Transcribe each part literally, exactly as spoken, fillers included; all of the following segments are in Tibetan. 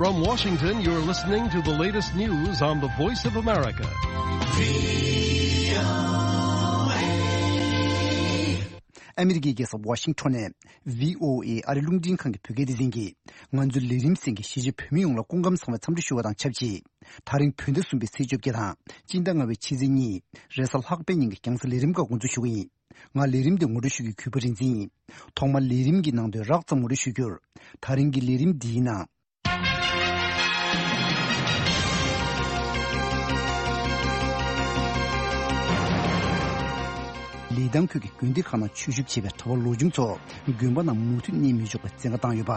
From Washington, you're listening to the latest news on the Voice of America. ཨ་མི་རི་ཀའི་རྒྱལ་ས་ཝ་ཤིང་ཊོན་ནས་ཝི་ཨོ་ཨེ་ཨ་རི་རླུང་འཕྲིན་ཁང་གི་བོད་སྐད་སྡེ་ཚན་གྱིས་ང་ཚོའི་ལས་རིམ་གསན་མཁན་གཞིས་བྱེས་བོད་མི་ཡོངས་ལ་སྐུ་ཁམས་བཟང་བའི་འཚམས་འདྲི་ཞུ་བ་དང་ཆབས་ཅིག་ད་རིང་བོད་ཟླ་གསུམ་པའི་ཚེས་བཅོ་བརྒྱད་དང་སྤྱི་ཟླ་ལྔ་པའི་ཕྱི་ཚེས་གཉིས་རེས་གཟའ་ལྷག་པའི་ཉིན་གྱི་རྒྱང་སྲིང་ལས་རིམ་ཁག་འགོ་འཛུགས་ཞུ་གི་ཡིན། ང་ལས་རིམ་འདི་ངོ་སྤྲོད་ཞུ་རྒྱུའི་གུས་པ་རིག་འཛིན་ཡིན། ཐོག་མར་ལས་རིམ་གྱི་ནང་དོན་རགས་ཙམ་ངོ་སྤྲོད་ཞུ་རྒྱུར། ད་རིང་གི་ལས་རིམ་འདིའི་ནང་། ལི་ཐང་ཁུལ་གྱི་དགོན་སྡེ་ཁག་ནང་ཆོས་ཞུགས་བྱས་པའི་གྲྭ་པ་ལོ་ཆུང་ཚོ་དགོན་པ་ནང་མུ་མཐུད་གནས་མི་ཆོག་པའི་བཙན་བཀའ་བཏང་ཡོད་པ།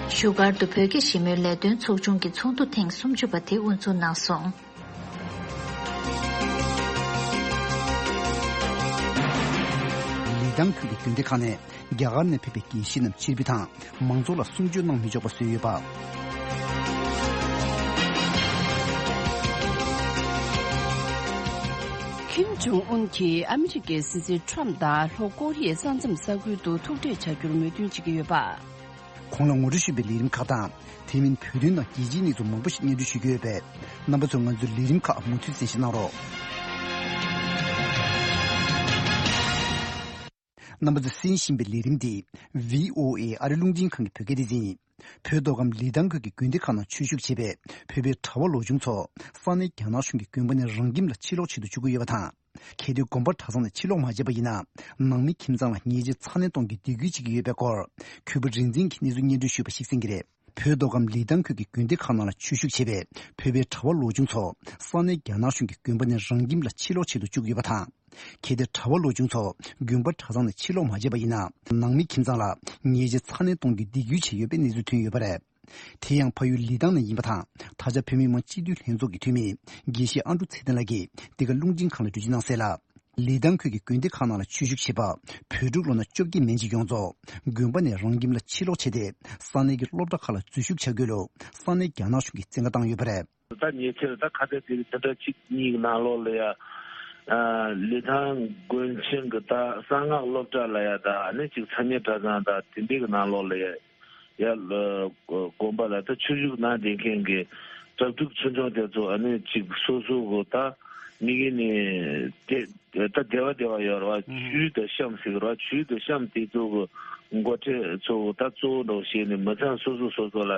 བཞུགས་སྒར་དུ་བོད་སྐད་ཞི་མོལ་ལས་དོན་ཚོགས་ཆུང་གི་ཚོགས་འདུ་ཐེངས་སུམ་ཅུ་པ་དེ་དབུ་འཛུགས་གནང་སོང་། ལི་ཐང་ཁུལ་གྱི་དགོན་སྡེ་ཁག་ནས་རྒྱ་གར་ནས་ཕེབས་པའི་དགེ་བཤེས་རྣམས་ཕྱིར་འབུད་དང་མང་ཚོགས་ལ་གསུང་ཆོས་གནང་མི་ཆོག་པ་བཟོས་ཡོད་པ། ཁིམ་ཇོང་ཨུན་གྱིས་ཨ་མི་རི་ཀའི་སྲིད་འཛིན་ཁྲོམ་དང་ལྷོ་ཀོ་རི་ཡའི་ས་མཚམས་ས་ཁུལ་དུ་ཐུག་འཕྲད་བྱ་རྒྱུར་མོས་མཐུན་བྱེད་ཀྱི་ཡོད་པ། གོང་ལ་ངོ་སྤྲོད་ཞུས་པའི་ལས་རིམ་ཁག་དང་། དེ་མིན་བོད་དོན་དང་རྒྱལ་སྤྱིའི་གནས་ཚུལ་མང་པོ་ཞིག་སྙན་སྒྲོན་ཞུ་རྒྱུ་ཡོད་པས། རྣམ་པ་ཚོས་ང་ཚོའི་ལས་རིམ་ཁག་མུ་མཐུད་གསན་བཞེས་གནང་རོགས། རྣམ་པ་ཚོས་གསན་བཞིན་པའི་ལས་རིམ་འདི་ཝི་ཨོ་ཨེ་ཨ་རི་རླུང་འཕྲིན་ཁང་གི་བོད་སྐད་སྡེ་ཚན་ཡིན། བོད་མདོ་ཁམས་ལི་ཐང་ཁུལ་གྱི་དགོན་སྡེ་ཁག་ནང་ཆོས་ཞུགས་བྱེད་པའི་བོད་པའི་གྲྭ་པ་ལོ་ཆུང་ཚོ་ས་གནས་རྒྱ་ནག་གཞུང་གི་དགོན་པ་ནས་རང་ཁྱིམ་ལ་ཕྱིར་ལོག་བྱེད་དུ་བཅུག་གི་ཡོད་པ་དང་། གལ་ཏེ་དགོན་པ་གྲྭ་ཚང་ནས་ཕྱིར་ལོག་མ་བྱས་པ་ཡིན་ན། ནང་མི་ཁྱིམ་ཚང་ལ་ཉེས་ཆད་ཚ་ནན་གཏོང་རྒྱུའི་སྡིགས་སྐུལ་བྱེད་ཀྱི་ཡོད་པའི་སྐོར། གུས་པ་རིག་འཛིན་གྱིས་གནས་ཚུལ་སྙན་སྒྲོན་ཞུས་པ་ཞིག་གསན་གྱི་རེད། བོད་མདོ་ཁམས་ལི་ཐང་ཁུལ་གྱི་དགོན་སྡེ་ཁག་ནང་ལ་ཆོས་ཞུགས་བྱེད་པའི་བོད་པའི་གྲྭ་པ་ལོ་ཆུང་ཚོ་ས་གནས་རྒྱ་ནག་གཞུང་གི་དགོན་པ་ནས་རང་ཁྱིམ་ལ་ཕྱིར་ལོག་བྱེད་དུ་བཅུག་ཡོད་པ་དང་། གལ་ཏེ་གྲྭ་པ་ལོ་ཆུང་ཚོ་དགོན་པ་གྲྭ་ཚང་ནས་ཕྱིར་ལོག་མ་བྱས་པ་ཡིན་ན། ནང་མི་ཁྱིམ་ཚང་ལ་ཉེས་ཆད་ཚ་ནན་གཏོང་རྒྱུའི་སྡིགས་སྐུལ་བྱས་ཡོད་པའི་གནས་ཚུལ་ཐོན་ཡོད་པ་རེད། དེ་ཡང་ཕ་ཡུལ་ལི་ཐང་ནས་ཡིན་པ་དང་། ད་ཆ་བོད་མི་མང་སྤྱི་འཐུས་ལྷན་ཚོགས་ཀྱི་འཐུས་མི་དགེ་བཤེས་ཨ་འབྲུག་ཚེ་བརྟན་ལགས་ཀྱིས་འདི་ག་རླུང་འཕྲིན་ཁང་ལ་འགྲེལ་བརྗོད་གནང་གསལ་ལ། ལི་ཐང་ཁུལ་གྱི་དགོན་སྡེ་ཁག་ནང་ལ་ཆོས་ཞུགས་བྱེད་པ་བོད་ཕྲུག་ལོ་ན་བཅོ་བརྒྱད་མན་ཆད་ཡོངས་རྫོགས་དགོན་པ་ནས་རང་ཁྱིམ་ལ་ཕྱིར་ལོག་བྱས་ཏེ། ས་གནས་ཀྱི་སློབ་གྲྭ་ཁག་ལ་འཛུལ་ཞུགས་བྱ་རྒྱུ་ལུ་ས་གནས་རྒྱ་ནག་གཞུང་གིས་བཙན་བཀའ་བཏང་ཡོད་པ་རེད། ད་ཉེ་ཆར་ད་ཁ་གཏད་དེ་དེ་འདྲ་གཅིག་གཉིས་ཀྱི་ནང་ལོགས་ལ་ཡ། ཨ། ལི་ཐང་དགོན་ཆེན་གྱི་ད་གསང་སྔགས་སློབ་གྲྭ་ལ་ཡ་ད་ཨ་ནི་གཅིག་ཚ་ཉེ་གྲྭ་ཚང་ད་དེ་འདྲའི་གི་ནང་ལོགས་ལ་ཡ། ཡ། དགོན་པ་ལ་ད་ཆོས་ཞུགས་གནང་བསྡད་མཁན་གྱི་གྲྭ་ཕྲུག་ཆུང་ཆུང་དེ་ཚོ་ཨ་ནི་གཅིག་སོ་སོ་གི་ད་མི་གི་ནི་དེ། ད་སྡེ་བ་སྡེ་བ་ཡོད་རེད་བ། ཨུ་ཧུ། ཆོས་དང་གཤམ་ཟེར་གི་རེད་བ། ཆོས་དང་གཤམ་དེ་ཚོ་གི་འགོ་ཁྲིད་ཚོ་ད་གཙོ་བོ་འདྲ་བོ་བྱས་ནས་མི་ཚང་སོ་སོ་སོ་སོ་ལ་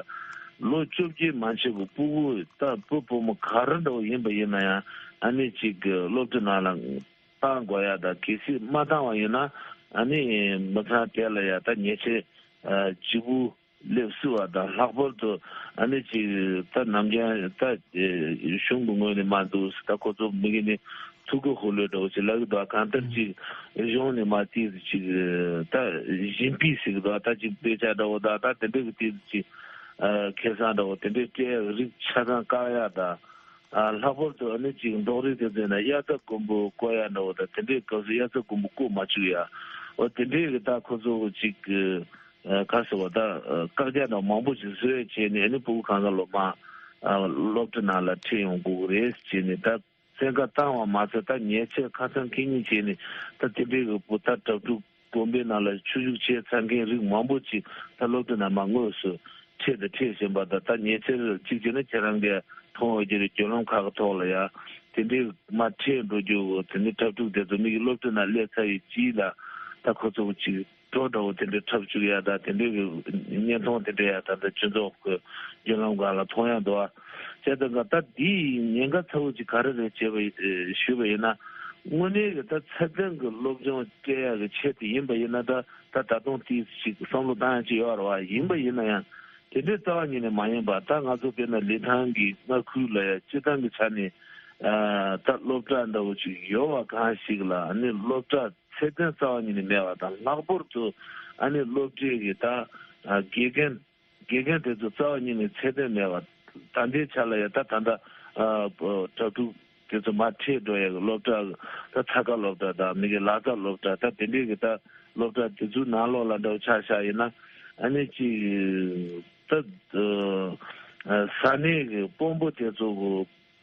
ལོ་བཅོ་བརྒྱད་མན་ཆད་གི་སྤུ་གུ་ད་བུ་བུ་མོ་ག་རེ་འདྲ་བོ་ཡིན་པ་ཡིན་ན་ཡང་ཨ་ནི་གཅིག་གི་སློབ་གྲྭ་ནང་ལ་བཏང་དགོས་ཡ། ད་གལ་སྲིད་མ་བཏང་བ་ཡིན་ན་ཨ་ནི་མི་ཚང་དེ་ལ་ཡ་ད་ཉེས་ཆད་ལྗིད་པོ་སླེབས་སྲིད་པ་དང་། ལྷག་པར་དུ་ཨ་ནི་ཅིག་ད་ནམ་རྒྱུན་ད་གཞུང་གི་ངོས་ནས་མ་འདུག་ད་ཁོ་ཚོ་མི་གི་ནི་ཐུགས་ཁུར་ལོས་འདྲ་བོ་ཅིག་ལབ་གི་འདུག་གང་ལྟར་ཅིག་གཞུང་ནས་མ་ཏིས་ཅིག་ད་བཞིན་པའི་ཟེར་གི་འདུག་ད་ཅིག་དཔེ་ཆ་འདྲ་བོ་ད་ད་དེ་འདྲ་གི་ཏིས་ཅིག་ཁེ་བཟང་འདྲ་བོ་དེ་འདྲའི་སྤྲད་ཡག་རིགས་ཆ་ཚང་བཀག་ཡག་དང་། ལྷག་པར་དུ་ཨ་ནི་ཅིག་འབྲོག་རིགས་དེ་ཚོ་ན་དབྱར་རྩྭ་དགུན་འབུ་བརྐོ་ཡག་འདྲ་བོ་དང་། དེ་འདྲའི་སྐབས་སུ་དབྱར་རྩྭ་དགུན་འབུ་བརྐོ་མ་བཅུག་ཡག་འོ་དེ་འདྲའི་གི་ད་ཁོ་ཚོ་གི་ཅིག་གི་ཨ་ག་ཟེར་བ་ད་ཨ་བཀག་རྒྱ་དང་མང་པོ་ཞིག་བཟོས་བྱས་ནས་ཨ་ནི་ཕྲུ་གུ་གང་ག་ལོ་མ་ཨ་སློབ་གྲྭ་ནང་ལ་ཁྲིད་ཡོང་དགོས་ཀྱི་རེད་བྱས་ནས། ད་བཙན་བཀའ་བཏང་བ་མ་ཟད་ད་ཉེས་ཆད་ཁ་སང་ཁེ་ཉིན་བྱས་ནས་ད་དེ་འདྲའི་གི་བུ་ད་གྲྭ་ཕྲུག་དགོན་པའི་ནང་ལ་ཆོས་ཞུགས་བྱས་ཚར་མཁན་རིགས་མང་པོ་ཅིག་ད་སློབ་གྲྭ་ནང་མར་དངོས་སུ་ཁྲིད་དང་ཁྲིད་བཞིན་པ་དང་། ད་ཉེ་ཆར་གཅིག་བྱས་ན་ཁྱེད་རང་གིས་མཐོང་འོས་ཀྱི་རེད། བརྒྱུད་ལམ་ཁག་གི་ཐོག་ལ་ཡ་དེ་འདྲའི་མར་ཁྲིད་འགྲོ་རྒྱུ་དེ་ནི་གྲྭ་ཕྲུག་དེ་ཚོ་མི་གི་སློབ་གྲྭ་ནང་སླེབས་ཚར་བའི་རྗེས་ལ་ད་ཁོ་ཚོ་གཅིག་གྲོགས་འདྲ་བོ་དེ་འདྲའི་འཁྲབ་བཅུག་ཡ་དང་དེ་འདྲའི་གི་བརྙན་ཐུང་དེ་འདྲ་ཡ་ད་ལྟ་སྤྱི་ཚོགས་ཀྱི་བརྒྱུད་ལམ་སྒང་ལ་མཐོང་ཡ་འདུག་ཨ། བྱས་ཙང་ད་འདིའི་ཉེན་ཁ་ཚ་བོ་ཅིག་ག་རེ་རེད་བྱས་པ་ཞུས་པ་ཡིན་ན། དངོས་གནས་ཀྱི་ད་ཚད་ལྡན་གྱི་སློབ་སྦྱོང་སྤྲད་ཡག་གི་ཆེད་དུ་ཡིན་པ་ཡིན་ན། ད་ད་ད་དུང་ཏིས་ཅིག་བསམ་བློ་བཏང་ཡག་ཅིག་ཡོད་རེད་བ། ཡིན་པ་ཡིན་ན་ཡང་དེ་འདྲའི་རྩ་བ་ཉིད་ནས་མ་ཡིན་པ། ད་ང་ཚོ་དཔེར་ན་ལི་ཐང་གི་མངའ་ཁུལ་ལ་ཡ་སྤྱི་བཏང་གི་ཆ་ནས་ཨ་ད་སློབ་གྲྭ་འདྲ་བོ་ཅིག་ཡོད་པ་གང་ཞིག་ལ་ཨ་ནི་སློབ་གྲྭ་ཚད་ལྡན་རྩ་བ་ཉིད་ནས་མེད་པ་དང་། ལྷག་པར་དུ་ཨ་ནི་སློབ་གྲྭའི་གི་ད་ཨ་དགེ་རྒན་དགེ་རྒན་དེ་ཚོ་རྩ་བ་ཉིད་ནས་ཚད་ལྡན་མེད་པ། ད་ལྟའི་ཆ་ལ་ཡ་ད་ད་ལྟ་ཨ་གྲྭ་ཕྲུག་དེ་ཚོ་མར་ཁྲིད་འགྲོ་ཡ་གི་སློབ་གྲྭ་ད་ཚ་ཁ་སློབ་གྲྭ་དང་མི་གི་ལག་རྩལ་སློབ་གྲྭ་ད་དེ་འདྲའི་གི་ད་སློབ་གྲྭ་དེ་ཚོའི་ནང་ལོགས་ལ་འདྲ་བོ་ཆ་བཞག་ཡིན་ན་ཨ་ནི་ཅིག་ད་ཨ་ས་གནས་གི་དཔོན་པོ་དེ་ཚོ་གི་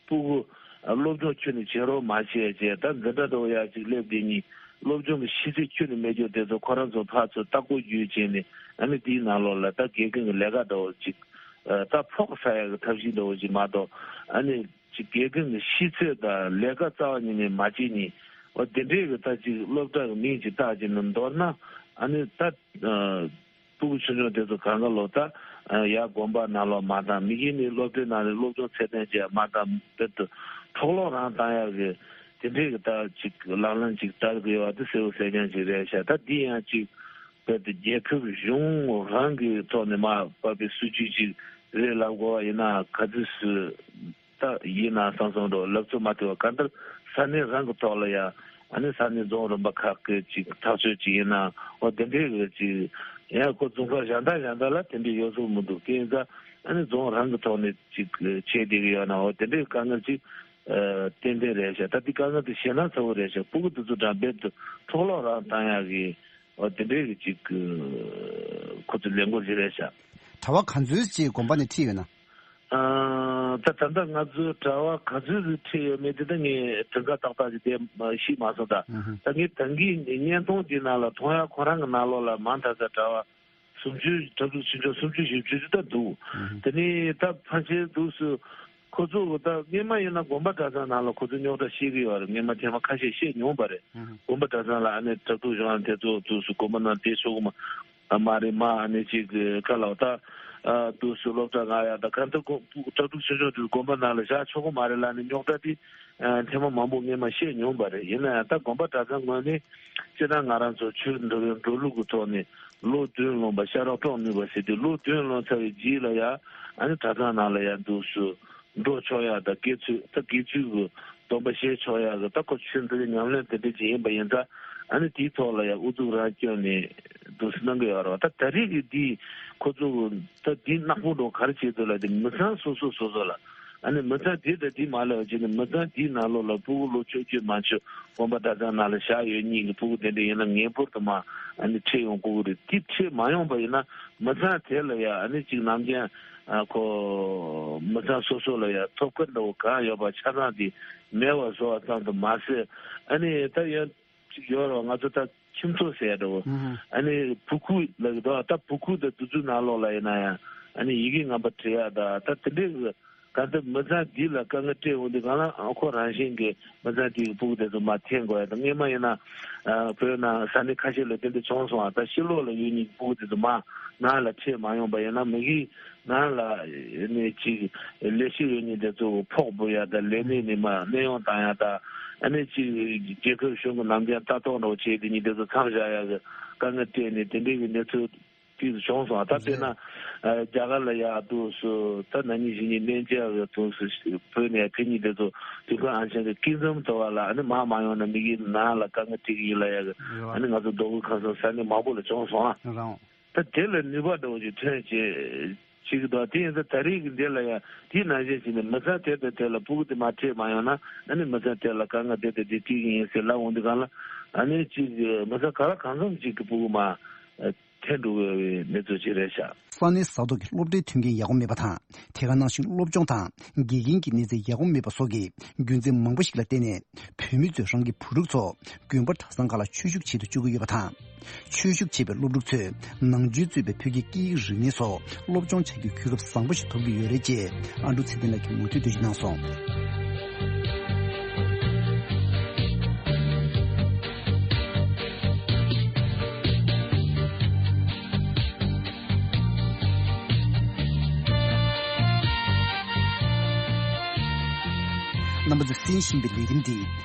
སྤུ་གུ་ སློབ་སྦྱོང་ཁྱོན་ནས་བྱེད་རོགས་མ་བྱས་བྱས། ད་འཛིན་གྲྭ་འདྲ་བོ་ཡར་ཅིག་སླེབས་དེ་ཉིད་སློབ་སྦྱོང་གི་ཤེས་ཚད་ཁྱོན་ནས་མེད་རྒྱུ་དེ་ཚོ་ཁོ་རང་ཚོ་ཕར་ཚུར་ལྟ་སྐོར་བརྒྱུད་བྱས་ནས། ཨ་ནི་དེའི་ནང་ལོགས་ལ་ད་དགེ་རྒན་གྱི་ལས་ཀ་འདྲ་བོ་ཅིག་ད་ཕོག་ཟ་ཡག་གི་ཐབས་ཤེས་འདྲ་བོ་ཅིག་མ་གཏོགས། ཨ་ནི་ཅིག་དགེ་རྒན་གྱི་ཤེས་ཚད་དང་ལས་ཀ་རྩ་བ་ཉིད་ནས་མ་བྱས་ནས། འོ་དེ་འདྲའི་གི་ད་ཅིག་སློབ་གྲྭ་གི་མིང་ཅིག་བཏགས་བྱས་ནས། མདོར་ན་ཨ་ནི་ད་ཕྲུ་གུ་ཆུང་ཆུང་དེ་ཚོ་གང་ག་ལོ་ད་ཡར་དགོན་པ་ནང་ལོགས་མ་བཏང་། མི་གཞན་ནི་སློབ་གྲྭའི་ནང་ནས་སློབ་སྦྱོང་ཚད་ལྡན་ཅིག་མ་བཏང་། དེ་ཚོ་འཕྲོ་བརླག་རང་བཏང་ཡག་གི་དེ་འདྲའི་གི་ད་ཅིག་ལག་ལེན་ཅིག་བསྟར་གི་ཡོད་པ་དེ་གསལ་པོ་གསལ་རྐྱང་ཅིག་རེད་ཤག་ད་འདི་ཡང་ཅིག་རྦད་དེ་རྒྱལ་ཁབ་གཞུང་རང་གི་ཐོག་ནས་མར་བབས་པའི་སྲིད་ཇུས་ཅིག་རེད་ལབ་དགོས་པ་ཡིན་ན། ག་ཚོད་སུ་ད་ཡིན་ན་བསམ་བསམ་འགྲོ། ལབ་ཚོད་མ་ཐུབ་པ། གང་ལྟར་ས་གནས་རང་གི་ཐོག་ལ་ཡ། ཨ་ནི་ས་གནས་རྫོང་རིམ་པ་ཁག་གི་ཅིག་ཐག་གཅོད་ཅིག་ཡིན་ན། འོ་དེ་འདྲའི་གི་ཅིག་ཡང་ཁོ་རྫོང་ཁག་གཞན་དག་གཞན་དག་ལ་དེ་འདྲའི་ཡོད་ཚོད་མི་འདུག་དེ་ཡིན་ཙང་ཨ་ནི་རྫོང་རང་གི་ཐོག་ནས་ཅིག་བྱས་བསྡད་གི་ཡོད་ན། འོ་དེ་འདྲའི་དཀའ་ངལ་ཅིག་ཏན་ཏན་རེད་ཤག་ད་དེ་དཀའ་ངལ་དེ་ཞེད་སྣང་ཚ་པོ་རེད་ཤག་ཕྲུ་གུ་དེ་ཚོ་འདྲ་རྦད་དེ་འཕྲོ་བརླག་རང་བཏང་ཡག་གི། འོ་དེ་འདྲའི་གི་ཅིག་ཁོ་ཚོ་ལས་འགུལ་ཞིག་རེད་ཤག་གྲྭ་པ་ག་ཚོད་ཅིག་དགོན་པ་ནས་ཁྲིད་ཡོད་ན། ཨ། ད་ད་ལྟ་ང་ཚོའི་གྲྭ་པ་ག་ཚོད་ཅིག་ཁྲིད་ཡོད་མེད་དེ་ད་ངས་གྲངས་ཀ་ཏག་ཏག་ཅིག་དེ་ཤེས་མ་སོང་ད། ཨུ་ཧུ། ད་ངས་ད་གིན་བརྙན་ཐུང་དེ་ནང་ལ་མཐོང་ཡག་ཁོ་རང་གི་ནང་ལོགས་ལ་མང་ཐག་ཆོད་གྲྭ་པ་སུམ་ཅུ། གྲྭ་ཕྲུག་ཆུང་ཆུང་སུམ་ཅུ་བཞི་བཅུ་ཅིག་ད་འདུག་ཨུ་ཧུ། དེ་ནས་ད་ཕལ་ཆེར་འདུག་སུ། ཁོ་ཚོ་ད་སྔོན་མ་ཡིན་ན་དགོན་པ་གྲྭ་ཚང་ནང་ལ་ཁོ་ཚོ་རྙོག་དྲ་བཤད་གི་ཡོད་རེད། སྔོན་མ་ཐེངས་མ་ཁ་ཤས་བཤད་མྱོང་པ་རེད། ཨུ་ཧུ། དགོན་པ་གྲྭ་ཚང་ལ་ཨ་ནི་གྲྭ་ཕྲུག་གཞུང་ལ་དེ་ཚོ་འདུག་སུ་དགོན་པ་ནང་བསྡད་ཆོག་གི་མ་མ་རེད། མ་ཨ་ནི་ཅིག་ག་ལ་ད་ཨ་འདུག་སུ་སློབ་གྲྭ་ང་ཡ་ད་ག་འདི་དགོན་གྲྭ་ཕྲུག་ཆུང་ཆུང་དེ་དགོན་པ་ནང་ལ་བཞག་ཆོག་གི་མ་རེད་ལབ་ནས་རྙོག་དྲ་དེ་ཨ་ཐེངས་མ་མང་པོ་སྔོན་མ་བཤད་མྱོང་པ་རེད། ཡིན་ན་ཡང་ད་དགོན་པ་གྲྭ་ཚང་ངོས་ནས་སྤྱིར་བཏང་ང་རང་ཚོ་ཆོས་འདུལ་བའི་འགྲོ་ལུགས་ཀྱི་ཐོག་ནས་ལོ་བདུན་ལོན་པ་ཤ་རོགས་གྲོགས་ནུས་པ་ཟེར་དུས། ལོ་བདུན་ལོན་ཚར་བའི་རྗེས་ལ་ཡ་ཨ་ནི་གྲྭ་ཚང་ནང་ལ་ཡ་འདུག་སུ་འགྲོ་ཆོག་ཡ་ད་དགེ་ཚུལ། ད་དགེ་ཚུལ་གྱི་སྡོམ་པ་བཞེས་ཆོག་ཡ་གི་ད་ཁོ་ཆོས་འདུལ་བའི་ཉམས་ལེན་དེ་འདྲ་ཅིག་ཡིན་པ་ཡིན་ཙང་། ཨ་ནི་དེའི་ཐོག་ལ་ཡ་ཨུ་ཚུགས་རང་བསྐྱོན་ནས་འདུག་སེ་གནང་གི་ཡོད་རེད་བ། ད་ད་རེས་ཀྱི་འདི་ཁོ་ཚོ་ད་འདི་ནག་པོ་འགྲོ་ག་རེ་བྱེད་འདུག་ལབ་དུས། མི་ཚང་སོ་སོ་སོ་སོ་ལ། ཨ་ནི་མི་ཚང་དེ་དང་དེ་མ་ལབ་བྱས་ནས། མི་ཚང་དེའི་ནང་ལོགས་ལ་ཕྲུ་གུ་ལོ་བཅོ་བརྒྱད་མ་ཆོད་དགོན་པ་གྲྭ་ཚང་ནང་ལ་བཞག་ཡོད་མཁན་གྱི་ཕྲུ་གུ་དེ་འདྲ་ཡིན་ན་ངེས་པར་དུ་མར་ཨ་ནི་ཁྲིད་ཡོང་དགོས་ཀྱི་རེད། དེ་ཁྲིད་མ་ཡོང་པ་ཡིན་ན་མི་ཚང་དེ་ལ་ཡ་ཨ་ནི་ཅིག་ནམ་རྒྱུན་ཨ་ཁོ་མི་ཚང་སོ་སོ་ལ་ཡ་ཐོབ་སྐལ་འདྲ་བོ་གང་ཡོད་པ་ཆ་ཚང་དེ་མེད་པ་བཟོ་བ་ཙམ་དུ་མ་ཟད། ཨ་ནི་ད་ཡ་ཅིག་ཡོད་རེད་བ། ང་ཚོ་ད་ཁྱིམ་ཚང་ཟེར་ཡ་འདྲ་བོ། ཨུ་ཧུ། ཨ་ནི་བུ་ཁུག་ལབ་ཀྱི་འདུག་ད་བུ་ཁུག་དང་དེ་ཚོའི་ནང་ལོགས་ལ་ཡིན་ན་ཡང་ཨ་ནི་ཡི་གེ་ངན་པ་བྲིས་ཡ་ད་ད་དེ་འདྲའི་གི་གང་ལྟར་མི་ཚང་འདི་ལ་དཀའ་ངལ་འཕྲད་འོང་དུས་སྒང་ལ་ཨ་ཁོ་རང་བཞིན་གྱིས་མི་ཚང་འདི་གི་ཕྲུ་གུ་དེ་ཚོ་མར་འཐེན་དགོས་ཡ་ད། སྔོན་མ་ཡིན་ན་ཨ་བོད་ནང་ས་གནས་ཁ་ཤས་ལ་དེ་འདྲ་བྱུང་སོང་ཨ། ད་ཕྱི་ལོགས་ལ་ཡོད་མཁན་གྱི་ཕྲུ་གུ་དེ་ཚོ་མར་ནང་ལ་ཁྲིད་མ་ཡོང་པ་ཡིན་ན། མི་གིས་ནང་ལ་ནས་ཅིག་ལས་བྱེད་ཡོད་མཁན་དེ་ཚོ་ཕོགས་འབུལ་ཡ་དང་། ལས་གནས་ནས་མར་གནས་དབྱུང་བཏང་ཡ་དང་། ཨ་ནི་ཅིག་རྒྱལ་ཁབ་གཞུང་གི་ནམ་རྒྱུན་ལྟ་རྟོག་འདྲ་བོ་བྱེད་དེ་མཁན་དེ་ཚོ་མཚམས་བཞག་ཡ་གི་དཀའ་ངལ་འཕྲད་ནས་དེ་འདྲའི་གི་གནས་ཚུལ་དེ་ཚོ་བྱུང་སོང་། ད་དཔེར་ན་ཨ་རྒྱ་གར་ལ་ཡ་འདུག་སུ་ད་ན་ནིང་གཞེས་ནིང་གནས་མཇལ་གི་འདུག་སུ་བོད་ནས་ཕེབས་མཁན་དེ་ཚོ་དུས་འཁོར་ཨན་ཆན་གྱི་ཀི་འཛོམས་ཟེར་བ་ལ་ཨ་ནི་མར་མ་ཡོང་ན་མི་གིས་ནང་ལ་དཀའ་ངལ་འཕྲད་ཀྱི་ཡིན་ལབ་ཡ་གི་ཨ་ནི་ང་ཚོ་མདོ་དབུས་ཁམས་གསུམ་ས་གནས་མང་པོ་ལ་བྱུང་སོང་ཨ། རང་། ད་དེ་ལ་ནུས་པ་འདྲ་བོ་ཞིག་ཐོན་བྱེད་བྱེད་ཀྱི་འདུག་དེ་ཡིན་ཙང་ད་རེས་ཀྱི་འདི་ལ་ཡང་དེའི་ནང་བཞིན་བྱས་ནས་མི་ཚང་དེ་དང་དེ་ལ་ཕྲུ་གུ་དེ་མར་ཁྲིད་མ་ཡོང་ན་ཨ་ནི་མི་ཚང་དེ་ལ་དཀའ་ངལ་དེ་དང་དེ་འཕྲད་ཀྱི་ཡིན་ཟེར་ལབ་འོང་དུས་སྒང་ལ་ཨ་ནི་གཅིག་མི་ཚང་ག་ལ་གང་འཚམ་ཅིག་གི་ཕྲུ་གུ་མར་འཐེན་འགྲོ་གི་ཡོད་པའི་གནས་ཚུལ་ཅིག་རེད་ཤག་ས་གནས་ས་ཐོག་གི་སློབ་གྲྭའི་མཐུན་རྐྱེན་ཡག་པོ་མེད་པ་དང་། དེ་ག་ནང་བཞིན་སློབ་སྦྱོང་དང་དགེ་རྒན་གྱི་གནས་ཚད་ཡག་པོ་མེད་པ་སོགས་ཀྱི་རྒྱུ་མཚན་མང་པོ་ཞིག་ལ་བརྟེན་ནས། བོད་མི་ཚོས་རང་གི་བུ་ཕྲུག་ཚོ་དགོན་པ་གྲྭ་ཚང་ཁག་ལ་ཆོས་ཞུགས་བྱེད་དུ་བཅུག་གི་ཡོད་པ་དང་། ཆོས་ཞུགས་བྱེད་པའི་སློབ་ཕྲུག་ཚོས་ནང་ཆོས་གཙོས་པའི་བོད་ཀྱི་སྐད་ཡིག་རིག་གནས་སོགས་སློབ་སྦྱོང་བྱ་རྒྱུའི་གོ་སྐབས་བཟང་པོ་ཞིག་ཐོབ་ཀྱི་ཡོད་རེད་ཅེས་ཨ་འབྲུག་ཚེ་བརྟན་ལགས་ཀྱིས་ངོ་སྤྲོད་དུ་གནང་སོང་། རྣམ་པ་ཚོས་གསན་བཞིན་པའི་ལས་རིམ་འདི་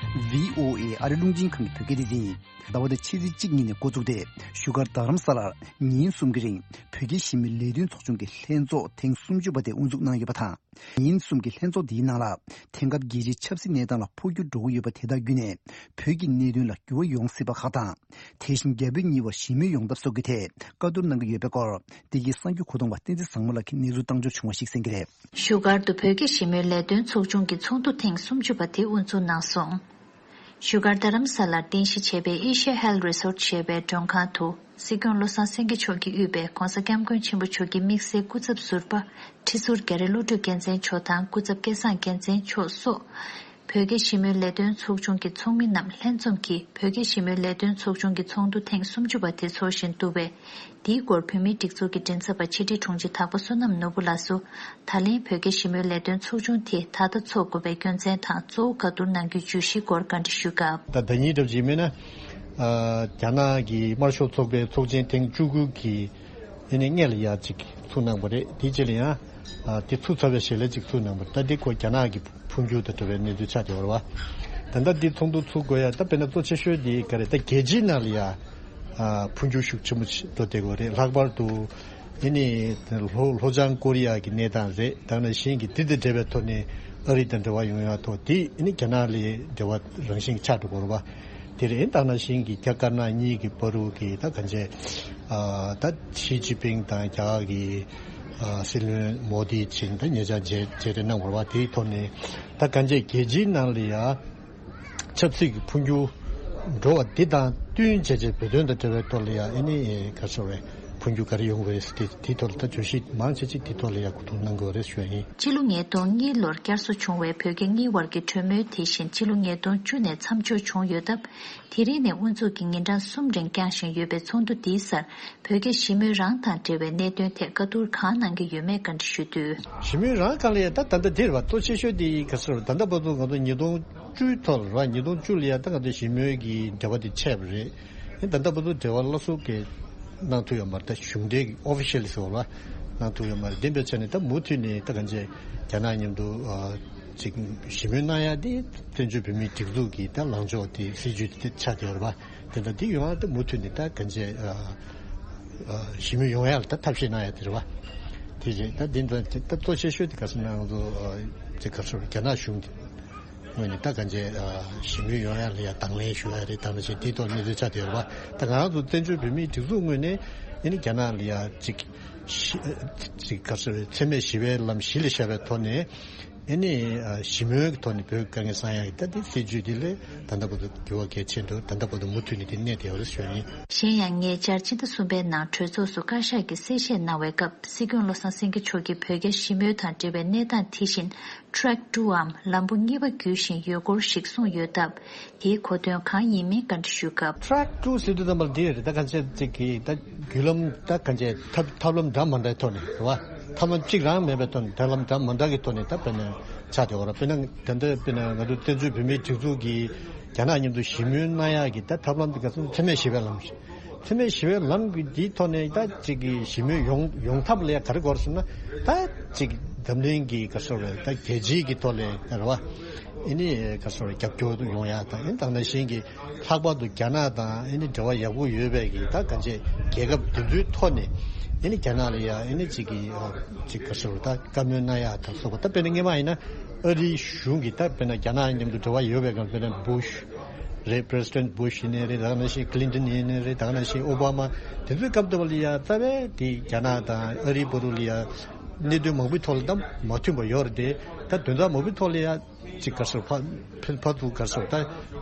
བྷི་ཨོ་ཨེ་ཨ་རི་རླུང་འཕྲིན་ཁང་གི་བོད་སྐད་སྡེ་ཚན་ཡིན། ཟླ་བ་འདིའི་ཕྱི་ཚེས་གཅིག་ཉིན་ནས་འགོ་བཙུགས་ཏེ། བཞུགས་སྒར་རྡ་རམ་ས་ལར་ཉིན་གསུམ་གྱི་རིང་བོད་ཀྱི་གཞིས་མི་ལས་དོན་ཚོགས་ཆུང་གི་ལྷན་ཚོགས་ཐེངས་སུམ་ཅུ་པ་དེ་དབུ་འཛུགས་གནང་ཡོད་པ་དང་། ཉིན་གསུམ་གྱི་ལྷན་ཚོགས་འདིའི་ནང་ལ་དེང་སྐབས་རྒྱལ་སྤྱིའི་ཆབ་སྲིད་གནས་སྟངས་ལ་འཕོ་འགྱུར་འགྲོ་གི་ཡོད་པ་དེ་དག་བརྒྱུད་ནས་བོད་ཀྱི་གནད་དོན་ལ་འགྱུར་བ་ཡོང་སྲིད་པ་ཁག་དང་། དེ་བཞིན་རྒྱ་བོད་གཉིས་བར་ཞི་མོལ་ཡོང་ཐབས་སོགས་ཀྱི་ཐད་བཀའ་བསྡུར་གནང་གི་ཡོད་པའི་སྐོར། འདི་གའི་གསར་འགྱུར་མཁོ་གཏོང་བ་བསྟན་འཛིན་བཟང་མོ་ལགས་ཀྱིས་གནས་ཚུལ་བཏང་འབྱོར་བྱུང་བ་ཞིག་གསན་གྱི་རེད། བཞུགས་སྒར་དུ་བོད་ཀྱི་གཞིས་མོལ་ལས་དོན་ཚོགས་ཆུང་གི་ཚོགས་འདུ་ཐེངས་སུམ་ཅུ་པ་དེ་དབུ་འཛུགས་གནང་སོང་། བཞུགས་སྒར་རྡ་རམ་ས་ལར་རྟེན་གཞི་བྱས་པའི་ཨེ་ཤ་ཡ་ཧེལ་རི་སོར་ཊི་ཞེས་པའི་མགྲོན་ཁང་དུ་སྲིད་སྐྱོང་བློ་བཟང་སེང་གེ་མཆོག་གིས་དབུས་པའི་༧གོང་ས་༧སྐྱབས་མགོན་ཆེན་པོ་མཆོག་གི་དམིགས་བསལ་སྐུ་ཚབ་ཟུར་པ་ཁྲི་ཟུར་རྒྱ་རི་བློ་གྲོས་རྒྱལ་མཚན་མཆོག་དང་སྐུ་ཚབ་སྐལ་བཟང་རྒྱལ་མཚན་མཆོག་སོགས། བོད་རྒྱ་ཞི་མོལ་ལས་དོན་ཚོགས་ཆུང་གི་ཚོགས་མི་རྣམས་ལྷན་འཛོམས་ཀྱིས་བོད་རྒྱ་ཞི་མོལ་ལས་དོན་ཚོགས་ཆུང་གི་ཚོགས་འདུ་ཐེངས་སུམ་ཅུ་པ་དེ་འཚོགས་བཞིན་འདུག་པས། འདིའི་སྐོར་བོད་མིའི་སྒྲིག་འཛུགས་ཀྱི་མགྲིན་ཚབ་པ་ཕྱི་དྲིལ་དྲུང་ཆེ་དྭགས་པོ་བསོད་ནམས་ནོར་བུ་ལགས་སུ། ད་ལན་བོད་རྒྱ་ཞི་མོལ་ལས་དོན་ཚོགས་ཆུང་དེ་ད་ལྟ་འཚོགས་དགོས་པའི་རྒྱུ་མཚན་དང་གཙོ་བོ་ག་བསྡུར་གནང་རྒྱུའི་བརྗོད་གཞིའི་སྐོར་བཀའ་འདྲི་ཞུས་སྐབས། ད་ཟླ་ཉིན་གྲབས་ཅིག་མིན་ན། ཨ། རྒྱ་ནག་གི་དམར་ཤོག་ཚོགས་པའི་ཚོགས་ཆེན་ཐེངས་བཅུ་དགུ་གི་ཨ་ནི་སྔོན་ལ་ཡ་གཅིག་ཚུགས་གནང་བ་རེད། དེའི་རྗེས་ལ་ཡང་། ཨ། དེ་ཚུགས་ཚར་བའི་ཞལ་ལས་གཅིག་ཚུགས་གནང་བ་རེད། ད་འདི་ཁོ་རྒྱ་ནག་གི་འཕོ་འགྱུར་དང་འབྲེལ་བའི་གནས་ཚུལ་ཆགས་བསྡད་པ་རེད་བ། ད་ལྟ་འདི་ཚོགས་འདུ་ཚུགས་དགོས་ཡ་ད་དཔེར་ན་གཙོ་ཆེ་ཤོས་འདི་ག་རེད། ད་རྒྱལ་སྤྱིའི་ནང་ལ་ཡ། ཨ། འཕོ་འགྱུར་ཤུགས་ཆེན་པོ་ཞིག་འགྲོ་བསྡད་ཡོད་རེད། ལྷག་པར་དུ་ཨ་ནི་ལྷོ་ལྷོ་བྱང་ཀོ་རི་ཡ་གི་གནས་སྟངས་རེད། ད་ནང་བཞིན་གྱི་དེ་དང་འབྲེལ་བའི་ཐོག་ནས་ཨ་རི་དང་འབྲེལ་བ་ཡོང་ཡ་ཐོག་དེ་ཨ་ནི་རྒྱ་ནག་ལ་འབྲེལ་བ་རང་བཞིན་ཆགས་འགྲོ་གི་རེད་བ། དེ་རེད། ད་ནང་བཞིན་གྱི་རྒྱ་དཀར་ནག་གཉིས་ཀྱི་བར་དུ་གི་ད་གང་བྱས། ཨ། ད་ཞི་ཅིན་ཕིང་དང་རྒྱ་གར་གྱི། ཨ། སྲིད་བློན་མོ་དི་བྱིན་ད་ཉེ་ཆར་མཇལ་མཇལ་འཕྲད་གནང་བ་རེད་བ། དེའི་ཐོག་ནས་ད་གང་བྱས་རྒྱལ་སྤྱིའི་ནང་ལ་ཡ། ཆབ་སྲིད་ཀྱི་འཕོ་འགྱུར་འགྲོ་བ་འདི་དང་བསྟུན་བྱས་བྱས་བོད་དོན་དང་འབྲེལ་བའི་ཐོག་ལ་ཡང་ཨ་ནི་ག་རེ་ཟེར་བའི་འཕོ་འགྱུར་ག་རེ་ཡོང་གི་རེད་ཟེར་དེ་དེའི་ཐོག་ལ་ད་བརྗོད་གཞི་མང་ཆེ་ཅིག་དེའི་ཐོག་ལ་ཡང་གོ་བསྡུར་གནང་དགོས་རེད་ཞུ་ཡ་ཡིན། ཕྱི་ལོ་ཉིས་སྟོང་གཉིས་ལོར་བསྐྱར་གསོ་བྱུང་བའི་བོད་རྒྱ་གཉིས་བར་གྱི་གྲོས་མོལ་དེ་བཞིན་ཕྱི་ལོ་ཉིས་སྟོང་བཅུ་ནས་མཚམས་འཇོག་བྱུང་ཡོད་སྟབས། དེ་རིང་ནས་དབུ་འཛུགས་ཀྱིས་ཉིན་གྲངས་གསུམ་རིང་བསྐྱངས་བཞིན་ཡོད་པའི་ཚོགས་འདུ་འདིའི་སར། བོད་རྒྱ་ཞི་མོལ་རང་དང་འབྲེལ་བའི་གནད་དོན་ཐད་བཀའ་བསྡུར་གང་གནང་གི་ཡོད་མེད་བཀའ་འདྲི་ཞུས་དུས། ཞི་མོལ་རང་སྒང་ལ་ཡང་ད་ད་ལྟ་འདིར་བ་གཙོ་ཆེ་ཤོས་དེ་ག་ཟེར་བ་ད་ལྟ་བར་དུ་ང་ཚོ་ཉིས་སྟོང་བཅུའི་ཐོག་ལ་ར་ཉིས་སྟོང་བཅུ་ལ་ཡང་ད་ང་ཚོ་ཞི་མོལ་གྱི་འབྲེལ་བ་དེ་ཆད་པ་རེད། ད་ལྟ་བར་དུ་འབྲེལ་བ་སླར་གསོ་གི་གནང་ཐུབ་ཡོད་མ་རེད། ད་གཞུང་འབྲེལ་གྱི་ཨོ་ཕི་ཤལ་ཟེར་བ་ལ་གནང་ཐུབ་ཡོད་མ་རེད། དེ་འབད་བྱས་ནས་ད་མུ་མཐུད་ནས་ད་གང་བྱས་རྒྱ་ནག་མཉམ་དུ་ཅིག་ཞི་མོལ་གནང་ཡ་དེ་བཙན་བྱོལ་བོད་མིའི་སྒྲིག་འཛུགས་ཀྱི་ད་ལངས་ཕྱོགས་དེ་སྲིད་ཇུས་དེ་ཆགས་བསྡད་ཡོད་རེད་པ། དེ་འདྲ་འདི་ཡོང་ཨ་ད་མུ་མཐུད་ནས་ད་གང་བྱས་ཞི་མོལ་ཡོང་ཡ་ལ་ད་ཐབས་ཤེས་གནང་ཡ་དེ་རེད་བ། དེ་རེད། ད་འདི་འདྲ་ད་གཙོ་ཆེ་ཤོས་དེ་ག་ཟེར་ན་ང་ཚོ་དེ་ག་ཟེར་རྒྱ་ནག་གཞུང་དེ་ངོས་ནས་ད་གང་བྱས་ཞི་མོལ་ཡོང་ཡ་ལ་ཡ་དང་ལེན་ཞུ་ཡ་རེད། དང་ལེན་བྱས་དེའི་ཐོག་གནས་ཚུལ་ཆགས་བསྡད་ཡོད་རེད་བ། ད་ང་རང་ཚོ་བཙན་བྱོལ་བོད་མིའི་སྒྲིག་འཛུགས་ངོས་ནས་ཨ་ནི་རྒྱ་ནག་ལ་ཡ་ཅིག་ཅིག་ག་ཟེར་བའི་འཚེ་མེད་ཞི་བའི་ལམ་གཞི་ལ་བཞག་པའི་ཐོག་ནས། ཨེ་ནི་ཞི་མོལ་གྱི་ཐོག་ནས་བོད་དཀའ་ངལ་སེལ་ཡག་གི་ད་ལྟའི་སྲིད་ཇུས་འདི་ལས་ད་ལྟ་བར་དུ་འགྱུར་བ་གལ་ཆེན་འགྲོ། ད་ལྟ་བར་དུ་མུ་མཐུད་ནས་དེ་གནས་བསྡད་ཡོད་རེད་ཞུ་ཡ་ཡིན། གཞན་ཡང་ཉེ་ཆར་སྤྱི་ཟླ་གསུམ་པའི་ནང་གྲོས་ཚོགས་སུ་བཀའ་ཤག་གིས་གསལ་བཤད་གནང་བའི་སྐབས་སྲིད་སྐྱོང་བློ་བཟང་སེང་གེ་མཆོག་གིས་བོད་རྒྱ་ཞི་མོལ་དང་འབྲེལ་བའི་གནས་སྟངས་དེ་བཞིན་Track two འམ་ལམ་བུ་གཉིས་པ་བརྒྱུད་བཞིན་ཡོད་སྐོར་ཞིག་གསུངས་ཡོད་སྟབས། དེའི་གོ་དོན་གང་ཡིན་མིན་བཀའ་འདྲི་ཞུས་སྐབས། Track two ཟེར་དུས་ཙམ་པར་འདི་རེད། ད་གང་བྱས་ཅིག་གིས་ད་བརྒྱུད་ལམ་ད་གང་བྱས་ཐབས་ཐབས་ལམ་འདྲ་མ་འདྲའི་ཐོག་ནས་རེད་བ། ཐབས་ལམ་གཅིག་རང་མེད་པའི་ཐོག་ནས་ཐབས་ལམ་འདྲ་མ་འདྲ་གི་ཐོག་ནས་ད་དཔེར་ན་ཆགས་བསྡད་ཡོད་རེད། དཔེར་ན་ད་ལྟ་དཔེར་ན་ང་ཚོ་བཙན་བྱོལ་བོད་མིའི་སྒྲིག་འཛུགས་ཀྱིས་རྒྱ་ནག་མཉམ་དུ་ཞི་མོལ་གནང་ཡག་གི་ད་ཐབས་ལམ་དེ་ག་ཚོད་འཚེ་མེད་ཞི་བའི་ལམ། འཚེ་མེད་ཞི་བའི་ལམ་གྱི་འདིའི་ཐོག་ནས་ད་ཅིག་གི་ཞི་མོལ་ཡོང་ཡོང་ཐབས་ལ་ག་རེ་དགོས་ཟེར་ན། ད་ཅིག་འཛམ་གླིང་གི་ག་ཟེར་རེད། ད་རྒྱལ་སྤྱིའི་གི་ཐོག་ལ་རེད་བ། ཨེ་ནི་ག་ཟེར་རེད། རྒྱབ་སྐྱོར་ཡོང་ཡ་དང་ཨེ་ནི་དེ་ནང་བཞིན་གྱི་ལྷག་པར་དུ་རྒྱ་ནག་དང་ཨེ་ནི་འབྲེལ་བ་ཡག་པོ་ཡོད་པའི་གི་ད་གང་བྱས་རྒྱལ་ཁབ་དེ་ཚོའི་ཐོག་ནས་ཨེ་ནི་རྒྱ་ནག་ལ་ཡ་ཨེ་ནི་ཅིག་གི་ཅིག་ག་ཟེར་རེད། ད་བཀའ་མོལ་གནང་ཡ་དང་སོགས་པ། ད་དཔེར་ན་སྔོན་མ་ཡིན་ན་ཨ་རིའི་གཞུང་གི་ད་དཔེར་ན་རྒྱ་ནག་མཉམ་དུ་འབྲེལ་བ་ཡོད་པའི་སྒང་དཔེར་ན་Bush རེད། President Bush ཡིན་ནའི་རེད། ད་ག་ནང་བཞིན་Clinton ཡིན་ནའི་རེད། ད་ག་ནང་བཞིན་Obama དེ་ཚོའི་སྐབས་དེ་བ་ལ་ཡ་རྩ་བའི་དེ་རྒྱ་ནག་དང་ཨ་རིའི་བར་དུ་ལ་ཡ་གནད་དོན་མང་པོའི་ཐོག་ལ་ད་མ་མཐུན་པ་ཡོད་རེད་དེ། ད་དོན་དག་མང་པོའི་ཐོག་ལ་ཡ་ཅིག་ག་ཟེར་ཕ་ཕ་ཕ་ཚུར་ག་ཟེར་ད་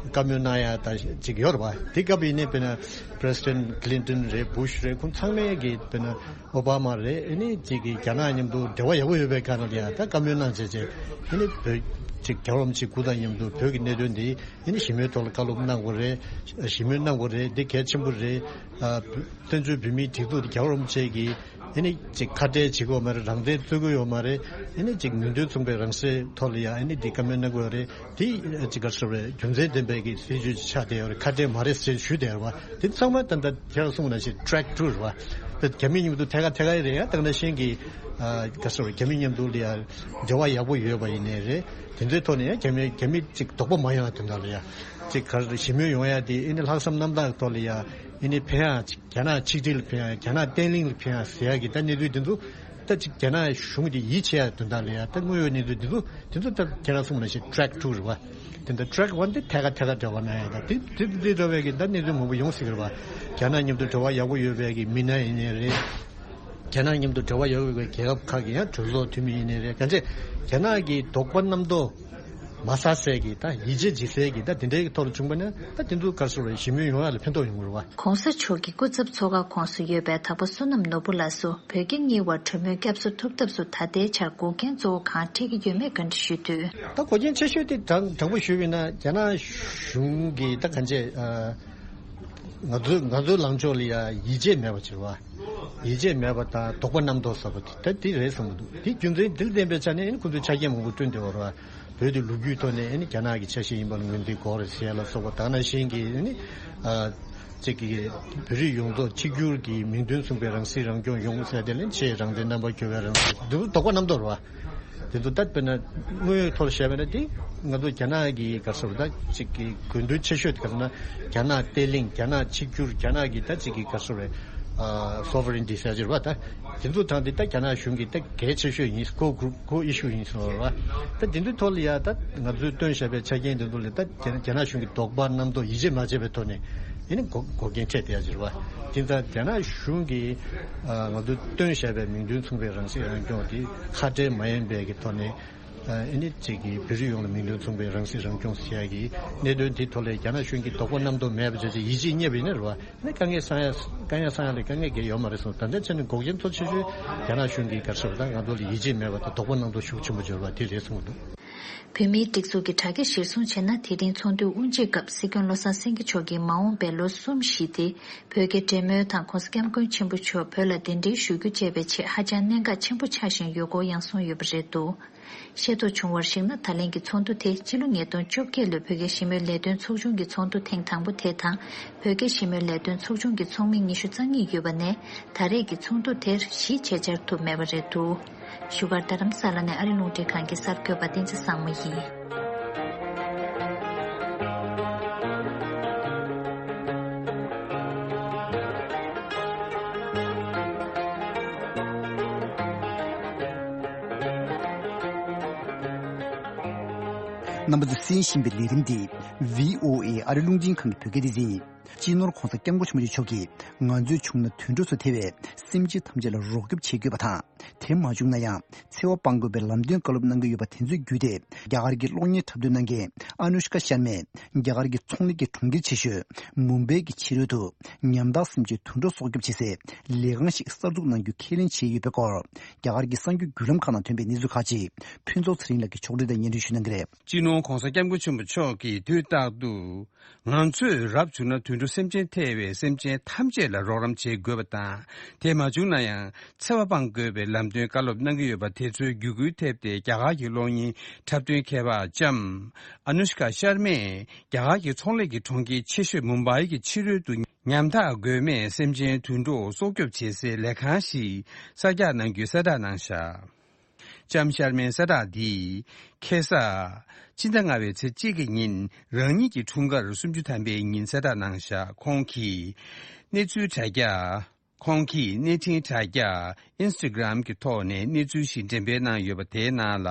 བཀའ་མོལ་གནང་ཡ་ད་ཅིག་ཡོད་རེད་བ། དེ་སྐབས་ཡིན་ནའི་དཔེར་ན་President Clinton རེད། Bush རེད། ཁོང་ཚང་མས་གི་དཔེར་ན་Obama རེད། ཨེ་ནི་ཅིག་གི་རྒྱ་ནག་མཉམ་དུ་འབྲེལ་བ་ཡག་པོ་ཡོད་པའི་སྒང་ལ་ཡ་ད་བཀའ་མོལ་གནང་བྱས་བྱས་ཨེ་ནི་བོད་ཅིག་རྒྱལ་བ་རིན་པོ་ཆེའི་སྐུ་དང་མཉམ་དུ་བོད་ཀྱི་གནད་དོན་འདི་ཨེ་ནི་ཞི་མོལ་ཐོག་ལ་བཀའ་སློབ་གནང་དགོས་རེད། ཞི་མོལ་གནང་དགོས་རེད། འདི་གལ་ཆེན་པོ་རེད། ཨ་བཙན་བྱོལ་བོད་མིའི་སྒྲིག་འཛུགས་འདི་རྒྱལ་བ་རིན་པོ་ཆེ་གིས་ཨེ་ནི་ཅིག་ཁ་བྲལ་བྱེད་དགོས་མ་རེད། རང་བཙན་རྩོད་ཀྱི་ཡོད་མ་རེད། ཨེ་ནི་ཅིག་མིང་དོན་མཚུངས་པའི་རང་སྲིད་ཐོག་ལ་ཡ་ཨེ་ནི་འདི་བཀའ་མོལ་གནང་དགོས་རེད། དེ་ཅིག་ག་ཟེར་བའི་རྒྱུ་མཚན་ལྡན་པའི་གི་སྲིད་ཇུས་ཆགས་བསྡད་ཡོད་རེད། ཁ་བྲལ་མ་རེད་ཟེར་ཞུས་བསྡད་ཡོད་རེད་བ། དེ་ཚང་མ་ད་ལྟ་ཁྱེད་རང་གསུངས་ནང་བཞིན་track two རེད་བ། དེ་རྒྱ་མི་མཉམ་དུ་ཐད་ཀ་ཐད་ཀ་རེད་ཡ། ད་ག་ནང་བཞིན་གི་ག་ཟེར་བའི་རྒྱ་མི་མཉམ་དུ་ལ་ཡ་འབྲེལ་བ་ཡག་པོ་ཡོད་པ་ཡིན་ནའི་རེད། དེ་ཚོའི་ཐོག་ནས་ཡ་རྒྱ་མི་རྒྱ་མི་ཅིག་དོགས་པ་མ་ཡོང་ཡ་དོན་དག་ལ་ཡ་ཅིག་ག་རེ་ཞི་མོལ་ཡོང་ཡ་དེ་ཨེ་ནི་ལྷག་བསམ་རྣམ་དག་ཐོག་ལ་ཡ་ཨེ་ནི་ཕན་ཡ་ཅིག་རྒྱ་ནག་ཆིག་སྒྲིལ་ལ་ཕན་ཡ། རྒྱ་ནག་བརྟན་ལྷིང་ལ་ཕན་ཡ་ཟེར་ཡ་གི་ད་གནས་ཚུལ་དེ་ཚོ་ད་ཅིག་རྒྱ་ནག་གཞུང་གིས་ཡིད་ཆེས་ཡ་དོན་དག་ལ་ཡ་ད་དངོས་ཡོད་གནས་ཚུལ་དེ་ཚོ་དེ་ཚོ་ད་ཁྱེད་རང་གསུངས་ནང་བཞིན་track two རེད་བ། དེ་འདྲ་track one དེ་ཐད་ཀ་ཐད་ཀ་འབྲེལ་བ་གནང་ཡ་ད་དེ་དེ་དེ་འདྲ་བའི་གི་ད་གནས་ཚུལ་མང་པོ་ཡོང་སྲིད་ཀྱི་རེད་བ། རྒྱ་ནག་མཉམ་དུ་འབྲེལ་བ་ཡག་པོ་ཡོད་པའི་གི་མི་སྣ་ཡིན་ནའི་རེད། རྒྱ་ནག་མཉམ་དུ་འབྲེལ་བ་ཡོད་པའི་རྒྱལ་ཁབ་ཁག་གི་ཡང་གྲོས་ཚོགས་འཐུས་མི་ཡིན་ནའི་རེད། གང་ཅི་རྒྱ་ནག་གི་དོགས་པ་རྣམ་རྟོག་མ་ཟ་སའི་གི་ད་ཡིད་ཆེས་བྱེད་སའི་གི་ད་དེ་འདྲའི་གི་ཐོག་ལ་བྱུང་པ་ན་ད་དེ་ཚོ་ག་རེ་ཟེར་དགོས་རེད། ཞི་མོལ་ཡོང་ཡ་ལ་ཕན་ཐོགས་ཡོང་གི་རེད་བ། ༸གོང་ས་མཆོག་གི་སྐུ་ཚབ་ཚོགས་ཁག་ཁོངས་སུ་ཡོད་པའི་དྭགས་པོ་བསོད་ནམས་ནོར་བུ་ལགས་སུ་བོད་རྒྱ་གཉིས་བར་གྲོས་མོལ་བསྐྱར་གསོ་ཐུབ་ཐབས་སུ་ད་ལྟའི་ཆར་འགོག་རྐྱེན་གཙོ་བོ་གང་འཕྲད་ཀྱི་ཡོད་མེད་བཀའ་འདྲི་ཞུས་དུས། ད་འགོག་རྐྱེན་ཆེ་ཤོས་དེ་དྲང་དྲང་པོ་ཞུས་པ་ཡིན་ན་རྒྱ་ནག་གཞུང་གིས་ད་གང་བྱས། ང་ཚོའི་ང་ཚོའི་ལངས་ཕྱོགས་ལ་ཡ་ཡིད་ཆེས་མེད་པ་བྱེད་པ། ཡིད་ཆེས་མེད་པ་དང་དོགས་པ་རྣམ་རྟོག་ཟ་བ་དེ་ད་དེ་རེད་བསམ་གྱི་འདུག་དེ་རྒྱུ་མཚན་དེ་ལ་བརྟེན་པའི་ཆ་ནས་ཨ་ནི་ཁོ་ཚོས་ཆ་རྐྱེན་མང་པོ་བསྐྲུན་བསྡད་པ་རེད་བ། བོད་དེ་ལོ་རྒྱུས་ཐོག་ནས་ཨ་ནི་རྒྱ་ནག་གི་ཆ་ཤས་ཡིན་པ་ལ་ངོས་འཛིན་དགོས་རེད་ཟེར་ཡ་ལ་སོགས་པ་དེ་ནང་བཞིན་གྱི་ཨ་ནི་ཨ་གཅིག་གི་བོད་རིགས་ཡོངས་རྫོགས་གཅིག་གྱུར་གྱི་མིང་དོན་མཚུངས་པའི་རང་སྲིད་རང་སྐྱོང་ཡོང་ཟེར་དེ་ལ་ཆེས་རང་བཙན་རྣམ་པ་གྱུར་པའི་རང་སྲིད་དེ་ཚོ་དོགས་པ་རྣམ་རྟོག་རེད་བ། དེ་ཚོ་ད་དཔེར་ན་དངོས་ཡོད་ཐོག་བཤད་པ་ན་དེ་ང་ཚོ་རྒྱ་ནག་གི་ག་རེ་ཟེར་ད་ཅིག་གི་དགོས་འདུན་ཆེ་ཤོས་དེ་ག་རེ་ཟེར་ན་རྒྱ་ནག་བརྟན་ལྷིང་རྒྱ་ནག་གཅིག་གྱུར་རྒྱ་ནག་གི་ད་ཅིག་གི་ག་རེ་ཟེར་བའི་ཨ་sovereignty་ཟེར་གྱི་རེད་བ། ད་དེ་ཚོ་དང་དེ་ད་རྒྱ་ནག་གཞུང་གི་ད་གལ་ཆེ་ཤོས་ཡིན། core group core issue་ཡིན་ཟེར་བ་རེད་བ། ད་དེ་ཚོའི་ཐོག་ལ་ཡ་ད་ང་ཚོས་བཏོན་བཞག་པའི་ཆ་རྐྱེན་དེ་ཚོ་ལ་ད་རྒྱ་རྒྱ་ནག་གཞུང་གི་དོགས་པ་རྣམ་རྟོག་ཡིད་ཆེས་མ་བྱས་པའི་ཐོག་ནས་ཡིན་ན་འགོག་འགོག་རྐྱེན་འཕྲད་བསྡད་ཡ་ཅིག་རེད་བ། དེ་ཙང་རྒྱ་ནག་གཞུང་གིས་ཨ་ང་ཚོས་བཏོན་བཞག་པའི་མིང་དོན་མཚུངས་པའི་རང་སྲིད་རང་སྐྱོང་དེ་ཁ་བྲལ་མ་ཡིན་པའི་གི་ཐོག་ནས། ཨ་ནི་གཅིག་གིས་བོད་རིགས་ཡོངས་ལ་མིང་དོན་མཚུངས་པའི་རང་སྲིད་རང་སྐྱོང་ཟེར་ཡ་གི་གནད་དོན་དེའི་ཐོག་ལ་རྒྱ་ནག་གཞུང་གིས་དོགས་པ་རྣམ་རྟོག་མེད་པ་བྱས་ཏེ་ཡིད་ཆེས་རྙེད་པ་ཡིན་ན་རེད་བ། ཨ་ནི་དཀའ་ངལ་སང་ཡ་དཀའ་ངལ་སང་ཡ་ལ་དཀའ་ངལ་གང་ཡང་ཡོད་མ་རེད་གསུངས། ད་ལྟའི་ཆ་ནས་འགོག་རྐྱེན་གཙོ་ཆེ་ཤོས་རྒྱ་ནག་གཞུང་གིས་ག་རེ་ཟེར་བ་དང་ང་ཚོ་ལ་ཡིད་ཆེས་མེད་པ་དང་དོགས་པ་རྣམ་རྟོག་ཤུགས་ཆེན་པོ་འབྱོར་བ་དེ་རེད་གསུངས་འདུག་བོད་མིའི་སྒྲིག་འཛུགས་ཀྱི་དྲ་རྒྱ་གཞིར་བཟུང་བྱས་ན་དེ་རིང་ཚོགས་འདུའི་དབུ་འབྱེད་སྐབས་སྲིད་སྐྱོང་བློ་བཟང་སེང་གེ་མཆོག་གིས་མ་འོངས་པའི་ལོ་གསུམ་བཞི་དེ་བོད་རྒྱ་འབྲེལ་མོལ་དང་༸གོང་ས་༸སྐྱབས་མགོན་ཆེན་པོ་མཆོག་བོད་ལ་གདན་འདྲེན་ཞུ་རྒྱུ་བཅས་པའི་ཆེད་ཧ་ཅང་གནད་འགག་ཆེན་པོ་ཆགས་བཞིན་ཡོད་སྐོར་ཡང་གསུངས་ཡོད་པ་རེད་འདུག་ཤེས་རྟོགས་བྱུང་བར་གཞིགས་ན་ད་ལན་གྱི་ཚོགས་འདུ་དེ་སྤྱི་ལོ་ཉིས་སྟོང་བཅོ་བརྒྱད་ལོའི་བོད་རྒྱ་ཞི་མོལ་ལས་དོན་ཚོགས་ཆུང་གི་ཚོགས་འདུ་ཐེངས་དང་པོ་དེ་དང་བོད་རྒྱ་ཞི་མོལ་ལས་དོན་ཚོགས་ཆུང་གི་ཚོགས་མི་ཉི་ཤུ་རྩ་གཉིས་ཡོད་པ་ནས་ད་རེས་ཀྱི་ཚོགས་འདུ་དེར་གཞིས་བྱེས་བཅར་ཐུབ་མེད་པ་རེད་འདུག་བཞུགས་སྒར་རྡ་རམ་ས་ལ་ནས་ཨ་རི་རླུང་འཕྲིན་ཁང་གི་གསར་འགོད་པ་བསྟན་འཛིན་བཟང་མོ་ཡིན། རྣམ་པ་ཚོས་གསན་བཞིན་པའི་ལས་རིམ་འདི་བྷི་ཨོ་ཨེ་ཨ་རི་རླུང་འཕྲིན་ཁང་གི་བོད་སྐད་སྡེ་ཚན་ཡིན། སྤྱི་ནོར་༸གོང་ས་༸སྐྱབས་མགོན་ཆེན་པོ་མཆོག་གིས་ང་ཚོའི་བྱུང་ན་དུད་འགྲོ་ཚོ་ཐེ་བའི་སེམས་ཅན་ཐམས་ཅད་ལ་རོགས་སྐྱོབ་བྱེད་དགོས་པ་དང་། དེ་མ་བྱུང་ན་ཡང་འཚེ་བ་སྤང་དགོས་པའི་ལམ་སྟོན་བཀའ་སློབ་གནང་གི་ཡོད་པ་དེ་ཚོ་བརྒྱུད་དེ་རྒྱ་གར་གྱི་གློག་བརྙན་འཁྲབ་སྟོན་གནང་མཁན་ཨ་ནུ་ཤ་ཀ་ཤར་མས་རྒྱ་གར་གྱི་ཚོང་ལས་ཀྱི་གྲོང་ཁྱེར་ཆེ་ཤོས་མུམ་བྷེ་གི་ཕྱི་རོལ་དུ་ཉམ་ཐག་སེམས་ཅན་དུད་འགྲོ་སྲོག་སྐྱོབ་བྱེད་སའི་ལས་ཁང་ཞིག་གསར་འཛུགས་གནང་རྒྱུ་ཁས་ལེན་བྱས་ཡོད་པའི་སྐོར་རྒྱ་གར་གྱི་གསར་འགྱུར་བརྒྱུད་ལམ་ཁག་ནང་ཐོན་པའི་གནས་ཚུལ་ཁག་ཅིག་ཕུན་ཚོགས་ཚེ་རིང་ལགས་ཀྱིས་ཕྱོགས་སྒྲིག་དང་སྙན་སྒྲོན་ཞུ་གནང་གི་རེད། སྤྱི་ནོར་༸གོང་ས་༸སྐྱབས་མགོན་ཆེན་པོ་མཆོག་གིས་དུས་རྟག་ཏུ། ང་ཚོས་རབ་བྱུང་ན་དུད་འགྲོ་སེམས་ཅན་ཐེ་བའི་སེམས་ཅན་ཐམས་ཅད་ལ་རོགས་རམ་བྱེད་དགོས་པ་དང་། དེ་མ་བྱུང་ན་ཡང་འཚེ་བ་སྤང་དགོས་པའི་ལམ་སྟོན་བཀའ་སློབ་གནང་གི་ཡོད་པ་དེ་ཚོའི་བརྒྱུད་སྐུལ་ཐེབས་ཏེ་རྒྱ་གར་གྱི་གློག་བརྙན་འཁྲབ་སྟོན་མཁས་པ་ལྕམ་ཨ་ནུ་ཤ་ཀ་ཤར་མས་རྒྱ་གར་གྱི་ཚོང་ལས་ཀྱི་གྲོང་ཁྱེར་ཆེ་ཤོས་མུམ་བྷའི་གི་ཕྱི་རོལ་དུ་ཉམ་ཐག་མགོན་མེད་སེམས་ཅན་དུད་འགྲོ་སྲོག་སྐྱོབ་བྱེད་སའི་ལས་ཁང་ཞིག་གསར་རྒྱག་གནང་རྒྱུའི་གསལ་བསྒྲགས་གནང་བཞག་ལྕམ་ཤར་མའི་གསལ་བསྒྲགས་འདིས་ཁ་སང་ཕྱི་ཟླ་ལྔ་པའི་ཚེས་གཅིག་གི་ཉིན་རང་ཉིད་ཀྱི་འཁྲུངས་སྐར་སུམ་ཅུ་ཐམ་པའི་ཉིན་གསལ་བསྒྲགས་གནང་བཞག་ཁོང་གིས་གནས་ཚུལ་དྲ་རྒྱ། ཁོང་གིས་གནས་འཕྲིན་དྲ་རྒྱ་Instagram་གྱི་ཐོག་ནས་གནས་ཚུལ་ཞིག་འགྲེམས་སྤེལ་གནང་ཡོད་པ་དེའི་ནང་ལ།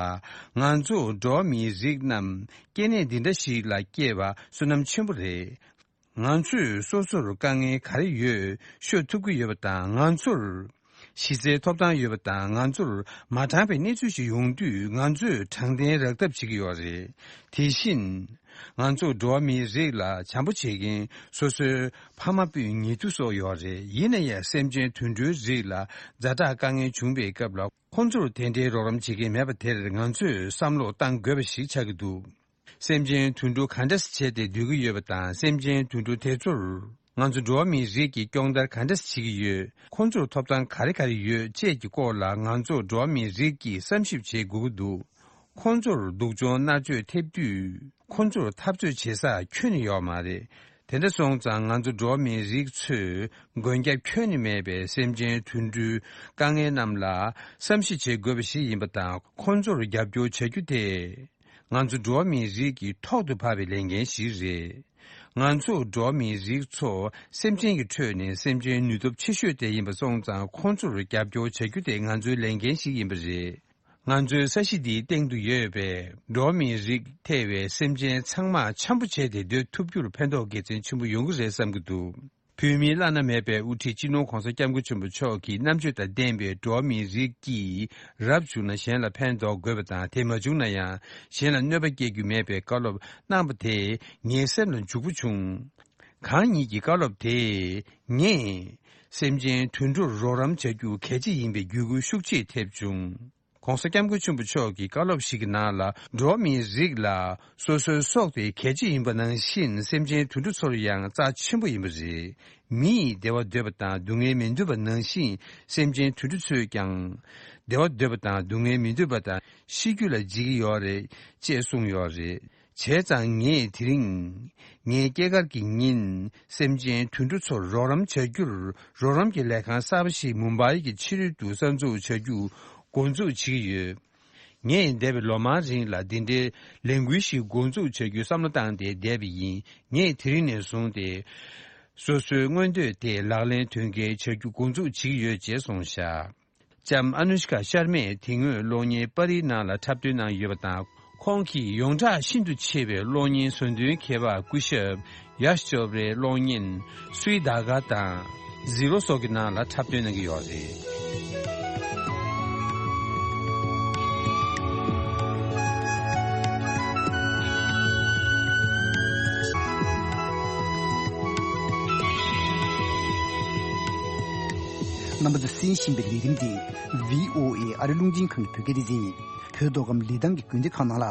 ང་ཚོ་འགྲོ་བ་མིའི་རིགས་རྣམས་སྐྱེ་གནས་འདི་འདྲ་ཞིག་ལ་སྐྱེས་པ་བསོད་ནམས་ཆེན་པོ་རེད། ང་ཚོས་སོ་སོར་དཀའ་ངལ་ག་རེ་ཡོད་ཤོད་ཐུབ་ཀྱི་ཡོད་པ་དང་། ང་ཚོར་གཞི་རྩའི་ཐོབ་ཐང་ཡོད་པ་དང་། ང་ཚོར་མ་དྲང་པའི་གནས་ཚུལ་ཞིག་ཡོང་དུས་ང་ཚོས་དྲང་བདེན་རག་ཐབས་བྱེད་ཀྱི་ཡོད་རེད། དེ་བཞིན་ང་ཚོ་འགྲོ་བ་མིའི་རིགས་ལ་བྱམས་པོ་བྱེད་མཁན་སོ་སོའི་ཕ་མ་སྤུན་ཉེ་དུ་སོགས་ཡོད་རེད། ཡིན་ན་ཡང་སེམས་ཅན་དུད་འགྲོའི་རིགས་ལ་ཛ་དྲག་དཀའ་ངལ་བྱུང་བའི་སྐབས་ལ་ཁོང་ཚོར་དེ་འདྲའི་རོགས་རམ་བྱེད་མཁན་མེད་པ་དེར་ང་ཚོས་བསམ་བློ་གཏང་དགོས་པ་ཞིག་ཆགས་ཀྱི་འདུག་སེམས་ཅན་དུད་འགྲོ་ག་འདྲ་བྱས་ཏེ་སྡོད་ཀྱི་ཡོད་པ་དང་། སེམས་ཅན་དུད་འགྲོ་དེ་ཚོར་ང་ཚོ་འགྲོ་བ་མིའི་རིགས་ཀྱིས་སྐྱོང་བརྡར་ག་འདྲ་བྱེད་ཀྱི་ཡོད། ཁོང་ཚོར་ཐོབ་ཐང་ག་རེ་ག་རེ་ཡོད་བཅས་ཀྱི་སྐོར་ལ་ང་ཚོ་འགྲོ་བ་མིའི་རིགས་ཀྱིས་བསམ་ཞིབ་བྱེད་དགོས་ཀྱི་འདུག་ཁོང་ཚོར་སྡུག་སྦྱོང་མནར་གཅོད་ཐེབས་དུས་ཁོང་ཚོར་འཐབ་རྩོད་བྱེད་ས་ཁྱོན་ནས་ཡོད་མ་རེད། དེ་འདྲ་སོང་ཙང་ང་ཚོ་འགྲོ་བ་མིའི་རིགས་ཚོས་མགོན་སྐྱབས་ཁྱོན་ནས་མེད་པའི་སེམས་ཅན་དུད་འགྲོའི་དཀའ་ངལ་རྣམས་ལ་བསམ་ཤེས་བྱེད་དགོས་པ་ཞིག་ཡིན་པ་དང་། ཁོང་ཚོར་རྒྱབ་སྐྱོར་བྱ་རྒྱུ་དེ། ང་ཚོ་འགྲོ་བ་མིའི་རིགས་ཀྱི་ཐོག་ཏུ་བབས་པའི་ལས་འགན་ཞིག་རེད། ང་ཚོ་འགྲོ་བ་མིའི་རིགས་ཚོ་སེམས་ཅན་གྱི་ཁྲོད་ནས་སེམས་ཅན་ནུས་སྟོབས་ཆེ་ཤོས་དེ་ཡིན་པ་སོང་ཙང་། ཁོང་ཚོར་རྒྱབ་སྐྱོར་བྱ་རྒྱུ་དེ་ང་ཚོའི་ལས་འགན་ཞིག་ཡིན་པ་རེད། ང་ཚོའི་ས་གཞི་འདིའི་སྟེང་དུ་ཡོད་པའི་འགྲོ་བ་མིའི་རིགས་ཐེ་བའི་སེམས་ཅན་ཚང་མ་འཆམ་པོ་བྱས་ཏེ་སྡོད་ཐུབ་རྒྱུར་ཕན་ཐོགས་དགེ་མཚན་ཆེན་པོ་ཡོང་གི་རེད་བསམ་གྱི་འདུག་བོད་མིའི་བླ་ན་མེད་པའི་དབུ་ཁྲིད་སྤྱི་ནོར་༸གོང་ས་༸སྐྱབས་མགོན་ཆེན་པོ་མཆོག་གི་རྣམ་དཔྱོད་དང་ལྡན་པའི་འགྲོ་བ་མིའི་རིགས་ཀྱིས་རབ་བྱུང་ན་གཞན་ལ་ཕན་འདོགས་དགོས་པ་དང་། དེ་མ་བྱུང་ན་ཡང་གཞན་ལ་གནོད་པ་སྐྱེལ་རྒྱུ་མེད་པའི་བཀའ་སློབ་གནང་བ་དེས་ངའི་སེམས་ལ་འཇུག་པོ་བྱུང་། གང་ཉིད་ཀྱི་བཀའ་སློབ་དེས་ངས་སེམས་ཅན་དུད་འགྲོར་རོགས་རམ་བྱ་རྒྱུ་གལ་ཆེ་ཡིན་པའི་བརྒྱུད་སྐུལ་ཤུགས་ཆེ་ཐེབས་བྱུང་། ༸གོང་ས་༸སྐྱབས་མགོན་ཆེན་པོ་མཆོག་གི་བཀའ་སློབ་ཞིག་གི་ནང་ལ། འགྲོ་བ་མིའི་རིགས་ལ་སོ་སོའི་སྲོག་དེ་གལ་ཆེ་ཡིན་པ་ནང་བཞིན། སེམས་ཅན་དུད་འགྲོ་ཚོར་ཡང་རྩ་ཆེན་པོ་ཡིན་པ་རེད། མི་ཡིས་བདེ་བ་འདོད་པ་དང་སྡུག་བསྔལ་མི་འདོད་པ་ནང་བཞིན། སེམས་ཅན་དུད་འགྲོ་ཚོས་ཀྱང་བདེ་བ་འདོད་པ་དང་སྡུག་བསྔལ་མི་འདོད་པ་དང་། ཤི་རྒྱུ་ལ་འཇིགས་ཀྱི་ཡོད་རེད་ཅེས་གསུངས་ཡོད་རེད། བྱས་ཙང་ངས་དེ་རིང་ངའི་སྐྱེས་སྐར་གྱི་ཉིན། སེམས་ཅན་དུད་འགྲོ་ཚོར་རོགས་རམ་བྱ་རྒྱུར། རོགས་རམ་གྱི་ལས་ཁང་གསར་པ་ཞིག་མུམ་བྷའི་གི་ཕྱི་རོལ་དུ་གསར་འཛུགས་བྱ་རྒྱུ་འགོ་འཛུགས་བྱེད་ཀྱི་ཡོད། ངས་འདས་པའི་ལོ་མང་རིང་ལ་འདི་འདྲའི་ལས་འགུལ་ཞིག་འགོ་འཛུགས་བྱ་རྒྱུའི་བསམ་བློ་བཏང་སྟེ་བསྡད་པ་ཡིན། ངས་དེ་རིང་ནས་བཟུང་སྟེ། སོ་སོའི་མངོན་འདོད་དེ་ལག་ལེན་དོན་འཁེལ་བྱ་རྒྱུ་འགོ་འཛུགས་བྱེད་ཀྱི་ཡོད་ཅེས་གསུངས་བཞག། ལྕམ་ཨ་ནུ་ཤི་ཀ་ཤར་མས་དེ་སྔོན་གློག་བརྙན་པར་རིས་ནང་ལ་འཁྲབ་སྟོན་གནང་ཡོད་པ་དང་། ཁོང་གིས་ཡོངས་གྲགས་ཤིན་ཏུ་ཆེ་བའི་གློག་བརྙན་བཟོ་འདུན་མཁས་པ་སྐུ་ཞབས་ཡཱཤ་ཅོབ་རའི་གློག་བརྙན་སུའི་དཱ་ག་དང་ཟི་རོ་སོགས་ཀྱི་ནང་ལ་འཁྲབ་སྟོན་གནང་གི་ཡོད་རེད། རྣམ་པ་ཚོས་གསན་བཞིན་པའི་ལས་རིམ་འདི་བྷི་ཨོ་ཨེ་ཨ་རི་རླུང་འཕྲིན་ཁང་གི་བོད་སྐད་སྡེ་ཚན་ཡིན། བོད་མདོ་ཁམས་ལི་ཐང་གི་དགོན་སྡེ་ཁག་ནང་ལ་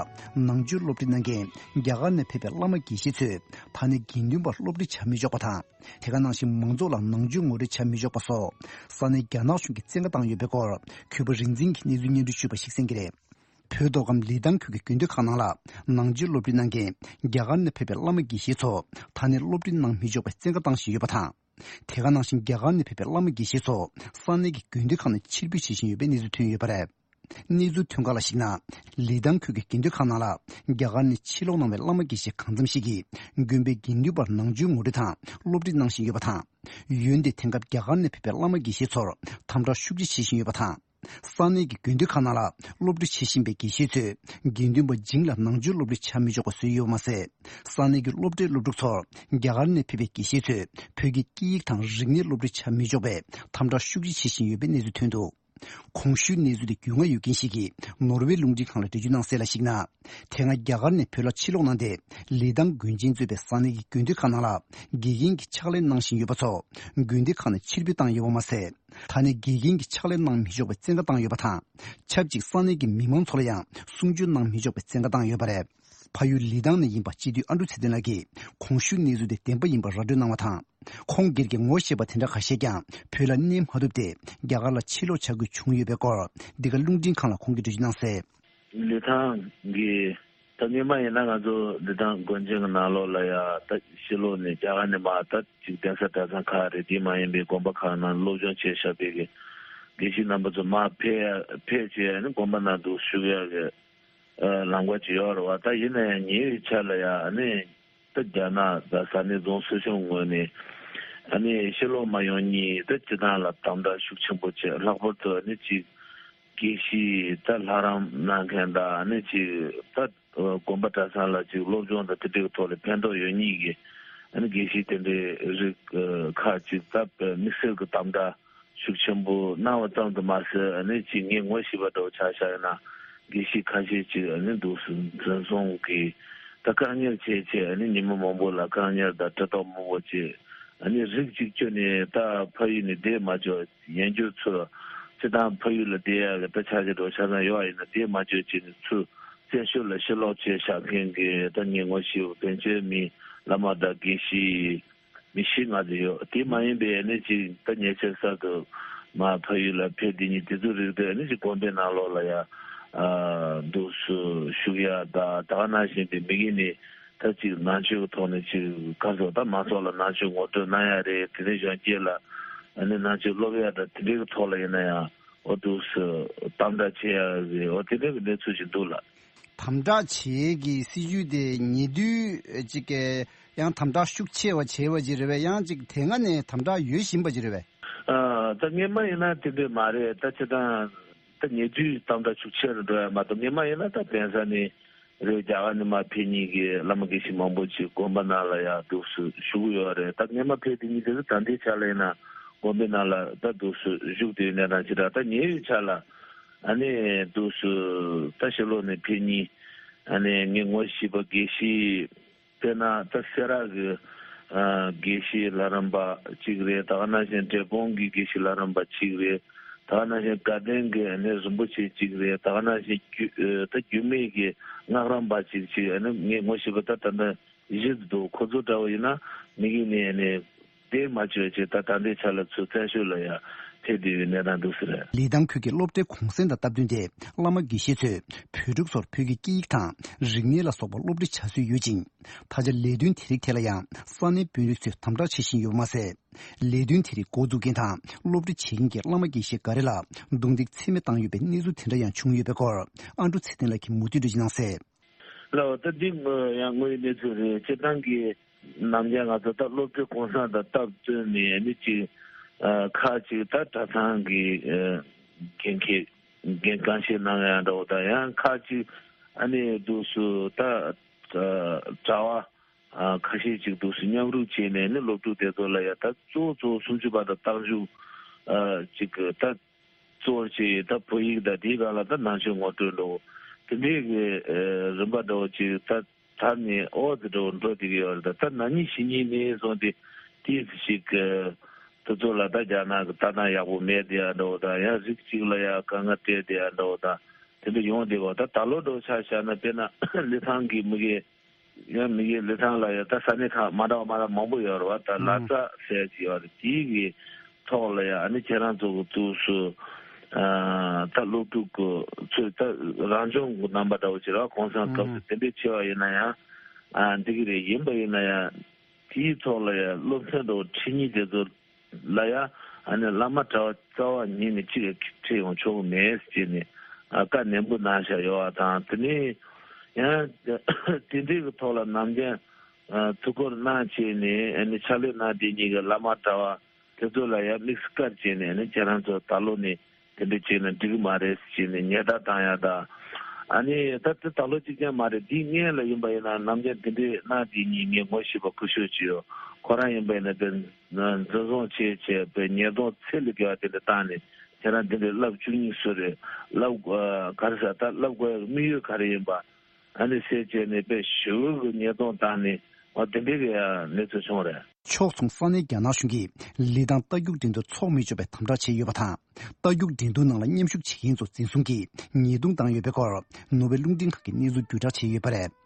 ནང་ཆོས་སློབ་ཁྲིད་གནང་མཁན་རྒྱ་གར་ནས་ཕེབས་པའི་བླ་མ་དགེ་བཤེས་ཚོས་ད་ནི་དགེ་འདུན་པར་སློབ་ཁྲིད་བྱ་མི་ཆོག་པ་དང་། དེ་ག་ནང་བཞིན་མང་ཚོགས་ལ་ནང་ཆོས་ངོ་སྤྲོད་བྱ་མི་ཆོག་པ་སོགས་ས་གནས་རྒྱ་ནག་གཞུང་གིས་བཙན་བཀའ་བཏང་ཡོད་པའི་སྐོར་གུས་པ་རིག་འཛིན་གྱིས་གནས་ཚུལ་སྙན་སྒྲོན་ཞུས་པ་ཞིག་གསན་གྱི་རེད། བོད་མདོ་ཁམས་ལི་ཐང་ཁུལ་གྱི་དགོན་སྡེ་ཁག་ནང་ལ་ནང་ཆོས་སློབ་ཁྲིད་གནང་མཁན་རྒྱ་གར་ནས་ཕེབས་པའི་བླ་མ་དགེ་བཤེས་ཚོ་ད་ནི་སློབ་ཁྲིད་གནང་མི་ཆོག་པའི་བཙན་བཀའ་བཏང་བཞིན་ཡོད་པ་དང་། དེ་ག་ནང་བཞིན་རྒྱ་གར་ནས་ཕེབས་པའི་བླ་མ་དགེ་བཤེས་ཚོ་ས་གནས་ཀྱི་དགོན་སྡེ་ཁག་ནས་ཕྱིར་འབུད་བྱེད་བཞིན་ཡོད་པའི་གནས་ཚུལ་ཐོན་ཡོད་པ་རེད། གནས་ཚུལ་ཐོན་ཁག་ལ་གཞིགས་ན། ལི་ཐང་ཁུལ་གྱི་དགེ་འདུན་ཁག་ནང་ལ་རྒྱ་གར་ནས་ཕྱིར་ལོག་གནང་བའི་བླ་མ་དགེ་བཤེས་གང་འཚམ་ཞིག་གིས་དགོན་པའི་དགེ་འདུན་པར་ནང་ཆོས་ངོ་སྤྲོད་དང་སློབ་ཁྲིད་གནང་བཞིན་ཡོད་པ་དང་། འོན་ཏེ་དེང་སྐབས་རྒྱ་གར་ནས་ཕེབས་པའི་བླ་མ་དགེ་བཤེས་ཚོར་དམ་དྲག་ཤུགས་ཆེ་བྱེད་བཞིན་ཡོད་པ་དང་། ས་གནས་ཀྱི་དགོན་སྡེ་ཁག་ནང་ལ་སློབ་ཁྲིད་བྱེད་བཞིན་པའི་དགེ་བཤེས་ཚོས་དགེ་འདུན་པ་བྱིངས་ལ་ནང་ཆོས་སློབ་ཁྲིད་བྱ་མི་ཆོག་པ་བཟོས་ཡོད་པ་མ་ཟད། ས་གནས་ཀྱི་སློབ་གྲྭའི་སློབ་ཕྲུག་ཚོར་རྒྱ་གར་ནས་ཕེབས་པའི་དགེ་བཤེས་ཚོས་བོད་ཀྱི་སྐད་ཡིག་དང་རིག་གནས་སློབ་ཁྲིད་བྱ་མི་ཆོག་པའི་དམ་དྲག་ཤུགས་ཆེ་བྱེད་བཞིན་ཡོད་པའི་གནས་ཚུལ་ཐོན་འདུག། གོང་ཞུས་གནས་ཚུལ་དེ་རྒྱུས་མངའ་ཡོད་མཁན་ཞིག་གིས་ནོར་ཝེ་རླུང་འཕྲིན་ཁང་ལ་འགྲེལ་བརྗོད་གནང་གསལ་ལ་གཞིགས་ན། དེ་སྔ་རྒྱ་གར་ནས་བོད་ལ་ཕྱིར་ལོག་གནང་སྟེ། ལི་ཐང་དགོན་ཆེན་གཙོས་པའི་ས་གནས་ཀྱི་དགོན་སྡེ་ཁག་ནང་ལ་དགེ་རྒན་གྱི་ཕྱག་ལས་གནང་བཞིན་ཡོད་པ་ཚོ་དགོན་སྡེ་ཁག་ནས་ཕྱིར་འབུད་བཏང་ཡོད་པ་མ་ཟད། ད་ནི་དགེ་རྒན་གྱི་ཕྱག་ལས་གནང་མི་ཆོག་པའི་བཙན་བཀའ་བཏང་ཡོད་པ་དང་། ཆབས་ཅིག་ས་གནས་ཀྱི་མི་མང་ཚོ་ལ་ཡང་གསུང་ཆོས་གནང་མི་ཆོག་པའི་བཙན་བཀའ་བཏང་ཡོད་པ་རེད། ཕ་ཡུལ་ལི་ཐང་ནས་ཡིན་པ་སྤྱི་འཐུས་ཨ་འབྲུག་ཚེ་བརྟན་ལགས་ཀྱིས་གོང་ཞུས་གནས་ཚུལ་དེ་བདེན་པ་ཡིན་པར་ར་སྤྲོད་གནང་བ་དང་། ཁོང་སྒེར་གྱི་ངོ་ཤེས་པ་དེ་འདྲ་ཁ་ཤས་ཀྱང་བོད་ལ་གནས་མ་ཐུབ་སྟེ་རྒྱ་གར་ལ་ཕྱིར་ལོག་བྱ་དགོས་བྱུང་ཡོད་པའི་སྐོར་འདི་ག་རླུང་འཕྲིན་ཁང་ལ་ཁོང་གིས་འགྲེལ་བརྗོད་གནང་གསལ། ལི་ཐང་གི་ད་སྔོན་མ་ཡིན་ན་ང་ཚོ་ལི་ཐང་དགོན་ཆེན་གྱི་ནང་ལོགས་ལ་ཡ་ད་ཕྱི་ལོགས་ནས་རྒྱ་གར་ནས་མར་ད་ཅིག་གདན་ས་གྲྭ་ཚང་ཁག་རེད། དེ་མ་ཡིན་པའི་དགོན་པ་ཁག་ནང་སློབ་སྦྱོང་བྱས་བཞག་པའི་གི་དགེ་བཤེས་རྣམ་པ་ཚོ་མར་ཕེབས་ཕེབས་བྱས་ནས་དགོན་པ་ནང་དུ་བཞུགས་ཡག་གི་ལམ་ཁ་ཅིག་ཡོད་རེད་བ། ད་ཡིན་ན་ཡང་ཉེ་བའི་ཆར་ལ་ཡང་ཨ་ནི་ད་རྒྱ་ནག་དང་ས་གནས་རྫོང་སྲིད་གཞུང་ངོས་ནས་ཨ་ནི་ཕྱིར་ལོག་མ་ཡོང་སྙིང་ད་སྤྱི་བཏང་ལ་དམ་དྲག་ཤུགས་ཆེན་པོ་བྱས། ལྷག་པར་དུ་ཨ་ནི་ཅིག་དགེ་བཤེས་ད་ལྷ་རམས་གནང་མཁན་དང་ཨ་ནི་ཅིག་ད་དགོན་པ་གྲྭ་ཚང་ལ་ཅིག་སློབ་སྦྱོང་དང་དེ་འདྲའི་ཐོག་ལ་ཕན་ཐོགས་ཡོད་སྙིང་གི་ཨ་ནི་དགེ་བཤེས་དེ་འདྲའི་རིགས་ཁག་ཅིག་ད་དམིགས་བསལ་གྱི་དམ་དྲག་ཤུགས་ཆེན་པོ་གནང་བ་ཙམ་དུ་མ་ཟད། ཨ་ནི་ཅིག་ངས་ངོ་ཤེས་པ་འདྲ་བོ་ཆ་བཞག་ཡོད་ན་དགེ་བཤེས་ཁ་ཤས་ཅིག་ཨ་ནི་འདུག་སེ་འཛིན་བཟུང་གིས་ད་བཀག་ཉར་བྱས་བྱས། ཨ་ནི་ཉི་མ་མང་པོ་ལ་བཀག་ཉར་དང་འཁྲིད་གཏོང་མང་པོ་བྱས། ཨ་ནི་རིགས་གཅིག་གྱུར་ནས་ད་ཕ་ཡུལ་ནས་བསྡད་མ་འཇུག་ཡན་རྒྱུ་ཚུར་སྤྱི་བཏང་ཕ་ཡུལ་ལ་བསྡད་ཡག་གི་ད་ཆ་རྐྱེན་འདྲ་བོ་ཆ་ཚང་ཡོད་པ་ཡིན་ན་བསྡད་མ་འཇུག་བྱས་ནས་ཚུར་བཙན་བྱོལ་ལ་ཕྱིར་ལོག་བྱས་བཞག་མཁན་གྱི་ད་ངས་ངོ་ཤེས་པ་བོད་ཆོས་མི་བླ་མ་དང་དགེ་བཤེས། མི་ཤི་ང་ཚོ་ཡོད། དེ་མ་ཡིན་པའི་ཨ་ནི་ཅིག་ད་ཉེ་ཆར་གསར་དུ་མར་ཕ་ཡུལ་ལ་ཕེབས་དེ་ཉིད་དེ་ཚོ་རིགས་དེ་ཨ་ནི་ཅིག་དགོན་པའི་ནང་ལོགས་ལ་ཡ་ཨ་འདུག་སེ་བཞུགས་ཡ་ད་ད་ག་ནང་བཞིན་དེ་མི་གི་ནི་ད་ཅིག་ནང་ཆོས་ཀྱི་ཐོག་ནས་ཅིག་ག་ཚོད་ད་མང་ཚོགས་ལ་ནང་ཆོས་ངོ་སྤྲོད་གནང་ཡ་རེད། དེ་ནས་གཞོན་སྐྱེས་ལ་ཨ་ནི་ནང་ཆོས་སློབ་ཡ་ད་དེ་འདྲའི་གི་ཐོག་ལ་ཡིན་ན་ཡང་འོ་འདུག་སེ་དམ་དྲག་བྱེད་ཡ་རེད། འོ་དེ་འདྲའི་གི་གནས་ཚུལ་ཞིག་འདུག་ལགས། དམ་དྲག་བྱེད་ཀྱི་སྲིད་ཇུས་དེ་ཉེ་དུས་ཅིག་གི་ཡང་དམ་དྲག་ཤུགས་ཆེ་བ་བྱས་པ་ཅིག་རེད་པས། ཡང་ཅིག་དེ་སྔ་ནས་དམ་དྲག་ཡོད་བཞིན་པ་ཅིག་རེད་པས། ཨ་ད་སྔོན་མ་ཡིན་ན་དེ་འདྲས་མ་རེད། ད་སྤྱིར་བཏང་ད་ཉེ་དུས་དམ་དྲག་ཤུགས་ཆེ་རུ་འགྲོ་ཡ་མ་གཏོགས་སྔོན་མ་ཡིན་ན་ད་གདན་ས་ནས་ རེད། རྒྱ་གར་ནས་མར་ཕེབས་མཁན་གྱི་བླ་མ་དགེ་བཤེས་མང་པོ་ཅིག་དགོན་པ་ནང་ལ་ཡང་འདུག་སེ་བཞུགས་ཡོད་རེད། ད་སྔས་མ་ཕེབས་དེ་ཉིད་དེ་ད་ལྟའི་ཆ་ལ་ཡིན་ན་དགོན་པའི་ནང་ལ་ད་འདུག་སེ་བཞུགས་བསྡད་ཡོད་གནས་སྟངས་ཅིག་རེད། ད་ཉེ་བའི་ཆར་ལ་ཨ་ནི་འདུག་སེ་ད་ཕྱི་ལོགས་ནས་ཕེབས་མཁན་ཨ་ནི་ངས་ངོ་ཤེས་པ་དགེ་བཤེས། དཔེར་ན་ད་སེ་ར་གི་ཨ་དགེ་བཤེས་ལྷ་རམས་པ་གཅིག་རེད། ད་ག་ནང་བཞིན་འབྲས་སྤུངས་ཀྱི་དགེ་བཤེས་ལྷ་རམས་པ་གཅིག་རེད། ད་ག་ནང་བཞིན་དགའ་ལྡན་གྱི་ཨ་ནི་རིན་པོ་ཆེ་གཅིག་རེད། ད་ག་ནང་བཞིན་རྒྱུད་ཨ་ད་རྒྱུད་སྨད་ཀྱི་སྔགས་རམས་པ་གཅིག་གཅིག་ཨ་ནི་ངས་ངོ་ཤེས་པ་ད་ད་ལྟ་བཞི་འདུག་ཁོ་ཚོ་འདྲ་བོ་ཡིན་ན་མི་གི་ནས་ཨ་ནི་དེ་མ་བཅོས་བྱས་ད་ད་ལྟའི་ཆ་ལ་ཚུར་བཙན་བྱོལ་ལ་ཡ་ཕེབས་བསྡད་ཡོད་གནས་སྟངས་འདུག་ཟེར། ལི་ཐང་ཁུལ་གྱི་སློབ་གྲྭའི་གུང་སེང་དང་སྟབས་བསྟུན་ཏེ་བླ་མ་དགེ་བཤེས་ཚོས་བོད་ཕྲུག་ཚོར་བོད་ཀྱི་སྐད་ཡིག་དང་རིག་གནས་ལ་སོགས་པ་སློབ་ཁྲིད་བྱ་སྲོལ་ཡོད་ཅིང་། ད་ཆ་ལས་དོན་དེ་རིགས་ཐད་ལ་ཡང་ས་གནས་དཔོན་རིགས་ཚོས་དམ་དྲག་བྱེད་བཞིན་ཡོད་པ་མ་ཟད། ལས་དོན་དེ་རིགས་འགོ་འཛུགས་མཁན་དང་སློབ་ཁྲིད་བྱེད་མཁན་གྱི་བླ་མ་དགེ་བཤེས་འགའ་རེ་ལ་རྡུང་རྡེག་ཚད་མེད་བཏང་ཡོད་པའི་གནས་ཚུལ་དེ་འདྲ་ཡང་བྱུང་ཡོད་པའི་སྐོར་ཨ་འབྲུག་ཚེ་བརྟན་ལགས་ཀྱིས་མུ་མཐུད་འགྲེལ་བརྗོད་གནང་གསལ། ལགས་ད་འདི་ཡང་དངོས་ཡོད་གནས་ཚུལ་རེད། སྤྱིར་བཏང་གི་ནམ་རྒྱུན་ང་ཚོ་ད་སློབ་གྲྭའི་གུང་སེང་དང་སྟབས་བསྟུན་ནས་ནི་ཅིག་ཁག་ཅིག་ད་གྲྭ་ཚང་གི་འགན་འཁྱེར་འགན་འཁུར་གནང་ཡ་འདྲ་བོ་དང་ཡང་ཁག་ཅིག་ཨ་ནི་འདུག་སེ་ད་གྲྭ་བ་ཁ་ཤས་ཅིག་འདུག་སེ་མཉམ་རུབ་བྱས་ནས་ནི་སློབ་ཕྲུག་དེ་ཚོ་ལ་ཡ་ད་གཙོ་བོ་གཙོ་བོ་སུམ་ཅུ་པ་དང་རྟགས་འཇུག་ཅིག་ད། གཙོ་བོར་བྱས་ད་བོད་ཡིག་དང་དེའི་སྒང་ལ་ད་ནང་ཆོས་ངོ་སྤྲོད་འདྲ་བོ་དེ་འདྲའི་གི་རིམ་པ་འདྲ་བོ་ཅིག་ད་དར་ནས་འོ་དེ་འདྲ་བོ་འགྲོ་བསྡད་ཀྱི་ཡོད་རེད། ད་ད་ན་ནིང་གཞེས་ནིང་ནས་བཟུང་སྟེ་ཏོག་ཙམ་ཞིག་དེ་ཚོ་ལ་ད་རྒྱ་ནག་གི་ལྟ་སྟངས་ཡག་པོ་མེད་དེ་ཡ་འདྲ་བོ་དང་ཡང་རིགས་གཅིག་ལ་ཡ་དཀའ་ངལ་སྤྲད་དེ་ཡ་འདྲ་བོ་དང་དེ་འདྲ་ཡོང་བསྡད་པ། ད་ད་ལོ་འདྲ་བོ་ཆ་བཞག་ན་དཔེར་ན་ལི་ཐང་གི་མི་གི་ཡང་མི་གི་ལི་ཐང་ལ་ཡང་ད་ས་གནས་ཁག་མ་འདྲ་བ་མ་འདྲ་མང་པོ་ཡོད་རེད་བ། ད་ལྷ་ས་ཟེར་གྱི་ཡོད་རེད། དེའི་གི་ཐོག་ལ་ཡང་ཨ་ནི་ཁྱེད་རང་ཚོ་གི་ཚུགས་སུ་ད་སློབ་ཕྲུག་གི་ཚོས་ད་རང་སྦྱོང་གི་རྣམ་པ་འདྲ་བོ་ཅིག་རེད་བ། གུང་སེང་སྐབས་སུ་དེ་འདྲའི་ཆེ་བ་ཡིན་ན་ཡང་འགྲིག་གི་རེད། ཡིན་པ་ཡིན་ན་ཡང་དེའི་ཐོག་ལ་ཡང་སློབ་ཚན་འདྲ་བོ་ཁྲིད་མཁན་དེ་ཚོ་ལ་ཡ་ཨ་ནི་བླ་མ་གྲྭ་བ་རྩ་བ་ཉིད་ནས་གཅིག་ཁྲིད་ཡོང་ཆོག་གི་མེད་ཟེར་ནས་བཀའ་ནན་པོ་གནང་བཞག་ཡོད་པ་དང་། དེ་ནས་ཡང་དེ་འདྲའི་གི་ཐོག་ལ་ནམ་རྒྱུན་ཐུགས་ཁུར་གནང་བྱས་ནས་ཨ་ནི་ཕྱག་ལས་གནང་བསྡད་མཁན་གྱི་བླ་མ་གྲྭ་བ་དེ་ཚོ་ལ་ཡང་དམིགས་སུ་བཀར་བྱས་ནས་ཨ་ནི་ཁྱེད་རང་ཚོ་ད་ལོ་ནས་དེ་འདྲ་བྱས་ན་འགྲིག་གི་མ་རེད་ཟེར་ནས་ཉེན་བརྡ་བཏང་ཡ་དང་། ཨ་ནི་ད་དེ་ད་ལོ་གཅིག་ཀྱང་མ་རེད། དེའི་སྔོན་ལ་ཡིན་པ་ཡིན་ན་ནམ་རྒྱུན་དེ་འདྲའི་གནང་བསྡད་མཁན་ངས་ངོ་ཤེས་པ་སྐུ་ཞབས་ཅིག་ཡོད། ཁོ་རང་ཡིན་པ་ཡིན་ན་དེ། འཛིན་བཟུང་བྱས་བྱས་པའི་ཉེས་རྡུང་ཚད་ལས་བརྒལ་བ་དེ་འདྲ་བཏང་ནས་ཁྱེད་རང་འདི་འདྲའི་བསླབ་བཅུ་གཉིས་སུ་རེད། བསླབ་ག་རེ་ཟེར་ད་བསླབ་དགོས་ཡག་དམིགས་ཡུལ་ག་རེ་ཡིན་པ་ཨ་ནི་ཟེར་བྱས་ནས་དཔེ་ཞེ་པོ་གི་ཉེས་རྡུང་བཏང་ནས་འོ་དེ་འདྲའི་གི་ཡང་གནས་ཚུལ་བྱུང་རེད། ཕྱོགས་མཚུངས་ས་གནས་རྒྱ་ནག་གཞུང་གིས་ལི་ཐང་རྟ་རྒྱུག་འགྲན་བསྡུར་འཚོགས་མི་ཆོག་པའི་དམ་དྲག་བྱས་ཡོད་པ་དང་། རྟ་རྒྱུག་འགྲན་བསྡུར་ནང་ལ་མཉམ་ཞུགས་བྱེད་མཁན་ཚོ་འཛིན་བཟུང་གིས་ཉེས་རྡུང་བཏང་ཡོད་པའི་སྐོར་ནོར་ཝེ་རླུང་འཕྲིན་ཁང་གིས་གནས་ཚུལ་བརྒྱུད་བསྒྲགས་བྱས་ཡོད་པ་རེད།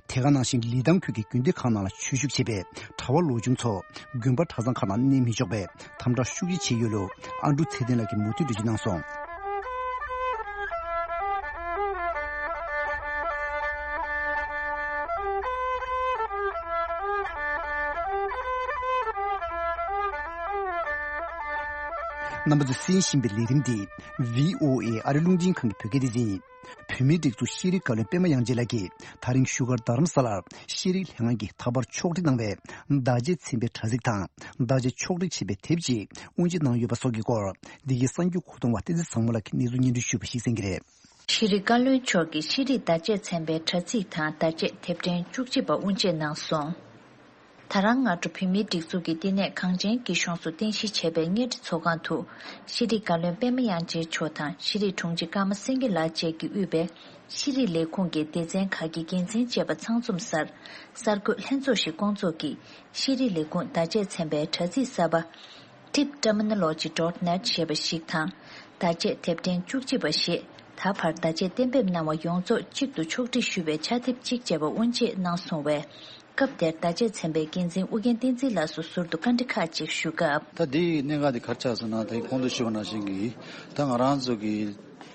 དེ་ག་ནང་བཞིན་ལི་ཐང་ཁུལ་གྱི་དགོན་སྡེ་ཁག་ནང་ལ་ཆོས་ཞུགས་བྱེད་པའི་གྲྭ་བ་ལོ་ཆུང་ཚོ་དགོན་པ་གྲྭ་ཚང་ཁག་ནང་གནས་མི་ཆོག་པའི་དམ་དྲག་ཤུགས་ཆེ་བྱས་ཡོད་ལུགས་ཨ་འབྲུག་ཚེ་བརྟན་ལགས་ཀྱིས་མུ་མཐུད་འགྲེལ་བརྗོད་གནང་སོང་། རྣམ་པ་ཚོས་གསན་བཞིན་པའི་ལས་རིམ་འདི་བྷི་ཨོ་ཨེ་ཨ་རི་རླུང་འཕྲིན་ཁང་གི་བོད་སྐད་སྡེ་ཚན་ཡིན། བོད་མིའི་སྒྲིག་འཛུགས་ཤེས་རིག་བཀའ་བློན་པད་མ་དབྱངས་ཅན་ལགས་ཀྱིས་ད་རིང་བཞུགས་སྒར་རྡ་རམ་ས་ལར་ཤེས་རིག་ལྷན་ཁང་གིས་ད་བར་ཕྱོགས་སྒྲིག་གནང་བའི་བརྡ་ཆད་ཚན་པའི་དྲ་ཚིགས་དང་བརྡ་ཆད་ཕྱོགས་སྒྲིག་བྱེད་པའི་དེབ་ཅིག་དབུ་འབྱེད་གནང་ཡོད་པ་སོགས་ཀྱི་སྐོར་འདི་གའི་གསར་འགྱུར་མཁོ་གཏོང་བ་བསྟན་འཛིན་བཟང་མོ་ལགས་ཀྱིས་གནས་ཚུལ་སྙན་སྒྲོན་ཞུས་པ་ཞིག་གསན་གྱི་རེད། ཤེས་རིག་བཀའ་བློན་མཆོག་གིས་ཤེས་རིག་བརྡ་ཆད་ཚན་པའི་དྲ་ཚིགས་དང་བརྡ་ཆད་དེབ་ཕྲེང་བཅུ་གཅིག་པ་དབུ་འབྱེད་གནང་སོང་། ད་རང་སྔ་དྲོ་བོད་མིའི་སྒྲིག་འཛུགས་ཀྱི་བསྟི་གནས་གངས་ཅན་སྐྱིད་གཤོངས་སུ་རྟེན་གཞི་བྱས་པའི་བརྙན་འཕྲིན་ཚོགས་ཁང་དུ་ཤེས་རིག་བཀའ་བློན་པད་མ་དབྱངས་ཅན་མཆོག་དང་ཤེས་རིག་དྲུང་ཆེ་ཀརྨ་སེང་གེ་ལགས་བཅས་ཀྱིས་དབུས་པའི་ཤེས་རིག་ལས་ཁུངས་ཀྱི་སྡེ་ཚན་ཁག་གི་འགན་འཛིན་བཅས་པ་ཚང་འཛོམས་སར་གསར་འགོད་ལྷན་ཚོགས་ཤིག་བསྐོང་ཚོགས་ཀྱིས་ཤེས་རིག་ལས་ཁུངས་བརྡ་ཆད་ཚན་པའི་དྲ་ཚིགས་གསར་པ། Tip Terminology dot net ཞེས་པ་ཞིག་དང་། བརྡ་ཆད་དེབ་ཕྲེང་བཅུ་གཅིག་པ་ཞེས་ད་བར་བརྡ་ཆད་གཏན་འབེབས་གནང་བ་ཡོངས་རྫོགས་གཅིག་ཏུ་ཕྱོགས་སྒྲིག་ཞུས་པའི་ཕྱག་དེབ་ཅིག་བཅས་པ་དབུ་འབྱེད་གནང་སོང་བས། སྐབས་དེར་བརྡ་ཆད་ཚན་པའི་འགན་འཛིན་ཨུ་རྒྱན་བསྟན་འཛིན་ལགས་སུ་ཟུར་དུ་བཀའ་འདྲི་ཁག་ཅིག་ཞུ་སྐབས། ད་འདིའི་གནད་འགག་འདི་ག་རེ་ཆགས་སོང་ན། ད་གོང་དུ་ཞུས་པ་ནང་བཞིན་གྱི་ད་ང་རང་ཚོ་གི་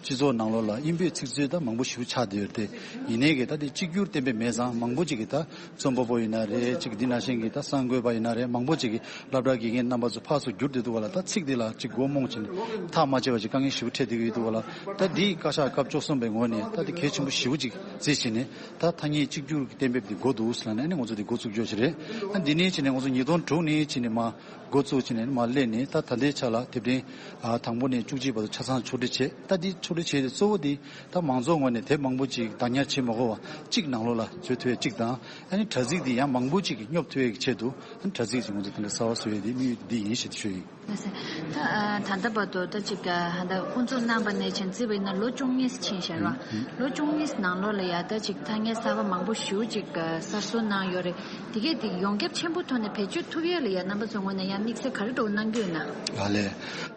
སྤྱི་ཚོགས་ནང་ལོགས་ལ་དབྱིན་བོད་ཚིག་མཛོད་ད་མང་པོ་ཞིག་ཆགས་བསྡད་ཡོད་དེ། ཡིན་ནའི་གི་ད་དེ་གཅིག་གྱུར་གཏན་འབེབས་མེད་ཙང་། མང་པོ་ཅིག་གིས་ད་རྩོམ་པ་པོ་ཡིན་ན་རེད། ཅིག་འདི་ནང་བཞིན་གྱི་ད་གསར་འགོད་པ་ཡིན་ན་རེད། མང་པོ་ཅིག་གིས་སློབ་གྲྭ་དགེ་རྒན་རྣམ་པ་ཚོ་ཕར་ཚུར་བསྒྱུར་བསྡད་འདུག་ག་ལ། ད་ཚིག་འདི་ལ་ཅིག་མགོ་རྨོངས་བྱས་ནས་ཐག་མ་ཆོད་པ་ཅིག་དཀའ་ངལ་ཞེ་པོ་འཕྲད་བསྡད་ཀྱི་ཡོད་འདུག་ག་ལ། ད་འདི་བཀའ་ཤག་སྐབས་བཅུ་གསུམ་པའི་ངོས་ནས་ད་འདི་གལ་ཆེན་པོ་ཞེ་པོ་ཅིག་བརྩིས་བྱས་ནས། ད་ཐ་སྙད་གཅིག་གྱུར་གྱི་གཏན་འབེབས་འདི་དགོས་འདུག་ཟེར་ལབ་ནས་ཨ་ནི་ང་ཚོ་འདི་འགོ་བཙུགས་རྒྱུ་ཞིག་རེད། ཨ་འདི་ནས་བྱས་ནས་ང་ཚོ་ཉིས་སྟོང་དྲུག་ནས་བྱས་ནས་མར་འགོ་བཙུགས་བྱས་ནས་མར་སླེབས་ནས། ད་ད་ལྟའི་ཆ་ལ་དེབ་ཕྲེང་ཨ་དང་པོ་ནས་བཅུ་གཅིག་བར་དུ་ཆ་ཚང་ཕྱོགས་སྒྲིག་བྱས། ད་འདི་ ཕྱོགས་སྒྲིག་བྱས་ཏེ་གཙོ་བོ་དེ་ད་མང་ཚོགས་ངོས་ནས་དེབ་མང་པོ་ཅིག་བདག་ཉར་བྱེད་མ་དགོས་པ་གཅིག་ནང་ལོགས་ལ་འཛུལ་ཐུབ་ཡས་གཅིག་དང་། ཨ་ནི་དྲ་ཚིགས་དེ་ཡང་མང་པོ་ཅིག་གིས་སྙོབ་ཐུབ་ཡས་ཀྱི་ཆེད་དུ། ཨ་ནི་དྲ་ཚིགས་ཅིག་ང་ཚོ་དེ་འདྲ་གསར་པ་བཟོ་ཡས་དེ་དམིགས་ཡུལ་འདི་ཡིན་ཞེས་ཞུ་ཡིན། ད་ད་ལྟ་བར་དུ་ད་ཅིག་ད་དབུ་འཛུགས་གནང་བ་ནས་བྱས་བརྩིས་པ་ཡིན་ན་ལོ་བཅུ་གཉིས་ཕྱིན་ཤག་ར། ལོ་བཅུ་གཉིས་ནང་ལོགས་ལ་ཡ་ད་ཅིག་ཐ་སྙད་གསར་པ་མང་པོ་ཞེ་པོ་ཅིག་གསར་བཟོ་གནང་ཡོད་རེད། དེ་གས་དེ་ཡོངས་ཁྱབ་ཆེན་པོ་ཐོག་ནས་བེད་སྤྱོད་ཐུབ་ཡས་ལ་ཡ་རྣམ་པ་ཚོའི་ངོས་ནས་ཡང་དམིགས་བསལ་ག་རེ་འདྲ་བོ་གནང་གི་ཡོད་ན། ཨ་ལས།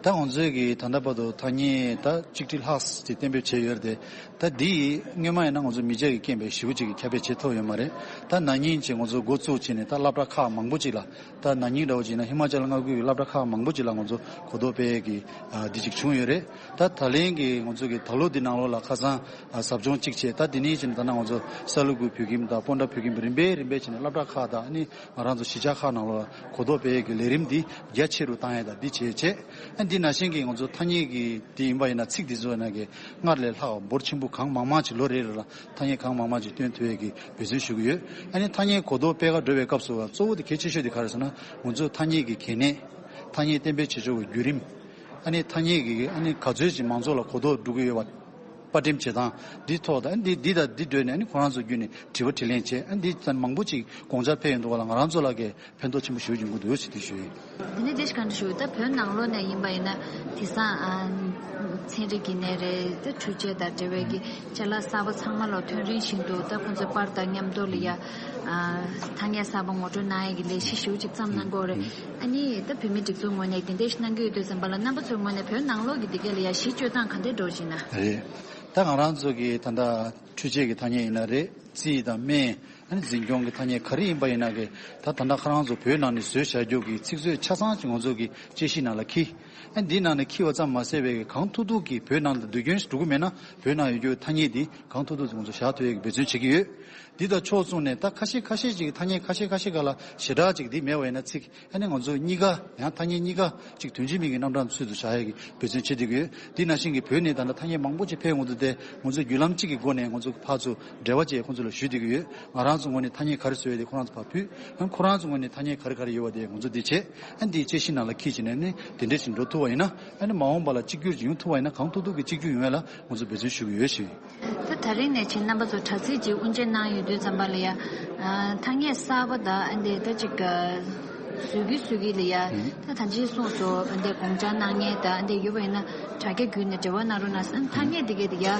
ད་ང་ཚོས་ཀྱི་ད་ལྟ་བར་དུ་ཐ་སྙད་ད་གཅིག་ཁྲི་ལྷག་ཅིག་གཏན་འབེབས་བྱས་ཡོད་རེད་དེ། ད་འདི་སྔོན་མ་ཡིན་ན་ང་ཚོ་མི་ཆ་གི་རྐྱེན་པས་ཞེ་པོ་ཅིག་གི་ཁྱབ་སྤེལ་བྱེད་ཐུབ་ཡོད་མ་རེད། ད་ན་ནིང་ཅིག་ང་ཚོ་འགོ་བཙུགས་བྱས་ནས་ད་སློབ་གྲྭ་ཁག་མང་པོ་ཅིག་ལ། ད་ན་ནིང་འདྲ་བོ་ཅིག་ན་ཧི་མ་ཅལ་མངའ་ཁུལ་གྱི་སློབ་གྲྭ་ཁག་མང་པོ་ཅིག་ལ་ང་ཚོ་གོ་རྟོགས་སྤེལ་ཡས་ཀྱི་ཨ་འདི་ཅིག་བྱུང་ཡོད་རེད། ད་ད་ལན་གྱི་ང་ཚོ་གི་ད་ལོ་འདི་ནང་ལོགས་ལ་ཁ་སང་ཨ་ཟབ་སྦྱོང་གཅིག་བྱས། ད་འདི་ནས་ཕྱིན་ད་ནང་ང་ཚོ་སཱ་ལུ་གུ་བོད་ཁྱིམ་དང་སྤོན་ཊ་བོད་ཁྱིམ་རིམ་པས་རིམ་པས་བྱས་ནས་སློབ་གྲྭ་ཁག་དང་ཨ་ནི་ང་རང་ཚོ་གཞིས་ཆགས་ཁག་ནང་ལོགས་ལ་གོ་རྟོགས་སྤེལ་ཡས་ཀྱི་ལས་རིམ་འདི་རྒྱ་ཆེ་རུ་བཏང་ཡས་དང་འདི་བྱས་བྱས། ཨ་འདི་ནང་བཞིན་གྱི་ང་ཚོ་ཐ་སྙད་ཀྱི་འདི་ཡིན་པ་ཡིན་ན་ཚིག་འདི་ཚོ་ཡིན་ན་གི་སྔར་ལས་ལྷག་འབོར་ཆེན་པོ་གང་མང་མང་ཅིག་ལོ་རེ་རེ་ལ་ཐ་སྙད་གང་མང་མང་ཅིག་བཏོན་ཐུབ་ཡས་ཀྱི་འབད་བརྩོན་ཞུ་གི་ཡོད། ཨ་ནི་ཐ་སྙད་གོ་རྟོགས་སྤེལ་ག་འགྲོ་བའི་སྐབས་སུ་གཙོ་བོ་དེ་གལ་ཆེ་ཤོས་དེ་ག་རེ་ཟེར་ན། ང་ཚོ་ཐ་སྙད་ཀྱི་གལ་གནད། ཐ་སྙད་གཏན་འབེབས་བྱེད་ཕྱོགས་ཀྱི་བརྒྱུད་རིམ། ཨ་ནི་ཐ་སྙད་ཀྱི་ཨ་ནི་ག་ཚོད་ཅིག་མང་ཚོགས་ལ་གོ་རྟོགས་འགྲོ་གི་ཡོད་པ། པར་འགྲེམས་བྱེད་སྟངས་འདི་ཐོག་དང་འདི་འདི་དང་འདི་བགྲོས་ནས་ཨ་ནི་ཁོ་རང་ཚོ་བརྒྱུད་ནས་དྲི་བ་དྲིས་ལན་བྱས། ཨ་འདི་ཙམ་མང་པོ་ཅིག་དགོངས་འཆར་ཕེབས་ཡོང་འདུག་ག་ལ། ང་རང་ཚོ་ལ་གི་ཕན་ཐོགས་ཆེན་པོ་ཞེ་པོ་ཡོང་གི་འདུག་ཟེར་དེ་ཞུ་ཡིན། དེ་ནས་དེ་ཞིག་གང་འདྲ་ཞུ། ད་བོད་ནང་ལོགས་ནས་ཡིན་པ་ཡིན་ན་དེང་སང་ཨ་ཚན་རིག་གི་ནས་རེད། ད་འཕྲུལ་ཆས་དང་འབྲེལ་བའི་གི་ཅ་ལག་གསར་པ་ཚང་མ་ལོ་ཐོན་རིམ་བཞིན་དུ་ད་ཁོང་ཚོའི་པར་དང་མཉམ་དུ་ལ་ཡ་ཨ་ཐ་སྙད་གསར་པ་ངོ་སྤྲོད་གནང་ཡས་ཀྱི་ལས་གཞི་ཞེ་པོ་ཅིག་བརྩམས་གནང་གི་ཡོད་རེད། ཨ་ནི་ད་བོད་མིའི་སྒྲིག་འཛུགས་ངོས་ནས་དེ་འདྲ་ཞིག་གནང་གི་ཡོད་དུས་ཙམ་པ་ལ་རྣམ་པ་ཚོའི་ངོས་ནས་བོད་ནང་ལོགས་ཀྱི་དེ་གས་ལ་ཡ་གཞི་བཅོལ་སྟངས་ག་འདྲས་འགྲོ་བཞིན་ན། རེད། ད་ང་རང་ཚོ་གི་ད་ལྟ་འཕྲུལ་ཆས་ཀྱི་ཐ་སྙད་ཡིན་ན་རེད། རྩིས་དང་སྨན། ཨ་ནི་འཛིན་སྐྱོང་གི་ཐ་སྙད་ག་རེ་ཡིན་པ་ཡིན་ན་གི་ད་ད་ལྟ་ཁོ་རང་ཚོ་བོད་ནང་ནས་བཟོས་བཞག་རྒྱུ་གི་ཚིག་མཛོད་ཆ་ཚང་ཅིག་ང་ཚོ་གི་དཔྱད་གཞི་ནང་ལ་འཁྱེར། ཨ་འདི་ནང་ནས་འཁྱེར་བ་ཙམ་མ་ཟད་པའི་གང་ཐུབ་ཐུབ་ཀྱིས་བོད་ནང་ལ་དུས་རྒྱུན་ཞིག་འགྲོ་གི་མེད་ན་བོད་ནང་ཡོད་རྒྱུ་ཐ་སྙད་འདི་གང་ཐུབ་ཐུབ་ང་ཚོ་བཞག་ཐུབ་ཡས་ཀྱི་འབད་བརྩོན་བྱེད་ཀྱི་ཡོད། འདི་དང་ཕྱོགས་མཚུངས་ནས་ད་ཁ་ཤས་ཁ་ཤས་ཅིག་ཐ་སྙད་ཁ་ཤས་ཁ་ཤས་སྒང་ལ་ཞེ་དྲག་ཅིག་འདི་མེད་པ་ཡིན་ན་ཚིག་ཨ་ནི་ང་ཚོ་གཉིས་ཀ་ཡང་ཐ་སྙད་གཉིས་ཀ་ཅིག་དོན་གཅིག་མིང་གི་རྣམ་གྲངས་ཚུལ་དུ་བཞག་ཡས་ཀྱི་འབད་བརྩོན་བྱེད་བསྡད་ཀྱི་ཡོད། འདི་ནང་བཞིན་གྱི་བོད་ནས་ད་ལྟ་ཐ་སྙད་མང་པོ་ཅིག་ཕེབས་ཡོང་དུས་དེ་ང་ཚོས་བརྒྱུད་ལམ་གཅིག་གི་སྒོ་ནས་ང་ཚོ་ཕར་ཚུར་འབྲེལ་བ་བཅས་ཁོང་ཚོ་ལ་ཞུ་བསྡད་ཀྱི་ཡོད། ང་རང་ཚོ་ངོས་ནས་ཐ་སྙད་ག་རེ་བཟོས་ཡོད་དེ་ཁོ་རང་ཚོ་ཕར་ཕུལ། ཨ་ཁོ་རང་ཚོ་ངོས་ནས་ཐ་སྙད་ག་རེ་ག་རེ་ཡོད་པ་དེ་ང་ཚོ་འདི་བྱས། ཨ་འདི་དཔྱད་གཞི་ནང་ལ་འཁྱེར་བྱས་ནས་ནི་དེ་འདྲས་ཅིག་འགྲོ་ཐུབ་པ་ཡིན་ན། ཨ་ནི་མ་འོངས་པ་ལ་གཅིག་གྱུར་ཅིག་ཡོང་ཐུབ་པ་ཡིན་ན་གང་ཐུབ་ཐུབ་ཀྱིས་གཅིག་གྱུར་ཡོང་ཡས་ལ་ང་ཚོ་འབད་བརྩོན་ཞུ་གི་ཡོད་ཞུ་ཡིན། ད་ད་རིང་ནས་ཕྱིན་རྣམ་པ་ཚོ་དྲ་ཚིགས་ཅིག་དབུ་འབྱེད་གནང་ཡོང་དུས་ཙམ་པ་ལ་ཡ། ཨ་ཐ་སྙད་གསར་པ་དང་ཨ་འདི་ད་ཅིག་ཨ་བཟོ་གི་བཟོ་གི་ལ་ཡ། ད་ད་ཅི་གསུངས་སོང་། ཨ་འདི་དགོངས་འཆར་གནང་མཁན་དང་ཨ་འདི་ཡོད་པ་ཡིན་ན་དྲ་རྒྱ་བརྒྱུད་ནས་འབྲེལ་བ་གནང་རོགས་གནང་། ཨ་ཐ་སྙད་འདི་གས་དེ་ཡ་ཨ་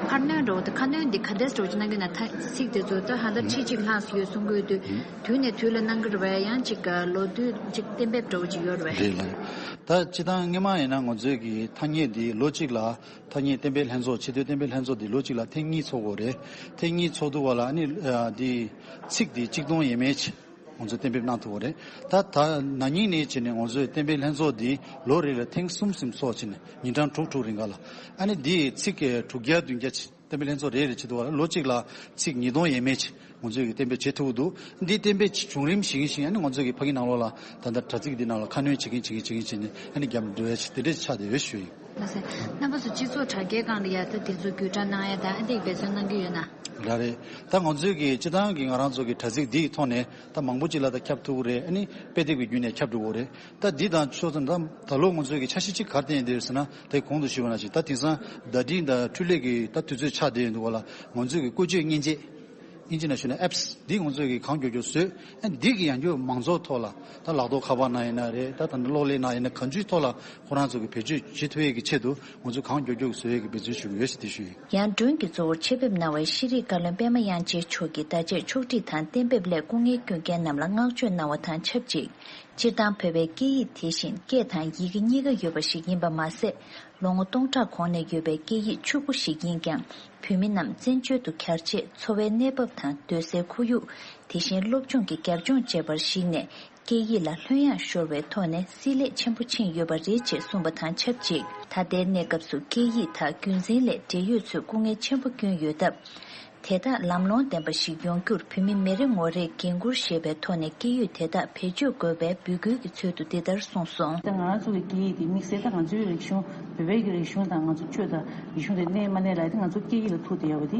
ཁ་སྣོན་འགྲོ་ད་ཁ་སྣོན་འདི་ག་འདྲས་འགྲོ་ཅིག་གནང་གི་ན། ད་ཚིག་དེ་ཚོ་ད་ཧ་ད་ཁྲི་གཅིག་ལྷག་ཙམ་ཡོད་གསུང་གི་ཡོད་དུས་དུས་ནས་དུས་ལ་གནང་གི་རེད་པས། ཡང་ཅིག་ཨ་ལོ་དུས་ཅིག་གཏན་འབེབས་འགྲོ་ཅིག་ཡོད་རེད་པས། རེད་ལགས། ད་སྤྱིར་བཏང་སྔོན་མ་ཡིན་ན་ང་ཚོའི་གི་ཐ་སྙད་འདི་ལོ་གཅིག་ལ་ཐ་སྙད་གཏན་འབེབས་ལྷན་ཚོགས་ཆེས་མཐོའི་གཏན་འབེབས་ལྷན་ཚོགས་འདི་ལོ་གཅིག་ལ་ཐེངས་གཉིས་ཚོགས་དགོས་རེད། ཐེངས་གཉིས་ཚོགས་དུས་བ་ལ་ཨ་ནི་ཨ་འདི་ཚིག་འདི་གཅིག་སྟོང་ཡས་མས་ཅིག་ང་ཚོས་གཏན་འབེབས་གནང་ཐུབ་པ་རེད། ད་ད་ན་ནིང་ནས་བྱས་ནས་ང་ཚོས་གཏན་འབེབས་ལྷན་ཚོགས་འདི་ལོ་རེ་ལ་ཐེངས་གསུམ་གསུམ་ཚོགས་བྱས་ནས་ཉིན་གྲངས་དྲུག་དྲུག་རིང་ག་ལ་ཨ་ནི་འདི་ཚིག་དྲུག་བརྒྱ་བདུན་བརྒྱ་ཅིག་གཏན་འབེབས་ལྷན་ཚོགས་རེ་རེ་བྱེད་དུས་བ་ལ་ལོ་གཅིག་ལ་ཚིག་ཉིས་སྟོང་ཡས་མས་ཅིག་ང་ཚོས་ཀྱི་གཏན་འབེབས་བྱེད་ཐུབ་ཀྱི་འདུག་འདི་གཏན་འབེབས་བྱུང་རིམ་ཞིག་ཡིན་ཞིང་ཨ་ནི་ང་ཚོས་ཀྱི་ཕ་གི་ནང་ལོགས་ལ་ད་ལྟ་དྲ་ཚིགས་འདི་ནང་ལ་ཁ་སྣོན་བྱེད་མཁན་བྱེད་མཁན་བྱེད་མཁན་བྱེད་ནས་ཨ་ནི་རྒྱབ་འགྲོ་ཡ་ཅིག་དེ་འདྲས་ཆགས་བསྡད་ཡོད་ཞུ་ཡིན། ལགས་སོ། རྣམ་པ་ཚོ་སྤྱི་ཚོགས་དྲ་རྒྱའི་སྒང་ལ་ཡ་ད་དེ་ཚོ་བརྒྱུད་བསྒྲགས་གནང་ཡ་ད་ཨ་འདི་འབད་བརྩོན་གནང་གི་ཡོད་ན། ར་རེད། ད་ང་ཚོས་ཀྱི་སྤྱིར་བཏང་གི་ང་རང་ཚོ་གི་དྲ་ཚིགས་འདིའི་ཐོག་ནས་ད་མང་པོ་ཅིག་ལ་ད་ཁྱབ་ཐུབ་ཀྱི་རེད། ཨ་ནི་དཔེ་དེབ་ཀྱི་བརྒྱུད་ནས་ཁྱབ་འགྲོ་གི་རེད། ད་འདི་དང་ཕྱོགས་མཚུངས་ད་ད་ལོ་ང་ཚོས་ཀྱི་འཆར་གཞི་གཅིག་ག་རེ་བཏིང་ཡོད་ཟེར་ན། དེ་གོང་དུ་ཞུས་པ་ནང་བཞིན་ད་དེང་སང་བརྡ་འཕྲིན་དང་འཕྲུལ་ལས་ཀྱི་ད་དུས་ཚོད་ཆགས་བསྡད་ཡོད་འདུག་ག་ལ། ང་ཚོས་ཀྱི་བཀོལ་སྤྱོད་མཉེན་ཆས། ཨིན་ཇི་ནང་ཞུས་ན་apps འདི་ང་ཚོས་ཀྱི་གང་མགྱོགས་མགྱོགས་བཟོས། ཨ་འདི་གི་ཡང་བསྐྱར་མང་ཚོགས་ཐོག་ལ་ད་ལག་ཐོག་ཁ་པར་ནང་ཡིན་ན་རེད། ད་ད་ནི་གློག་ཀླད་ནང་ཡིན་ན་གང་ཅིའི་ཐོག་ལ་ཁོ་རང་ཚོ་གི་བེད་སྤྱོད་བྱེད་ཐུབ་ཡས་ཀྱི་ཆེད་དུ་ང་ཚོས་གང་མགྱོགས་མགྱོགས་བཟོ་ཡས་ཀྱི་འབད་བརྩོན་ཞུ་གི་ཡོད་ཞེས་དེ་ཞུས་ཡོད། ཡང་སྒྲོན་གྱི་གཙོ་བོར་ཆེད་ཕེབས་གནང་བའི་ཤེས་རིག་བཀའ་བློན་པད་མ་དབྱངས་ཅན་མཆོག་གིས་ཟླ་ཕྱེད་ཕྱོགས་སྒྲིག་དང་གཏན་འབེབས་སླད་སྐུ་ངལ་བསྐྱོན་མཁན་རྣམས་ལ་བསྔགས་བརྗོད་གནང་བ་དང་ཆབས་ཅིག་སྤྱིར་བཏང་བོད་པའི་སྐད་ཡིག་དེ་བཞིན་སྐད་དང་ཡི་གེ་གཉིས་ཀ་ཡོད་པ་ཞིག་ཡིན་པ་མ་ཟད། ལོ་ངོ་སྟོང་ཕྲག་གོང་ནས་ཡོད་པའི་སྐད་ཡིག་ཕྱུག་པོ་ཞིག་ཡིན་ཀྱང་། བོད་མི་རྣམས་བཙན་བྱོལ་དུ་གྱར་རྗེས་འཚོ་བའི་གནས་བབ་དང་སྡོད་སའི་ཁོར་ཡུག་དེ་བཞིན་སློབ་སྦྱོང་གི་རྒྱབ་ལྗོངས་བཅས་པར་གཞིགས་ནས། སྐད་ཡིག་ལ་ལྷོད་ཡངས་ཤོར་བའི་ཐོག་ནས་བསྲེ་ལྷད་ཆེན་པོ་ཕྱིན་ཡོད་པ་རེད་ཅེས་གསུངས་པ་དང་ཆབས་ཅིག་ད་ལྟའི་གནས་སྐབས་སུ་སྐད་ཡིག་དག་རྒྱུན་འཛིན་སླད་འབྲེལ་ཡོད་ཚོས་སྐུ་ངལ་ཆེན་པོ་བསྐྱོན་ཡོད་སྟབས། དེ་དག་ལམ་ལྷོང་ལྡན་པ་ཞིག་ཡོང་རྒྱུར་བོད་མི་མི་རེ་ངོ་རེས་འགན་འཁུར་བཞེས་པའི་ཐོག་ནས་སྐད་ཡིག་དེ་དག་བེད་སྤྱོད་དགོས་པའི་འབོད་སྐུལ་གྱི་ཚུལ་དུ་འདི་ལྟར་གསུངས་སོང་། ད་ང་རང་ཚོ་གི་སྐད་ཡིག་དེ་དམིགས་བསལ་ད་ང་ཚོའི་རིག་གཞུང་བོད་པའི་གི་རིག་གཞུང་དང་ང་ཚོ་ཆོས་དང་རིག་གཞུང་དེ་གནས་མ་གནས་ལ་དེ་ང་ཚོ་སྐད་ཡིག་ལ་ཐུག་བསྡད་ཡོད་པ་དེ་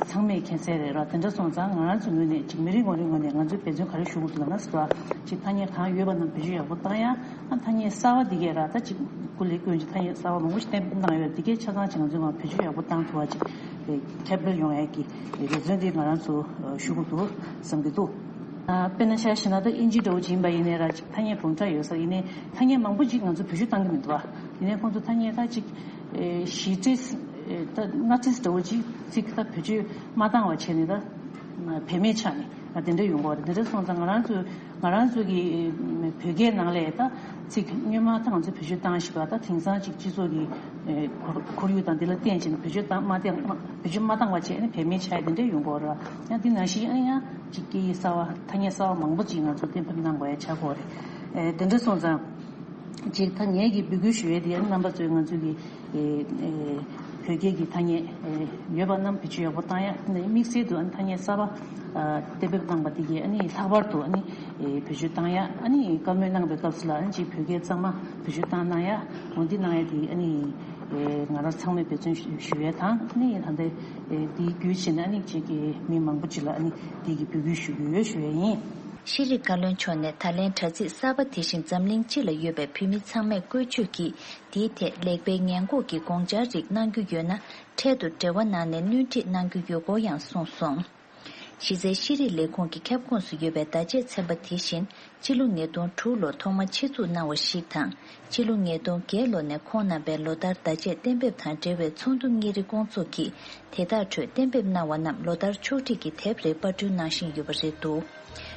ཚང་མས་མཁྱེན་གསལ་རེད་ར། དེ་འདྲ་སོང་ཙང་ང་རང་ཚོའི་ངོས་ནས་ཅིག་མི་རེ་ངོ་རེའི་ངོས་ནས་ང་ཚོས་འབད་བརྩོན་ག་རེ་ཞུ་དགོས་འདུག་ལབ་ན་ཟེར་བ་ཅིག་ཐ་སྙད་གང་ཡོད་པ་རྣམས་བེད་སྤྱོད་ཡག་པོ་བཏང་ཡ། ཨ་ཐ་སྙད་གསར་བ་འདི་གས་ར་ད་ཅིག་ ལས་ཀུན་གྱི་ཐ་སྙད་གསར་པ་མང་པོ་ཞིག་གཏན་འབེབས་གནང་ཡོད། འདི་གའི་ཆ་ཚང་ཅིག་ང་ཚོས་ང་བེད་སྤྱོད་ཡག་པོ་བཏང་ཐུབ་པ་ཅིག་ཁྱབ་སྤེལ་ཡོང་ཡག་གི་འབད་བརྩོན་འདི་ང་རང་ཚོ་ཞུ་དགོས་འདུག་བསམ་གྱི་འདུག་ཨ། དཔེར་ན་ཆ་བཞག་ན་ད་ཨིན་ཇི་འདྲ་བོ་ཅིག་ཡིན་པ་ཡིན་ནའི་ར་ཅིག་ཐ་སྙད་བུམ་ཕྲག་ཡོད་ས་ཡིན་ནའི་ཐ་སྙད་མང་པོ་ཅིག་ང་ཚོ་བེད་སྤྱོད་བཏང་གི་མི་འདུག་བ། ཡིན་ནའི་ཁོང་ཚོ་ཐ་སྙད་ད་ཅིག་ཨེ་བཞི་ཁྲི་ད་ལྔ་ཁྲི་འདྲ་བོ་ཅིག་ཚིག་ད་བེད་སྤྱོད་མ་བཏང་བ་བྱས་ནས་ད་བེད་མེད་ཆགས་ནས་ད་དེ་འདྲ་ཡོང་གི་ཡོད་རེད། དེ་འདྲ་སོང་ཙང་ང་རང་ཚོ་ང་རང་ཚོ་གི་བོད་སྐད་ནང་ལ་ད་ཚིག་སྔོན་མ་ད་ང་ཚོ་བེད་སྤྱོད་བཏང་བཞིན་པ་ད་དེང་སང་ཅིག་སྤྱི་ཚོགས་ཀྱི་ཨེ་ཁོར་ཁོར་ཡུག་དང་དེ་ལ་བརྟེན་བྱས་ནས་བེད་སྤྱོད་བཏང་མ་བཏང་བེད་སྤྱོད་མ་བཏང་བ་བྱས་ནས་བེད་མེད་ཆགས་ཡ་དེ་འདྲ་ཡོང་གི་ཡོད་རེད། ཡང་དེ་ནང་བཞིན་ཨ་ཡང་ཅིག་སྐད་ཡིག་གསར་པ་ཐ་སྙད་གསར་པ་མང་པོ་ཅིག་ང་ཚོ་གཏན་འབེབས་གནང་དགོས་ཡ་ཆགས་ཀྱི་ཡོད་རེད། ཨེ་དེ་འདྲ་སོང་ཙང་། ཅིག་ད་ངས་ཀྱི་འབོད་སྐུལ་ཞུ་ཡས་དེ་ཡང་རྣམ་པ་ཚོས་ང་ཚོའི་གི་ཨེ་ཨེ་བོད་སྐད་ཀྱི་ཐ་སྙད་ཨེ་ཡོད་པ་རྣམས་བེད་སྤྱོད་ཡག་པོ་བཏང་ཡ། དམིགས་བསལ་དུ་ཨ་ནི་ཐ་སྙད་གསར་པ་ཨ་གཏན་འབེབས་གནང་པ་དེ་གའི་ཨ་ནི་ལྷག་པར་དུ་ཨ་ནི་ཨེ་བེད་སྤྱོད་བཏང་ཡ། ཨ་ནི་བཀའ་མོལ་གནང་པའི་སྐབས་སུ་ལ་ཨ་ནི་ཅིག་བོད་སྐད་གཙང་མ་བེད་སྤྱོད་བཏང་གནང་ཡ། འོ་འདི་གནང་ཡ་དེ་ཨ་ནི་ཨེ་ང་རང་ཚང་མས་འབད་བརྩོན་ཞུ་ཞུ་ཡ་དང་ཨ་ནི་ད་ལྟ་ཨེ་དེའི་བརྒྱུད་བྱས་ནས་ཨ་ནི་ཅིག་གི་མི་མང་པོ་ཅིག་ལ་ཨ་ནི་དེ་གི་འབོད་སྐུལ་ཞུ་གི་ཡོད་ཞུ་ཡ་ཡིན། ཤེས་རིག་བཀའ་བློན་མཆོག་ནས་ད་ལན་དྲ་ཚིགས་གསར་པ་དེ་བཞིན་འཛམ་གླིང་སྤྱི་ལ་ཡོད་པའི་བོད་མི་ཚང་མས་བཀོལ་སྤྱོད་ཀྱིས་དེའི་ཐད་ལེགས་སྤེལ་ཉེས་འགོག་གི་དགོངས་འཆར་རིགས་གནང་རྒྱུ་ཡོད་ན་འཕྲལ་དུ་འབྲེལ་བ་གནང་ནས་སྣོན་འཕྲི་གནང་རྒྱུ་ཡོད་སྐོར་ཡང་གསུངས་སོང་། གཞི་རྩའི་ཤེས་རིག་ལས་ཁུངས་ཀྱི་ཁྱབ་ཁོངས་སུ་ཡོད་པའི་བརྡ་ཆད་ཚན་པ་དེ་བཞིན་ཕྱི་ལོ་ཉིས་སྟོང་དྲུག་ལོར་ཐོག་མར་ཆེད་འཛུགས་གནང་བ་ཞིག་དང་ཕྱི་ལོ་ཉིས་སྟོང་བརྒྱད་ལོ་ནས་ཁོང་རྣམ་པའི་ལོ་ལྟར་བརྡ་ཆད་གཏན་འབེབས་དང་འབྲེལ་བའི་ཚོགས་འདུ་གཉིས་རེ་སྐོང་ཚོགས་ཀྱིས། དེ་དག་ཁྲོད་གཏན་འབེབས་གནང་བ་རྣམས་ལོ་ལྟར་ཕྱོགས་སྒྲིག་གིས་དེབ་རེ་པར་སྐྲུན་གནང་བཞིན་ཡོད་པ་རེད་འདུག་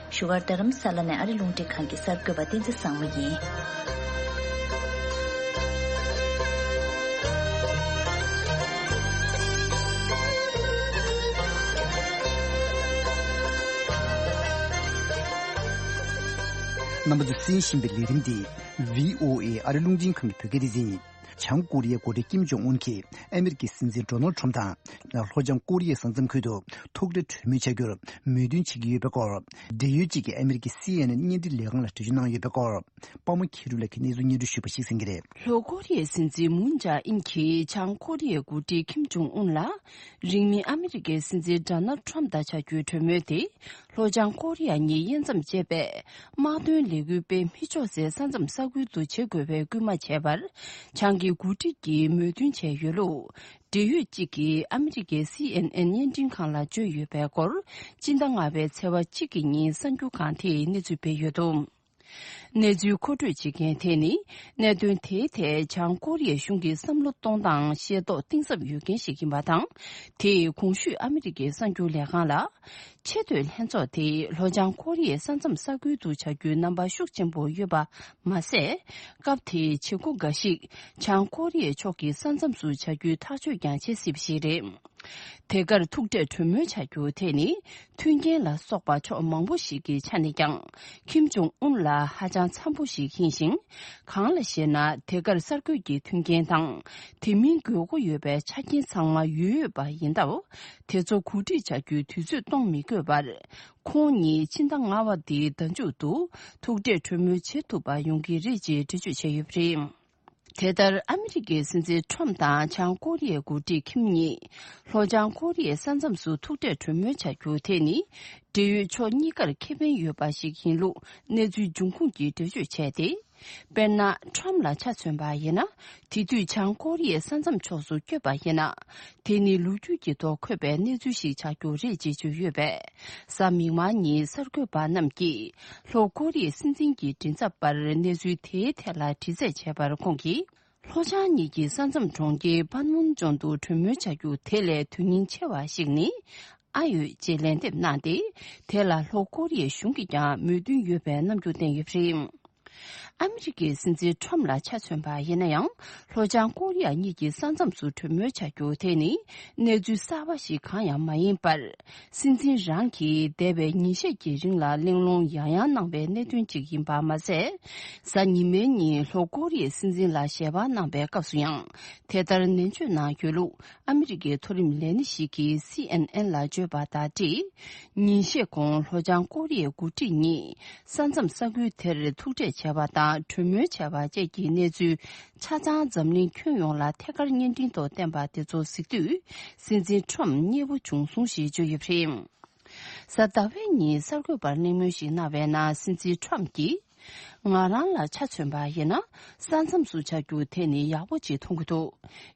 བཞུགས་སྒར་རྡ་རམ་ས་ལ་ནས་ཨ་རི་རླུང་འཕྲིན་ཁང་གི་གསར་འགོད་པ་བསྟན་འཛིན་བཟང་མོ་ཡིན། རྣམ་པ་ཚོས་གསན་བཞིན་པའི་ལས་རིམ་འདི་བྷི་ཨོ་ཨེ་ཨ་རི་རླུང་འཕྲིན་ཁང་གི་བོད་སྐད་སྡེ་ཚན་ཡིན། བྱང་ཀོ་རི་ཡའི་འགོ་ཁྲིད་ཀིམ་ཇོང་ཨུན་གྱིས་ཨ་མེ་རི་ཀའི་སྲིད་འཛིན་ཌོ་ནལ་ཁྲོམ་དང་ལྷོ་བྱང་ཀོ་རི་ཡའི་ས་མཚམས་ཁུལ་དུ་ཐུག་འཕྲད་གྲོས་མོལ་བྱ་རྒྱུར་མོས་མཐུན་བྱེད་ཀྱི་ཡོད་པའི་སྐོར། འབྲེལ་ཡོད་ཅིག་གིས་ཨ་མེ་རི་ཀའི་སི་ཨེན་ཨེན་བརྙན་འཕྲིན་ལས་ཁང་ལ་འགྲེལ་བརྗོད་གནང་ཡོད་པའི་སྐོར། པདྨ་མཁྱེན་རབ་ལགས་ཀྱིས་གནས་ཚུལ་སྙན་སྒྲོན་ཞུས་པ་ཞིག་གསན་གྱི་རེད། ལྷོ་ཀོ་རི་ཡའི་སྲིད་འཛིན་མུན་ཇཱ་ཨིན་གྱིས་བྱང་ཀོ་རི་ཡའི་འགོ་ཁྲིད་ཀིམ་ཇོང་ཨུན་ལ། རིང་མིན་ཨ་མི་རི་ཀའི་སྲིད་འཛིན་ཌོ་ནལ་ཁྲོམ་དང་བྱ་རྒྱུའི་གྲོས་མོལ་དེ། ལྷོ་བྱང་ཀོ་རི་ཡ་གཉིས་དབྱེ་མཚམས་བཅད་པའི་དམག་དོན་ལས་འགུལ་སྤེལ་མི་ཆོག་སའི་ས་མཚམས་ས་ཁུལ་དུ་བྱེད་དགོས་པའི་སྐུལ་མ་བྱས་པར། བྱང་གི་འགོ་ཁྲིད་ཀྱིས་མོས་མཐུན་བྱས་ཡོད་ལུགས། འབྲེལ་ཡོད་ཅིག་གིས་ཨ་མི་རི་ཀའི་སི་ཨེན་ཨེན་བརྙན་འཕྲིན་ཁང་ལ་བརྗོད་ཡོད་པའི་སྐོར། སྤྱི་ཟླ་ལྔ་པའི་ཚེས་པ་གཅིག་གི་ཉིན་གསར་འགྱུར་ཁང་དེས་གནས་ཚུལ་སྤེལ་ཡོད་འདུག་གནས་ཚུལ་མཁོ་སྤྲོད་བྱེད་མཁན་དེ་ནི། གནད་དོན་དེའི་ཐད་བྱང་ཀོ་རི་ཡའི་གཞུང་གི་བསམ་བློ་གཏོང་སྟངས་ཤེས་རྟོགས་གཏིང་ཟབ་ཡོད་མཁན་ཞིག་ཡིན་པ་དང་། དེས་གོང་ཞུས་ཨ་མི་རི་ཀའི་གསར་འགྱུར་ལས་ཁང་ལ། ཆེས་མཐོའི་ལྷན་ཚོགས་དེས་ལྷོ་བྱང་ཀོ་རི་ཡའི་ས་མཚམས་ས་ཁུལ་དུ་བྱ་རྒྱུའི་རྣམ་པ་ཤུགས་ཆེན་པོ་ཡོད་པ་མ་ཟད། སྐབས་དེའི་བྱེད་སྒོ་འགའ་ཞིག་བྱང་ཀོ་རི་ཡའི་ཕྱོགས་ཀྱི་ས་མཚམས་སུ་བྱ་རྒྱུའི་ཐག་གཅོད་ཀྱང་བྱེད་སྲིད་པ་ཞིག་རེད། དེ་གར་ཐུག་འཕྲད་གྲོས་མོལ་བྱ་རྒྱུ་དེ་ནི། མཐུན་རྐྱེན་ལ་སོགས་པ་ཕྱོགས་མང་པོ་ཞིག་གི་ཆ་ནས་ཀྱང་། ཁིམ་ཇོང་ཨུན་ལ་ཧ་ཅང་འཚམ་པོ་ཞིག་ཡིན་ཞིང་། གང་ལ་ཞེ་ན། དེ་གར་གསར་འགོད་ཀྱི་མཐུན་རྐྱེན་དང་། དེ་མིན་དགོས་མཁོ་ཡོད་པའི་ཆ་རྐྱེན་ཚང་མ་ཡོད་ཡོད་པ་ཡིན་སྟབས། དེ་ཚོ་གོ་སྒྲིག་བྱ་རྒྱུའི་དུས་ཚོད་གཏོང་མི་དགོས་པར། ཁོང་གཉིས་ཕྱི་ཟླ་ལྔ་པ་འདིའི་ཟླ་མཇུག་ཏུ་ཐུག་འཕྲད་གྲོས་མོལ་བྱེད་ཐུབ་པ་ཡོང་གི་རེད་ཅེས་འགྲེལ་བརྗོད་བྱས་ཡོད་པ་རེད། དེ་ལྟར་ཨ་མི་རི་ཀའི་སྲིད་འཛིན་ཁྲོམ་དང་བྱང་ཀོ་རི་ཡའི་འགོ་ཁྲིད་ཁིམ་གཉིས། ལྷོ་བྱང་ཀོ་རི་ཡའི་ས་མཚམས་སུ་ཐུག་འཕྲད་གྲོས་མོལ་བྱ་རྒྱུ་དེ་ནི། འབྲེལ་ཡོད་ཕྱོགས་གཉིས་ཀར་ཁེ་ཕན་ཡོད་པ་ཞིག་ཡིན་ལུགས་གནས་ཚུལ་འབྱུང་ཁུངས་ཀྱིས་འགྲེལ་བརྗོད་བྱས་ཏེ། དཔེར་ན། ཁྲོམ་ལ་ཆ་མཚོན་པ་ཡིན་ན། དེ་དུས་བྱང་ཀོ་རི་ཡའི་ས་མཚམས་ཕྱོགས་སུ་བསྐྱོད་པ་ཡིན་ན། དེ་ནི་ལོ་རྒྱུས་ཀྱི་ཐོག་འཁོད་པའི་གནས་ཚུལ་ཞིག་ཆགས་རྒྱུ་རེད་ཅེས་བརྗོད་ཡོད་པས། གཟའ་མིག་དམར་ཉིན་གསར་འགོད་པ་རྣམས་ཀྱིས། ལྷོ་ཀོ་རི་ཡའི་སྲིད་འཛིན་གྱི་མགྲིན་ཚབ་པར་གནས་ཚུལ་དེའི་ཐད་ལ་དྲི་རྩད་བྱས་པར་ཁོང་གིས། ལྷོ་བྱང་གཉིས་ཀྱི་ས་མཚམས་གྲོང་ཁྱེར་པན་མུན་ཇོན་དུ་གྲོས་མོལ་བྱ་རྒྱུ་དེ་ལས་དོན་སྙིང་ཆེ་བ་ཞིག་ནི། ཨ་ཡོད་ཅེས་ལན་འདེབས་གནང་སྟེ། དེ་ལ་ལྷོ་ཀོ་རི་ཡའི་གཞུང་གིས་ཀྱང་མོས་མཐུན་ཡོད་པའི་རྣམ་འགྱུར་བསྟན་ཡོད་པ་རེད། ཨ་མི་རི་ཀའི་སྲིད་འཛིན་ཁྲོམ་ལ་ཆ་མཚོན་པ་ཡིན་ན་ཡང་། ལྷོ་བྱང་ཀོ་རི་ཡ་གཉིས་ཀྱི་ས་མཚམས་སུ་གྲོས་མོལ་བྱ་རྒྱུ་དེ་ནི། གནས་ཚུལ་གསར་པ་ཞིག་གང་ཡང་མ་ཡིན་པར། སྲིད་འཛིན་རང་གིས་འདས་པའི་ཉིན་ཤས་ཀྱི་རིང་ལ་གླེང་སློང་ཡང་ཡང་གནང་བའི་གནད་དོན་ཅིག་ཡིན་པ་མ་ཟད། གཟའ་ཉི་མའི་ཉིན་ལྷོ་ཀོ་རི་ཡའི་སྲིད་འཛིན་ལ་ཞལ་པར་གནང་བའི་སྐབས་སུ་ཡང་། དེ་ལྟར་ནན་བརྗོད་གནང་ཡོད་ལུགས་ཨ་མི་རི་ཀའི་མཐོ་རིམ་ལས་སྣེ་ཞིག་གིས་སི་ཨེན་ཨེན་ལ་བརྗོད་པ་དང་འབྲེལ། ཉིན་ཤས་གོང་ལྷོ་བྱང་ཀོ་རི་ཡའི་འགོ་ཁྲིད་གཉིས། ས་མཚམས་ས་ཁུལ་དེར་ཐུག་འཕྲད་བྱས་པ་དང་གྲོས་མོལ་བྱས་པ་བཅས་ཀྱི་གནས་ཚུལ་ཆ་ཚང་འཛམ་གླིང་ཁྱོན་ཡོངས་ལ་ཐད་ཀར་བརྙན་འཕྲིན་ཐོག་བསྟན་པ་དེ་ཚོ་གཟིགས་དུས། སྲིད་འཛིན་ཁྲོམ་མཉེས་པོ་བྱུང་སོང་ཞེས་བརྗོད་ཡོད་པ་རེད། གཟའ་ཟླ་བའི་ཉིན་གསར་འགོད་པར་གླེང་མོལ་ཞིག་གནང་བའི་ནང་སྲིད་འཛིན་ཁྲོམ་གྱིས། ང་རང་ལ་ཆ་མཚོན་པ་ཡིན་ན། ས་མཚམས་སུ་ཆགས་རྒྱུ་དེ་ནི་ཡག་པོ་ཅིག་མཐོང་གི་འདུག་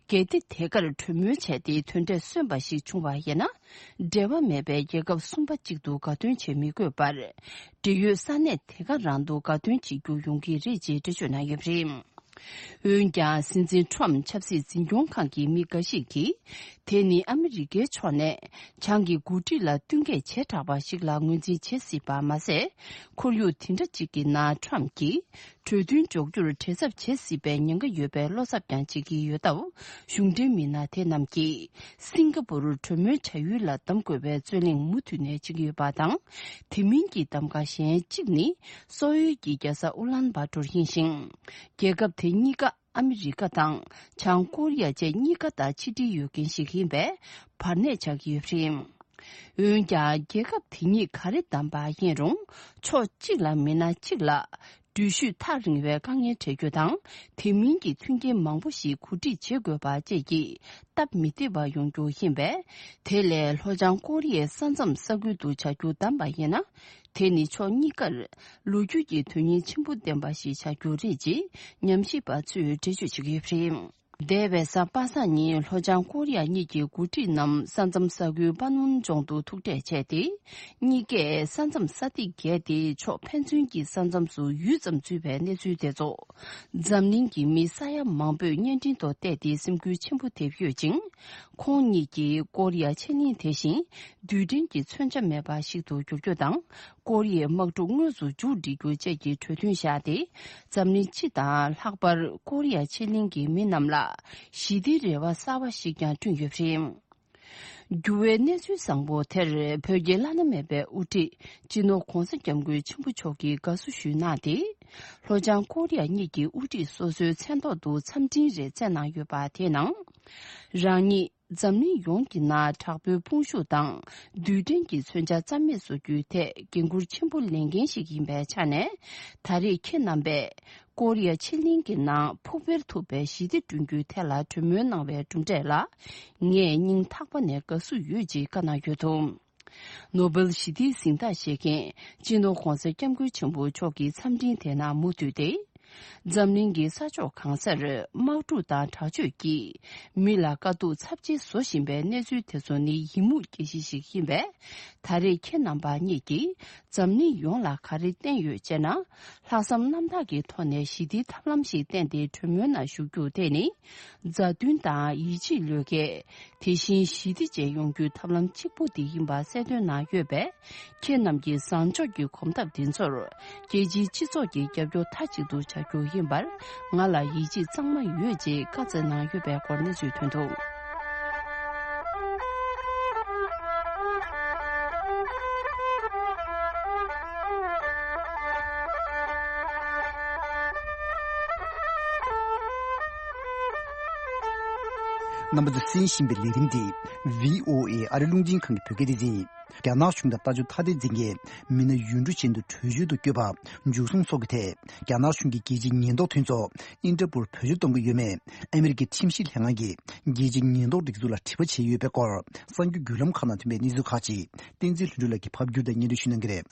གལ་ཏེ་དེ་གར་གྲོས་མོལ་བྱས་ཏེ་དོན་འབྲས་སོན་པ་ཞིག་བྱུང་བ་ཡིན་ན། འབྲེལ་བ་མེད་པའི་རྒྱལ་ཁབ་གསུམ་པ་གཅིག་ཏུ་དགའ་སྟོན་བྱེད་མི་དགོས་པར། འབྲེལ་ཡོད་ས་གནས་དེ་ག་རང་དུ་དགའ་སྟོན་བྱེད་རྒྱུ་ཡོང་གི་རེད་ཅེས་འགྲེལ་བརྗོད་གནང་ཡོད་པ་རེད། འོན་ཀྱང་། སྲིད་འཛིན་ཁྲོམ་ཆབ་སྲིད་འཛིན་སྐྱོང་ཁང་གི་མི་འགའ་ཞིག་གིས། དེ་ནི་ཨ་མི་རི་ཀའི་ཕྱོགས་ནས་བྱང་གི་འགོ་ཁྲིད་ལ་བསྟུན་མཁས་བྱེ་བྲག་པ་ཞིག་ལ་ངོས་འཛིན་བྱེད་སྲིད་པ་མ་ཟད། ཁོར་ཡུག་དེ་འདྲ་ཅིག་གི་ནང་ཁྲོམ་གྱིས་གྲོས་མཐུན་འཇོག་རྒྱུར་བྲེལ་འཚབ་བྱེད་སྲིད་པའི་ཉེན་ཁ་ཡོད་པའི་བློ་འཚབ་ཀྱང་བྱེད་ཀྱི་ཡོད་སྟབས། གཞུང་འབྲེལ་མི་སྣ་དེ་རྣམས་ཀྱིས་སིང་ག་པུར་གྲོས་མོལ་བྱ་ཡུལ་ལ་གདམ་དགོས་པའི་རྩོད་གླེང་མུ་མཐུད་ནས་བྱེད་ཀྱི་ཡོད་པ་དང་། དེ་མིན་གྱི་གདམ་ག་གཞན་གཅིག་ནི། སོག་ཡུལ་གྱི་རྒྱལ་ས་ཨུ་ལན་བྷ་ཏོར་ཡིན་ཞིང་། རྒྱལ་ཁབ་དེ་གཉིས་ཀ་ཨ་མི་རི་ཀ་དང་། བྱང་ཀོ་རི་ཡ་བཅས་གཉིས་ཀ་དང་ཕྱི་འབྲེལ་ཡོད་མཁན་ཞིག་ཡིན་པས། བར་གནས་ཆགས་ཀྱི་ཡོད་པ་རེད། འོན་ཀྱང་། རྒྱལ་ཁབ་དེ་གཉིས་ག་རེ་བདམས་པ་ཡིན་རུང་། ཕྱོགས་གཅིག་ལ་མིན་ན་གཅིག་ལ། འགྲུལ་བཞུད་ཐག་རིང་བའི་དཀའ་ངལ་འཕྲད་རྒྱུ་དང་། དེ་མིན་གྱི་མཐུན་རྐྱེན་མང་པོ་ཞིག་གོ་སྒྲིག་བྱེད་དགོས་པ་བཅས་ཀྱིས་སྟབས་མི་བདེ་བ་ཡོང་རྒྱུ་ཡིན་པས། དེ་ལས་ལྷོ་བྱང་ཀོ་རི་ཡའི་ས་མཚམས་ས་ཁུལ་དུ་བྱ་རྒྱུ་བདམས་པ་ཡིན་ན། དེ་ནི་ཕྱོགས་གཉིས་ཀར་ལོ་རྒྱུས་ཀྱི་དོན་སྙིང་ཆེན་པོ་ལྡན་པ་ཞིག་བྱ་རྒྱུ་རེད་ཅེས་ཉམས་ཞིབ་པ་ཚོས་འགྲེལ་བརྗོད་བྱེད་ཀྱི་ཡོད་པ་རེད། འདས་པའི་གཟའ་པ་སངས་ཉིན་ལྷོ་བྱང་ཀོ་རི་ཡ་གཉིས་ཀྱི་འགོ་ཁྲིད་རྣམས་ས་མཚམས་ས་ཁུལ་པ་ནུན་ལྗོངས་དུ་ཐུག་འཕྲད་བྱས་ཏེ། གཉིས་ཀས་ས་མཚམས་ས་ཐིག་བརྒལ་ཏེ་ཕྱོགས་ཕན་ཚུན་གྱི་ས་མཚམས་སུ་ཡུད་ཙམ་འཛུལ་བའི་གནས་ཚུལ་དེ་ཚོ། འཛམ་གླིང་གི་མི་ས་ཡ་མང་པོས་བརྙན་འཕྲིན་ཐོག་བལྟས་ཏེ་སེམས་འགུལ་ཆེན་པོ་ཐེབས་ཡོད་ཅིང་། ཁོང་གཉིས་ཀྱིས་ཀོ་རི་ཡ་ཕྱེད་གླིང་དེ་བཞིན་རྡུལ་ཕྲན་གྱི་མཚོན་ཆ་མེད་པ་ཞིག་ཏུ་བསྒྱུར་རྒྱུ་དང་། ཀོ་རི་ཡའི་དམག་འཁྲུག་དངོས་སུ་མཇུག་སྒྲིལ་རྒྱུ་བཅས་ཀྱི་གྲོས་མཐུན་བཞག་སྟེ། འཛམ་གླིང་སྤྱི་དང་ལྷག་པར་ཀོ་རི་ཡ་ཕྱེད་གླིང་གི་མི་རྣམས་ལ་ཞི་བདེའི་རེ་བ་གསར་བ་ཞིག་ཀྱང་བསྐྲུན་ཡོད་པ་རེད། འགྱུར་བའི་གནས་ཚུལ་བཟང་པོ་དེར་བོད་ཀྱི་བླ་ན་མེད་པའི་དབུ་ཁྲིད་སྤྱི་ནོར་༧གོང་ས་༧སྐྱབས་མགོན་ཆེན་པོ་མཆོག་གིས་དགའ་བསུ་ཞུས་གནང་སྟེ། ལྷོ་བྱང་ཀོ་རི་ཡ་གཉིས་ཀྱི་དབུ་ཁྲིད་སོ་སོའི་མཚན་ཐོག་ཏུ་འཚམས་འཕྲིན་རེ་བསྩལ་གནང་ཡོད་པ་དེའི་ནང་། རང་ཉིད་འཛམ་གླིང་ཡོངས་ཀྱི་ནང་དྲག་པོའི་དཔུང་ཤུགས་དང་རྡུལ་ཕྲན་གྱི་མཚོན་ཆ་རྩ་མེད་བཟོ་རྒྱུའི་ཐད་འགན་འཁུར་ཆེན་པོ་ལེན་མཁན་ཞིག་ཡིན་པའི་ཆ་ནས། ད་རེས་ཁྱེད་རྣམ་པས་ཀོ་རི་ཡ་ཕྱེད་གླིང་གི་ནང་ཕུགས་འཕེར་ཐུབ་པའི་ཞི་བདེ་བསྐྲུན་རྒྱུའི་ཐད་ལ་གྲོས་མོལ་གནང་བའི་གྲུབ་འབྲས་ལ། ངས་སྙིང་ཐག་པ་ནས་དགའ་བསུ་ཡོད་ཅེས་བཀའ་གནང་ཡོད་འདུག་ནོ་བེལ་ཞི་བདེའི་གཟེངས་རྟགས་བཞེས་མཁན་སྤྱི་ནོར་༧གོང་ས་༧སྐྱབས་མགོན་ཆེན་པོ་མཆོག་གི་འཚམས་འཕྲིན་དེ་ནང་མུ་མཐུད་དེ། འཛམ་གླིང་གི་ས་ཕྱོགས་གང་སར་དམག་འཁྲུག་དང་དྲག་སྤྱོད་ཀྱིས་མི་ལ་དཀའ་སྡུག་ཚབས་ཆེ་བཟོ་བཞིན་པའི་གནས་ཚུལ་དེ་ཚོ་ནི་ཡི་མུག་སྐྱེ་གཞི་ཞིག་ཡིན་པས། ད་རེས་ཁྱེད་རྣམ་པ་གཉིས་ཀྱིས་འཛམ་གླིང་ཡོངས་ལ་ག་རེ་བསྟན་ཡོད་ཅེ་ན། ལྷག་བསམ་རྣམ་དག་གི་ཐོག་ནས་ཞི་བདེའི་ཐབས་ལམ་ཞིག་བསྟན་ཏེ་གྲོས་མོལ་ནང་ཞུགས་རྒྱུ་དེ་ནི། མཛའ་མཐུན་དང་ཡིད་ཆེས་བློས་འགེལ། དེ་བཞིན་ཞི་བདེ་བཅས་ཡོང་རྒྱུའི་ཐབས་ལམ་གཅིག་པུ་དེ་ཡིན་པ་གསལ་སྟོན་གནང་ཡོད་པས། ཁྱེད་རྣམས་ཀྱི་བཟང་ཕྱོགས་ཀྱི་གོམ་སྟབས་འདི་ཚོར་རྒྱལ་སྤྱིའི་སྤྱི་ཚོགས་ཀྱིས་རྒྱབ་སྐྱོར་མཐའ་གཅིག་ཏུ་བྱ་རྒྱུ་ཡིན་པར་ང་ལ་ཡིད་ཆེས་གཙང་མ་ཡོད་ཅེས་བཀའ་སྩལ་གནང་ཡོད་པའི་སྐོར་གནས་ཚུལ་ཐོན་འདུག་རྣམ་པ་ཚོས་གསན་བཞིན་པའི་ལས་རིམ་འདི་བྷི་ཨོ་ཨེ་ཨ་རི་རླུང་འཕྲིན་ཁང་གི་བོད་སྐད་སྡེ་ཚན་ཡིན། རྒྱ་ནག་གཞུང་དང་ལྟ་ཞིབ་ཐ་དད་འཛིན་གྱིས་མི་སྣ་ཡུལ་གྲུ་ཅན་དུ་བྲོས་བྱོལ་དུ་བསྐྱོད་པ་འཇུ་བཟུང་སོགས་ཀྱི་ཐད་རྒྱ་ནག་གཞུང་གིས་རྒྱལ་སྤྱིའི་ཉེན་རྟོག་མཐུན་ཚོགས་ཨིན་ཊར་པོལ་བེད་སྤྱོད་གཏོང་གི་ཡོད་མེད་ཨ་མི་རི་ཀའི་ཁྲིམས་ཞིབ་ལྷན་ཁང་གིས་རྒྱལ་སྤྱིའི་ཉེན་རྟོག་སྒྲིག་འཛུགས་ལ་དྲི་བ་བྱས་ཡོད་པའི་སྐོར་གསར་འགྱུར་བརྒྱུད་ལམ་ཁག་ནང་ཐོན་པའི་གནས་ཚུལ་ཁག་ཅིག་བསྟན་འཛིན་ལྷུན་གྲུབ་ལགས་ཀྱིས་ཕབ་བསྒྱུར་དང་སྙན་སྒྲོན་ཞུ་གནང་གི་རེད།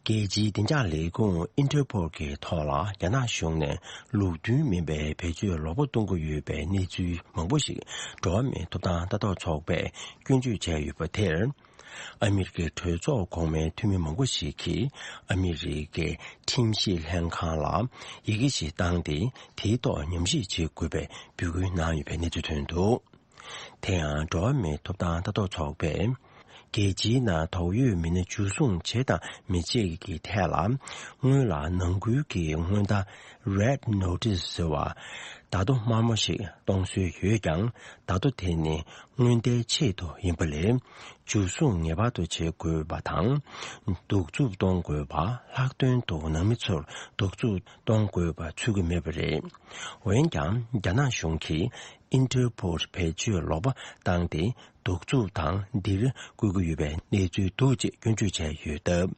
རྒྱལ་སྤྱིའི་བདེ་འཇགས་ལས་ཁུངས་ཨིན་ཊར་པོལ་གྱི་ཐོག་ལ་རྒྱ་ནག་གཞུང་ནས་ལུགས་མཐུན་མིན་པའི་བེད་སྤྱོད་ལོག་པ་གཏོང་གི་ཡོད་པའི་གནས་ཚུལ་མང་པོ་ཞིག་འགྲོ་བ་མིའི་ཐོབ་ཐང་ལྟ་རྟོག་ཚོགས་པས་སྐྱོན་བརྗོད་བྱས་ཡོད་པ་དེར། ཨ་མི་རི་ཀའི་གྲོས་ཚོགས་གོང་མའི་འཐུས་མི་མང་པོ་ཞིག་གིས་ཨ་མི་རི་ཀའི་ཁྲིམས་ཞིབ་ལྷན་ཁང་ལ་ཡི་གེ་ཞིག་བཏང་སྟེ། དེའི་ཐོག་ཉམས་ཞིབ་བྱེད་དགོས་པའི་འབོད་སྐུལ་གནང་ཡོད་པའི་གནས་ཚུལ་ཐོན་འདུག་དེ་ཡང་འགྲོ་བ་མིའི་ཐོབ་ཐང་ལྟ་རྟོག་ཚོགས་པས། རྒྱལ་སྤྱིའི་ནང་དོགས་ཡོད་མི་སྣ་འཇུ་བཟུང་བྱེད་དང་མི་བྱེད་ཀྱི་ཐད་ལ། སྔོན་ལ་ནང་ཁུལ་གྱི་སྔོན་བརྡ་Red Notice ཟེར་བ། བརྡ་ཐོ་དམར་མོ་ཞིག་གཏོང་སྲོལ་ཡོད་ཀྱང་། བརྡ་ཐོ་དེ་ནི་སྔོན་བརྡའི་ཆེད་དུ་ཡིན་པ་ལས། འཇུ་བཟུང་ངེས་པར་དུ་བྱེད་དགོས་པ་དང་། གདུག་རྩུབ་གཏོང་དགོས་པ། ལྷག་དོན་དུ་ནང་མི་ཚོར་གདུག་རྩུབ་གཏོང་དགོས་པ་ཚུད་ཀྱི་མེད་པ་རེད། འོན་ཀྱང་། རྒྱ་ནག་གཞུང་གིས་ཨིན་ཊར་པོལ་བེད་སྤྱོད་ལོག་པ་བཏང་སྟེ། གདུག་རྩུབ་དང་འདིར་བཀོད་ཀྱི་ཡོད་པའི་གནས་ཚུལ་འདུག་ཅེས་སྐྱོན་བརྗོད་བྱས་ཡོད་སྟབས།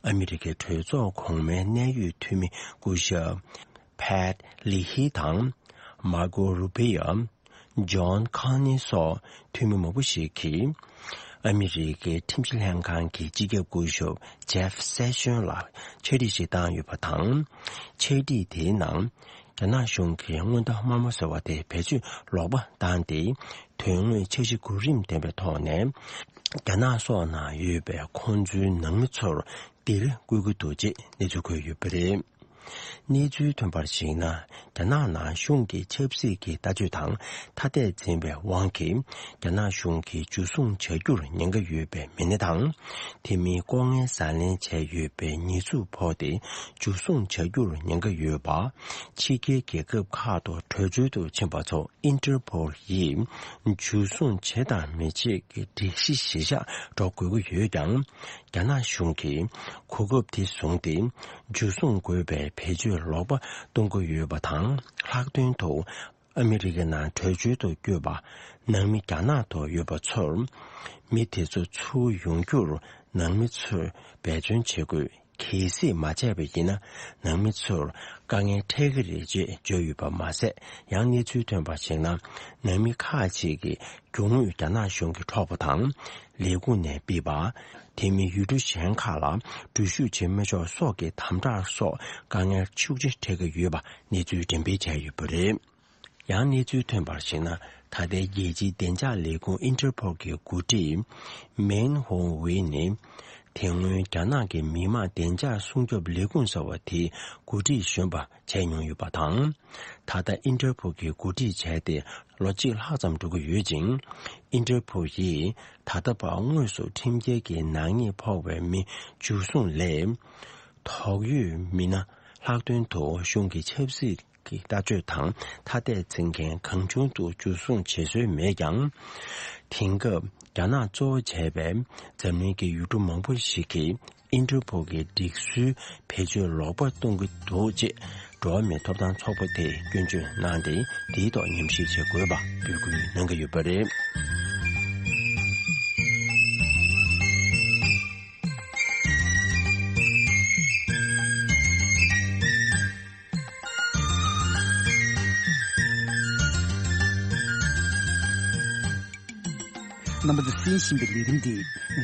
ཨ་མི་རི་ཀའི་གྲོས་ཚོགས་གོང་མའི་གནད་ཡོད་འཐུས་མི་སྐུ་ཞབས་Pat Leahy དང་། Marco Rubio། John Cornyn སོགས་འཐུས་མི་མང་པོ་ཞིག་གིས། ཨ་མི་རི་ཀའི་ཁྲིམས་ཞིབ་ལྷན་ཁང་གི་སྤྱི་ཁྱབ་སྐུ་ཞབས་ཇེབ་སེ་ཤོན་ལ་ཕྱག་བྲིས་ཤིག་བཏང་ཡོད་པ་དང་། ཕྱག་བྲིས་དེའི་ནང་། རྒྱ་ནག་གཞུང་གིས་སྔོན་བརྡ་དམར་མོ་ཟེར་བ་དེ་བེད་སྤྱོད་ལོག་པ་བཏང་སྟེ། དོན་དངོས་འཆར་གཞི་གོ་རིམ་ལྡན་པའི་ཐོག་ནས། རྒྱ་ནག་སོགས་ནང་ཡོད་པའི་ཁོང་ཚོའི་ནང་མི་ཚོར་སྡིགས་ར་བསྐུལ་གྱི་འདུག་ཅེས་གནས་ཚུལ་འཁོད་ཡོད་པ་རེད། གནས་ཚུལ་ཐོན་པར་གཞིགས་ན། རྒྱ་ནག་ནང་གཞུང་གི་ཆབ་སྲིད་ཀྱི་ལྟ་སྤྱོད་དང་ཐ་དད་འཛིན་པའི་དབང་གིས། རྒྱ་ནག་གཞུང་གིས་འཇུ་བཟུང་བྱ་རྒྱུར་ཉེན་ཁ་ཡོད་པའི་མི་སྣ་དང་། དེ་མིན་ལྐོག་རྔན་ཟ་ལེན་བྱས་ཡོད་པའི་ཉེས་འཛུགས་ཕོག་སྟེ། འཇུ་བཟུང་བྱ་རྒྱུར་ཉེན་ཁ་ཡོད་པ། ཕྱི་རྒྱལ་རྒྱལ་ཁབ་ཁག་ཏུ་བྲོས་བྱོལ་དུ་ཕྱིན་པ་ཚོ་ཨིན་ཊར་པོལ་ཡིས་འཇུ་བཟུང་བྱེད་དང་མི་བྱེད་ཀྱི་སྒྲིག་གཞི་གཞིར་བཞག་འགྲོ་དགོས་ཀྱི་ཡོད་ཀྱང་། རྒྱ་ནག་གཞུང་གིས་གོ་སྐབས་དེ་བཟུང་སྟེ། འཇུ་བཟུང་དགོས་པའི་བེད་སྤྱོད་ལོག་པ་གཏོང་གི་ཡོད་པ་དང་། ལྷག་དོན་དུ་ཨ་མི་རི་ཀའི་ནང་བྲོས་བྱོལ་དུ་བསྐྱོད་པ། ནང་མི་རྒྱ་ནག་ཏུ་ཡོད་པ་ཚོར། མི་དེ་ཚོ་ཚུར་ཡོང་རྒྱུར་ནང་མི་ཚོས་འབད་བརྩོན་བྱེད་དགོས། གལ་སྲིད་མ་བྱས་པ་ཡིན་ན། ནང་མི་ཚོར་དཀའ་ངལ་འཕྲད་ཀྱི་རེད་ཅེས་བརྗོད་ཡོད་པ་མ་ཟད། ཡང་གནས་ཚུལ་ཐོན་པར་གཞིགས་ན། ནང་མི་ཁག་ཅིག་གིས་རྒྱུ་དངོས་རྒྱ་ནག་གཞུང་གི་འཕྲོག་པ་དང་། ལས་ཁུངས་ནས་ཕུད་པ། དེ་མིན་ཡུལ་གྲུ་གཞན་ཁག་ལ་འགྲུལ་བཞུད་བྱེད་མི་ཆོག་སོགས་ཀྱི་དམ་དྲག་སོགས་དཀའ་ངལ་ཤུགས་ཆེ་འཕྲད་ཀྱི་ཡོད་པ་གནས་ཚུལ་འགྲེམས་སྤེལ་བྱས་ཡོད་པ་རེད། ཡང་གནས་ཚུལ་ཐོན་པར་གཞིགས་ན། ད་ལྟའི་རྒྱལ་སྤྱིའི་བདེ་འཇགས་ལས་ཁུངས་ཨིན་ཊར་པོལ་གྱི་འགོ་ཁྲིད་མེན་ཧོང་ཝེ་ནི། དེ་སྔོན་རྒྱ་ནག་གི་མི་དམངས་བདེ་འཇགས་སྲུང་སྐྱོབ་ལས་ཁུངས་ཟེར་བ་དེའི་འགོ་ཁྲིད་གཞོན་པ་བྱས་མྱོང་ཡོད་པ་དང་། ད་ལྟ་ཨིན་ཊར་པོལ་གྱི་འགོ་ཁྲིད་བྱས་ཏེ་ལོ་གཅིག་ལྷག་ཙམ་འགྲོ་གི་ཡོད་ཅིང་། ཨིན་ཊར་པོལ་ཡིས་ད་ལྟ་བར་དངོས་སུ་ཁྲིམས་འགལ་གྱི་ནག་ཉེས་ཕོག་པའི་མི་འཇུ་བཟུང་ལས། དོགས་ཡོད་མི་སྣ། ལྷག་དོན་དུ་གཞུང་གི་ཆབ་སྲིད་ཀྱི་ལྟ་སྤྱོད་དང་ཐ་དད་འཛིན་མཁན་གང་བྱུང་དུ་འཇུ་བཟུང་བྱེད་སྲོལ་མེད་ཀྱང་། དེང་སྐབས་རྒྱ་ནག་གཙོ་བོ་བྱས་པའི་འཛམ་གླིང་གི་ཡུལ་གྲུ་མང་པོ་ཞིག་གིས་ཨིན་ཊར་པོལ་གྱི་སྒྲིག་སྲོལ་བེད་སྤྱོད་ལོག་པ་གཏོང་གི་འདུག་ཅེས་འགྲོ་བ་མིའི་ཐོབ་ཐང་ཚོགས་པ་དེས་སྐྱོན་བརྗོད་གནང་སྟེ། དེའི་ཐོག་ཉམས་ཞིབ་བྱེད་དགོས་པ་འབོད་སྐུལ་གནང་གི་ཡོད་པ་རེད། རྣམ་པ་ཚོས་གསན་བཞིན་པའི་ལས་རིམ་འདི་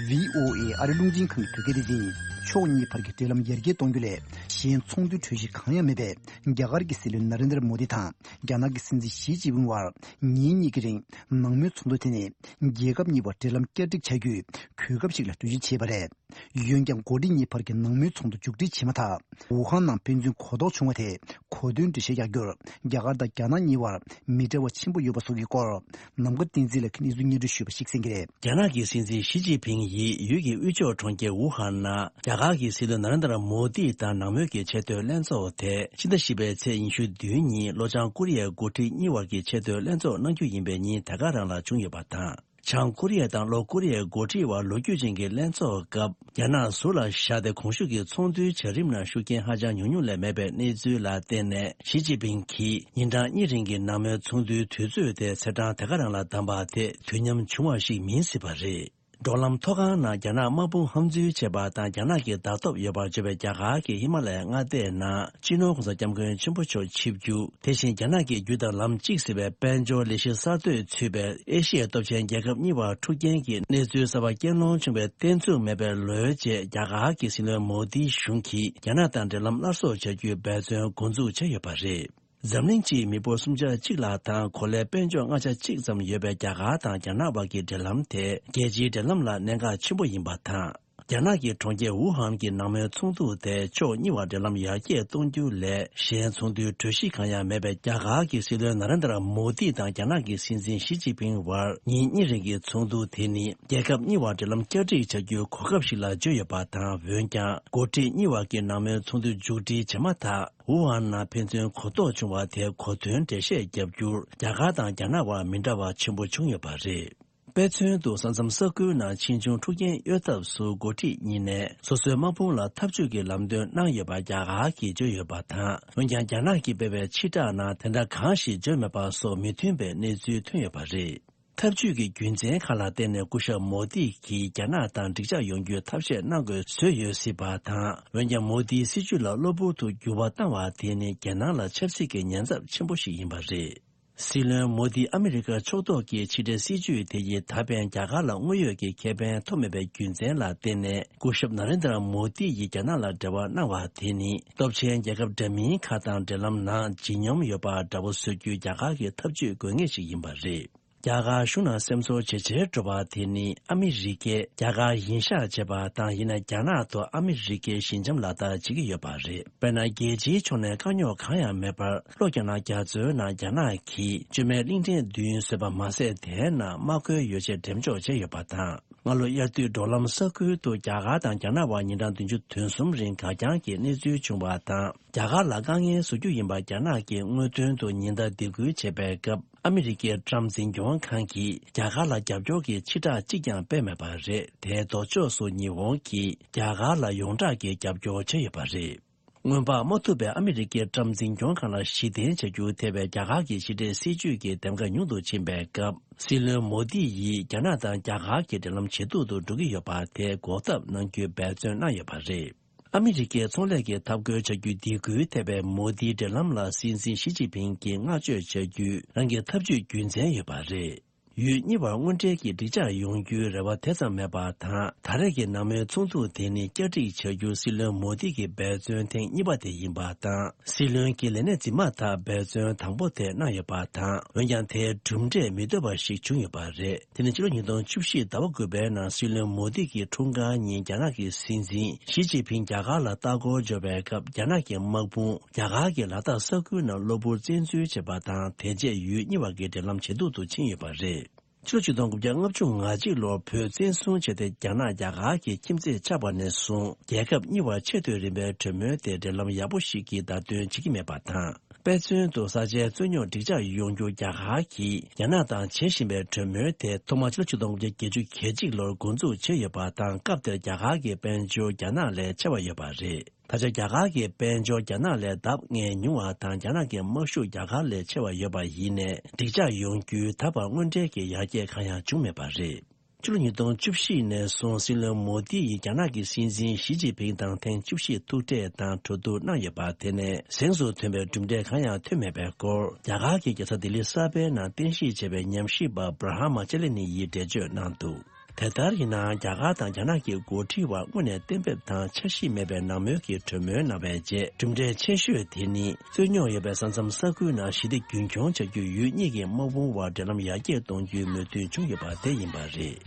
བྷི་ཨོ་ཨེ་ཨ་རི་རླུང་འཕྲིན་ཁང་གི་བོད་སྐད་སྡེ་ཚན་ཡིན། ཕྱོགས་གཉིས་བར་གྱི་འབྲེལ་ལམ་ཡར་རྒྱས་གཏོང་རྒྱུ་ལས་གཞན་ཚོགས་འདུའི་གྲོས་གཞི་གང་ཡང་མེད་པས། རྒྱ་གར་གྱི་སྲིད་བློན་ན་རེན་དྲ་མོ་དི་དང་རྒྱ་ནག་གི་སྲིད་འཛིན་ཞི་ཅིན་ཕིང་དབར་ཉིན་གཉིས་ཀྱི་རིང་ནང་མོལ་ཚོགས་འདུ་དེ་ནི་རྒྱལ་ཁབ་གཉིས་བར་འབྲེལ་ལམ་བསྐྱར་སྒྲིག་བྱ་རྒྱུའི་གོ་སྐབས་ཤིག་ལ་གྲོས་གཞི་བྱས་པ་རེད། འོན་ཀྱང་འགོ་ཁྲིད་གཉིས་བར་གྱི་ནང་མོལ་ཚོགས་འདུ་མཇུག་སྒྲིལ་བྱས་མ་ཐག་ཝུ་ཧན་ནང་ཕན་ཚུན་གོ་རྟོགས་བྱུང་བ་དེ་གོ་དོན་འགྲེལ་བཤད་རྒྱག་རྒྱུར་རྒྱ་གར་དང་རྒྱ་ནག་གཉིས་བར་མི་འདྲ་བ་ཆེན་པོ་ཡོད་པ་སོགས་ཀྱི་སྐོར། ནམ་མཁའ་བསྟན་འཛིན་ལགས་ཀྱིས་གནས་ཚུལ་སྙན་སྒྲོན་ཞུས་པ་ཞིག་གསན་གྱི་རེད། རྒྱ་ནག་གི་སྲིད་འཛིན་ཞི་ཅིན་ཕིང་ཡིས་ཡུལ་གྱི་དབུས་ཕྱོགས་གྲོང་ཁྱེར་ཝུ་ཧན་ནང་རྒྱ་གར་གྱི་སྲིད་བློན་ན་རེན་དྲ་མོ་དི་དང་ནང་མོལ་གྱི་ཆེས་མཐོའི་ལྷན་ཚོགས་དེ་ཕྱི་ཟླ་བཞི་པའི་ཚེས་ཉི་ཤུ་བདུན་ཉིན་ལྷོ་བྱང་ཀོ་རི་ཡའི་འགོ་ཁྲིད་གཉིས་བར་གྱི་ཆེས་མཐོའི་ལྷན་ཚོགས་གནང་རྒྱུ་ཡིན་པའི་ཉིན་དེ་ག་རང་ལ་བྱུང་ཡོད་པ་དང་། བྱང་ཀོ་རི་ཡ་དང་ལྷོ་ཀོ་རི་ཡའི་འགོ་ཁྲིད་དབར་ལོ་རྒྱུས་ཅན་གྱི་ལྷན་ཚོགས་སྐབས། རྒྱ་ནག་ཟུར་ལ་བཞག་སྟེ་གོང་ཞུས་ཀྱི་ཚོགས་འདུའི་བྱ་རིམ་ནང་ཤུགས་རྐྱེན་ཧ་ཅང་ཉུང་ཉུང་ལས་མེད་པའི་གནས་ཚུལ་ལ་བརྟེན་ནས། ཞི་ཅིན་ཕིང་གིས་ཉིན་གྲངས་གཉིས་རིང་གི་ནང་མོལ་ཚོགས་འདུའི་དུས་ཚོད་དེ་ཚེས་གྲངས་དེ་ག་རང་ལ་བདམས་པ་དེ་དུས་མཉམ་བྱུང་བ་ཞིག་མིན་སྲིད་པ་རེད། འགྲོ་ལམ་མཐོ་སྒང་ནང་རྒྱ་ནག་དམག་དཔུང་ཧམ་འཛུལ་བྱས་པ་དང་། རྒྱ་ནག་གི་བརྡ་ཐོ་ཡོད་པར་བརྗོད་པའི་རྒྱ་གར་གྱི་ཧི་མ་ལ་ཡའི་མངའ་སྡེའི་ནང་སྤྱི་ནོར་༸གོང་ས་༸སྐྱབས་མགོན་ཆེན་པོ་མཆོག་ཆིབས་བསྒྱུར། དེ་བཞིན་རྒྱ་ནག་གི་རྒྱུད་དང་ལམ་གཅིག་ཟེར་བའི་དཔལ་འབྱོར་ལས་གཞི་གསར་གཏོད་ཚུད་པའི་ཨེ་ཤི་ཡའི་སྟོབས་ཆེན་རྒྱལ་ཁབ་གཉིས་བར་འཁྲུག་རྐྱེན་གྱི་གནས་ཚུལ་གསར་པ་རྐྱེན་སློང་བྱུང་བའི་བརྟན་ཚུགས་མེད་པའི་ལོའི་རྗེས། རྒྱ་གར་གྱི་སྲིད་བློན་མོ་དིའི་གཞུང་གིས་རྒྱ་ནག་དང་འབྲེལ་ལམ་སླར་གསོ་བྱ་རྒྱུའི་འབད་བརྩོན་འགོ་འཛུགས་བྱས་ཡོད་པ་རེད། འཛམ་གླིང་སྤྱིའི་མི་འབོར་སུམ་ཆ་གཅིག་ལྷག་དང་གོ་ལའི་དཔལ་འབྱོར་མངའ་ཆ་གཅིག་ཙམ་ཡོད་པའི་རྒྱ་གར་དང་རྒྱ་ནག་བར་གྱི་འབྲེལ་ལམ་དེ་རྒྱལ་སྤྱིའི་འབྲེལ་ལམ་ལ་གནད་འགག་ཆེན་པོ་ཡིན་པ་དང་། རྒྱ་ནག་གི་གྲོང་ཁྱེར་ཝུ་ཧན་གྱི་ནང་མོལ་ཚོགས་འདུ་དེ་ཕྱོགས་གཉིས་བར་འབྲེལ་ལམ་ཡར་རྒྱས་གཏོང་རྒྱུ་ལས་གཞན་ཚོགས་འདུའི་གྲོས་གཞི་གང་ཡང་མེད་པའི་རྒྱ་གར་གྱི་སྲིད་བློན་ན་རེན་དྲ་མོ་དི་དང་རྒྱ་ནག་གི་སྲིད་འཛིན་ཞི་ཅིན་ཕིང་བར་ཉིན་གཉིས་རིང་གི་ཚོགས་འདུ་དེ་ནི་རྒྱལ་ཁབ་གཉིས་བར་འབྲེལ་ལམ་བསྐྱར་སྒྲིག་བྱ་རྒྱུའི་གོ་སྐབས་ཤིག་ལ་བརྗོད་ཡོད་པ་དང་། འོན་ཀྱང་འགོ་ཁྲིད་གཉིས་བར་གྱི་ནང་མོལ་ཚོགས་འདུ་མཇུག་སྒྲིལ་བྱས་མ་ཐག་ཝུ་ཧན་ནང་ཕན་ཚུན་གོ་རྟོགས་བྱུང་བ་དེ་གོ་དོན་འགྲེལ་བཤད་བརྒྱབ་རྒྱུར་རྒྱ་གར་དང་རྒྱ་ནག་བར་མི་འདྲ་བ་ཆེན་པོ་བྱུང་ཡོད་པ་རེད། དཔེ་མཚོན་དུ་ས་མཚམས་ས་ཁུལ་ནང་ཕྱིས་འབྱུང་འཁྲུག་རྐྱེན་གཡོལ་ཐབས་སུ་འགོ་ཁྲིད་གཉིས་ནས་སོ་སོའི་དམག་དཔུང་ལ་འཐབ་ཇུས་ཀྱི་ལམ་སྟོན་གནང་ཡོད་པ་རྒྱ་གར་གྱིས་བརྗོད་ཡོད་པ་དང་། འོན་ཀྱང་རྒྱ་ནག་གིས་སྤེལ་བའི་ཕྱིར་བསྒྲགས་ནང་དེ་འདྲ་གང་ཞིག་བརྗོད་མེད་པ་སོགས་མི་མཐུན་པའི་གནས་ཚུལ་ཐོན་ཡོད་པ་རེད། འཐབ་ཇུས་ཀྱི་རྒྱུ་མཚན་ཁག་ལ་བརྟེན་ནས་སྐུ་ཞབས་མོ་དི་གིས་རྒྱ་ནག་དང་འགྲིག་འཇགས་ཡོང་རྒྱུའི་ཐབས་ཤེས་གནང་དགོས་བཟོས་ཡོད་སྲིད་པ་དང་། འོན་ཀྱང་མོ་དིའི་སྲིད་བྱུས་ལ་གློ་བུར་དུ་འགྱུར་བ་བཏང་བ་དེ་ནི་རྒྱལ་ནང་ལ་ཆབ་སྲིད་ཀྱི་ཉེན་ཚབས་ཆེན་པོ་ཞིག་ཡིན་པ་རེད། སྲིད་བློན་མོ་དི་ཨ་མི་རི་ཀ་ཕྱོགས་གཏོགས་ཀྱི་ཕྱི་འབྲེལ་སྲིད་ཇུས་དེ་ཡིས་ད་ཕན་རྒྱ་གར་ལ་དངོས་ཡོད་ཀྱི་ཁེ་ཕན་ཐོབ་མེད་པའི་རྒྱུ་མཚན་ལ་བརྟེན་ནས། སྐུ་ཞབས་ན་རེན་དྲ་མོ་དི་ཡིས་རྒྱ་ནག་ལ་འབྲེལ་བ་གནང་བ་དེ་ནི། སྟོབས་ཆེན་རྒྱལ་ཁབ་འདྲ་མིན་ཁག་དང་འབྲེལ་ལམ་ནང་ལྗིད་སྙོམས་ཡོད་པ་འདྲ་པོ་བཟོ་རྒྱུའི་རྒྱ་གར་གྱི་འཐབ་ཇུས་དགོས་ངེས་ཤིག་ཡིན་པ་རེད། རྒྱ་གར་གཞུང་ནང་སེམས་ཚོར་ཇེ་ཆེར་འགྲོ་བ་དེ་ནི། ཨ་མི་རི་ཀས་རྒྱ་གར་ཡིན་ཤག་བྱེད་པ་དང་། ཡིན་ན་རྒྱ་ནག་ཐོག་ཨ་མི་རི་ཀས་ཞི་འཇམ་ལག་བསྟར་བྱེད་ཀྱི་ཡོད་པ་རེད། དཔེར་ན། རྒྱལ་སྤྱིའི་ཕྱོགས་ནས་དཀའ་རྙོག་གང་ཡང་མེད་པར། ལྷོ་རྒྱ་ནག་རྒྱ་མཚོའི་ནང་རྒྱ་ནག་གིས་བཅོས་མའི་གླིང་ཕྲན་བདུན་བཟོས་པ་མ་ཟད། དེའི་ནང་དམག་མཁོའི་ཡོ་བྱད་འགྲེམས་འཇོག་བྱས་ཡོད་པ་དང་། སྔ་ལོ་དབྱར་དུས་འབྲོག་ལམ་ས་ཁུལ་དུ་རྒྱ་གར་དང་རྒྱ་ནག་དབར་ཉིན་གྲངས་བདུན་ཅུ་དོན་གསུམ་རིང་འགག་རྐྱང་གི་གནས་ཚུལ་བྱུང་བ་དང་། རྒྱ་གར་ལ་དཀའ་ངལ་བཟོ་རྒྱུ་ཡིན་པ་རྒྱ་ནག་གིས་དངོས་དོན་དུ་ཉེན་བརྡ་འདེད་སྐུལ་བྱས་པའི་སྐབས། ཨ་མི་རི་ཀའི་ཀྲམ་འཛིན་སྐྱོང་ཁང་གིས་རྒྱ་གར་ལ་རྒྱབ་སྐྱོར་གྱི་ཕྱིར་བསྒྲགས་གཅིག་ཀྱང་སྤེལ་མེད་པ་རེད། དེའི་ལྡོག་ཕྱོགས་སུ་ཉི་ཧོང་གིས་རྒྱ་གར་ལ་ཡོངས་གྲགས་ཀྱི་རྒྱབ་སྐྱོར་བྱས་ཡོད་པ་རེད། སྔོན་དཔག་མ་ཐུབ་པའི་ཨ་མི་རི་ཀའི་ཀྲམ་འཛིན་སྐྱོང་ཁང་ལ་གཞི་རྟེན་བྱ་རྒྱུ་ཐེ་བའི་རྒྱ་གར་གྱི་ཕྱི་འབྲེལ་སྲིད་ཇུས་ཀྱི་འདེམས་ཀ་ཉུང་དུ་ཕྱིན་པའི་སྐབས། སྲིད་བློན་མོ་དི་ཡིས་རྒྱ་ནག་དང་རྒྱ་གར་གྱི་འབྲེལ་ལམ་ཇེ་སྡུག་ཏུ་འགྲོ་གི་ཡོད་པ་དེ་འགོག་ཐབས་གནང་རྒྱུའི་འབད་བརྩོན་གནང་ཡོད་པ་རེད། ཨ་མི་རི་ཀའི་ཚོང་ལས་ཀྱི་འཐབ་རྒོལ་བྱ་རྒྱུའི་སྡིགས་སྐུལ་ཐེབས་པའི་མོ་དིའི་འབྲེལ་ལམ་ལ་སྲིད་འཛིན་ཞི་ཅིན་ཕིང་གིས་བསྔགས་བརྗོད་བྱ་རྒྱུའི་རང་གི་ཐབས་ཇུས་རྒྱུ་མཚན་ཡོད་པ་རེད། ཡུལ་གཉིས་བར་དངོས་འབྲེལ་གྱི་འགྲིག་འཇགས་ཡོང་རྒྱུའི་རེ་བ་དེ་ཙམ་མེད་པ་དང་། ད་རེས་ཀྱི་ནང་མོལ་ཚོགས་འདུ་དེ་ནི་བསྐྱར་སྒྲིག་བྱ་རྒྱུ་སྲིད་བློན་མོ་དི་གི་འབད་བརྩོན་ཐེངས་གཉིས་པ་དེ་ཡིན་པ་དང་། སྲིད་བློན་གྱིས་ལས་གནས་འཛིན་མ་ཐག་འབད་བརྩོན་དང་པོ་དེ་གནང་ཡོད་པ་དང་། འོན་ཀྱང་། དེའི་གྲུབ་འབྲས་མི་འདོད་པ་ཞིག་བྱུང་ཡོད་པ་རེད། དེ་ནི་ཕྱི་ལོ་ཉིས་སྟོང་བཅུ་བཞི་ཟླ་བ་དགུ་པའི་ནང་སྲིད་བློན་མོ་དི་གིས་འཁྲུངས་སྐར་ཉིན་རྒྱ་ནག་གི་སྲིད་འཛིན་ཞི་ཅིན་ཕིང་རྒྱ་གར་ལ་ལྟ་སྐོར་འབྱོར་བའི་སྐབས། རྒྱ་ནག་གི་དམག་དཔུང་རྒྱ་གར་གྱི་ལ་དྭགས་ས་ཁུལ་ནང་གློ་བུར་བཙན་འཛུལ་བྱས་པ་དང་། དེ་རྗེས་ཡུལ་གཉིས་བར་གྱི་འབྲེལ་ལམ་ཇེ་སྡུག་ཏུ་ཕྱིན་ཡོད་པ་རེད། ཕྱི་ལོ་ཆིག་སྟོང་དགུ་བརྒྱ་ལྔ་བཅུ་ང་གཅིག་ལོར་བོད་བཙན་བཟུང་བྱས་ཏེ། རྒྱ་ནག་རྒྱ་གར་གྱི་ཁྱིམ་མཚེས་ཆགས་པ་ནས་བཟུང་། རྒྱལ་ཁབ་གཉིས་བར་ཆེས་མཐོའི་རིམ་པའི་གྲོས་མོལ་དེ་འབྲེལ་ལམ་ཡག་པོ་ཞིག་གི་བརྡ་སྟོན་བྱེད་ཀྱི་མེད་པ་དང་། དཔེ་མཚོན་དུ། ས་ཆའི་རྩོད་རྙོག་འགྲིག་འཇགས་ཡོང་རྒྱུ་རྒྱ་གར་གྱིས་རྒྱ་ནག་དང་བྱེད་བཞིན་པའི་གྲོས་མོལ་དེ། ཐོག་མར་ཕྱི་ལོ་ཆིག་སྟོང་དགུ་བརྒྱ་བརྒྱད་ཅུ་གྱ་གཅིག་ལོར་འགོ་འཛུགས་བྱས་ཡོད་པ་དང་། སྐབས་དེར་རྒྱ་གར་གྱི་དཔལ་འབྱོར་རྒྱ་ནག་ལས་ཆེ་བ་ཡོད་པ་རེད། ད་ཆ་རྒྱ་གར་གྱི་དཔལ་འབྱོར་རྒྱ་ནག་ལས་ལྡབ་ལྔ་ཉུང་བ་དང་། རྒྱ་ནག་གི་དམག་ཤུགས་རྒྱ་གར་ལས་ཆེ་བ་ཡོད་པ་ཡིན་ནའི། འགྲིག་འཇགས་ཡོང་རྒྱུའི་ད་བར་དངོས་འབྲེལ་གྱི་ཡར་རྒྱས་གང་ཡང་བྱུང་མེད་པ་རེད། ཕྱི་ལོ་ཉིས་སྟོང་བཅུ་བཞི་ནས་བཟུང་སྲིད་བློན་མོ་དི་ཡིས་རྒྱ་ནག་གི་སྲིད་འཛིན་ཞི་ཅིན་ཕིང་དང་ཐེངས་བཅུ་བཞི་ཐུག་འཕྲད་དང་གྲོས་བསྡུར་གནང་ཡོད་པ། དེ་ནས་གཟེངས་སུ་ཐོན་པའི་གྲུབ་འབྲས་གང་ཡང་ཐོན་མེད་པའི་སྐོར། རྒྱ་གར་གྱི་རྒྱལ་ས་ལྡི་ལི་གསར་པའི་ནང་རྟེན་གཞི་བྱས་པའི་ཉམས་ཞིབ་པ་བྷ་ར་ཧ་མ་ཅ་ལི་ནི་ཡིས་འགྲེལ་བརྗོད་གནང་འདུག་དེ་ལྟར་ཡིན་ནའང་། རྒྱ་གར་དང་རྒྱ་ནག་གི་འགོ་ཁྲིད་བར་དངོས་ནས་གཏན་འབེབས་དང་འཆར་གཞི་མེད་པའི་ནང་མོལ་གྱི་གྲོས་མོལ་གནང་བའི་རྗེས། གྲུབ་འབྲས་ཆེ་ཤོས་དེ་ནི། རྩོད་རྙོག་ཡོད་པའི་ས་མཚམས་ས་ཁུལ་ནང་ཞི་བདེ་རྒྱུན་འཁྱོངས་བྱ་རྒྱུས། ཡུལ་གཉིས་ཀྱི་དམག་དཔུང་བར་འབྲེལ་ལམ་ཡར་རྒྱས་གཏོང་རྒྱུའི་མོས་མཐུན་བྱུང་ཡོད་པ་དེ་ཡིན་པ་རེད།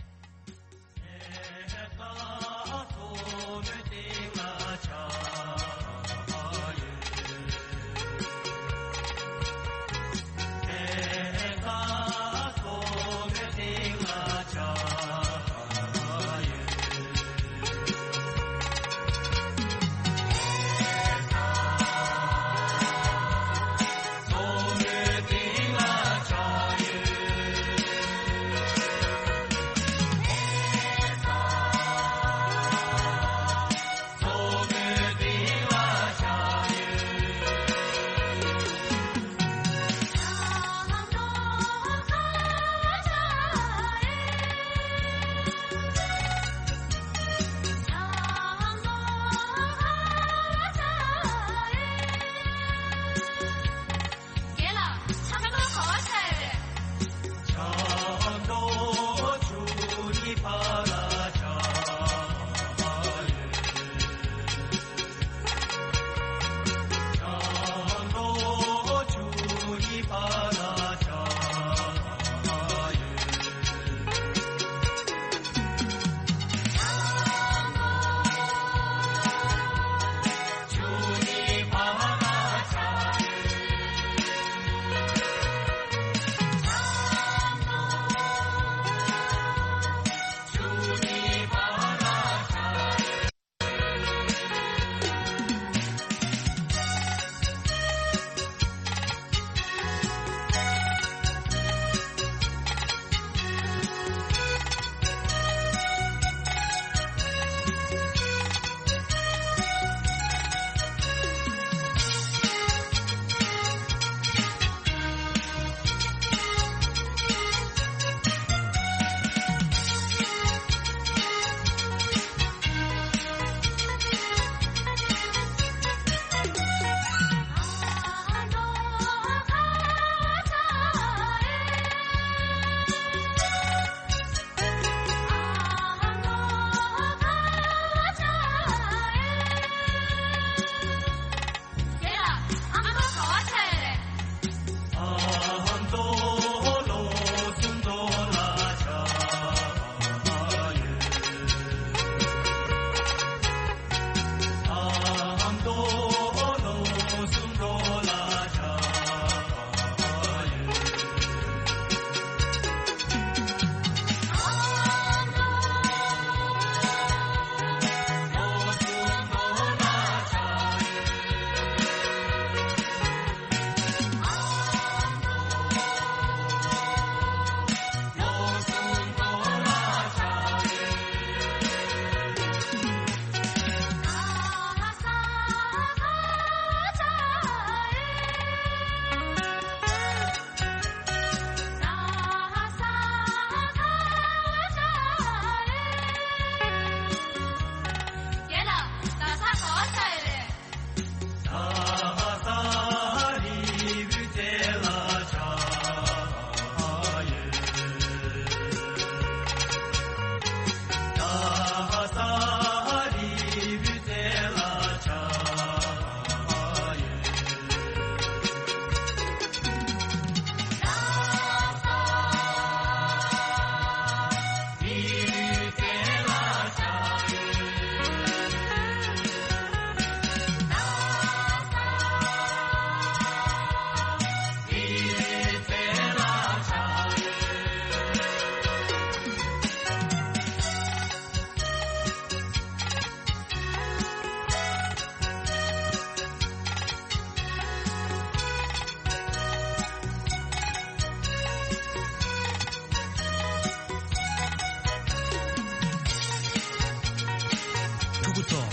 ཤོག་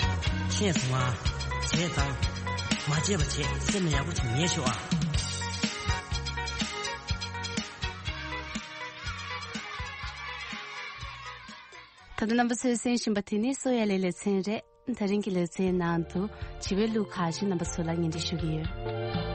ཤེས་སོང་ང་། བྱས་ཙང་། མ་བྱས་པ་བྱས། སེམས་ལ་ཡག་པོ་ཅིག་ངེས་ཤོག་ཨ། ད་ལྟ་རྣམ་པ་ཚོས་གསན་བཞིན་པ་དེ་ནི་སོ་ཡ་ལེ་ལེ་ཚན་རེད། ད་རིང་གི་ལེ་ཚན་ནང་དུ་བྱིས་པའི་གླུ་ཁག་ཅིག་རྣམ་པ་ཚོ་ལ་སྙན་སྒྲོན་ཞུ་གི་ཡོད།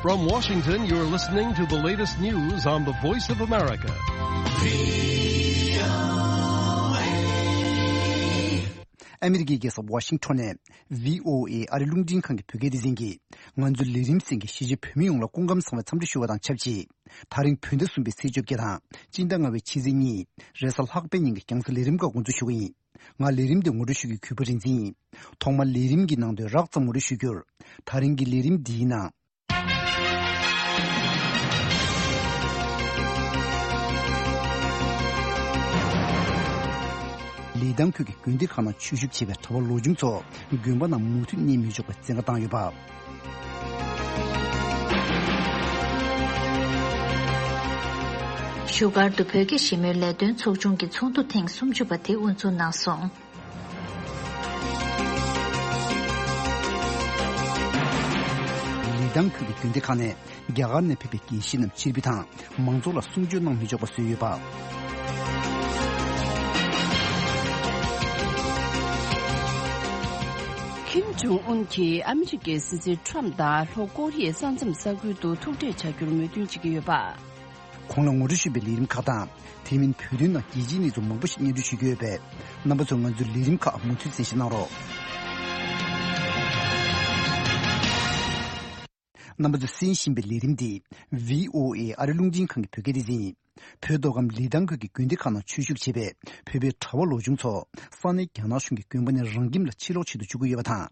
From Washington, you're listening to the latest news on the Voice of America. ཨ་མི་རི་ཀའི་རྒྱལ་ས་ཝ་ཤིང་ཊོན་ནས་བྷི་ཨོ་ཨེ་ཨ་རི་རླུང་འཕྲིན་ཁང་གི་བོད་སྐད་སྡེ་ཚན་གྱིས་ང་ཚོའི་ལས་རིམ་གསན་མཁན་གཞིས་བྱེས་བོད་མི་ཡོངས་ལ་སྐུ་ཁམས་བཟང་བའི་འཚམས་འདྲི་ཞུ་བ་དང་ཆབས་ཅིག་ད་རིང་བོད་ཟླ་གསུམ་པའི་ཚེས་བཅོ་བརྒྱད་དང་སྤྱི་ཟླ་ལྔ་པའི་ཕྱི་ཚེས་གཉིས་རེས་གཟའ་ལྷག་པའི་ཉིན་གྱི་རྒྱང་སྲིང་ལས་རིམ་ཁག་འགོ་འཛུགས་ཞུ་གི་ཡིན། ང་ལས་རིམ་འདི་ངོ་སྤྲོད་ཞུ་རྒྱུའི་གུས་པ་རིག་འཛིན་ཡིན། ཐོག་མར་ལས་རིམ་གྱི་ནང་དོན་རགས་ཙམ་ངོ་སྤྲོད་ཞུ་རྒྱུར། ད་རིང་གི་ལས་རིམ་འདིའི་ནང་། ལི་ཐང་ཁུལ་གྱི་དགོན་སྡེ་ཁག་ནང་ཆོས་ཞུགས་བྱེད་པའི་གྲྭ་པ་ལོ་ཆུང་ཚོ་དགོན་པ་ནང་མུ་མཐུད་གནས་མི་ཆོག་པའི་བཙན་བཀའ་བཏང་ཡོད་པ། བཞུགས་སྒར་དུ་བོད་ཀྱི་ཞི་མོལ་ལས་དོན་ཚོགས་ཆུང་གི་ཚོགས་འདུ་ཐེངས་སུམ་ཅུ་པ་དེ་དབུ་འཛུགས་གནང་སོང་། ལི་ཐང་ཁུལ་གྱི་དགོན་སྡེ་ཁག་ནས་རྒྱ་གར་ནས་ཕེབས་པའི་དགེ་བཤེས་རྣམས་ཕྱིར་འབུད་དང་མང་ཚོགས་ལ་གསུང་ཆོས་གནང་མི་ཆོག་པ་བཟོས་ཡོད་པ། ཀིམ་ཇོང་ཨུན་གྱིས་ཨ་མི་རི་ཀའི་སྲིད་འཛིན་ཁྲོམ་དང་ལྷོ་ཀོ་རི་ཡའི་ས་མཚམས་ས་ཁུལ་དུ་ཐུག་འཕྲད་བྱ་རྒྱུར་མོས་མཐུན་བྱེད་ཀྱི་ཡོད་པ། གོང་ལ་ངོ་སྤྲོད་ཞུས་པའི་ལས་རིམ་ཁག་དང་། དེ་མིན་བོད་དོན་ནང་རྒྱལ་སྤྱིའི་གནས་ཚུལ་མང་པོ་ཞིག་སྙན་སྒྲོན་ཞུ་རྒྱུ་ཡོད་པས། རྣམ་པ་ཚོས་ང་ཚོའི་ལས་རིམ་ཁག་མུ་མཐུད་གསན་བཞེས་གནང་རོགས། རྣམ་པ་ཚོས་གསན་བཞིན་པའི་ལས་རིམ་འདི་བྷི་ཨོ་ཨེ་ཨ་རི་རླུང་འཕྲིན་ཁང་གི་བོད་སྐད་སྡེ་ཚན་ཡིན། བོད་མདོ་ཁམས་ལི་ཐང་ཁུལ་གྱི་དགོན་སྡེ་ཁག་ནང་ཆོས་ཞུགས་བྱེད་པའི་བོད་པའི་གྲྭ་བ་ལོ་ཆུང་ཚོ་ས་གནས་རྒྱ་ནག་གཞུང་གིས་དགོན་པ་ནས་རང་ཁྱིམ་ལ་ཕྱིར་ལོག་བྱེད་དུ་བཅུག་གི་ཡོད་པ་དང་།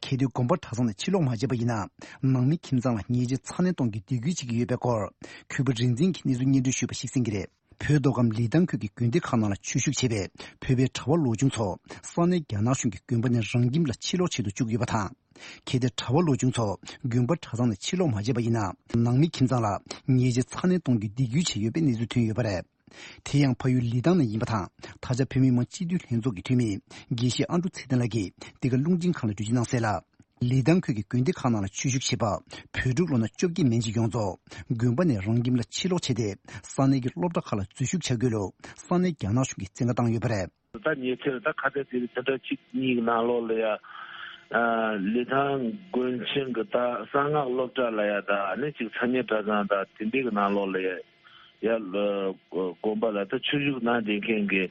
གལ་ཏེ་དགོན་པ་གྲྭ་ཚང་ནས་ཕྱིར་ལོག་མ་བྱས་པ་ཡིན་ན། ནང་མི་ཁྱིམ་ཚང་ལ་ཉེས་ཆད་ཚ་ནན་གཏོང་རྒྱུའི་སྡིགས་སྐུལ་བྱེད་ཀྱི་ཡོད་པའི་སྐོར། གུས་པ་རིག་འཛིན་གྱིས་གནས་ཚུལ་སྙན་སྒྲོན་ཞུས་པ་ཞིག་གསན་གྱི་རེད། བོད་མདོ་ཁམས་ལི་ཐང་ཁུལ་གྱི་དགོན་སྡེ་ཁག་ནང་ལ་ཆོས་ཞུགས་བྱེད་པའི་བོད་པའི་གྲྭ་བ་ལོ་ཆུང་ཚོ་ས་གནས་རྒྱ་ནག་གཞུང་གིས་དགོན་པ་ནས་རང་ཁྱིམ་ལ་ཕྱིར་ལོག་བྱེད་དུ་བཅུག་ཡོད་པ་དང་། གལ་ཏེ་གྲྭ་བ་ལོ་ཆུང་ཚོ་དགོན་པ་གྲྭ་ཚང་ནས་ཕྱིར་ལོག་མ་བྱས་པ་ཡིན་ན། ནང་མི་ཁྱིམ་ཚང་ལ་ཉེས་ཆད་ཚ་ནན་གཏོང་རྒྱུའི་སྡིགས་སྐུལ་བྱས་ཡོད་པའི་གནས་ཚུལ་ཐོན་ཡོད་པ་རེད། དེ་ཡང་ཕ་ཡུལ་ལི་ཐང་ནས་ཡིན་པ་དང་། ད་ཆ་བོད་མི་མང་སྤྱི་འཐུས་ལྷན་ཚོགས་ཀྱི་འཐུས་མི་དགེ་བཤེས་ཨ་འབྲུག་ཚེ་བརྟན་ལགས་ཀྱིས་འདི་ག་རླུང་འཕྲིན་ཁང་ལ་འགྲེལ་བརྗོད་གནང་གསལ་ལ། ལི་ཐང་ཁུལ་གྱི་དགོན་སྡེ་ཁག་ནང་ལ་ཆོས་ཞུགས་བྱེད་པ་བོད་ཕྲུག་ལོ་ན་བཅོ་བརྒྱད་མན་ཆད་ཡོངས་རྫོགས་དགོན་པ་ནས་རང་ཁྱིམ་ལ་ཕྱིར་ལོག་བྱས་ཏེ། ས་གནས་ཀྱི་སློབ་གྲྭ་ཁག་ལ་འཛུལ་ཞུགས་བྱ་དགོས་ལུགས་ས་གནས་རྒྱ་ནག་གཞུང་གིས་བཙན་བཀའ་བཏང་ཡོད་པ་རེད། ད་ཉེ་ཆར་ད་ཁ་གཏད་དེ་རིང་ད་ལྟ་གཅིག་གཉིས་ཀྱི་ནང་ལོགས་ལ་ཡ། ཨ། ལི་ཐང་དགོན་ཆེན་གྱི་ད་གསང་སྔགས་སློབ་གྲྭ་ལ་ཡ། ད་ཨ་ནི་གཅིག་ཚ་ཉེ་གྲྭ་ཚང་ད་དེ་འདྲའི་གི་ནང་ལོགས་ལ་ཡ། ཡ། དགོན་པ་ལ་ད་ཆོས་ཞུགས་གནང་བསྡད་མཁན་གྱི་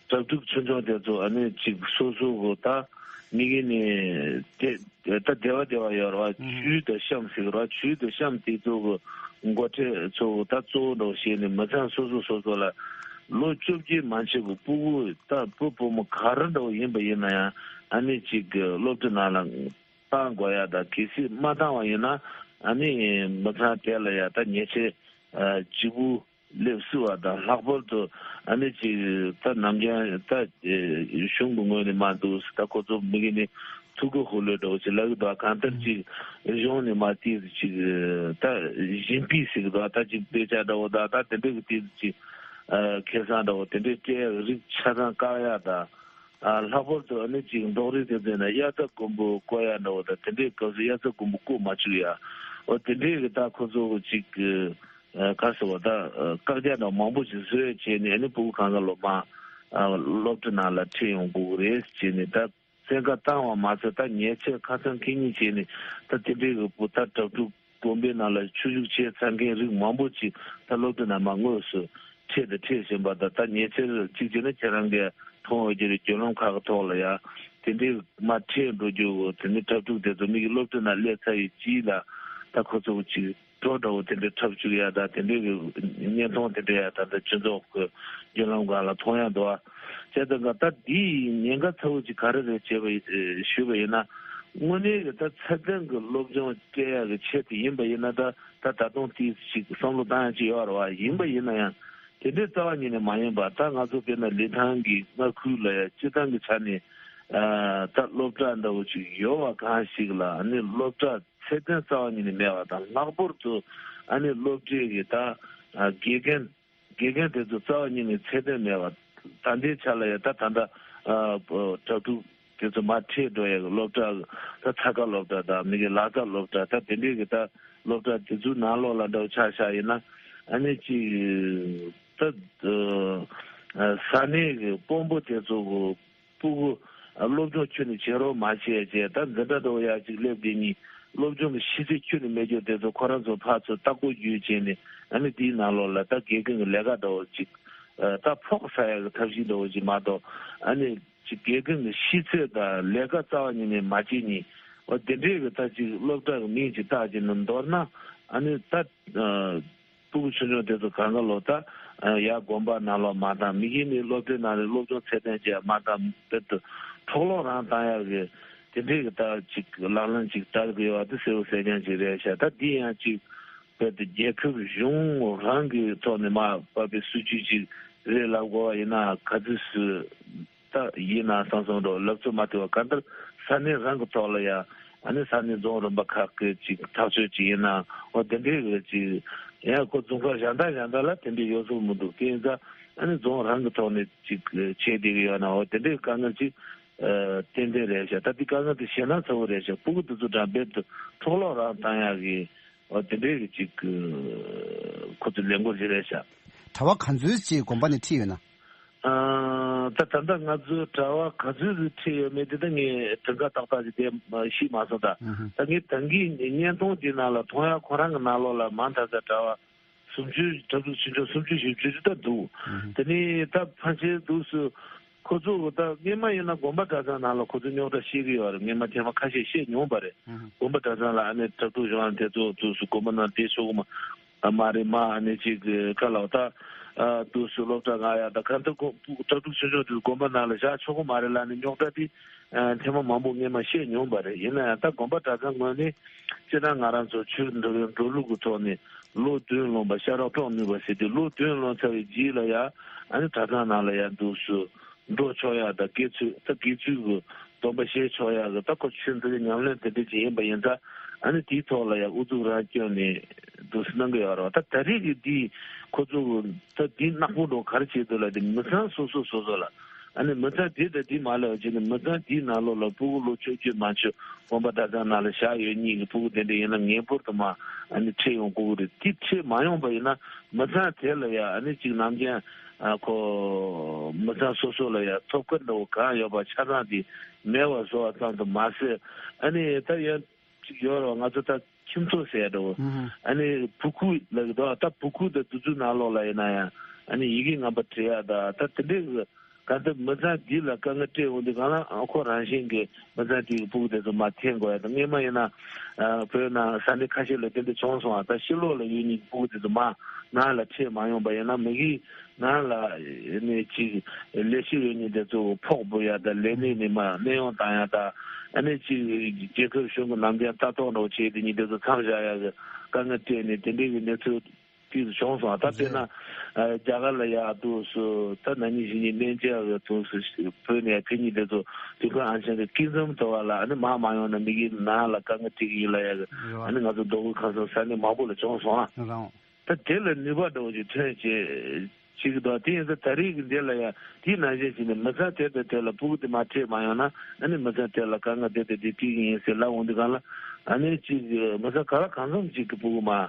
གྲྭ་ཕྲུག་ཆུང་ཆུང་དེ་ཚོ་ཨ་ནི་གཅིག་སོ་སོ་གི་ད་མི་གི་ནི། དེ་ད་སྡེ་བ་སྡེ་བ་ཡོད་རེད་བ། ཨུ་ཧུ། ཆོས་དང་གཤམ་ཟེར་གི་རེད་བ། ཆོས་དང་གཤམ་དེ་ཚོ་གི་འགོ་ཁྲིད་ཚོ་ད་གཙོ་བོ་འདྲ་བོ་བྱས་ནས་མི་ཚང་སོ་སོ་སོ་སོ་ལ་ལོ་བཅོ་བརྒྱད་མན་ཆད་ཀྱི་སྤུ་གུ་ད་བུ་བུ་མོ་ག་རེ་འདྲ་བོ་ཡིན་པ་ཡིན་ན་ཡང་ཨ་ནི་གཅིག་གི་སློབ་གྲྭ་ནང་ལ་བཏང་དགོས་ཡ། ད་གལ་སྲིད་མ་བཏང་བ་ཡིན་ན་ཨ་ནི་མི་ཚང་དེ་ལ་ཡ་ད་ཉེས་ཆད་ཨ་གཅིག་པུ་སླེབས་སྲིད་པ་དང་། ལྷག་པར་དུ་ཨ་ནི་གཅིག་ད་ནམ་རྒྱུན་ད་གཞུང་གི་ངོས་ནས་མ་འདུག་ཟེར། ད་ཁོ་ཚོ་མི་གི་ནི་ཐུགས་ཁུར་ལོས་འདྲ་བོ་ཅིག་ལབ་ཀྱི་འདུག་གང་ལྟར་ཅིག་གཞུང་ནས་མ་ཏིས་ཅིག་ད་བཞིན་པའི་ཟེར་གི་འདུག་ད་ཅིག་དཔེ་ཆ་འདྲ་བོ་ད་ད་དེ་འདྲ་གི་ཏིས་ཅིག་ཨ་ཁེ་བཟང་འདྲ་བོ་དེ་འདྲའི་སྤྲད་ཡག་རིགས་ཆ་ཚང་བཀག་ཡག་དང་། ཨ་ལྷག་པར་དུ་ཨ་ནི་ཅིག་འབྲོག་རིགས་དེ་ཚོ་ན་དབྱར་རྩྭ་དགུན་འབུ་བརྐོ་ཡག་འདྲ་བོ་ད་དེ་འདྲའི་སྐབས་སུ་དབྱར་རྩྭ་དགུན་འབུ་བརྐོ་མ་བཅུག་ཡག་འོ་དེ་འདྲའི་གི་ད་ཁོ་ཚོ་གི་ཅིག་ག་ཟེར་བ་ད་བཀག་རྒྱ་འདྲ་མང་པོ་ཞིག་བཟོས་བྱས་ནས་ཨ་ནི་སྤུ་གུ་གང་ག་ལོ་མ་སློབ་གྲྭ་ནང་ལ་ཁྲིད་ཡོང་དགོས་ཀྱི་རེད་བྱས་ནས། ད་བཙན་བཀའ་བཏང་བ་མ་ཟད་ད་ཉེས་ཆད་ཁ་སང་ཁེ་ཉིན་བྱས་ནས་ད་དེ་འདྲའི་གི་བུ་ད་གྲྭ་ཕྲུག་དགོན་པའི་ནང་ལ་ཆོས་ཞུགས་བྱས་ཚར་མཁན་རིགས་མང་པོ་ཅིག་ད་སློབ་གྲྭ་ནང་མར་དངོས་སུ་ཁྲིད་དང་ཁྲིད་བཞིན་པ་དང་། ད་ཉེ་ཆར་གཅིག་བྱས་ན་ཁྱེད་རང་གིས་མཐོང་འོས་ཀྱི་རེད། བརྒྱུད་ལམ་ཁག་གི་ཐོག་ལ་ཡ་དེ་འདྲའི་མར་ཁྲིད་འགྲོ་རྒྱུ་དེ་ནི་གྲྭ་ཕྲུག་དེ་ཚོ་མི་གི་སློབ་གྲྭ་ནང་སླེབས་ཚར་ཡི་རྗེས་ལ་ད་ཁོ་ཚོ་ཅིག་འགྲོ་འདྲ་བོ་དེ་འདྲའི་འཁྲབ་བཅུག་ཡ་ད་དེ་འདྲའི་གི་བརྙན་ཐུང་དེ་འདྲ་ཡ་ད་ལྟ་སྤྱི་ཚོགས་ཀྱི་བརྒྱུད་ལམ་སྒང་ལ་མཐོང་ཡ་འདུག་ཨ། བྱས་ཙང་ད་འདིའི་ཉེན་ཁ་ཚ་བོ་ཅིག་ག་རེ་རེད་བྱས་པ་ཞུས་པ་ཡིན་ན། དངོས་གནས་ཀྱི་ད་ཚད་ལྡན་གྱི་སློབ་སྦྱོང་སྤྲད་ཡག་གི་ཆེད་དུ་ཡིན་པ་ཡིན་ན། ད་ད་ད་དུང་ཏིས་ཅིག་བསམ་བློ་བཏང་ཡག་ཅིག་ཡོད་རེད་བ། ཡིན་པ་ཡིན་ན་ཡང་དེ་འདྲའི་རྩ་བ་ཉིད་ནས་མ་ཡིན་པ། ད་ང་ཚོ་དཔེར་ན་ལི་ཐང་གི་མངའ་ཁུལ་ལ་ཡ་སྤྱི་བཏང་གི་ཆ་ནས་ཨ་ད་སློབ་གྲྭ་འདྲ་བོ་ཅིག་ཡོད་པ་གང་ཞིག་ལ་ཨ་ནི་སློབ་གྲྭ་ཚད་ལྡན་རྩ་བ་ཉིད་ནས་མེད་པ་དང་། ལྷག་པར་དུ་ཨ་ནི་སློབ་གྲྭའི་གི་ད་ཨ་དགེ་རྒན་དགེ་རྒན་དེ་ཚོ་རྩ་བ་ཉིད་ནས་ཚད་ལྡན་མེད་པ། ད་ལྟའི་ཆ་ལ་ཡ་ད་ད་ལྟ་ཨ་གྲྭ་ཕྲུག་དེ་ཚོ་མར་ཁྲིད་འགྲོ་ཡ་གི་སློབ་གྲྭ་ད་ཚ་ཁ་སློབ་གྲྭ་དང་མི་གི་ལག་རྩལ་སློབ་གྲྭ་ད་དེ་འདྲའི་གི་ད་སློབ་གྲྭ་དེ་ཚོའི་ནང་ལོགས་ལ་འདྲ་བོ་ཆ་བཞག་ཡིན་ན་ཨ་ནི་ཅིག་ད་ས་གནས་གི་དཔོན་པོ་དེ་ཚོ་གི་སྤུ་གུ་སློབ་སྦྱོང་ཁྱོན་ནས་བྱེད་རོགས་མ་བྱས་བྱས། ད་འཛིན་གྲྭ་འདྲ་བོ་ཡག་ཅིག་སླེབས་དེ་ཉིད་སློབ་སྦྱོང་གི་ཤེས་ཚད་ཁྱོན་ནས་མེད་རྒྱུ་དེ་ཚོ་ཁོ་རང་ཚོ་ཕར་ཚུར་ལྟ་སྐོར་བརྒྱུད་བྱས་ནས་ཨ་ནི་དེའི་ནང་ལོགས་ལ་ད་དགེ་རྒན་གྱི་ལས་ཀ་འདྲ་བོ་ཅིག་ད་ཕོག་ཟ་ཡག་གི་ཐབས་ཤེས་འདྲ་བོ་ཅིག་མ་གཏོགས། ཨ་ནི་ཅིག་དགེ་རྒན་གྱི་ཤེས་ཚད་དང་ལས་ཀ་རྩ་བ་ཉིད་ནས་མ་བྱེད་ཉིད། འོ་དེ་འདྲའི་གི་ད་ཅིག་སློབ་གྲྭ་གི་མིང་ཅིག་བཏགས་བྱས་ནས། མདོར་ན་ཨ་ནི་ད་སྤུ་གུ་ཆུང་ཆུང་དེ་ཚོ་གང་ག་ལོ་ད་ཡར་དགོན་པ་ནང་ལོགས་མ་བཏང་། མི་གིས་ནི་སློབ་གྲྭའི་ནང་ལ་སློབ་སྦྱོང་ཚད་ལྡན་ཅིག་མ་བཏང་། དཔེར་དུ་འཕྲོག་ལོག་རང་བཏང་ཡག་གི་དེ་འདྲའི་གི་ད་ཅིག་ལག་ལེན་ཅིག་བསྟར་གི་ཡོད་པ་དེ་གསལ་པོ་གསལ་རྐྱང་ཅིག་རེད་ཤག་ད་འདི་ཡང་ཅིག་དཔེར་དུ་རྒྱལ་ཁབ་གཞུང་རང་གི་ཐོག་ནས་མར་བབས་པའི་སྲིད་ཇུས་ཅིག་རེད་ལབ་དགོས་པ་ཡིན་ན། ག་ཚོད་སུ་ད་ཡིན་ན་བསམ་བསམ་འགྲོ་ལབ་ཚོད་མ་ཐུབ་པ། གང་ལྟར་ས་གནས་རང་གི་ཐོག་ལ་ཡ་ཨ་ནི་ས་གནས་རྫོང་རིམ་པ་ཁག་གི་ཅིག་ཐག་གཅོད་ཅིག་ཡིན་ན། འོ་དེ་འདྲའི་གི་ཅིག་ཡང་ཁོ་རྫོང་ཁག་གཞན་དག་གཞན་དག་ལ་དེ་འདྲའི་ཡོད་ས་མི་འདུག་དེ་ཡིན་ཙང་ཨ་ནི་རྫོང་རང་གི་ཐོག་ནས་ཅིག་བྱེད་བསྡད་ཀྱི་ཡོད་ན། འོ་དེ་འདྲའི་དཀའ་ངལ་ཅིག་ཏན་ཏན་རེད་ཤག་ད་འདི་དཀའ་ངལ་དེ་ཞེད་སྣང་ཚ་བོ་རེད་ཤག་སྤུ་གུ་དེ་ཚོ་འདྲ་རྦད་དེ་འཕྲོག་ལོག་རང་བཏང་ཡག་གི་འོ་དེ་འདྲའི་གི་ཅིག་ཁོ་ཚོ་ལས་འགུལ་ཞིག་རེད་ཤག་གྲྭ་པ་ག་ཚོད་ཅིག་དགོན་པ་ནས་ཁྲིད་ཡོད་ན། ཨ། ད་ད་ལྟ་ང་ཚོའི་གྲྭ་བ་ག་ཚོད་ཅིག་ཁྲིད་ཡོད་མེད་དེ་ད་ངས་གྲངས་ཀ་ཏག་ཏག་ཅིག་དེ་ཤེས་མ་སོང་ད། ཨ་ཧ། ད་ངས་ད་གིན་བརྙན་ཐུང་དེ་ནང་ལ་མཐོང་ཡ་ཁོ་རང་གི་ནང་ལོགས་ལ་མ་མཐའ་ས་གྲྭ་བ་སུམ་ཅུ། གྲྭ་ཚོགས་ཆེ་ཆུང་སུམ་ཅུ་བཞི་བཅུ་ཅིག་ད་འདུག་ཨ་ཧ། དེ་ནས་ད་ཕལ་ཆེར་འདུག་སུ། ཁོ་ཚོ་ད་སྔོན་མ་ཡིན་ན་དགོན་པ་གྲྭ་ཚང་ནང་ལ་ཁོ་ཚོ་རྙོག་དྲ་བཤད་ཀྱི་ཡོད་རེད། སྔོན་མ་ཐེངས་མ་ཁ་ཤས་བཤད་མྱོང་པ་རེད། ཨ་ཧ། དགོན་པ་གྲྭ་ཚང་ལ་ཨ་ནི་གྲྭ་ཚོགས་གཞུང་དེ་ཚོ་འདུག་སུ་དགོན་པ་ནང་བསྡད་ཆོག་གི་མ་མ་རེད། མ་ཨ་ནི་ཅིག་ག་ལ་བ་ད་འདུག་སུ་སློབ་གྲྭ་ང་ཡ་ད་ག་འདི་དགོན་གྲྭ་ཚོགས་ཆུང་ཆུང་དེ་དགོན་པ་ནང་ལ་བཞག་ཆོག་གི་མ་རེད་ལབ་ནས་རྙོག་དྲ་དེ་ཐེངས་མ་མང་པོ་སྔོན་མ་བཤད་མྱོང་པ་རེད། ཡིན་ན་ཡང་ད་དགོན་པ་གྲྭ་ཚང་ངོས་ནས་སྤྱིར་བཏང་ང་རང་ཚོ་ཆོས་འགྲོ་བའི་འགྲོ་ལུགས་ཀྱི་ཐོག་ནས་ལོ་བདུན་ལོན་པ་ཤ་རོགས་ཀྲོག་ནུས་པ་ཟེར་དུས་ལོ་བདུན་ལོན་ཚར་བའི་རྗེས་ལ་ཡ་ཨ་ནི་གྲྭ་ཚང་ནང་ལ་ཡ་འདུག་སུ་འགྲོ་ཆོག་ཡ་ད་དགེ་ཚུལ་ད་དགེ་ཚུལ་གྱི་སྡོམ་པ་བཞེས་ཆོག་ཡ་གི་ད་ཁོ་ཆོས་འདི་ཉམས་ལེན་དེ་འདྲ་ཅིག་ཡིན་པ་ཡིན་ཙང་ཨ་ནི་དེའི་ཐོག་ལ་ཡ་ཨུ་ཚུགས་རང་བསྐྱོན་ནས་འདུག་སེ་གནང་གི་ཡོད་རེད་བ། ད་ད་རེས་ཀྱི་འདི་ཁོ་ཚོ་ད་འདི་ནག་པོ་འགྲོ་ག་རེ་བྱེད་འདུག་ལ་དེ་མི་ཚང་སོ་སོ་སོ་སོ་ལ་ཨ་ནི་མི་ཚང་དེ་དང་དེ་མ་ལས་བ་བྱས་ནས་མི་ཚང་དེའི་ནང་ལོགས་ལ་ཕྲུ་གུ་ལོ་བཅོ་བརྒྱད་མ་ཆོད་དགོན་པ་གྲྭ་ཚང་ནང་ལ་བཞག་ཡོད་མཁན་གྱི་ཕྲུ་གུ་དེ་འདྲ་ཡིན་ན་ངེས་པར་དུ་མ་ཨ་ནི་ཁྲིད་ཡོང་དགོས་ཀྱི་རེད། དེ་ཁྲིད་མ་ཡོང་པ་ཡིན་ན་མི་ཚང་དེ་ལ་ཡ་ཨ་ནི་གཅིག་ནམ་རྒྱུན་ཨ་ཁོ་མི་ཚང་སོ་སོ་ལ་ཡ་ཐོབ་སྐལ་འདྲ་བོ་གང་ཡོད་པ་ཆ་ཚང་དེ་མེད་པ་བཟོ་བ་ཙམ་དུ་མ་ཟད་ཨ་ནི་ད་ཡ་གཅིག་ཡོད་རེད་བ། ང་ཚོ་ད་ཁྱིམ་ཚང་ཟེར་ཡ་འདྲ་བོ་ཨ་ནི་བུ་ཁུག་ལབ་ཀྱི་འདུག་ད་བུ་ཁུག་དང་དེ་ཚོའི་ནང་ལོགས་ལ་ཡིན་ན་ཡང་ཨ་ནི་ཡི་གེ་ངན་པ་བྲིས་ཡ་ད་ད་དེ་འདྲའི་གི་ག་ད་མི་ཚང་འདི་ལ་དཀའ་ངལ་སྤྲད་འོང་དུས་གང་ལ་ཨ་ཁོ་རང་བཞིན་གྱི་མི་ཚང་དེའི་ཕྲུ་གུ་དེ་ཚོ་མར་འཐེན་དགོས་ཡ་དང་། སྔོན་མ་ཡིན་ན་ཨ་བོད་ནང་ས་གནས་ཁ་ཤས་ལ་དེ་འདྲ་བྱུང་སོང་ཨ། ད་ཕྱི་ལོགས་ལ་ཡོད་མཁན་ཕྲུ་གུ་དེ་ཚོ་མར་ནང་ལ་ཁྲིད་མ་ཡོང་པ་ཡིན་ན་མི་གིས་ནང་ལ་ནས་ཅིག་ལས་བྱེད་ཡོད་མཁན་དེ་ཚོ་ཕོགས་འབུལ་ཡ་དང་ལས་གནས་ནས་མར་གནས་དབྱུང་བཏང་ཡ་དང་ཨ་ནི་ཅིག་རྒྱལ་ཁབ་གཞུང་གི་ནམ་རྒྱུན་ལྟ་རྟོག་འདྲ་བོ་བྱས་དེ་ཉིན་དེ་ཚོ་མཚམས་བཞག་ཡ་གི་དཀའ་ངལ་སྤྲད་ནས་དེ་འདྲའི་གི་གནས་ཚུལ། དེ་བྱུང་སོང་། ད་དཔེར་ན་རྒྱ་གར་ལ་ཡ་འདུག་སུ་ད་ན་ནིང་གཞེས་ནིང་གླེང་བྱ་གི་འདུག་སུ་བོད་ནས་ཡ་ཕེབས་མཁན་དེ་ཚོ་དུས་འཁོར་ཨང་ཆེན་གྱི་སྐུ་མཚམས་དུ་བ་ལ་ཨ་ནི་མར་མ་ཡོང་ན་མི་གིས་ནང་ལ་དཀའ་ངལ་སྤྲད་ཀྱི་ཡིན་ལབ་ཡ་གི་ཨ་ནི་ང་ཚོ་མདོ་དབུས་ཁམས་གསུམ་ས་གནས་མང་པོ་ལ་བྱུང་སོང་ཨ། ད་དེ་ལ་ནུས་པ་འདྲ་བོ་ཅིག་ཐོན་བྱེད་བྱེད་ཀྱི་འདུག་དེ་ཡིན་ཙང་ད་རེས་ཀྱི་འདི་ལ་ཡ་དེའི་ནང་བཞིན་བྱས་ནས་མི་ཚང་དེ་དང་དེ་ལ་ཕྲུ་གུ་དེ་མར་ཁྲིད་མ་ཡོང་ན་ཨ་ནི་མི་ཚང་དེ་ལ་དཀའ་ངལ་དེ་དང་དེ་སྤྲད་ཀྱི་ཡིན་ཟེར་ལབ་འོང་དུས་གང་ལ་ཨ་ནི་ཅིག་མི་ཚང་ག་ལ་གང་འཚམ་ཅིག་གི་ཕྲུ་གུ་མར་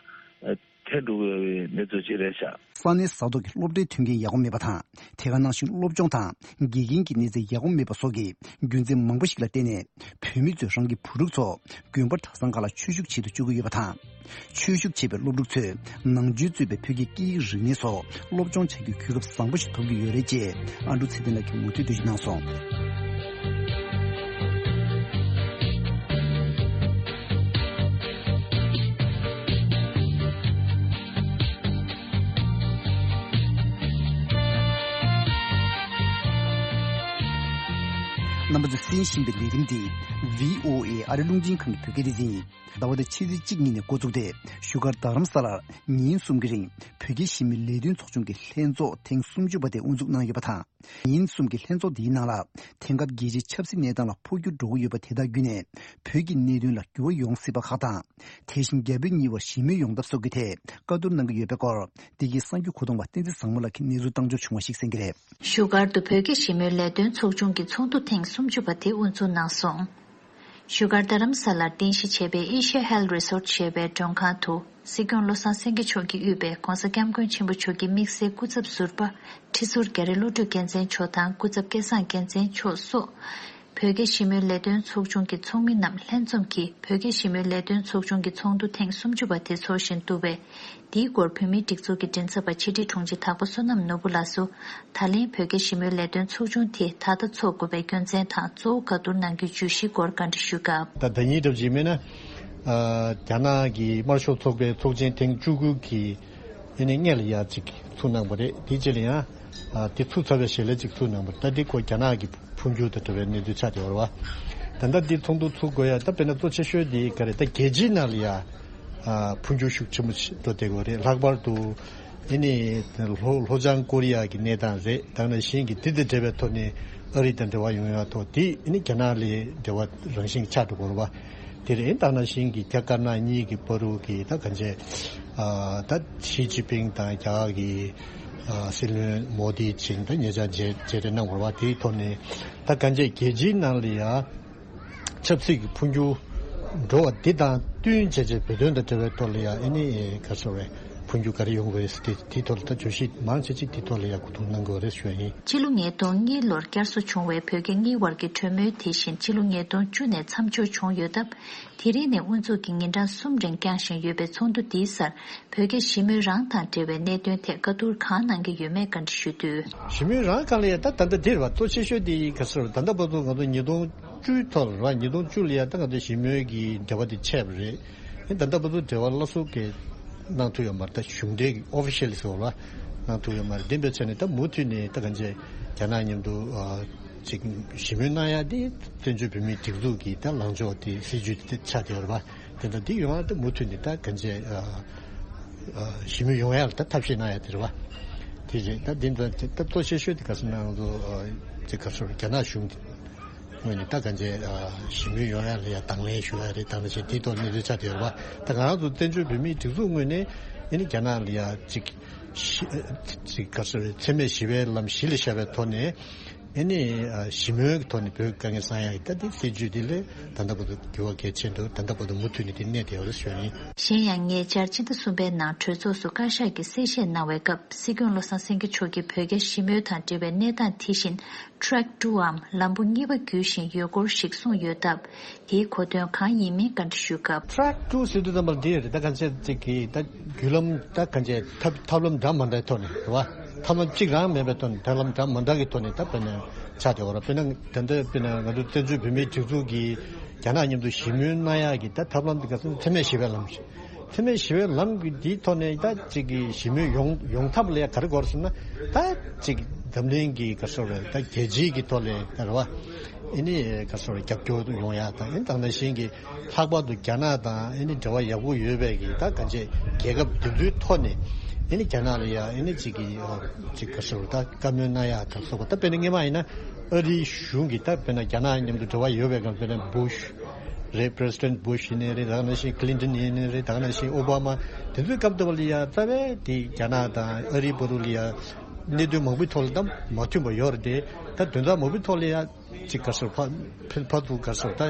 འཐེན་འགྲོ་གི་ཡོད་པའི་གནས་ཚུལ་ཅིག་རེད་ཤག་ས་གནས་ས་ཐོག་གི་སློབ་གྲྭའི་མཐུན་རྐྱེན་ཡག་པོ་མེད་པ་དང་དེ་ག་ནང་བཞིན་སློབ་སྦྱོང་དང་དགེ་རྒན་གྱི་གནས་ཚད་ཡག་པོ་མེད་པ་སོགས་ཀྱི་རྒྱུ་མཚན་མང་པོ་ཞིག་ལ་བརྟེན་ནས་བོད་མི་ཚོས་རང་གི་བུ་ཕྲུག་ཚོ་དགོན་པ་གྲྭ་ཚང་ཁག་ལ་ཆོས་ཞུགས་བྱེད་དུ་བཅུག་གི་ཡོད་པ་དང་། ཆོས་ཞུགས་བྱས་པའི་སློབ་ཕྲུག་ཚོས་ནང་ཆོས་གཙོས་པའི་བོད་ཀྱི་སྐད་ཡིག་རིག་གནས་སོགས་སློབ་སྦྱོང་བྱ་རྒྱུའི་གོ་སྐབས་བཟང་པོ་ཞིག་ཐོབ་ཀྱི་ཡོད་རེད་ཅེས་ཨ་འབྲུག་ཚེ་བརྟན་ལགས་ཀྱིས་ངོ་སྤྲོད་འདི་ཞིག་གནང་སོང་། རྣམ་པ་ཚོས་གསན་བཞིན་པའི་ལས་རིམ་འདི་བྷི་ཨོ་ཨེ་ཨ་རི་རླུང་འཕྲིན་ཁང་གི་བོད་སྐད་སྡེ་ཚན་ཡིན། ཟླ་བ་འདིའི་ཕྱི་ཚེས་གཅིག་ཉིན་ནས་འགོ་བཙུགས་ཏེ་བཞུགས་སྒར་རྡ་རམ་ས་ལར་ཉིན་གསུམ་གྱི་རིང་བོད་སྐད་གཞི་མེད་ལས་དོན་ཚོགས་ཆུང་གི་ལྷན་ཚོགས་ཐེངས་སུམ་ཅུ་པ་དེ་དབུ་འཛུགས་གནང་ཡོད་པ་དང་། ཉིན་གསུམ་གྱི་ལྷན་ཚོགས་འདིའི་ནང་ལ་དེང་སྐབས་རྒྱལ་སྤྱིའི་ཆབ་སྲིད་གནས་སྟངས་ལ་འཕོ་འགྱུར་འགྲོ་གི་ཡོད་པ་དེ་དག་བརྒྱུད་ནས་བོད་ཀྱི་གནད་དོན་ལ་འགྱུར་བ་ཡོང་སྲིད་པ་ཁག་དང་། དེ་བཞིན་རྒྱ་བོད་གཉིས་བར་ཞི་མོལ་ཡོང་ཐབས་སོགས་ཀྱི་ཐད་བཀའ་བསྡུར་གནང་གི་ཡོད་པའི་སྐོར་བདེ་སྐྱིད་གསར་འགྱུར་བཀོད་གཏོང་བ་བསྟན་འཛིན་བཟང་མོ་ལགས་ཀྱིས་གནས་ཚུལ་བཏང་འབྱོར་བྱུང་བ་ཞིག་གསན་གྱི་རེད། བཞུགས་སྒར་དུ་བོད་ཀྱི་ཞི་མོལ་ལས་དོན་ཚོགས་ཆུང་གི་ཚོགས་འདུ་ཐེངས་སུམ་ཅུ་པ་དེ་དབུ་འཛུགས་གནང་སོང་། བཞུགས་སྒར་རྡ་རམ་ས་ལར་རྟེན་གཞི་བྱས་པའི་ཨེ་ཤ་ཡ་ཧེལ་རི་སོར་ཊི་ཞེས་པའི་མགྲོན་ཁང་དུ་སྲིད་སྐྱོང་བློ་བཟང་སེང་གེ་མཆོག་གིས་དབུས་པའི་༧གོང་ས་༧སྐྱབས་མགོན་ཆེན་པོ་མཆོག་གི་དམིགས་བསལ་སྐུ་ཚབ་ཟུར་པ་ཁྲི་ཟུར་རྒྱ་རི་བློ་གྲོས་རྒྱལ་མཚན་མཆོག་དང་སྐུ་ཚབ་སྐལ་བཟང་རྒྱལ་མཚན་མཆོག་སོགས་བོད་རྒྱ་ཞི་མོལ་ལས་དོན་ཚོགས་ཆུང་གི་ཚོགས་མི་རྣམས་ལྷན་འཛོམས་ཀྱིས་བོད་རྒྱ་ཞི་མོལ་ལས་དོན་ཚོགས་ཆུང་གི་ཚོགས་འདུ་ཐེངས་སུམ་ཅུ་པ་དེ་འཚོགས་བཞིན་འདུག་པས། འདིའི་སྐོར་བོད་མིའི་སྒྲིག་འཛུགས་ཀྱི་མགྲིན་ཚབ་པ་ཕྱི་དྲིལ་དྲུང་ཆེ་དྭགས་པོ་བསོད་ནམས་ནོར་བུ་ལགས་སུ། ད་ལན་བོད་རྒྱ་ཞི་མོལ་ལས་དོན་ཚོགས་ཆུང་དེ་ད་ལྟ་འཚོགས་དགོས་པའི་རྒྱུ་མཚན་དང་གཙོ་བོ་བཀའ་བསྡུར་གནང་རྒྱུའི་བརྗོད་གཞིའི་སྐོར་བཀའ་འདྲི་ཞུས་སྐབས། ད་ཟླ་ཉིན་གྲབས་ཅིག་མིན་ན། ཨ། རྒྱ་ནག་གི་དམར་ཤོག་ཚོགས་པའི་ཚོགས་ཆེན་ཐེངས་བཅུ་དགུ་གི་ཨ་ནི་སྔོན་ལ་ཡ་ཅིག་ཚུགས་གནང་པ་རེད། དེ་རྗེས་ལ་ཡང་། ཨ། དེ་ཚུགས་ཚར་བའི་ཞལ་ལས་ཅིག་ཚུགས་གནང་པ་རེད། ད་དེ་ཁོ་རྒྱ་ནག་གི་འཕོ་འགྱུར་དང་འབྲེལ་བའི་གནས་ཚུལ་ཆགས་བསྡད་ཡོད་རེད་བ། ད་ལྟ་འདི་ཚོགས་འདུ་ཚུགས་དགོས་ཡ་ད་དཔེར་ན་གཙོ་ཆེ་ཤོས་འདི་ག་རེ་ད་རྒྱལ་སྤྱིའི་ནང་ལ་ཡ། ཨ། འཕོ་འགྱུར་ཤུགས་ཆེན་པོ་ཞིག་འགྲོ་བསྡད་ཡོད་རེད། ལྷག་པར་དུ་ཨ་ནི་ལྷོ་ལྷོ་བྱང་ཀོ་རི་ཡ་གི་གནས་སྟངས་རེད། ད་ནང་བཞིན་གྱི་དེ་དང་འབྲེལ་བའི་ཐོག་ནས་ཨ་རི་དང་འབྲེལ་བ་ཡོང་ཡ་ཐོག་དེ་ཨ་ནི་རྒྱ་ནག་ལ་འབྲེལ་བ་རང་བཞིན་ཆགས་འགྲོ་གི་རེད་བ། དེ་རེད། ད་ནང་བཞིན་གྱི་རྒྱ་དཀར་ནག་གཉིས་ཀྱི་བར་དུ་གི་ད་གང་ཅི། ཨ། ད་ཞི་ཅིན་ཕིང་དང་རྒྱ་གར་གྱི། ཨ། སྲིད་བློན་མོ་དི་བྱིན་ད་ཉེ་ཆར་མཇལ་མཇལ་འཕྲད་གནང་བ་རེད་བ། དེའི་ཐོག་ནས་ད་གང་ཅི་རྒྱལ་སྤྱིའི་ནང་ལ་ཡ། ཆབ་སྲིད་ཀྱི་འཕོ་འགྱུར་འགྲོ་བ་འདི་དང་བསྟུན་བྱས་བྱས་བོད་དོན་དང་འབྲེལ་བའི་ཐོག་ལ་ཡང་ཨ་ནི་ག་རེ་ཟེར་བས་ འཕོ་འགྱུར་ག་རེ་ཡོང་གི་རེད་ཟེར་དེ་དེའི་ཐོག་ལ་ད་བརྗོད་གཞི་མང་ཆེ་ཅིག་དེའི་ཐོག་ལ་ཡང་གོ་བསྡུར་གནང་དགོས་རེད་ཞུ་ཡ་ཡིན། ཕྱི་ལོ་ཉིས་སྟོང་གཉིས་ལོར་བསྐྱར་གསོ་བྱུང་བའི་བོད་རྒྱ་དབྱིན་བར་གྱི་གྲོས་མོལ་དེ་བཞིན་ཕྱི་ལོ་ཉིས་སྟོང་བཅུ་ནས་མཚམས་འཇོག་བྱུང་ཡོད་སྟབས། དེ་རིང་ནས་དབུ་འཛུགས་ཀྱིས་ཉིན་གྲངས་གསུམ་རིང་བསྐྱངས་བཞིན་ཡོད་པའི་ཚོགས་འདུ་འདིའི་སར་བོད་རྒྱ་ཞི་མོལ་རང་དང་འབྲེལ་བའི་གནད་དོན་ཐད་བཀའ་བསྡུར་གང་གནང་གི་ཡོད་མེད་བཀའ་འདྲི་ཞུས་དུས། ཞི་མོལ་རང་སྒང་ལ་ཡ་ད་ད་ལྟ་འདིར་བ་གཙོ་ཆེ་ཤོས་དེ་ག་ཟེར་བ་ད་ལྟ་བར་དུ་ང་ཚོ་ཉིས་སྟོང་བཅུའི་ཐོག་ལ་རེད་བ། ཉིས་སྟོང་བཅུ་ལ་ཡ་ད་ང་ཚོ་ཞི་མོལ་གྱི་འབྲེལ་བ་དེ་ཆད་པ་རེད། ཨེ་ད་ལྟ་བར་དུ་འབྲེལ་བ་སླར་གསོ་གི་གནང་ཐུབ་ཡོད་མ་རེད། ད་གཞུང་འབྲེལ་གྱི་ཨོ་ཕི་ཤལ་ཟེར་བ་ལ་གནང་ཐུབ་ཡོད་མ་རེད། དེ་འབད་བྱས་ནས་ད་མུ་མཐུད་ནས་ད་གང་ཅི་རྒྱ་ནག་མཉམ་དུ་ཨ་ཅིག་ཞི་མོལ་གནང་ཡ་དེ་བཙན་བྱོལ་བོད་མིའི་སྒྲིག་འཛུགས་ཀྱི་ད་ལངས་ཕྱོགས་དེ་སྲིད་ཇུས་དེ་ཆགས་བསྡད་ཡོད་རེད་བ། དེ་འདྲ་འདི་ཡོང་ཡ་ད་མུ་མཐུད་ནས་ད་གང་ཅི་ཨ་ཨ་ཞི་མོལ་ཡོང་ཡ་ལ་ད་ཐབས་ཤེས་གནང་ཡ་དེ་རེད་བ། དེ་རེད། ད་འདི་འདྲ་ད་གཙོ་ཆེ་ཤོས་དེ་ག་ཟེར་ན་ང་ཚོ་ཨ་ཅིག་ག་ཟེར་རྒྱ་ནག་གཞུང་དེ། ངོས་ནས་ད་གང་ཅི་ཞི་མོལ་ཡོང་ཡ་ལ་ཡ་དང་ལེན་ཞུ་ཡ་རེད། དང་ལེན་བྱེད་དེའི་ཐོག་གནས་ཚུལ་ཆགས་བསྡད་ཡོད་རེད་བ། ད་ང་རང་ཚོ་བཙན་བྱོལ་བོད་མིའི་སྒྲིག་འཛུགས་ངོས་ནས་ཨེ་ནི་རྒྱ་ནག་ལ་ཡ་ཅིག་ཞི་ཅིག་ག་ཟེར་འཚེ་མེད་ཞི་བའི་ལམ་གཞི་ལ་བཞག་པའི་ཐོག་ནས་ཨེ་ནི་ཞི་མོལ་གྱི་ཐོག་ནས་བོད་ཀྱི་དཀའ་ངལ་སེལ་ཡ་ཡི་ད་དེ་སྲིད་ཇུས་དེ་ལས་ད་ལྟ་བར་དུ་འགྱུར་བ་གལ་ཆེན་འདུག་ད་ལྟ་བར་དུ་མུ་མཐུད་ནས་དེ་གནས་བསྡད་ཡོད་རེད་ཞུ་ཡ་ཡིན། གཞན་ཡང་ཉེ་ཆར་ཕྱི་ཟླ་གསུམ་པའི་ནང་གྲོས་ཚོགས་སུ་བཀའ་ཤག་གིས་གསལ་བཤད་གནང་བའི་སྐབས་སྲིད་སྐྱོང་བློ་བཟང་སེང་གེ་མཆོག་གིས་བོད་རྒྱ་ཞི་མོལ་དང་འབྲེལ་བའི་གནས་སྟངས་དེ་བཞིན། Track two འམ་ལམ་བུ་གཉིས་པ་བརྒྱུད་བཞིན་ཡོད་སྐོར་ཞིག་གསུངས་ཡོད་སྟབས། དེའི་གོ་དོན་གང་ཡིན་མིན་བཀའ་འདྲི་ཞུས་སྐབས། Track two ཟེར་དུས་ཙམ་པར་འདི་རེད། ད་ག་ཚད་ཅིག་གིས་ད་བརྒྱུད་ལམ་ད་ག་ཚད་ཐབས་ཐབས་ལམ་འདྲ་མ་འདྲའི་ཐོག་ནས་རེད་བ། ཐབས་ལམ་གཅིག་རང་མེད་པའི་ཐོག་ནས་ཐབས་ལམ་འདྲ་མ་འདྲ་གི་ཐོག་ནས་ད་དཔེར་ན་ཆགས་བསྡད་ཡོད་རེད། དཔེར་ན་ད་ལྟ་དཔེར་ན་ང་ཚོ་བཙན་བྱོལ་བོད་མིའི་སྒྲིག་འཛུགས་ཀྱིས་རྒྱ་ནག་མཉམ་དུ་ཞི་མོལ་གནང་ཡག་གི་ད་ཐབས་ལམ་འདི་ག་ཚོད་འཚེ་མེད་ཞི་བའི་ལམ་ཞིག་འཚེ་མེད་ཞི་བའི་ལམ་གྱི་འདིའི་ཐོག་ནས་ད་ཅིག་གི་ཞི་མོལ་ཡོང་ཡོང་ཐབས་ལ་ཡ་ག་རེ་དགོས་རེད་ཟེར་ན། ད་ཅིག་འཛམ་གླིང་གི་ག་རེ་ཟེར་རེད། ད་རྒྱལ་སྤྱིའི་གི་ཐོག་ལས་ད་རེད་བ། ཨེ་ནི་ག་རེ་ཟེར་རེད། རྒྱབ་སྐྱོར་ཡོང་ཡ་དང་ཨེ་ནི་དེ་ནང་བཞིན་གྱི་ལྷག་པར་དུ་རྒྱ་ནག་དང་ཨེ་ནི་འབྲེལ་བ་ཡག་པོ་ཡོད་པའི་གི་ད་གང་ཅི་རྒྱལ་ཁབ་དེ་ཚོའི་ཐོག་ནས་ཨེ་ནི་རྒྱ་ནག་ལ་ཡ་ཨེ་ནི་ཅིག་གི་ཨ་ཅིག་ག་རེ་ཟེར་རེད། ད་བཀའ་མོལ་གནང་ཡ་དང་སོགས་པ། ད་དཔེར་ན་སྔོན་མ་ཡིན་ན་ཨ་རིའི་གཞུང་གི་ད་དཔེར་ན་རྒྱ་ནག་མཉམ་དུ་འབྲེལ་བ་ཡོད་པའི་སྒང་དཔེར་ན་བུ་ཤ་རེད། President Bush ཡིན་ནའི་རེད། ད་ག་ནང་བཞིན་Clinton ཡིན་ནའི་རེད། ད་ག་ནང་བཞིན་Obama། དེ་ཚོའི་སྐབས་དུ་བ་ལ་ཡ་རྩ་བའི་དེ་རྒྱ་ནག་དང་ཨ་རིའི་བར་དུ་ལ་ཡ་གནད་དོན་མང་པོའི་ཐོག་ལ་ད་མ་མཐུན་པ་ཡོད་རེད་དེ། ད་དོན་དག་མང་པོའི་ཐོག་ལ་ཡ་ཅིག་ག་རེ་ཟེར་ཕ་ཕ་ཕ་ཚུ་ག་རེ་ཟེར་ད་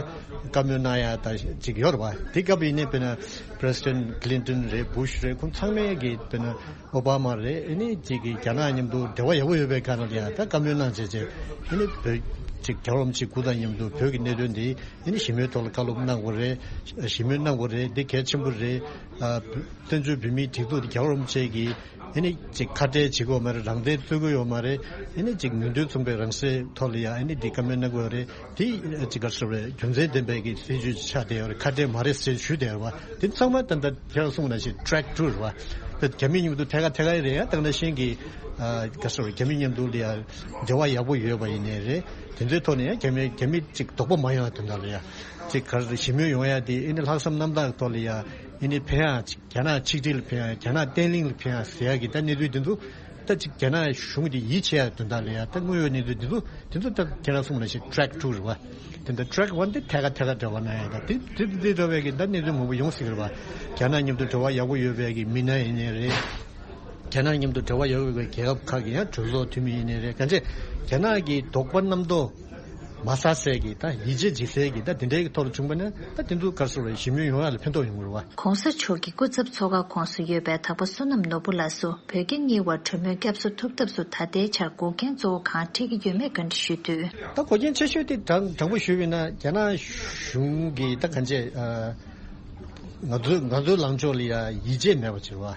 བཀའ་མོལ་གནང་ཡ་ད་ཅིག་ཡོད་རེད་བ། དེ་སྐབས་ཡིན་ནའི་དཔེར་ན་President Clinton རེད། Bush རེད། ཁོང་ཚང་མས་གི་དཔེར་ན་Obama རེད། ཨེ་ནི་ཅིག་གི་རྒྱ་ནག་མཉམ་དུ་འབྲེལ་བ་ཡག་པོ་ཡོད་པའི་སྒང་ལ་ཡ་ད་བཀའ་མོལ་གནང་བྱས་བྱས་ཨེ་ནི་བོད་ཅིག་རྒྱལ་བ་རིན་པོ་ཆེ་སྐུ་དང་མཉམ་དུ་བོད་ཀྱི་གནད་དོན་འདི་ཨེ་ནི་ཞི་མོལ་ཐོག་ལ་བཀའ་སློབ་གནང་དགོས་རེད། ཞི་མོལ་གནང་དགོས་རེད། འདི་གལ་ཆེན་པོ་རེད། ཨ་བཙན་བྱོལ་བོད་མིའི་སྒྲིག་འཛུགས་འདི་རྒྱལ་བ་རིན་པོ་ཆེ་གིས་ཨེ་ནི་ཅིག་ཁ་བྲལ་བྱེད་དགོས་མ་རེད། རང་བཙན་རྩོད་ཀྱི་ཡོད་མ་རེད། ཨེ་ནི་ཅིག་མིང་དོན་མཚུངས་པའི་རང་སྲིད་ཐོག་ལ་ཡ་ཨེ་ནི་འདི་བཀའ་མོལ་གནང་དགོས་རེད། དེ་ཅིག་ག་རེ་ཟེར་རེད། རྒྱུ་མཚན་ལྡན་པའི་གི་སྲིད་ཇུས་ཆགས་བསྡད་ཡོད་རེད། ཁ་བྲལ་མ་རེད་ཟེར་ཞུས་བསྡད་ཡོད་རེད་བ། དེ་ཚང་མ་ད་ལྟ་ཁྱེད་རང་གསུངས་ནང་བཞིན་track two རེད་བ། ད་རྒྱ་མི་མཉམ་དུ་ཐད་ཀ་ཐད་ཀ་རེད་ཡ། ད་ག་ནང་བཞིན་གི་ཨ་ག་རེ་ཟེར་རེད། རྒྱ་མི་མཉམ་དུ་ལ་ཡ་འབྲེལ་བ་ཡག་པོ་ཡོད་པ་ཡིན་ནའི་རེད། དེ་ཚོའི་ཐོག་ནས་ཡང་རྒྱ་མི་རྒྱ་མི་ཅིག་དོགས་པ་མ་ཡོང་བ་དོན་དག་ལ་ཡ་ཅིག་ག་རེ་ཞི་མོལ་ཡོང་ཡ་དེ་ཨེ་ནི་ལྷག་བསམ་རྣམ་དག་ཐོག་ལ་ཡ་ཨེ་ནི་ཕན་ཡ་ཅིག་རྒྱ་ནག་ཆིག་སྒྲིལ་ལ་ཕན་ཡ། རྒྱ་ནག་བརྟན་ལྷིང་ལ་ཕན་ཡ་ཟེར་ཡ་གི་ད་གནས་ཚུལ་དེ་ཚོ་ད་ཅིག་རྒྱ་ནག་གཞུང་དེ་ཡིད་ཆེས་ཡ་དོན་དག་ལ་ཡ་ད་དངོས་ཡོད་གནས་ཚུལ་དེ་ཚོ་དེ་ཚོ་ད་ཁྱེད་རང་གསུངས་ནང་བཞིན་track two རེད་བ། དེ་འདྲ་track one དེ་ཐད་ཀ་ཐད་ཀ་འབྲེལ་བ་གནང་ཡ་ད་དེ་དེ་དེ་འདྲ་བའི་གི་ད་གནས་ཚུལ་མང་པོ་ཡོང་སྲིད་གི་རེད་བ། རྒྱ་ནག་མཉམ་དུ་འབྲེལ་བ་ཡག་པོ་ཡོད་པའི་གི་མི་སྣ་ཡིན་ནའི་རེད། རྒྱ་ནག་མཉམ་དུ་འབྲེལ་བ་ཡོད་པའི་རྒྱལ་ཁབ་ཁག་གི་ཡང་གྲོས་ཚོགས་འཐུས་མི་ཡིན་ནའི་རེད། གང་ཅི་རྒྱ་ནག་གི་དོགས་པ་རྣམ་རྟོག་མ་ཟ་སའི་གི་ད་ཡིད་ཆེས་བྱེད་སའི་གི་ད་དེ་འདྲའི་གི་ཐོག་ལ་བྱུང་པ་ན་ད་དེ་ཚོ་ག་རེ་ཟེར་བའི་ཞི་མོལ་ཡོང་ཡ་ལ་ཕན་ཐོགས་ཡོང་གི་རེད་བ། ྋགོང་ས་མཆོག་གི་སྐུ་ཚབ་ཚོགས་ཁང་ཁོངས་སུ་ཡོད་པའི་དྭགས་པོ་བསོད་ནམས་ནོར་བུ་ལགས་སུ་བོད་རྒྱ་གཉིས་བར་གྲོས་མོལ་བསྐྱར་གསོ་ཐུབ་ཐབས་སུ་ད་ལྟའི་ཆར་འགོག་རྐྱེན་གཙོ་བོ་གང་འཕྲད་ཀྱི་ཡོད་མེད་བཀའ་འདྲི་ཞུས་དུས། ད་འགོག་རྐྱེན་ཆེ་ཤོས་དེ་དྲང་དྲང་པོ་ཞུས་པ་ཡིན་ན་རྒྱ་ནག་གཞུང་གི་ད་གང་ཅི་ཨ། ང་ཚོའི་ང་ཚོའི་ལངས་ཕྱོགས་ལ་ཡ་ཡིད་ཆེས་མེད་པ་ཅིག་རེད་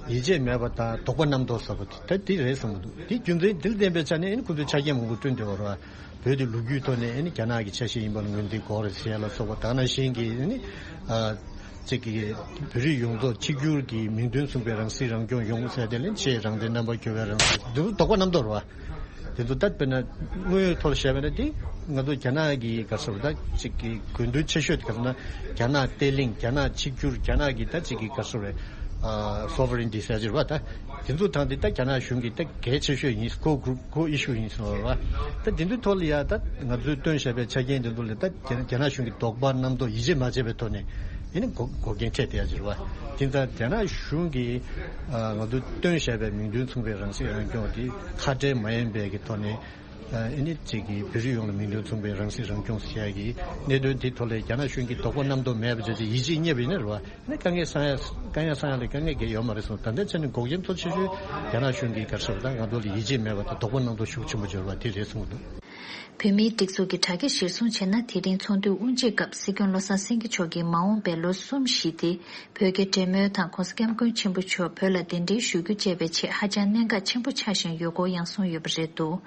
བ། ཡིད་ཆེས་མེད་པ་དང་དོགས་པ་རྣམ་རྟོག་ཟེར་བ་དེ་ད་དེ་རེད་བསམ་གྱི་འདུག་དེ་རྒྱུ་མཚན་དེ་ལ་བརྟེན་པའི་ཆ་ནས་ཨ་ནི་ཁོ་ཚོས་ཆ་རྐྱེན་མང་པོ་བསྐྲུན་བསྡད་ཡོད་རེད་བ། བོད་དེ་ལོ་རྒྱུས་ཐོག་ནས་ཨ་ནི་རྒྱ་ནག་གི་ཆ་ཤས་ཡིན་པ་ལ་ངོས་འཛིན་དགོས་རེད་ཟེར་ཡ་ལ་སོགས་པ། དེ་ནང་བཞིན་གྱི་ཨ་ནི་ཨ་ཅིག་གི་བོད་རིགས་ཡོངས་རྫོགས་གཅིག་གྱུར་གྱི་མིང་དོན་མཚུངས་པའི་རང་སྲིད་རང་སྐྱོང་ཡོང་ཟེར་དེ་ལ་ཆེས་རང་བཙན་རྣམ་པ་སྐྱོ་བའི་རང་སྲིད་འདི་ཚོ་དོགས་པ་རྣམ་རྟོག་རེད་བ། དེ་ཚོ་ད་དཔེར་ན་དངོས་ཡོད་ཐོག་ལ་བཤད་པ་ན་དེ་ང་ཚོ་རྒྱ་ནག་གི་ག་རེ་ཟེར་བ་ད་ཅིག་གི་དགོས་འདུན་ཆེ་ཤོས་དེ་ག་རེ་ཟེར་ན་རྒྱ་ནག་བརྟན་ལྷིང་། རྒྱ་ནག་གཅིག་གྱུར། རྒྱ་ནག་གི་ད་ཅིག་གི་ག་རེ་ཟེར་བའི་ཨ་sovereignty ཟེར་གྱི་རེད་བ། ད་དེ་ཚོ་དང་དེ་ད་རྒྱ་ནག་གཞུང་གི་ད་གལ་ཆེ་ཤོས་ཡིན། core group core issue ཡིན་ཟེར་བ་རེད་བ། ད་དེ་ཚོའི་ཐོག་ལ་ཡ་ད་ང་ཚོས་བཏོན་བཞག་པའི་ཆ་རྐྱེན་དེ་ཚོ་ལ་ད་རྒྱ་རྒྱ་ནག་གཞུང་གི་དོགས་པ་རྣམ་རྟོག་ཡིད་ཆེས་མ་བྱས་པའི་ཐོག་ནས་ཨེ་ནི་འགོག་འགོག་རྐྱེན་འཕྲད་བསྡད་ཡ་ཅིག་རེད་བ། དེ་ཙང་རྒྱ་ནག་གཞུང་གིས་ཨ་ང་ཚོས་བཏོན་བཞག་པའི་མིང་དོན་མཚུངས་པའི་རང་སྲིད་རང་སྐྱོང་དེ་ཁ་བྲལ་མ་ཡིན་པའི་གི་ཐོག་ནས། ཨ་ནི་གཅིག་གིས་བོད་རིགས་ཡོངས་ལ་མིང་དོན་མཚུངས་པའི་རང་སྲིད་རང་སྐྱོང་ཟེར་ཡག་གི་གནད་དོན་དེའི་ཐོག་ལ་རྒྱ་ནག་གཞུང་གིས་དོགས་པ་རྣམ་རྟོག་མེད་པ་བྱས་ཏེ་ཡིད་ཆེས་རྙེད་པ་ཡིན་ན་རེད་བ། ཨ་ནི་དཀའ་ངལ་སང་ཡ་དཀའ་ངལ་སང་ཡ་ལ་དཀའ་ངལ་གང་ཡང་ཡོད་མ་རེད་གསུངས། ད་ལྟའི་ཆ་ནས་འགོག་རྐྱེན་གཙོ་ཆེ་ཤོས་རྒྱ་ནག་གཞུང་གིས་ག་རེ་ཟེར་བ་དང་ང་ཚོ་ལ་ཡིད་ཆེས་མེད་པ་དང་དོགས་པ་རྣམ་རྟོག་ཤུགས་ཆེན་པོ་འབྱོར་བ་དེ་རེད་གསུངས་འདུག། བོད་མིའི་སྒྲིག་འཛུགས་ཀྱི་དྲ་རྒྱ་གཞིར་བཟུང་བྱས་ན། དེ་རིང་ཚོགས་འདུའི་དབུ་འབྱེད་སྐབས་སྲིད་སྐྱོང་བློ་བཟང་སེང་གེ་མཆོག་གིས་མ་འོངས་པའི་ལོ་གསུམ་བཞི་དེ་བོད་རྒྱ་འབྲེལ་མོལ་དང་གོང་ས་སྐྱབས་མགོན་ཆེན་པོ་མཆོག་བོད་ལ་གདན་འདྲེན་ཞུ་རྒྱུ་བཅས་པའི་ཆེད་ཧ་ཅང་གནད་འགག་ཆེན་པོ་ཆགས་བཞིན་ཡོད་སྐོར་ཡང་གསུངས་ཡོད་པ་རེད་འདུག།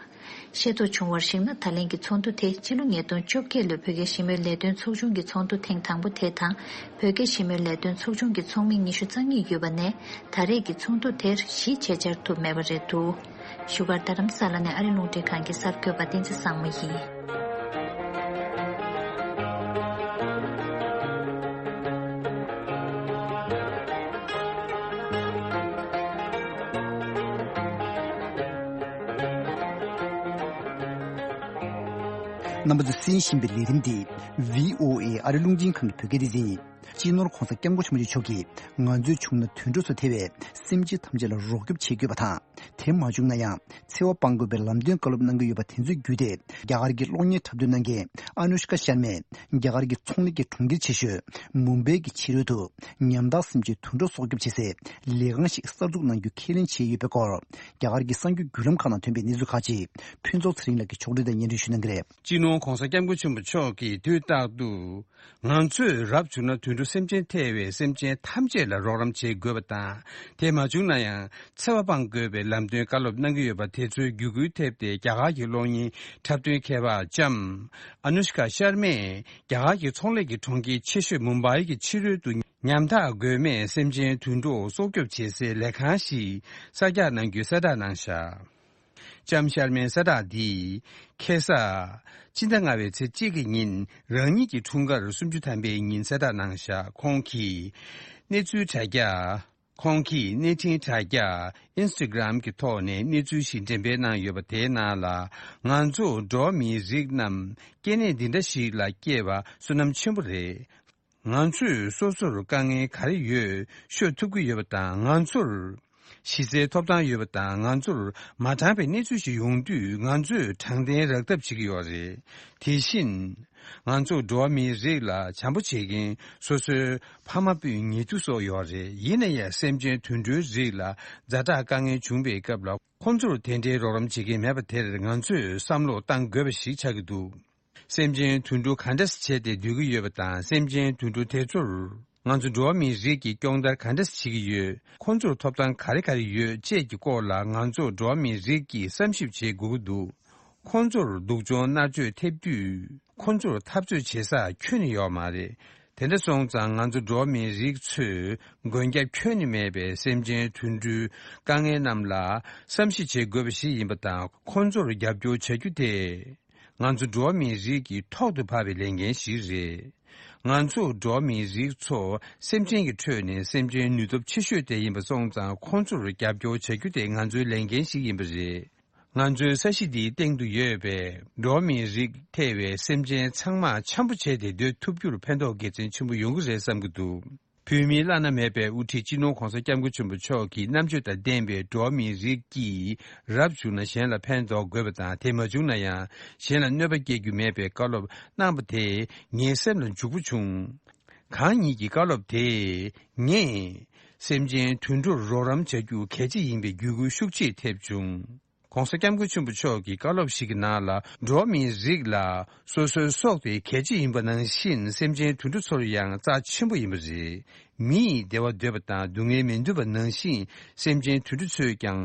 ཤེས་རྟོགས་བྱུང་བར་གཞིགས་ན། ད་ལན་གྱི་ཚོགས་འདུ་དེ་སྤྱི་ལོ་ཉིས་སྟོང་བཅོ་བརྒྱད་ལོའི་བོད་རྒྱ་ཞི་མོལ་ལས་དོན་ཚོགས་ཆུང་གི་ཚོགས་འདུ་ཐེངས་དང་པོ་དེ་དང་། བོད་རྒྱ་ཞི་མོལ་ལས་དོན་ཚོགས་ཆུང་གི་ཚོགས་མི་ཉི་ཤུ་རྩ་གཉིས་ཡོད་པ་ནས། ད་རེས་ཀྱི་ཚོགས་འདུ་དེར་བཞི་བྱས་བཅར་ཐུབ་མེད་པ་རེད་འདུག། བཞུགས་སྒར་རྡ་རམ་ས་ལ་ནས་ཨ་རི་རླུང་འཕྲིན་ཁང་གི་གསར་འགོད་པ་བསྟན་འཛིན་བཟང་མོ་ཡིན། རྣམ་པ་ཚོས་གསན་བཞིན་པའི་ལས་རིམ་འདི་བྷི་ཨོ་ཨེ་ཨ་རི་རླུང་འཕྲིན་ཁང་གི་བོད་སྐད་སྡེ་ཚན་ཡིན། སྤྱི་ནོར་༧གོང་ས་༧སྐྱབས་མགོན་ཆེན་པོ་མཆོག་གིས་ང་ཚོའི་བྱུང་ན་དུད་འགྲོ་སོགས་ཐེ་བའི་སེམས་ཅན་ཐམས་ཅད་ལ་རོགས་སྐྱོབ་བྱེད་དགོས་པ་དང་། དེ་མ་བྱུང་ན་ཡང་འཚེ་བ་སྤང་དགོས་པའི་ལམ་སྟོན་བཀའ་སློབ་གནང་གི་ཡོད་པ་དེ་ཚོའི་བརྒྱུད་དེ། རྒྱ་གར་གྱི་གློག་བརྙན་འཁྲབ་སྟོན་གནང་མཁན་ཨ་ནུ་ཤི་ཀ་ཤར་མས་རྒྱ་གར་གྱི་ཚོང་ལས་ཀྱི་གྲོང་ཁྱེར་ཆེ་ཤོས་མུམ་བྷེ་གི་ཕྱི་རོལ་དུ་ཉམ་ཐག་སེམས་ཅན་དུད་འགྲོ་སྲོག་སྐྱོབ་བྱེད་སའི་ལས་ཁང་ཞིག་གསར་འཛུགས་གནང་རྒྱུ་ཁས་ལེན་བྱས་ཡོད་པའི་སྐོར། རྒྱ་གར་གྱི་གསར་འགྱུར་བརྒྱུད་ལམ་ཁག་ནང་ཐོན་པའི་གནས་ཚུལ་ཁག་ཅིག་ཕུན་ཚོགས་ཚེ་རིང་ལགས་ཀྱིས་ཕྱོགས་སྒྲིག་དང་སྙན་སྒྲོན་ཞུ་གནང་གི་རེད། སྤྱི་ནོར་༧གོང་ས་༧སྐྱབས་མགོན་ཆེན་པོ་མཆོག་གིས་དུས་རྟག་ཏུ། ང་ཚོས་རབ་བྱུང་ན་དུད་འགྲོ་སེམས་ཅན་ཐེ་བའི་སེམས་ཅན་ཐམས་ཅད་ལ་རོགས་རམ་བྱེད་དགོས་པ་དང་། དེ་མ་བྱུང་ན་ཡང་འཚེ་བ་སྤང་དགོས་པའི་ལམ་སྟོན་བཀའ་སློབ་གནང་གི་ཡོད་པ་དེ་ཚོའི་བརྒྱུད་སྐུལ་ཐེབས་ཏེ། རྒྱ་གར་གྱི་གློག་བརྙན་འཁྲབ་སྟོན་མཁས་པ་ལྕམ་ཨ་ནུ་ཤི་ཀ་ཤར་མས་རྒྱ་གར་གྱི་ཚོང་ལས་ཀྱི་གྲོང་ཁྱེར་ཆེ་ཤོས་མུམ་བྷའི་གི་ཕྱི་རོལ་དུ་ཉམ་ཐག་མགོན་མེད་སེམས་ཅན་དུད་འགྲོ་སྲོག་སྐྱོབ་བྱེད་སའི་ལས་ཁང་ཞིག་གསར་རྒྱག་གནང་རྒྱུའི་གསལ་བསྒྲགས་གནང་བཞག། ལྕམ་ཤར་མའི་གསལ་བསྒྲགས་འདི་ཁ་སང་སྤྱི་ཟླ་ལྔ་པའི་ཚེས་གཅིག་གི་ཉིན་རང་ཉིད་ཀྱི་འཁྲུངས་སྐར་སུམ་ཅུ་ཐམ་པའི་ཉིན་གསལ་བསྒྲགས་གནང་བཞག། ཁོང་གིས་གནས་ཚུལ་དྲ་རྒྱ། ཁོང་གིས་གནས་འཕྲིན་དྲ་རྒྱ་Instagram་གི་ཐོག་ནས་གནས་ཚུལ་ཞིག་འགྲེམས་སྤེལ་གནང་ཡོད་པ་དེའི་ནང་ལ། ང་ཚོ་འགྲོ་བ་མིའི་རིགས་རྣམས་སྐྱེ་གནས་འདི་འདྲ་ཞིག་ལ་སྐྱེས་པ་བསོད་ནམས་ཆེན་པོ་རེད། ང་ཚོས་སོ་སོར་དཀའ་ངལ་ག་རེ་ཡོད་ཤོད་ཐུབ་ཀྱི་ཡོད་པ་དང་། ང་ཚོར་གཞི་རྩའི་ཐོབ་ཐང་ཡོད་པ་དང་། ང་ཚོར་མ་དྲང་པའི་གནས་ཚུལ་ཞིག་ཡོང་དུས་ང་ཚོས་དྲང་བདེན་རག་ཐབས་བྱེད་ཀྱི་ཡོད་རེད། དེ་བཞིན་ང་ཚོ་འགྲོ་བ་མིའི་རིགས་ལ་བྱམས་པོ་བྱེད་མཁན་སོ་སོའི་ཕ་མ་སྤུན་ཉེ་དུ་སོགས་ཡོད་རེད། ཡིན་ན་ཡང་སེམས་ཅན་དུད་འགྲོའི་རིགས་ལ་ཛ་དྲག་དཀའ་ངལ་བྱུང་བའི་སྐབས་ལ་ཁོང་ཚོར་དེ་འདྲའི་རོགས་རམ་བྱེད་མཁན་མེད་པ་དེར་ང་ཚོས་བསམ་བློ་གཏང་དགོས་པ་ཞིག་ཆགས་ཀྱི་འདུག། སེམས་ཅན་དུད་འགྲོ་ག་འདྲ་བྱས་ཏེ་སྡོད་ཀྱི་ཡོད་པ་དང་། སེམས་ཅན་དུད་འགྲོ་དེ་ཚོར་ང་ཚོ་འགྲོ་བ་མིའི་རིགས་ཀྱིས་སྐྱོང་བརྡར་ག་འདྲ་བྱེད་ཀྱི་ཡོད། ཁོང་ཚོར་ཐོབ་ཐང་ག་རེ་ག་རེ་ཡོད་བཅས་ཀྱི་སྐོར་ལ་ང་ཚོ་འགྲོ་བ་མིའི་རིགས་ཀྱིས་བསམ་ཞིབ་བྱེད་དགོས་ཀྱི་འདུག། ཁོང་ཚོར་སྡུག་སྦྱོང་མནར་གཅོད་ཐེབས་དུས་ཁོང་ཚོར་འཐབ་རྩོད་བྱེད་ས་ཁྱོན་ནས་ཡོད་མ་རེད། དེ་འདྲ་སོང་ཙང་ང་ཚོ་འགྲོ་བ་མིའི་རིགས་ཚོས་མགོན་སྐྱབས་ཁྱོན་ནས་མེད་པའི་སེམས་ཅན་དུད་འགྲོའི་དཀའ་ངལ་རྣམས་ལ་བསམ་ཤེས་བྱེད་དགོས་པ་ཞིག་ཡིན་པ་དང་། ཁོང་ཚོར་རྒྱབ་སྐྱོར་བྱ་རྒྱུ་དེ། ང་ཚོ་འགྲོ་བ་མིའི་རིགས་ཀྱི་ཐོག་ཏུ་བབས་པའི་ལས་འགན་ཞིག་རེད། ང་ཚོ་འགྲོ་བ་མིའི་རིགས་ཚོ་སེམས་ཅན་གྱི་ཁྲོད་ནས་སེམས་ཅན་ནུས་སྟོབས་ཆེ་ཤོས་དེ་ཡིན་པ་སོང་ཙང་། ཁོང་ཚོར་རྒྱབ་སྐྱོར་བྱ་རྒྱུ་དེ་ང་ཚོའི་ལས་འགན་ཞིག་ཡིན་པ་རེད། ང་ཚོའི་ས་གཞི་འདིའི་སྟེང་དུ་ཡོད་པའི་འགྲོ་བ་མིའི་རིགས་ཐེ་བའི་སེམས་ཅན་ཚང་མ་འཆམ་པོ་བྱས་ཏེ་སྡོད་ཐུབ་རྒྱུར་ཕན་ཐོགས་དགེ་མཚན་ཆེན་པོ་ཡོང་གི་རེད་བསམ་གྱི་འདུག། བོད་མིའི་བླ་ན་མེད་པའི་དབུ་ཁྲིད་སྤྱི་ནོར་༧གོང་ས་༧སྐྱབས་མགོན་ཆེན་པོ་མཆོག་གི་རྣམ་དཔྱོད་དང་ལྡན་པའི་འགྲོ་བ་མིའི་རིགས་ཀྱིས་རབ་བྱུང་ན་གཞན་ལ་ཕན་ཐོགས་དགོས་པ་དང་། དེ་མ་བྱུང་ན་ཡང་གཞན་ལ་གནོད་པ་སྐྱེལ་རྒྱུ་མེད་པའི་བཀའ་སློབ་གནང་པ་དེ་ངའི་སེམས་ལ་འཇུག་པོ་བྱུང་། གང་ཉིད་ཀྱི་བཀའ་སློབ་དེས་ངས་སེམས་ཅན་དུད་འགྲོར་རོགས་རམ་བྱ་རྒྱུ་གལ་ཆེ་ཡིན་པའི་བརྒྱུད་སྐུལ་ཤུགས་ཆེ་ཐེབས་བྱུང་། ༸གོང་ས་༸སྐྱབས་མགོན་ཆེན་པོ་མཆོག་གི་བཀའ་སློབ་ཞིག་གི་ནང་ལ། འགྲོ་བ་མིའི་རིགས་ལ་སོ་སོའི་སྲོག་དེ་གལ་ཆེ་ཡིན་པ་ནང་བཞིན། སེམས་ཅན་དུད་འགྲོ་ཚོར་ཡང་རྩ་ཆེན་པོ་ཡིན་པ་རེད། མི་ཡིས་བདེ་བ་འདོད་པ་དང་སྡུག་བསྔལ་མི་འདོད་པ་ནང་བཞིན། སེམས་ཅན་དུད་འགྲོ་ཚོས་ཀྱང་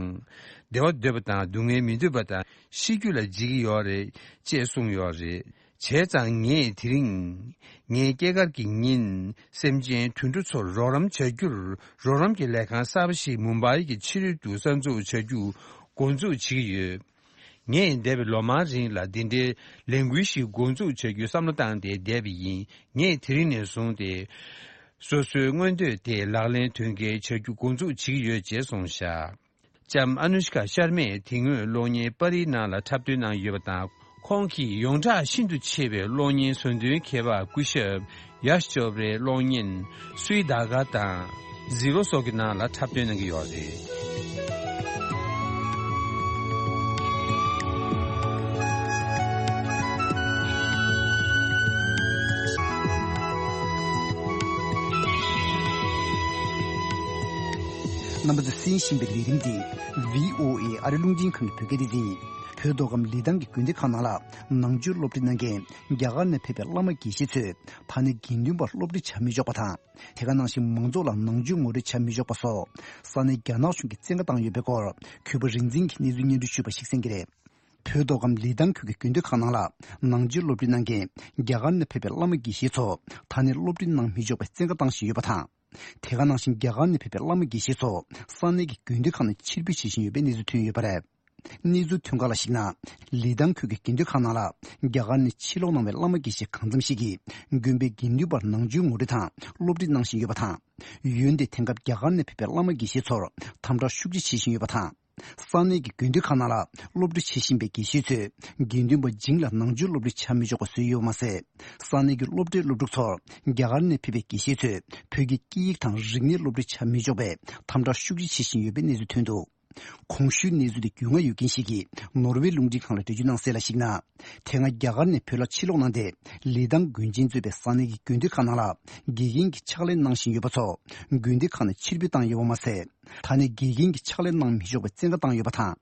བདེ་བ་འདོད་པ་དང་སྡུག་བསྔལ་མི་འདོད་པ་དང་། ཤི་རྒྱུ་ལ་འཇིགས་ཀྱི་ཡོད་རེད་ཅེས་གསུངས་ཡོད་རེད། བྱས་ཙང་ངས་དེ་རིང་ངའི་སྐྱེས་སྐར་གྱི་ཉིན། སེམས་ཅན་དུད་འགྲོ་ཚོར་རོགས་རམ་བྱ་རྒྱུར། རོགས་རམ་གྱི་ལས་ཁང་གསར་པ་ཞིག་མུམ་བྷའི་གི་ཕྱི་རོལ་དུ་གསར་འཛུགས་བྱ་རྒྱུ་འགོ་འཛུགས་བྱེད་ཀྱི་ཡོད། ངས་འདས་པའི་ལོ་མང་རིང་ལ་འདི་འདྲའི་ལས་འགུལ་ཞིག་འགོ་འཛུགས་བྱ་རྒྱུའི་བསམ་བློ་བཏང་སྟེ་བསྡད་པ་ཡིན། ངས་དེ་རིང་ནས་བཟུང་སྟེ། སོ་སོའི་མངོན་འདོད་དེ་ལག་ལེན་དོན་འཁྱོལ་བྱ་རྒྱུ་འགོ་འཛུགས་བྱེད་ཀྱི་ཡོད་ཅེས་གསུངས་བཞག། ལྕམ་ཨ་ནུ་ཤི་ཀ་ཤར་མས་དེ་སྔོན་གློག་བརྙན་པར་རིས་ནང་ལ་འཁྲབ་སྟོན་གནང་ཡོད་པ་དང་། ཁོང་གིས་ཡོངས་གྲགས་ཤིན་ཏུ་ཆེ་བའི་གློག་བརྙན་བཟོ་འདུན་མཁས་པ་སྐུ་ཞབས་ཡཱཤ་ཅོབ་རའི་གློག་བརྙན་སུའི་ད་ག་དང་ཟི་རོ་སོགས་ཀྱི་ནང་ལ་འཁྲབ་སྟོན་གནང་གི་ཡོད་རེད། རྣམ་པ་ཚོས་གསན་བཞིན་པའི་ལས་རིམ་འདི་བྷི་ཨོ་ཨེ་ཨ་རི་རླུང་འཕྲིན་ཁང་གི་བོད་སྐད་སྡེ་ཚན་ཡིན། བོད་མདོ་ཁམས་ལི་ཐང་གི་དགོན་སྡེ་ཁག་ནང་ལ་ནང་ཆོས་སློབ་ཁྲིད་གནང་མཁན་རྒྱ་གར་ནས་ཕེབས་པའི་བླ་མ་དགེ་བཤེས་ཚོས་ད་ནི་དགེ་འདུན་པར་སློབ་ཁྲིད་བྱ་མི་ཆོག་པ་དང་། དེ་ག་ནང་བཞིན་མང་ཚོགས་ལ་ནང་ཆོས་ངོ་སྤྲོད་བྱ་མི་ཆོག་པ་སོགས་ས་གནས་རྒྱ་ནག་གཞུང་གིས་བཙན་བཀའ་བཏང་ཡོད་པའི་སྐོར་གུས་པ་རིག་འཛིན་གྱིས་གནས་ཚུལ་སྙན་སྒྲོན་ཞུས་པ་ཞིག་གསན་གྱི་རེད། བོད་མདོ་ཁམས་ལི་ཐང་ཁུལ་གྱི་དགོན་སྡེ་ཁག་ནང་ལ་ནང་ཆོས་སློབ་ཁྲིད་གནང་མཁན་རྒྱ་གར་ནས་ཕེབས་པའི་བླ་མ་དགེ་བཤེས་ཚོ་ད་ནི་སློབ་ཁྲིད་གནང་མི་ཆོག་པའི་བཙན་བཀའ་བཏང་བཞིན་ཡོད་པ་དང་། དེ་ག་ནང་བཞིན་རྒྱ་གར་ནས་ཕེབས་པའི་བླ་མ་དགེ་བཤེས་ཚོ་ས་གནས་ཀྱི་དགོན་སྡེ་ཁག་ནས་ཕྱིར་འབུད་བྱེད་བཞིན་ཡོད་པའི་གནས་ཚུལ་ཐོན་ཡོད་པ་རེད། གནས་ཚུལ་ཐོན་ཁག་ལ་གཞིགས་ན། ལི་ཐང་ཁུལ་གྱི་དགོན་སྡེ་ཁག་ནང་ལ་རྒྱ་གར་ནས་ཕྱིར་ལོག་གནང་བའི་བླ་མ་དགེ་བཤེས་གང་འཚམ་ཞིག་གིས་དགོན་པའི་དགེ་འདུན་པར་ནང་ཆོས་ངོ་སྤྲོད་དང་སློབ་ཁྲིད་གནང་བཞིན་ཡོད་པ་དང་། འོན་ཏེ་དེང་སྐབས་རྒྱ་གར་ནས་ཕེབས་པའི་བླ་མ་དགེ་བཤེས་ཚོར་དམ་དྲག་ཤུགས་ཆེ་བྱེད་བཞིན་ཡོད་པ་དང་། ས་གནས་ཀྱི་དགོན་སྡེ་ཁག་ནང་ལ་སློབ་ཁྲིད་བྱེད་བཞིན་པའི་དགེ་བཤེས་ཚོས་དགེ་འདུན་པ་བྱིངས་ལ་ནང་ཆོས་སློབ་ཁྲིད་བྱ་མི་ཆོག་པ་བཟོས་ཡོད་པ་མ་ཟད། ས་གནས་ཀྱི་སློབ་གྲྭའི་སློབ་ཕྲུག་ཚོར་རྒྱ་གར་ནས་ཕེབས་པའི་དགེ་བཤེས་ཚོས་བོད་ཀྱི་སྐད་ཡིག་དང་རིག་གནས་སློབ་ཁྲིད་བྱ་མི་ཆོག་པའི་དམ་དྲག་ཤུགས་ཆེ་བྱེད་བཞིན་ཡོད་པའི་གནས་ཚུལ་ཐོན་འདུག་གོང་ཞུས་གནས་ཚུལ་དེ་རྒྱུས་མངའ་ཡོད་མཁན་ཞིག་གིས་ནོར་ཝེ་རླུང་འཕྲིན་ཁང་ལ་འགྲེལ་བརྗོད་གནང་གསལ་ལ་གཞིགས་ན། དེ་སྔ་རྒྱ་གར་ནས་བོད་ལ་ཕྱིར་ལོག་གནང་སྟེ་ལི་ཐང་དགོན་ཆེན་གཙོས་པའི་ས་གནས་ཀྱི་དགོན་སྡེ་ཁག་ནང་ལ་དགེ་རྒན་གྱི་ཕྱག་ལས་གནང་བཞིན་ཡོད་པ་ཚོ་དགོན་སྡེ་ཁག་ནས་ཕྱིར་འབུད་བཏང་ཡོད་པ་མ་ཟད། ད་ནི་དགེ་རྒན་གྱི་ཕྱག་ལས་གནང་མི་ཆོག་པའི་བཙན་བཀའ་བཏང་ཡོད་པ་དང་།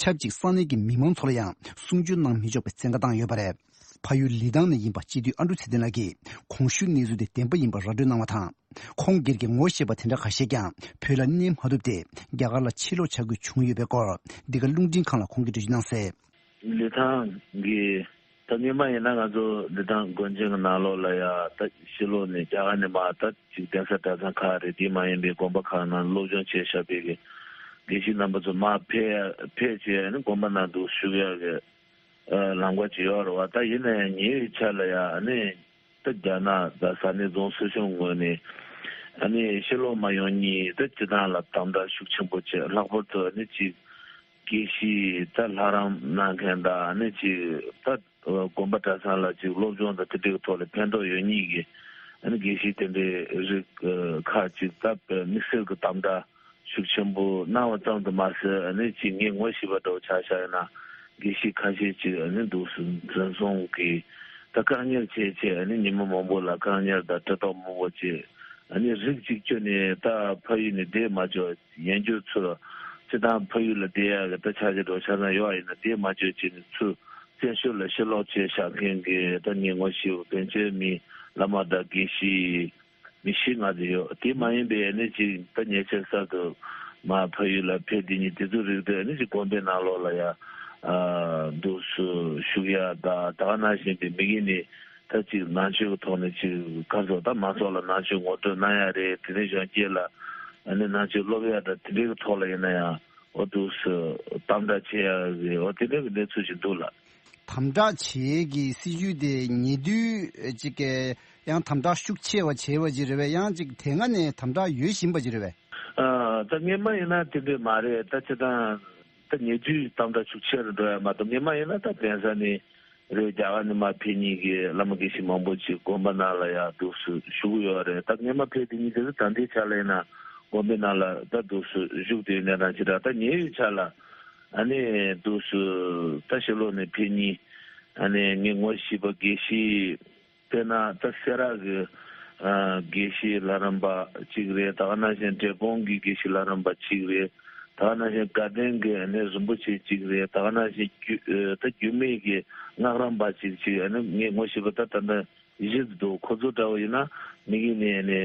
ཆབས་ཅིག་ས་གནས་ཀྱི་མི་མང་ཚོ་ལ་ཡང་གསུང་ཆོས་གནང་མི་ཆོག་པའི་བཙན་བཀའ་བཏང་ཡོད་པ་རེད། ཕ་ཡུལ་ལི་ཐང་ནས་ཡིན་པ་སྤྱི་འཐུས་ཨ་འབྲུག་ཚེ་བརྟན་ལགས་ཀྱིས་གོང་ཞུས་གནས་ཚུལ་དེ་བདེན་པ་ཡིན་པར་ར་སྤྲོད་གནང་བ་དང་། ཁོང་སྒེར་གྱི་ངོ་ཤེས་པ་དེ་འདྲ་ཁ་ཤས་ཀྱང་བོད་ལ་གནས་མ་ཐུབ་སྟེ་རྒྱ་གར་ལ་ཕྱིར་ལོག་བྱ་དགོས་བྱུང་ཡོད་པའི་སྐོར་འདི་ག་རླུང་འཕྲིན་ཁང་ལ་ཁོང་གིས་འགྲེལ་བརྗོད་གནང་གསལ། ལི་ཐང་གི་ད་སྔོན་མ་ཡིན་ན་ང་ཚོ་ལི་ཐང་དགོན་ཆེན་གྱི་ནང་ལོགས་ལ་ཡ་ད་ཕྱིར་ལོག་ནས་རྒྱ་གར་ནས་མར་ད་ཅིག་གདན་ས་གྲྭ་ཚང་ཁག་རེད། དེ་མ་ཡིན་པའི་དགོན་པ་ཁག་ནང་སློབ་སྦྱོང་བྱས་བཞག་པའི་གི་དགེ་བཤེས་རྣམ་པ་ཚོ་མར་ཕེབས་ཕེབས་བྱས་ནས་དགོན་པ་ནང་དུ་བཞུགས་ཡག་གི་ལམ་ཁ་ཅིག་ཡོད་རེད་བ། ད་ཡིན་ན་ཡང་ཉེ་བའི་ཆར་ལ་ཡ་ཨ་ནི་ད་རྒྱ་ནག་དང་ས་གནས་རྫོང་སྲིད་གཞུང་ངོས་ནས་ཨ་ནི་ཕྱིར་ལོག་མ་ཡོང་སྙིང་ད་སྤྱི་བཏང་ལ་དམ་དྲག་ཤུགས་ཆེན་པོ་བྱས། ལྷག་པར་དུ་ཨ་ནི་ཅིག་དགེ་བཤེས་ད་ལྷ་རམས་གནང་མཁན་དང་ཨ་ནི་ཅིག་ད་དགོན་པ་གྲྭ་ཚང་ལ་ཅིག་སློབ་སྦྱོང་དང་དེ་འདྲའི་ཐོག་ལ་ཕན་ཐོགས་ཡོད་མཁན་གྱི་ཨ་ནི་དགེ་བཤེས་དེ་འདྲའི་རིགས་ཁག་ཅིག་ད་དམིགས་བསལ་གྱི་དམ་དྲག་ཤུགས་ཆེན་པོ་གནང་བ་ཙམ་དུ་མ་ཟད། ཨ་ནི་ཅིག་ངས་ངོ་ཤེས་པ་འདྲ་བོ་ཆ་བཞག་ཡིན་ན་དགེ་བཤེས་ཁ་ཤས་ཅིག་ཨ་ནི་འདུག་སེ་འཛིན་བཟུང་གིས་ད་བཀག་ཉར་བྱས་བྱས། ཨ་ནི་ཉིན་མོ་མང་པོ་ལ་བཀག་ཉར་དང་དྲ་ཐོག་མང་པོ་བྱས། ཨ་ནི་རིགས་གཅིག་གྱུར་ནས་ད་ཕ་ཡུལ་ནས་བསྡད་མ་ཆོག་ཡན་ཆོད་ཚུར་སྤྱི་བཏང་ཕ་ཡུལ་ལ་བསྡད་ཡག་གི་ད་ཆ་ཅིག་འདྲ་བོ་ཆ་ཚང་ཡོད་ཡིན་ན་བསྡད་མ་ཆོག་བྱས་ནས་ཚུར་བཙན་བྱོལ་ལ་ཕྱིར་ལོག་བྱས་བཞག་མཁན་གྱི་ད་ངས་ངོ་ཤེས་པ་པཎ་ཆེན་མི་བླ་མ་དང་དགེ་བཤེས་མི་བཞི་ལྔ་ཙམ་ཡོད། དེ་མ་ཡིན་པའི་ཨ་ནི་ཅིག་ད་ཉེ་ཆར་གསར་དུ་མར་ཕ་ཡུལ་ལ་ཕེབས་དེ་ཉིད་དེ་ཚོ་རིགས་དེ་ཨ་ནི་ཅིག་དགོན་པའི་ནང་ལོགས་ལ་ཡ་ཨ་འདུག་སེ་བཞུགས་ཡ་དང་། ད་ག་ནང་བཞིན་པའི་མི་གི་ནི་ད་ཅིག་ནང་ཆོས་ཀྱི་ཐོག་ནས་ཅིག་ག་ཚོད་ད་མང་ཚོགས་ལ་ནང་ཆོས་ངོ་སྤྲོད་གནང་ཡ་རེད། དེ་ནས་གཞོན་སྐྱེས་ལ་ཨ་ནི་ནང་ཆོས་སློབ་ཡ་དང་དེ་འདྲའི་གི་ཐོག་ལ་ཡིན་ན་ཡང་འོ་འདུག་སེ་དམ་དྲག་བྱེད་ཡ་རེད། འོ་དེ་འདྲའི་གི་གནས་ཚུལ་ཞིག་འདུག་ལགས། དམ་དྲག་བྱེད་ཀྱི་སྲིད་ཇུས་དེ་ཉེ་དུས་ཅིག་གི་ཡང་དམ་དྲག་ཤུགས་ཆེ་བ་བྱས་པ་ཅིག་རེད་པས། ཡང་ཅིག་དེ་སྔ་ནས་དམ་དྲག་ཡོད་བཞིན་པ་ཅིག་རེད་པས། ཨ་ད་སྔོན་མ་ཡིན་ན་དེ་འདྲ་མ་རེད། ད་སྤྱིར་བཏང་ད་ཉེ་དུས་དམ་དྲག་ཤུགས་ཆེ་རུ་འགྲོ་ཡ་མ་གཏོགས། སྔོན་མ་ཡིན་ན་ད་གདན་ས་ནས་རེད། རྒྱ་གར་ནས་མར་ཕེབས་མཁན་གྱི་བླ་མ་དགེ་བཤེས་མང་པོ་ཅིག་དགོན་པ་ནང་ལ་ཡ་འདུག་སེ་བཞུགས་ཡོད་རེད། ད་སྔོན་མ་ཕེབས་དེ་ཉིད་དེ་ད་ལྟའི་ཆ་ལ་ཡིན་ན་དགོན་པའི་ནང་ལ་ད་འདུག་སེ་བཞུགས་བསྡད་ཡོད་གནས་སྟངས་ཅིག་རེད། ད་ཉེ་བའི་ཆར་ལ་ཨ་ནི་འདུག་སེ་ད་ཕྱི་ལོགས་ནས་ཕེབས་མཁན་ཨ་ནི་ངས་ངོ་ཤེས་པ་དགེ་བཤེས་དཔེར་ན་ད་སེ་ར་གི་ཨ་དགེ་བཤེས་ལྷ་རམས་པ་གཅིག་རེད། ད་ག་ནང་བཞིན་འབྲས་སྤུངས་ཀྱི་དགེ་བཤེས་ལྷ་རམས་པ་གཅིག་རེད། ད་ག་ནང་བཞིན་དགའ་ལྡན་གྱི་ཨ་ནི་རིན་པོ་ཆེ་གཅིག་རེད། ད་ག་ནང་བཞིན་རྒྱུད་ཨ་ད་རྒྱུད་སྨད་ཀྱི་སྔགས་རམས་པ་གཅིག་གཅིག་ཨ་ནི་ངས་ངོ་ཤེས་པ་ད་ད་ལྟ་བཞི་འདུག་ཁོ་ཚོ་འདྲ་བོ་ཡིན་ན་མི་གི་ནས་ཨ་ནི་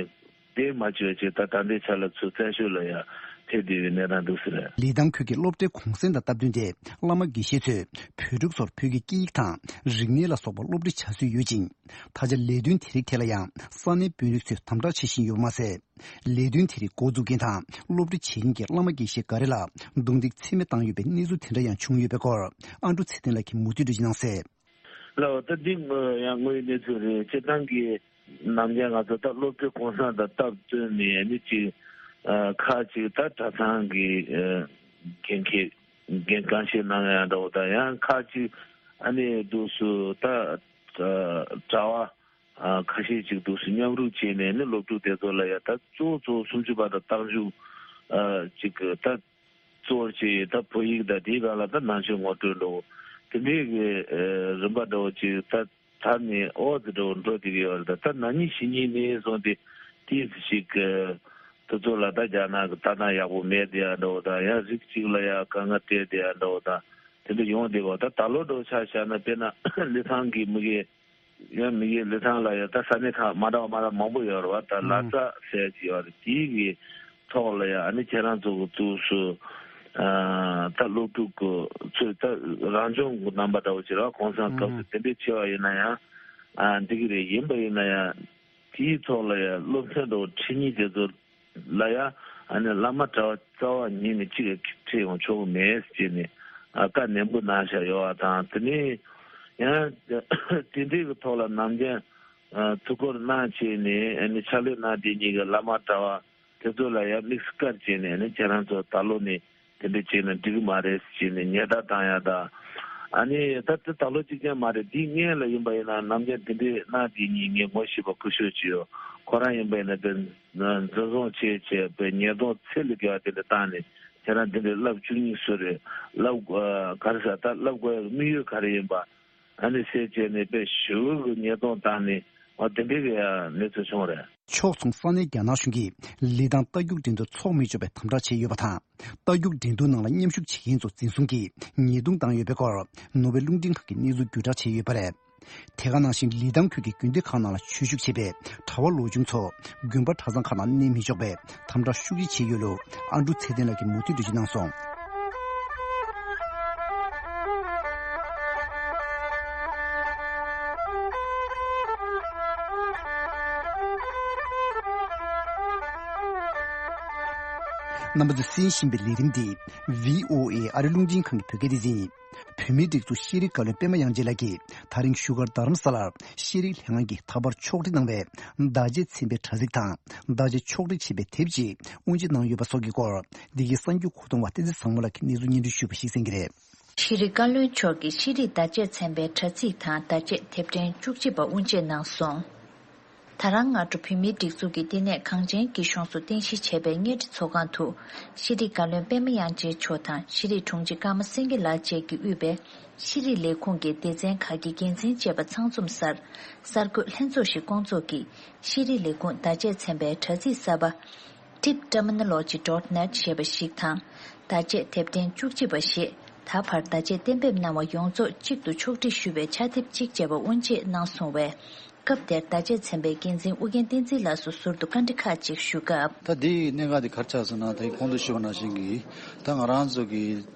བསྡད་མ་བཅུག་ཅིག་ད་ད་ལྟའི་ཆ་ལ་ཚུར་བཙན་བྱོལ་ལ་ཡ་ཕེབས་བསྡད་པའི་གནས་སྟངས་འདུག་ཟེར། ལི་ཐང་ཁུལ་གྱི་སློབ་གྲྭའི་གུང་སེང་དང་སྟབས་བསྟུན་ཏེ་བླ་མ་དགེ་བཤེས་ཚོས་བོད་ཕྲུག་ཚོར་བོད་ཀྱི་སྐད་ཡིག་དང་རིག་གནས་ལ་སོགས་པ་སློབ་ཁྲིད་བྱ་སྲོལ་ཡོད་ཅིང་། ད་ཆ་ལས་དོན་དེ་རིགས་ཐད་ལ་ཡང་ས་གནས་དཔོན་རིགས་ཚོས་དམ་དྲག་བྱེད་བཞིན་ཡོད་པ་མ་ཟད། ལས་དོན་དེ་རིགས་འགོ་འཛུགས་མཁན་དང་སློབ་ཁྲིད་བྱེད་མཁན་གྱི་བླ་མ་དགེ་བཤེས་འགའ་རེ་ལ་རྡུང་རྡེག་ཚད་མེད་བཏང་ཡོད་པའི་གནས་ཚུལ་དེ་འདྲ་ཡང་བྱུང་ཡོད་པའི་སྐོར་ཨ་འབྲུག་ཚེ་བརྟན་ལགས་ཀྱིས་མུ་མཐུད་དུ་གནང་གསལ། ལགས་འོ། ད་འདི་ཡང་དངོས་ཡོད་གནས་ཚུལ་རེད། སྤྱིར་བཏང་གི་ནམ་རྒྱུན་ང་ཚོ་ད་སློབ་གྲྭའི་གུང་སེང་དང་སྟབས་བསྟུན་ནས་ནི་ཅིག་ཨ་ཁག་ཅིག་ད་གྲྭ་ཚང་གི་ཨ་འགན་འཁྱེར་འགན་གང་བཞེས་གནང་ཡ་འདྲ་བོ་དང་། ཡང་ཁག་ཅིག་ཨ་ནི་འདུག་སེ་ད་ཨ་གྲྭ་བ་ཨ་ཁ་ཤས་ཅིག་འདུག་སེ་མཉམ་རུབ་བྱས་ནས་ནི་སློབ་ཕྲུག་དེ་ཚོ་ལ་ཡ་ད་གཙོ་བོ་གཙོ་བོ་སུམ་ཅུ་པ་དང་རྟགས་འཇུག་ཨ་ཅིག་ད། གཙོ་བོར་བྱས་ད་བོད་ཡིག་དང་དེའི་སྒང་ལ་ད་ནང་ཆོས་ངོ་སྤྲོད་འདྲ་བོ་དེ་འདྲའི་གི་ཨ་རིམ་པ་འདྲ་བོ་ཅིག་ད་དར་ནས་འོག་ཏུ་འདྲ་བོ་འགྲོ་བསྡད་ཀྱི་ཡོད་རེད། ད་ད་ན་ནིང་གཞེས་ནིང་ནས་བཟུང་སྟེ་ཏོག་ཙམ་ཞིག་ཨ་ དེ་ཚོ་ལ་ད་རྒྱ་ནག་གི་ལྟ་སྟངས་ཡག་པོ་མེད་དེ་ཡང་འདྲ་བོ་དང་། ཡང་རིགས་གཅིག་ལ་ཡང་དཀའ་ངལ་སྤྲད་དེ་ཡང་འདྲ་བོ་དང་། དེ་འདྲ་ཡོང་བསྡད་པ། ད་ད་ལོ་འདྲ་བོ་ཆ་བཞག་ན། དཔེར་ན་ལི་ཐང་གི་མི་སྒེར། ཡང་མི་སྒེར་ལི་ཐང་ལ་ཡང་ད་ས་གནས་ཁག་མ་འདྲ་བ་མ་འདྲ་མང་པོ་ཡོད་རེད་བ། ད་ལ་ཙ་ཟེར་གྱི་ཡོད་རེད། དེའི་གི་ཐོག་ལ་ཡང་ཨ་ནི་ཁྱེད་རང་ཚོ་གི་ཚུགས་སུ་ཨ་ད་སློབ་ཕྲུག་གི་ཚོས་ད་རང་སྦྱོང་གི་རྣམ་པ་འདྲ་བོ་ཅིག་རེད་བ། གུང་སེང་སྐབས་སུ་དེ་འདྲས་བྱས་པ་ཡིན་ན་ཡང་ཨ་འགྲིག་གི་རེད། ཡིན་པ་ཡིན་ན་ཡང་དེའི་ཐོག་ལ་ཡང་སློབ་ཚན་འདྲ་བོ་ཁྲིད་མཁན་དེ་ཚོ་ལ་ཡང་ཨ་ནི་བླ་མ་གྲྭ་བ་རྩ་བ་ཉིད་ནས་གཅིག་ཡང་ཁྲིད་ཡོང་ཆོག་གི་མེད་ཅེས་ནས་ཨ་བཀའ་ནན་པོ་གནང་བཞག་ཡོད་པ་དང་། དེ་ནས་ཡང་དེ་འདྲའི་གི་ཐོག་ལ་ནམ་རྒྱུན་ཨ་ཐུགས་ཁུར་གནང་བྱས་ནས། ཨ་ནི་ཕྱག་ལས་གནང་དེ་ཉིད་ཀྱི་བླ་མ་གྲྭ་བ་དེ་ཚོ་ལ་ཡང་དམིགས་སུ་བཀར་བྱས་ནས། ཨ་ནི་ཁྱེད་རང་ཚོ་ད་ལོ་ནས་དེ་འདྲ་བྱས་ན་འགྲིག་གི་མ་རེད་ཅེས་ནས་ཉེན་བརྡ་བཏང་ཡ་དང་། ཨ་ནི་ད་ལྟ་ད་ལོ་གཅིག་ཀྱང་མ་རེད། དེའི་སྔོན་ལ་ཡིན་པ་ཡིན་ན་ནམ་རྒྱུན་དེ་འདྲའི་གནང་དེ་ཉིད་ངས་ངོ་ཤེས་པ་སྐུ་ཞབས་ཅིག་ཡོད། ཁོ་རང་ཡིན་པ་ཡིན་ན་དེ་འཛིན་བཟུང་བྱས་བྱས་པའི་ཉེས་རྡུང་ཚད་ལས་བརྒལ་བ་དེ་འདྲ་བཏང་ནས། ཁྱེད་རང་འདི་འདྲའི་བསླབ་བཅུ་གཉིས་སུ་རེད། བསླབ་ཨ་ག་རེ་ཟ། ད་བསླབ་དགོས་ཡག་དམིགས་ཡུལ་ག་རེ་ཡིན་པ། ཨ་ནི་ཟེར་བྱས་ནས་དཔེ་ཞེ་པོ་གི་ཉེས་རྡུང་བཏང་ནས། འོ་དེ་འདྲའི་གི་ཡ་གནས་ཚུལ་བྱུང་བ་རེད། ཕྱོགས་མཚུངས་ས་གནས་རྒྱ་ནག་གཞུང་གིས་ལི་ཐང་རྟ་རྒྱུག་འགྲན་བསྡུར་འཚོགས་མི་ཆོག་པའི་དམ་དྲག་བྱས་ཡོད་པ་དང་། རྟ་རྒྱུག་འགྲན་བསྡུར་ནང་ལ་མཉམ་ཞུགས་བྱེད་མཁན་ཚོ་འཛིན་བཟུང་གིས་ཉེས་རྡུང་བཏང་ཡོད་པའི་སྐོར་ནོར་ཝེ་རླུང་འཕྲིན་ཁང་གིས་གནས་ཚུལ་བརྒྱུད་བསྒྲགས་བྱས་ཡོད་པ་རེད། དེ་ག་ནང་བཞིན་ལི་ཐང་ཁུལ་གྱི་དགོན་སྡེ་ཁག་ནང་ལ་ཆོས་ཞུགས་བྱེད་པའི་གྲྭ་བ་ལོ་ཆུང་ཚོ་དགོན་པ་གྲྭ་ཚང་ཁག་ནང་གནས་མི་ཆོག་པའི་དམ་དྲག་ཤུགས་ཆེ་བྱས་ཡོད་ལུགས་ཨ་འབྲུག་ཚེ་བརྟན་ལགས་ཀྱིས་མུ་མཐུད་འགྲེལ་བརྗོད་གནང་སོང་། རྣམ་པ་ཚོས་གསན་བཞིན་པའི་ལས་རིམ་འདི་བྷི་ཨོ་ཨེ་ཨ་རི་རླུང་འཕྲིན་ཁང་གི་བོད་སྐད་སྡེ་ཚན་ཡིན། བོད་མིའི་སྒྲིག་འཛུགས་ཤེས་རིག་བཀའ་བློན་པད་མ་དབྱངས་ཅན་ལགས་ཀྱིས་ད་རིང་བཞུགས་སྒར་རྡ་རམ་ས་ལར་ཤེས་རིག་ལྷན་ཁང་གིས་ད་བར་ཕྱོགས་སྒྲིག་གནང་བའི་བརྡ་ཆད་ཚན་པའི་དྲ་ཚིགས་དང་། བརྡ་ཆད་ཕྱོགས་སྒྲིག་བྱེད་པའི་དེབ་ཅིག་དབུ་འབྱེད་གནང་ཡོད་པ་སོགས་ཀྱི་སྐོར། འདི་གའི་གསར་འགྱུར་མཁོ་གཏོང་བ་བསྟན་འཛིན་བཟང་མོ་ལགས་ཀྱིས་གནས་ཚུལ་སྙན་སྒྲོན་ཞུས་པ་ཞིག་གསན་གྱི་རེད། ཤེས་རིག་བཀའ་བློན་མཆོག་གིས་ཤེས་རིག་བརྡ་ཆད་ཚན་པའི་དྲ་ཚིགས་དང་བརྡ་ཆད་དེབ་ཕྲེང་བཅུ་གཅིག་པ་དབུ་འབྱེད་གནང་སོང་། ད་རང་སྔ་དྲོ་བོད་མིའི་སྒྲིག་འཛུགས་ཀྱི་བསྟི་གནས་གངས་ཅན་སྐྱིད་གཤོངས་སུ་རྟེན་གཞི་བྱས་པའི་བརྙན་འཕྲིན་ཚོགས་ཁང་དུ། ཤེས་རིག་བཀའ་བློན་པད་མ་དབྱངས་ཅན་མཆོག་དང་ཤེས་རིག་དྲུང་ཆེ་ཀརྨ་སེང་གེ་ལགས་བཅས་ཀྱིས་དབུས་པའི་ཤེས་རིག་ལས་ཁུངས་ཀྱི་སྡེ་ཚན་ཁག་གི་འགན་འཛིན་བཅས་པ་ཚང་འཛོམས་སར། གསར་འགོད་ལྷན་ཚོགས་ཤིག་བསྐོང་ཚོགས་ཀྱིས་ཤེས་རིག་ལས་ཁུངས་བརྡ་ཆད་ཚན་པའི་དྲ་ཚིགས་གསར་པ། Tip Terminology dot net ཞེས་པ་ཞིག་དང་། བརྡ་ཆད་དེབ་ཕྲེང་བཅུ་གཅིག་པ་ཞེས་ད་བར་བརྡ་ཆད་གཏན་འབེབས་གནང་བ་ཡོངས་རྫོགས་གཅིག་ཏུ་ཕྱོགས་སྒྲིག་ཞུས་པའི་ཕྱག་དེབ་གཅིག་ཅེས་པ་དབུ་འབྱེད་གནང་སོང་བས། སྐབས་དེར་བརྡ་ཆད་ཚན་པའི་འགན་འཛིན་ཨུ་རྒྱན་བསྟན་འཛིན་ལགས་སུ་ཟུར་དུ་བཀའ་འདྲི་ཁག་ཅིག་ཞུ་སྐབས། ད་འདིའི་གནད་འགག་འདི་ག་རེ་ཆགས་སོང་ན། ད་གོང་དུ་ཞུས་པ་ནང་བཞིན་གྱི་ད་ང་རང་ཚོ་གི་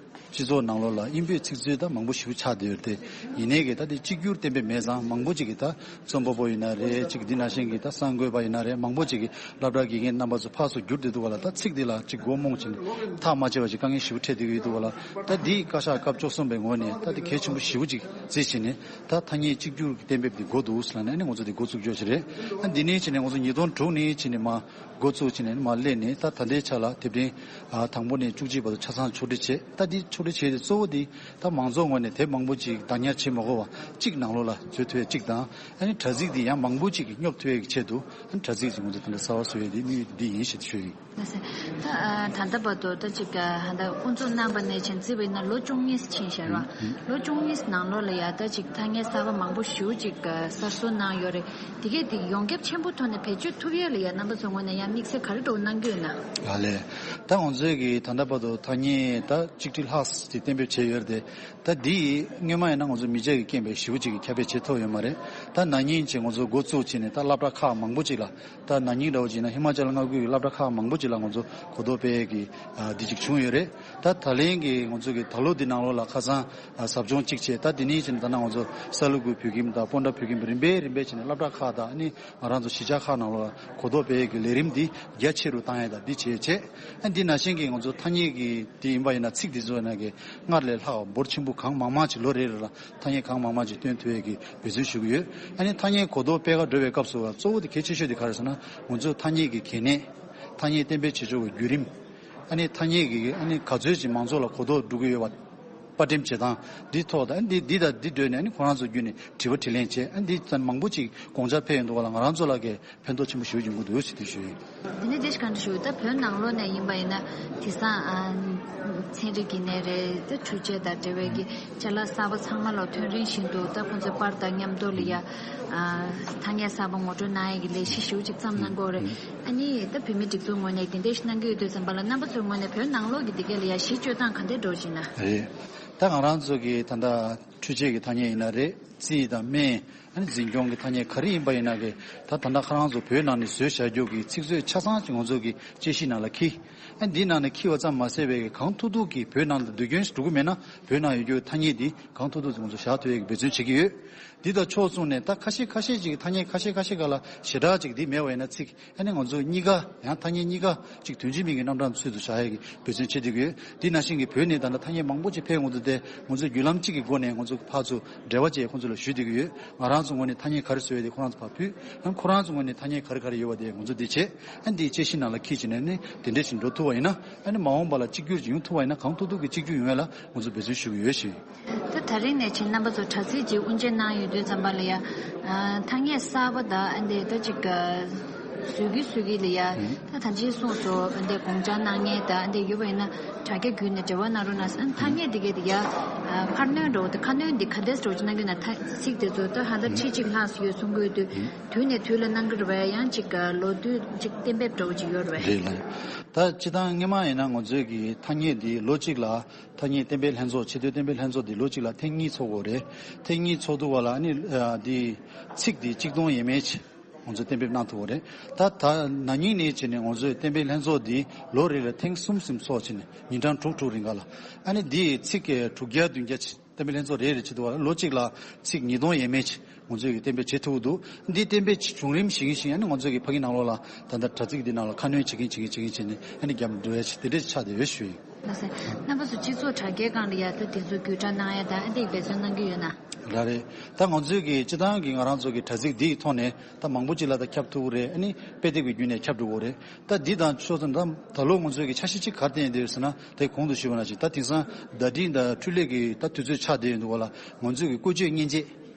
སྤྱི་ཚོགས་ནང་ལོགས་ལ་དབྱིན་བོད་ཚིག་མཛོད་ད་མང་པོ་ཞེ་པོ་ཆགས་བསྡད་ཡོད་རེད་དེ། ཡིན་ནའི་གི་ད་དེ་གཅིག་གྱུར་གཏན་འབེབས་མེད་ཙང་། མང་པོ་ཅིག་གིས་ད་རྩོམ་པ་པོ་ཡིན་ན་རེད། ཅིག་འདི་ནང་བཞིན་གྱི་ད་གསར་འགོད་པ་ཡིན་ན་རེད། མང་པོ་ཅིག་གིས་སློབ་གྲྭ་དགེ་རྒན་རྣམ་པ་ཚོ་ཕར་ཚུར་བསྒྱུར་བསྡད་འདུག་ག་ལ། ད་ཚིག་འདི་ལ་ཅིག་མགོ་རྨོངས་བྱས་ནས་ཐག་མ་ཆོད་པ་ཅིག་དཀའ་ངལ་ཞེ་པོ་འཕྲད་བསྡད་ཀྱི་ཡོད་འདུག་ག་ལ། ད་འདི་བཀའ་ཤག་སྐབས་བཅུ་གསུམ་པའི་ངོས་ནས་ད་འདི་གལ་ཆེན་པོ་ཞེ་པོ་ཅིག་བརྩིས་བྱས་ནས། ད་ཐ་སྙད་གཅིག་གྱུར་གྱི་གཏན་འབེབས་འདི་དགོས་འདུག་ཟེར་ལབ་ནས་ཨ་ནི་ང་ཚོ་འདི་འགོ་བཙུགས་རྒྱུ་ཞིག་རེད། ཨ་འདི་ནས་བྱས་ནས་ང་ཚོ་ཉིས་སྟོང་དྲུག་ནས་བྱས་ནས་མར་འགོ་བཙུགས་བྱས་ནས་མར་སླེབས་ནས། ད་ད་ལྟའི་ཆ་ལ་དེབ་ཕྲེང་ཨ་དང་པོ་ནས་བཅུ་གཅིག་བར་དུ་ཆ་ཚང་ཕྱོགས་སྒྲིག་བྱས། ད་འདི་ཕྱོགས་སྒྲིག་བྱས་ཏེ་གཙོ་བོ་འདི་ད་མང་ཚོགས་ངོས་ནས་དེབ་མང་པོ་ཅིག་བདག་ཉར་བྱེད་མ་དགོས་པ་གཅིག་ནང་ལོགས་ལ་འཛུལ་ཐུབ་ཡ་གཅིག་དང་། ཨ་ནི་དྲ་ཚིགས་འདི་ཡང་མང་པོ་ཅིག་གིས་སྙོབ་ཐུབ་ཡ་གི་ཆེད་དུ། ཨ་ནི་དྲ་ཚིགས་ཅིག་ང་ཚོ་དེ་འདྲ་གསར་པ་བཟོ་ཡ་འདི་དམིགས་ཡུལ་འདི་ཡིན་ཞེས་ཞུ་ཡི། ལགས་སོ། ད་ཨ་ད་ལྟ་བར་དུ་ད་ཅིག་ཨ་ད་དབུ་འཛུགས་གནང་བ་ནས་བྱས་བརྩིས་པ་ཡིན་ན་ལོ་བཅུ་གཉིས་ཕྱིན་བཞག་ར། ལོ་བཅུ་གཉིས་ནང་ལོགས་ལ་ཡ་ད་ཅིག་ཐ་སྙད་གསར་པ་མང་པོ་ཞེ་པོ་ཅིག་ཨ་གསར་བཟོ་གནང་ཡོད་རེད། དེ་གས་དེ་ཡོངས་ཁྱབ་ཆེན་པོ་ཐོག་ནས་བེད་སྤྱོད་ཐུབ་ཡས་ལ་ཡ་རྣམ་པ་ཚོའི་ངོས་ནས་ཡང་དམིགས་བསལ་ག་རེ་འདྲ་བོ་གནང་གི་ཡོད་ན། ལགས་ལས། ད་ང་ཚོས་ཀྱི་ད་ལྟ་བར་དུ་ཐ་སྙད་ད་གཅིག་ཁྲི་ལྷག་ཅིག་གཏན་འབེབས་བྱས་ཡོད་རེད་དེ། ད་འདི་སྔོན་མ་ཡིན་ན་ང་ཚོ་མི་ཆ་གི་རྐྱེན་པས་ཞེ་པོ་ཅིག་གི་ཁྱབ་སྤེལ་བྱེད་ཐུབ་ཡོད་མ་རེད། ད་ན་ནིང་ཅིག་ང་ཚོ་འགོ་བཙུགས་བྱས་ནས་ད་སློབ་གྲྭ་ཁག་མང་པོ་ཅིག་ལ། ད་ན་ནིང་འདྲ་བོ་ཅིག་ན་ཧི་མ་ཅལ་མངའ་ཁུལ་གྱི་སློབ་གྲྭ་ཁག་མང་པོ་ཅིག་ལ་ང་ཚོ་གོ་རྟོགས་སྤེལ་ཡས་ཀྱི་ཨ་འདི་ཅིག་བྱུང་ཡོད་རེད། ད་ད་ལན་གྱི་ང་ཚོ་གི་ད་ལོ་འདི་ནང་ལོགས་ལ་ཁ་སང་ཨ་ཟབ་སྦྱོང་གཅིག་བྱས། ད་འདི་ནས་ཅིག་ད་ནང་ང་ཚོ་ས་ལུ་གུ་བོད་ཁྱིམ་དང་སྤོན་ཊ་བོད་ཁྱིམ་རིམ་པས་རིམ་པས་བྱས་ནས་སློབ་གྲྭ་ཁག་དང་ཨ་ནི་ང་རང་ཚོ་གཞིས་ཆགས་ཁག་ནང་ལོགས་ལ་གོ་རྟོགས་སྤེལ་ཡས་ཀྱི་ལས་རིམ་འདི་རྒྱ་ཆེ་རུ་བཏང་ཡས་དང་འདི་བྱས་བྱས། ཨ་འདི་ནང་བཞིན་གྱི་ང་ཚོ་ཐ་སྙད་ཀྱི་འདི་ཡིན་པ་ཡིན་ན། ཚིག་འདི་ཚོ་ཡིན་ན་གི་སྔར་ལས་ལྷག་འབོར་ཆེན་པོ་གང་མང་མང་ཅིག་ལོ་རེ་རེ་ལ་ཐ་སྙད་གང་མང་མང་ཅིག་བཏོན་ཐུབ་ཡས་ཀྱི་འབད་བརྩོན་ཞུ་གི་ཡོད། ཨ་ནི་ཐ་སྙད་གོ་རྟོགས་སྤེལ་ག་འགྲོ་བའི་སྐབས་སུ་གཙོ་བོ་དེ་གལ་ཆེ་ཤོས་དེ་ག་རེ་ཟེར་ན། ང་ཚོ་ཐ་སྙད་ཀྱི་གལ་གནད། ཐ་སྙད་གཏན་འབེབས་བྱེད་ཕྱོགས་ཀྱི་བརྒྱུད་རིམ། ཨ་ནི་ཐ་སྙད་ཀྱི་ཨ་ནི་ག་ཚོད་ཅིག་མང་ཚོགས་ལ་གོ་རྟོགས་འགྲོ་གི་ཡོད་པ། པར་འགྲེམས་བྱེད་སྟངས་འདི་ཐོག་དང་། ཨ་ནི་འདི་འདི་དང་འདི་བགྲོས་ནས་ཨ་ནི་ཁོ་རང་ཚོ་བརྒྱུད་ནས་དྲི་བ་དྲིས་ལན་བྱས། ཨ་ནི་འདི་ཙམ་མང་པོ་ཅིག་དགོངས་འཆར་ཕེབས་ཡོང་དུས་སྒང་ལ་ང་རང་ཚོ་ལ་གི་ཕན་ཐོགས་ཆེན་པོ་ཞེ་པོ་ཡོང་གི་འདུག་ཟེར་དེ་ཞུ་ཡིན། དེ་ནས་དེ་ཞིག་གང་འདྲ་ཞུ། ད་བོད་ནང་ལོགས་ནས་ཡིན་པ་ཡིན་ན་དེང་སང་ཨ་ ཚན་རིག་གི་ནས་རེད། ད་འཕྲུལ་ཆས་དང་འབྲེལ་བའི་གི་ཅ་ལག་གསར་པ་ཚང་མ་ལ་ཐོན་རིམ་བཞིན་དུ་ད་ཁོང་ཚོའི་པར་དང་མཉམ་དུ་ལ་ཡ་ཨ་ཐ་སྙད་གསར་པ་ངོ་སྤྲོད་གནང་ཡས་ཀྱི་ལས་གཞི་ཞེ་པོ་ཅིག་བརྩམས་གནང་གི་ཡོད་རེད། ཨ་ནི་ད་བོད་མིའི་སྒྲིག་འཛུགས་ངོས་ནས་དེ་འདྲ་ཞིག་གནང་གི་ཡོད་དུས་ཙམ་པ་ལ་རྣམ་པ་ཚོའི་ངོས་ནས་བོད་ནང་ལོགས་ཀྱི་འདི་གས་ལ་ཡ་གཞི་བཅོལ་སྟངས་ག་འདྲས་འགྲོ་བཞིན་ན། རེད། ད་ང་རང་ཚོ་གི་ད་ལྟ་འཕྲུལ་ཆས་ཀྱི་ཐ་སྙད་ཡིན་ན་རེད། རྩིས་དང་སྨན། ཨ་ནི་འཛིན་སྐྱོང་གི་ཐ་སྙད་ག་རེ་ཡིན་པ་ཡིན་ན་གི་ད་ད་ལྟ་ཁོ་རང་ཚོ་བོད་ནང་ནས་བཟོས་བཞག་རྒྱུ་གི་ཚིག་མཛོད་ཆ་ཚང་ཅིག་ང་ཚོ་གི་དཔྱད་གཞི་ནང་ལ་འཁྱེར། ཨ་འདིའི་ནང་ནས་འཁྱེར་བ་ཙམ་མ་ཟད་པའི་གི་གང་ཐུབ་ཐུབ་ཀྱིས་བོད་ནང་ལ་དུས་རྒྱུན་ཞིག་འགྲོ་གི་མེད་ན་བོད་ནང་ཡོད་རྒྱུ་ཐ་སྙད་འདི་གང་ཐུབ་ཐུབ་ང་ཚོ་བཞག་ཐུབ་ཡས་ཀྱི་འབད་བརྩོན་བྱེད་ཀྱི་ཡོད། འདི་དང་ཕྱོགས་མཚུངས་ནས་ད་ཁ་ཤས་ཁ་ཤས་ཅིག་ཐ་སྙད་ཁ་ཤས་ཁ་ཤས་ག་ལ་ཞེ་དྲག་ཅིག་འདི་མེད་པ་ཡིན་ན་ཚིག་ཨ་ནི་ང་ཚོ་གཉིས་ཀ་ཡང་ཐ་སྙད་གཉིས་ཀ་ཅིག་དོན་གཅིག་མིང་གི་རྣམ་གྲངས་ཚུལ་དུ་བཞག་ཡས་ཀྱི་འབད་བརྩོན་བྱེད་བསྡད་ཀྱི་ཡོད། འདི་ནང་བཞིན་གྱི་བོད་ནས་ད་ལྟ་ཐ་སྙད་མང་པོ་ཅིག་ཕེབས་འོང་དུས་དེ་ང་ཚོས་བརྒྱུད་ལམ་གཅིག་གི་སྒོ་ནས་ང་ཚོ་ཕར་ཚུར་འབྲེལ་བ་བྱས་ཁོང་ཚོ་ལ་ཞུ་བསྡད་ཀྱི་ཡོད། ང་རང་ཚོ་ངོས་ནས་ཐ་སྙད་ག་རེ་བཟོས་ཡོད་དེ་ཁོ་རང་ཚོ་ཕར་ཕུལ། ཨ་ནི་ཁོ་རང་ཚོ་ངོས་ནས་ཐ་སྙད་ག་རེ་ག་རེ་ཡོད་པ་དེ་ང་ཚོ་འདི་བྱས། ཨ་ནི་འདིའི་དཔྱད་གཞི་ནང་ལ་འཁྱེར་བྱས་ནས་ནི་དེ་འདྲས་ཞིག་འགྲོ་ཐུབ་པ་ཡིན་ན་ཨ་ནི་མ་འོངས་པ་ལ་གཅིག་གྱུར་ཅིག་ཡོང་ཐུབ་པ་ཡིན་ན་གང་ཐུབ་ཐུབ་ཀྱིས་གཅིག་གྱུར་ཡོང་ཡས་ལ་ང་ཚོ་འབད་བརྩོན་ཞུ་གི་ཡོད་ཞུ་ཡིན། ད་ད་རིང་ནས་ཕྱིན་རྣམ་པ་ཚོ་དྲ་ཚིགས་ཀྱི་དབུ་འབྱེད་གནང་ཡོང་དུས་ཙམ་པ་ལ་ཡ། ཨ་ཐ་སྙད་གསར་པ་དང་ཨ་འདི་ད་ཅིག་བཟོ་གི་བཟོ་གི་ལ་ཡ། ད་ད་ཅིག་གསུངས་སོ་ཨ་འདི་དགོངས་འཆར་གནང་མཁན་དང་ཨ་འདི་ཡོད་པ་ཡིན་ན་དྲ་རྒྱ་བརྒྱུད་ནས་འབྲེལ་བ་གནང་རོགས་གནང་། ཨ་ཐ་སྙད་འདི་གས་དེ་ཡ་ཨ་ཁ་སྣོན་འགྲོ་དེ་ཁ་སྣོན་འདི་ག་འདྲས་འགྲོ་ཅིག་གནང་གི་ན་ད་ཚིག་དེ་ཚོ་ད་ཧ་ད་ཁྲི་གཅིག་ལྷག་ཡོད་གསུང་གི་ཡོད་དུས་དུས་ནས་དུས་ལ་གནང་གི་རེད་པས། ཡང་ཅིག་ལོ་དུས་ཅིག་གཏན་འབེབས་འདྲ་བོ་ཅིག་ཡོད་རེད་པས། རེད་ལ། ད་སྤྱི་བཏང་སྔོན་མ་ཡིན་ན་ང་ཚོའི་གི་ཐ་སྙད་འདི་ལོ་གཅིག་ལ་ཐ་སྙད་གཏན་འབེབས་ལྷན་ཚོགས་ཆེས་མཐོའི་གཏན་འབེབས་ལྷན་ཚོགས་འདི་ལོ་གཅིག་ལ་ཐེངས་གཉིས་ཚོགས་དགོས་རེད། ཐེངས་གཉིས་ཚོགས་དུས་བ་ལ་ཨ་ནི་འདི་ཚིག་འདི་གཅིག་སྟོང་ཡས་མས་ཅིག་ང་ཚོས་གཏན་འབེབས་གནང་ཐུབ་པ་རེད། ད་ད་ན་ནིང་ནས་བྱས་ནས་ང་ཚོས་གཏན་འབེབས་ལྷན་ཚོགས་འདི་ལོ་རེ་ལ་ཐེངས་གསུམ་གསུམ་ཚོགས་བྱས་ནས་ཉིན་གྲངས་དྲུག་དྲུག་རིང་ག་ལ་ཨ་ནི་འདི་ཚིག་དྲུག་བརྒྱ་བདུན་བརྒྱ་ཅིག་གཏན་འབེབས་ལྷན་ཚོགས་རེ་རེ་བྱེད་དུས་བ་ལ་ལོ་གཅིག་ལ་ཚིག་ཉིས་སྟོང་ཡས་མས་ཅིག་ང་ཚོས་ཀྱི་གཏན་འབེབས་བྱེད་ཐུབ་འདུག་འདི་གཏན་འབེབས་བྱུང་རིམ་ཞིག་ཡིན་ཞིང་ཨ་ནི་ང་ཚོས་ཀྱི་ཕ་གི་ནང་ལོགས་ལ་ད་ལྟ་དྲ་ཚིགས་འདི་ནང་ལ་ཁ་སྣོན་བྱེད་མཁན་བྱེད་མཁན་བྱེད་མཁན་བྱས་ནས་ཨ་ནི་རྒྱབ་འགྲོ་ཡ་ཅིག་དེ་འདྲས་ཆགས་བསྡད་ཡོད་ཞུ་ཡིན། ལགས་སོ། རྣམ་པ་ཚོ་སྤྱི་ཚོགས་དྲ་རྒྱའི་སྒང་ལ་ཡ་ད་དེ་ཚོ་བརྒྱུད་བསྒྲགས་གནང་ཡ་དང་ཨ་འདི་འབད་བརྩོན་གནང་གི་ཡོད་ན། ར་རེད། ད་ང་ཚོས་ཀྱི་སྤྱི་བཏང་གི་ང་རང་ཚོ་གི་དྲ་ཚིགས་འདི་ཡི་ཐོག་ནས་ད་མང་པོ་ཅིག་ལ་ད་ཁྱབ་ཐུབ་རེད། ཨ་ནི་དཔེ་དེབ་ཀྱི་བརྒྱུད་ནས་ཁྱབ་འགྲོ་གི་རེད། ད་འདི་དང་ཕྱོགས་མཚུངས་ད་ད་ལོ་ང་ཚོས་ཀྱི་འཆར་གཞི་གཅིག་ག་རེ་བཏིང་ཡོད་ཟེར་ན་དེ་གོང་དུ་ཞུས་པ་ནང་བཞིན་ད་དེང་སང་བརྡ་འཕྲིན་དང་འཕྲུལ་ལས་ཀྱི་ད་དུས་ཚོད་ཆགས་བསྡད་ཡོད་འདུག་བ་ལ་ང་ཚོས་ཀྱི་བཀོལ་སྤྱོད་མཉེན་ཆས།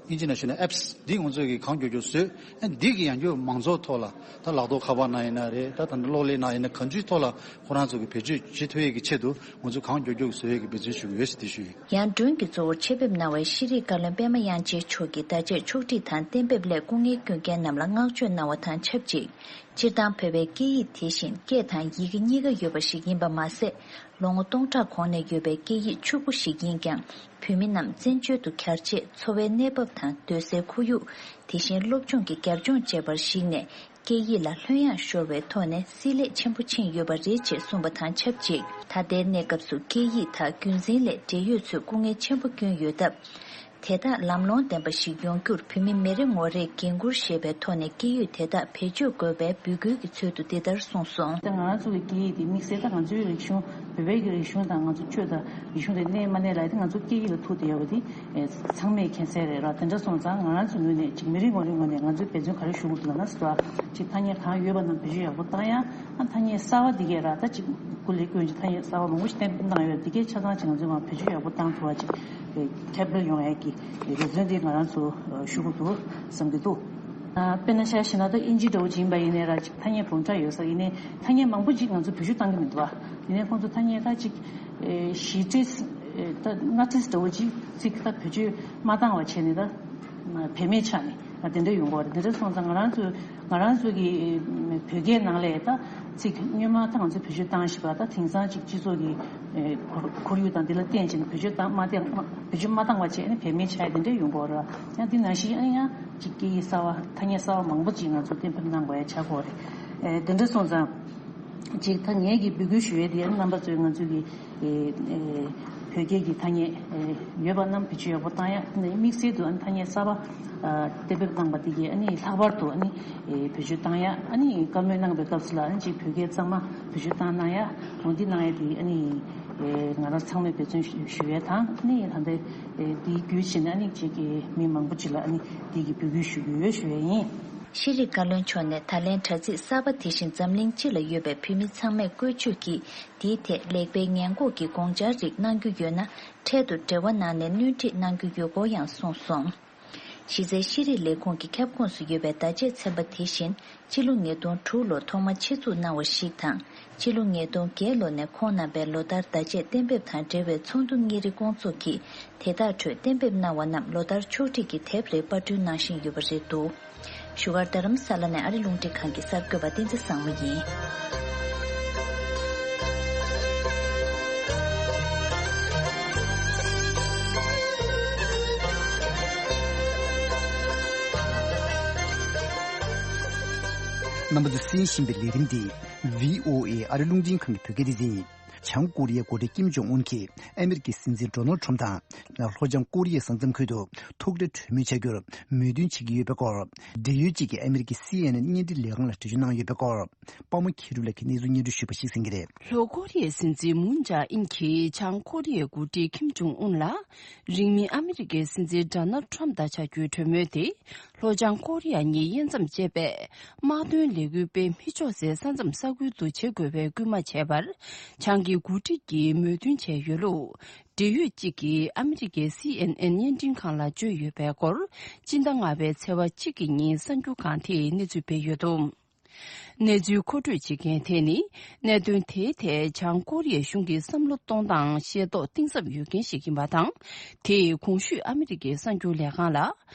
དབྱིན་ཇི་ནང་ཞུས་ན་ཨེབ་སི་འདི་ང་ཚོས་ཀྱི་གང་མགྱོགས་མགྱོགས་བཟོས། ཨ་འདི་གི་ཡང་བསྐྱར་མང་ཚོགས་ཐོག་ལ་ད་ལག་ཐོག་ཁ་པར་ནང་ཡིན་ན་རེད། ད་ད་ལྟ་གློག་ཀླད་ནང་ཡིན་ན་གང་ཅིའི་ཐོག་ལ་ཁོ་རང་ཚོ་གི་བེད་སྤྱོད་བྱེད་ཐུབ་ཡས་ཀྱི་ཆེད་དུ་ང་ཚོ་གང་མགྱོགས་མགྱོགས་བཟོ་ཡས་ཀྱི་འབད་བརྩོན་ཞུ་གི་ཡོད་ཟེར་དེ་ཞུ་ཡིན། ཡང་མགྲོན་གྱི་གཙོ་བོར་ཆེད་ཕེབས་གནང་བའི་ཤེས་རིག་བཀའ་བློན་པད་མ་དབྱངས་ཅན་མཆོག་གིས་ད་ཆས་ཕྱོགས་སྒྲིག་དང་གཏན་འབེབས་སླད་སྐུ་ངལ་བསྐྱོན་མཁན་རྣམས་ལ་བསྔགས་བརྗོད་གནང་བ་དང་ཆབས་ཅིག་སྤྱིར་བཏང་བོད་པའི་སྐད་ཡིག་དེ་བཞིན་སྐད་དང་ཡི་གེ་གཉིས་ཀ་ཡོད་པ་ཞིག་ཡིན་པ་མ་ཟད། ལོ་ངོ་སྟོང་ཕྲག་གོང་ནས་ཡོད་པའི་སྐད་ཡིག་ཕྱུག་པོ་ཞིག་ཡིན་ཀྱང་། བོད་མི་རྣམས་བཙན་བྱོལ་དུ་གྱར་རྗེས་འཚོ་བའི་གནས་བབ་དང་སྡོད་སའི་ཁོར་ཡུག་དེ་བཞིན་སློབ་སྦྱོང་གི་རྒྱབ་ལྗོངས་བཅས་པར་གཞིགས་ནས། སྐད་ཡིག་ལ་ལྷོད་ཡངས་ཤོར་བའི་ཐོག་ནས་བསྲེ་ལྷད་ཆེན་པོ་ཕྱིན་ཡོད་པ་རེད་ཅེས་གསུངས་པ་དང་ཆབས་ཅིག་ད་ལྟའི་གནས་སྐབས་སུ་སྐད་ཡིག་དག་རྒྱུན་འཛིན་སླད་འབྲེལ་ཡོད་ཚོས་སྐུ་ངལ་ཆེན་པོ་བསྐྱོན་ཡོད་སྟབས། དེ་དག་ལམ་ལྷོང་ལྡན་པ་ཞིག་ཡོང་རྒྱུར་བོད་མི་མི་རེ་ངོ་རེས་འགན་འཁུར་བཞེས་པའི་ཐོག་ནས་སྐད་ཡིག་དེ་དག་བེད་སྤྱོད་དགོས་པའི་འབོད་སྐུལ་གྱི་ཚུལ་དུ་འདི་ལྟར་གསུངས་སོང་། ད་ང་རང་ཚོ་གི་སྐད་ཡིག་དེ་དམིགས་བསལ་ད་ང་ཚོའི་རིག་གཞུང་བོད་པའི་གི་རིག་གཞུང་དང་ང་ཚོ་ཆོས་དང་རིག་གཞུང་དེ་གནས་མ་གནས་ལ་ཡ་དེ་ང་ཚོ་སྐད་ཡིག་ལ་ཐུག་བསྡད་ཡོད་པ་དེ་ཚང་མས་མཁྱེན་གསལ་རེད་ར། དེ་འདྲ་སོང་ཙང་ང་རང་ཚོའི་ངོས་ནས་ཅིག་མི་རེ་ངོ་རེའི་ངོས་ནས་ང་ཚོས་འབད་བརྩོན་ག་རེ་ཞུ་དགོས་འདུག་ལབ་ན་ཟེར་བ་ཅིག་ཐ་སྙད་གང་ཡོད་པ་རྣམས་བེད་སྤྱོད་ཡག་པོ་བཏང་ཡ། ཨ་ཐ་སྙད་གསར་བ་འདི་གས་ར་ད་ཅིག་སྐུ་ལས་བསྐྱོན་གྱི་ཐ་སྙད་གསར་བ་མང་པོ་ཞིག་གཏན་འབེབས་གནང་ཡོད། འདི་གས་ཆ་ཚང་ཅིག་ང་ཚོས་མར་བེད་སྤྱོད་ཡག་པོ་བཏང་ཐུབ་པ་ཅིག་ཁྱབ་སྤེལ་ཡོང་ཡག་གི་འབད་བརྩོན་འདི་ང་རང་ཚོ་ཞུ་དགོས་འདུག་བསམ་གྱི་འདུག་དཔེར་ན་ཆ་བཞག་ན་ད་ཨིན་ཇི་འདྲ་བོ་ཅིག་ཡིན་པ་ཡིན་ནའི་ར་ཅིག་ཐ་སྙད་བུམ་ཕྲག་ཡོད་ས་ཡིན་ནའི་ཐ་སྙད་མང་པོ་ཅིག་ང་ཚོ་བེད་སྤྱོད་བཏང་གི་མི་འདུག་བ། ཡིན་ནའི་ཁོང་ཚོ་ཐ་སྙད་ད་ཅིག་བཞི་ཁྲི་ད་ལྔ་ཁྲི་འདྲ་བོ་ཅིག་ཅིག་ད་བེད་སྤྱོད་མ་བཏང་བ་བྱས་ནས་ད་བེད་མེད་ཆགས་ནས་དེ་འདྲ་ཡོང་གི་ཡོད་རེད། དེ་འདྲ་སོང་ཙང་ང་རང་ཚོ་ང་རང་ཚོ་གི་བོད་སྐད་ནང་ལས་ད་ཚིག་སྔོན་མ་ད་ང་ཚོ་བེད་སྤྱོད་བཏང་བཞིན་པ་ད་དེང་སང་ཅིག་སྤྱི་ཚོགས་ཀྱི་ཁོར་ཁོར་ཡུག་དང་འདི་ལ་བརྟེན་བྱས་ནས་བེད་སྤྱོད་བཏང་མ་བཏང་བེད་སྤྱོད་མ་བཏང་བ་བྱས་ནས་བེད་མེད་ཆགས་ཡ་དེ་འདྲ་ཡོང་གི་ཡོད་རེད། ཡང་འདི་ནང་བཞིན་ཡང་ཡང་ཅིག་སྐད་ཡིག་གསར་བ་ཐ་སྙད་གསར་བ་མང་པོ་ཅིག་ང་ཚོ་གཏན་འབེབས་གནང་དགོས་ཡ་ཆགས་ཀྱི་ཡོད་རེད། དེ་འདྲ་སོང་ཙང་། ཅིག་ད་ངས་ཀྱི་འབོད་སྐུལ་ཞུ་ཡས་དེ་ཡང་རྣམ་པ་ཚོས་ང་ཚོས་ཀྱི་ཨེ་ཨེ་བོད་སྐད་ཀྱི་ཐ་སྙད་ཨེ་ཡོད་པ་རྣམས་བེད་སྤྱོད་ཡག་པོ་བཏང་ཡ། དམིགས་བསལ་དུ་ཨ་ནི་ཐ་སྙད་གསར་པ་ཨ་གཏན་འབེབས་གནང་པ་དེ་གས་ཨ་ནི་ལྷག་པར་དུ་ཨ་ནི་ཨེ་བེད་སྤྱོད་བཏང་ཡ། ཨ་ནི་བཀའ་མོལ་གནང་པའི་སྐབས་སུ་ལ་ཨ་ནི་ཅིག་བོད་སྐད་གཙང་མ་བེད་སྤྱོད་བཏང་གནང་ཡ། འོ་འདི་གནང་ཡ་དེ་ཨ་ནི་ཨེ་ང་རང་ཚང་མས་འབད་བརྩོན་ཞུ་ཞུ་ཡས་དང་ཨ་ནི་ད་ལྟ་ཨེ་དེའི་བརྒྱུད་བྱས་ནས་ཨ་ནི་ཅིག་གི་མི་མང་པོ་ཅིག་ལ་ཨ་ནི་དེ་གི་འབོད་སྐུལ་ཞུ་གི་ཡོད་ཞུ་ཡས་ཡིན། ཤེས་རིག་བཀའ་བློན་མཆོག་ནས་ད་ལན་དྲ་ཚིགས་གསར་པ་དེ་བཞིན་འཛམ་གླིང་སྤྱི་ལ་ཡོད་པའི་བོད་མི་ཚང་མས་བཀོལ་སྤྱོད་ཀྱིས་འདིའི་ཐད་ལེགས་སྤེལ་ཉེས་འགོག་གི་དགོངས་འཆར་རིགས་གནང་རྒྱུ་ཡོད་ན་འཕྲལ་དུ་འབྲེལ་བ་གནང་ནས་སྣོན་འཕྲི་གནང་རྒྱུ་ཡོད་སྐོར་ཡང་གསུངས་སོང་། གཞི་རྩའི་ཤེས་རིག་ལས་ཁུངས་ཀྱི་ཁྱབ་ཁོངས་སུ་ཡོད་པའི་བརྡ་ཆད་ཚན་པ་དེ་བཞིན་ཕྱི་ལོ་ཉིས་སྟོང་དྲུག་ལོར་ཐོག་མར་ཆེད་འཛུགས་གནང་བ་ཞིག་དང་། ཕྱི་ལོ་ཉིས་སྟོང་བརྒྱད་ལོ་ནས་ཁོང་རྣམ་པས་ལོ་ལྟར་བརྡ་ཆད་གཏན་འབེབས་དང་འབྲེལ་བའི་ཚོགས་འདུ་གཉེར་རིམ་སྐོང་ཚོགས་ཀྱིས་དེ་དག་ཁྲོད་གཏན་འབེབས་གནང་བ་རྣམས་ལོ་ལྟར་ཕྱོགས་སྒྲིག་གིས་དེབ་རེ་པར་སྐྲུན་གནང་བཞིན་ཡོད་པ་རེད་འདུག་བཞུགས་སྒར་རྡ་རམ་ས་ལ་ནས་ཨ་རི་རླུང་འཕྲིན་ཁང་གི་གསར་འགོད་པ་བསྟན་འཛིན་བཟང་མོ་ཡིན། རྣམ་པ་ཚོས་གསན་བཞིན་པའི་ལས་རིམ་འདི་བྷི་ཨོ་ཨེ་ཨ་རི་རླུང་འཕྲིན་ཁང་གི་བོད་སྐད་སྡེ་ཚན་ཡིན། བྱང་ཀོ་རི་ཡའི་འགོ་ཁྲིད་ཀིམ་ཇོང་ཨུན་གྱིས་ཨ་མི་རི་ཀའི་སྲིད་འཛིན་ཌོ་ནལ་ཁྲོམ་དང་ལྷོ་བྱང་ཀོ་རི་ཡའི་ས་མཚམས་ཁུལ་དུ་ཐུག་འཕྲད་གྲོས་མོལ་བྱ་རྒྱུར་མོས་མཐུན་བྱེད་ཀྱི་ཡོད་པའི་སྐོར། འབྲེལ་ཡོད་ཅིག་གིས་ཨ་མི་རི་ཀའི་སི་ཨེན་ཨེན་བརྙན་འཕྲིན་ལས་ཁང་ལ་འགྲེལ་བརྗོད་གནང་ཡོད་པའི་སྐོར། པདྨ་མཁས་གྲུབ་ལགས་ཀྱིས་གནས་ཚུལ་སྙན་སྒྲོན་ཞུས་པ་ཞིག་གསན་གྱི་རེད། ལྷོ་ཀོ་རི་ཡའི་སྲིད་འཛིན་མུན་ཇཱ་ཨིན་གྱིས་བྱང་ཀོ་རི་ཡའི་འགོ་ཁྲིད་ཀིམ་ཇོང་ཨུན་ལ། རིང་མིན་ཨ་མི་རི་ཀའི་སྲིད་འཛིན་ཌོ་ནལ་ཁྲོམ་དང་བྱ་རྒྱུའི་གྲོས་མོལ་དེ། ལྷོ་བྱང་ཀོ་རི་ཡ་གཉིས་དབྱེ་མཚམས་བཅད་པའི་དམག་དོན་ལས་འགུལ་སྤེལ་མི་ཆོག་སའི་ས་མཚམས་ས་ཁུལ་དུ་བྱེད་དགོས་པའི་སྐུལ་མ་བྱས་པར། བྱང་གི་འགོ་ཁྲིད་ཀྱིས་མོས་མཐུན་བྱས་ཡོད་ལུགས། འབྲེལ་ཡོད་ཅིག་གིས་ཨ་མི་རི་ཀའི་སི་ཨེན་ཨེན་བརྙན་འཕྲིན་ཁང་ལ་བརྗོད་ཡོད་པའི་སྐོར། སྤྱི་ཟླ་ལྔ་པའི་ཚེས་པ་གཅིག་གི་ཉིན་གསར་འགྱུར་ཁང་དེས་གནས་ཚུལ་སྤེལ་ཡོད་འདུག་གནས་ཚུལ་མཁོ་སྤྲོད་བྱེད་མཁན་དེ་ནི། གནད་དོན་དེའི་ཐད་བྱང་ཀོ་རི་ཡའི་གཞུང་གིས་བསམ་བློ་གཏོང་སྟངས་ཤེས་རྟོགས་གཏིང་ཟབ་ཡོད་མཁན་ཞིག་ཡིན་པ་དང་། དེས་གོང་ཞུས་ཨ་མི་རི་ཀའི་གསར་འགྱུར་ལས་ཁང་ལ།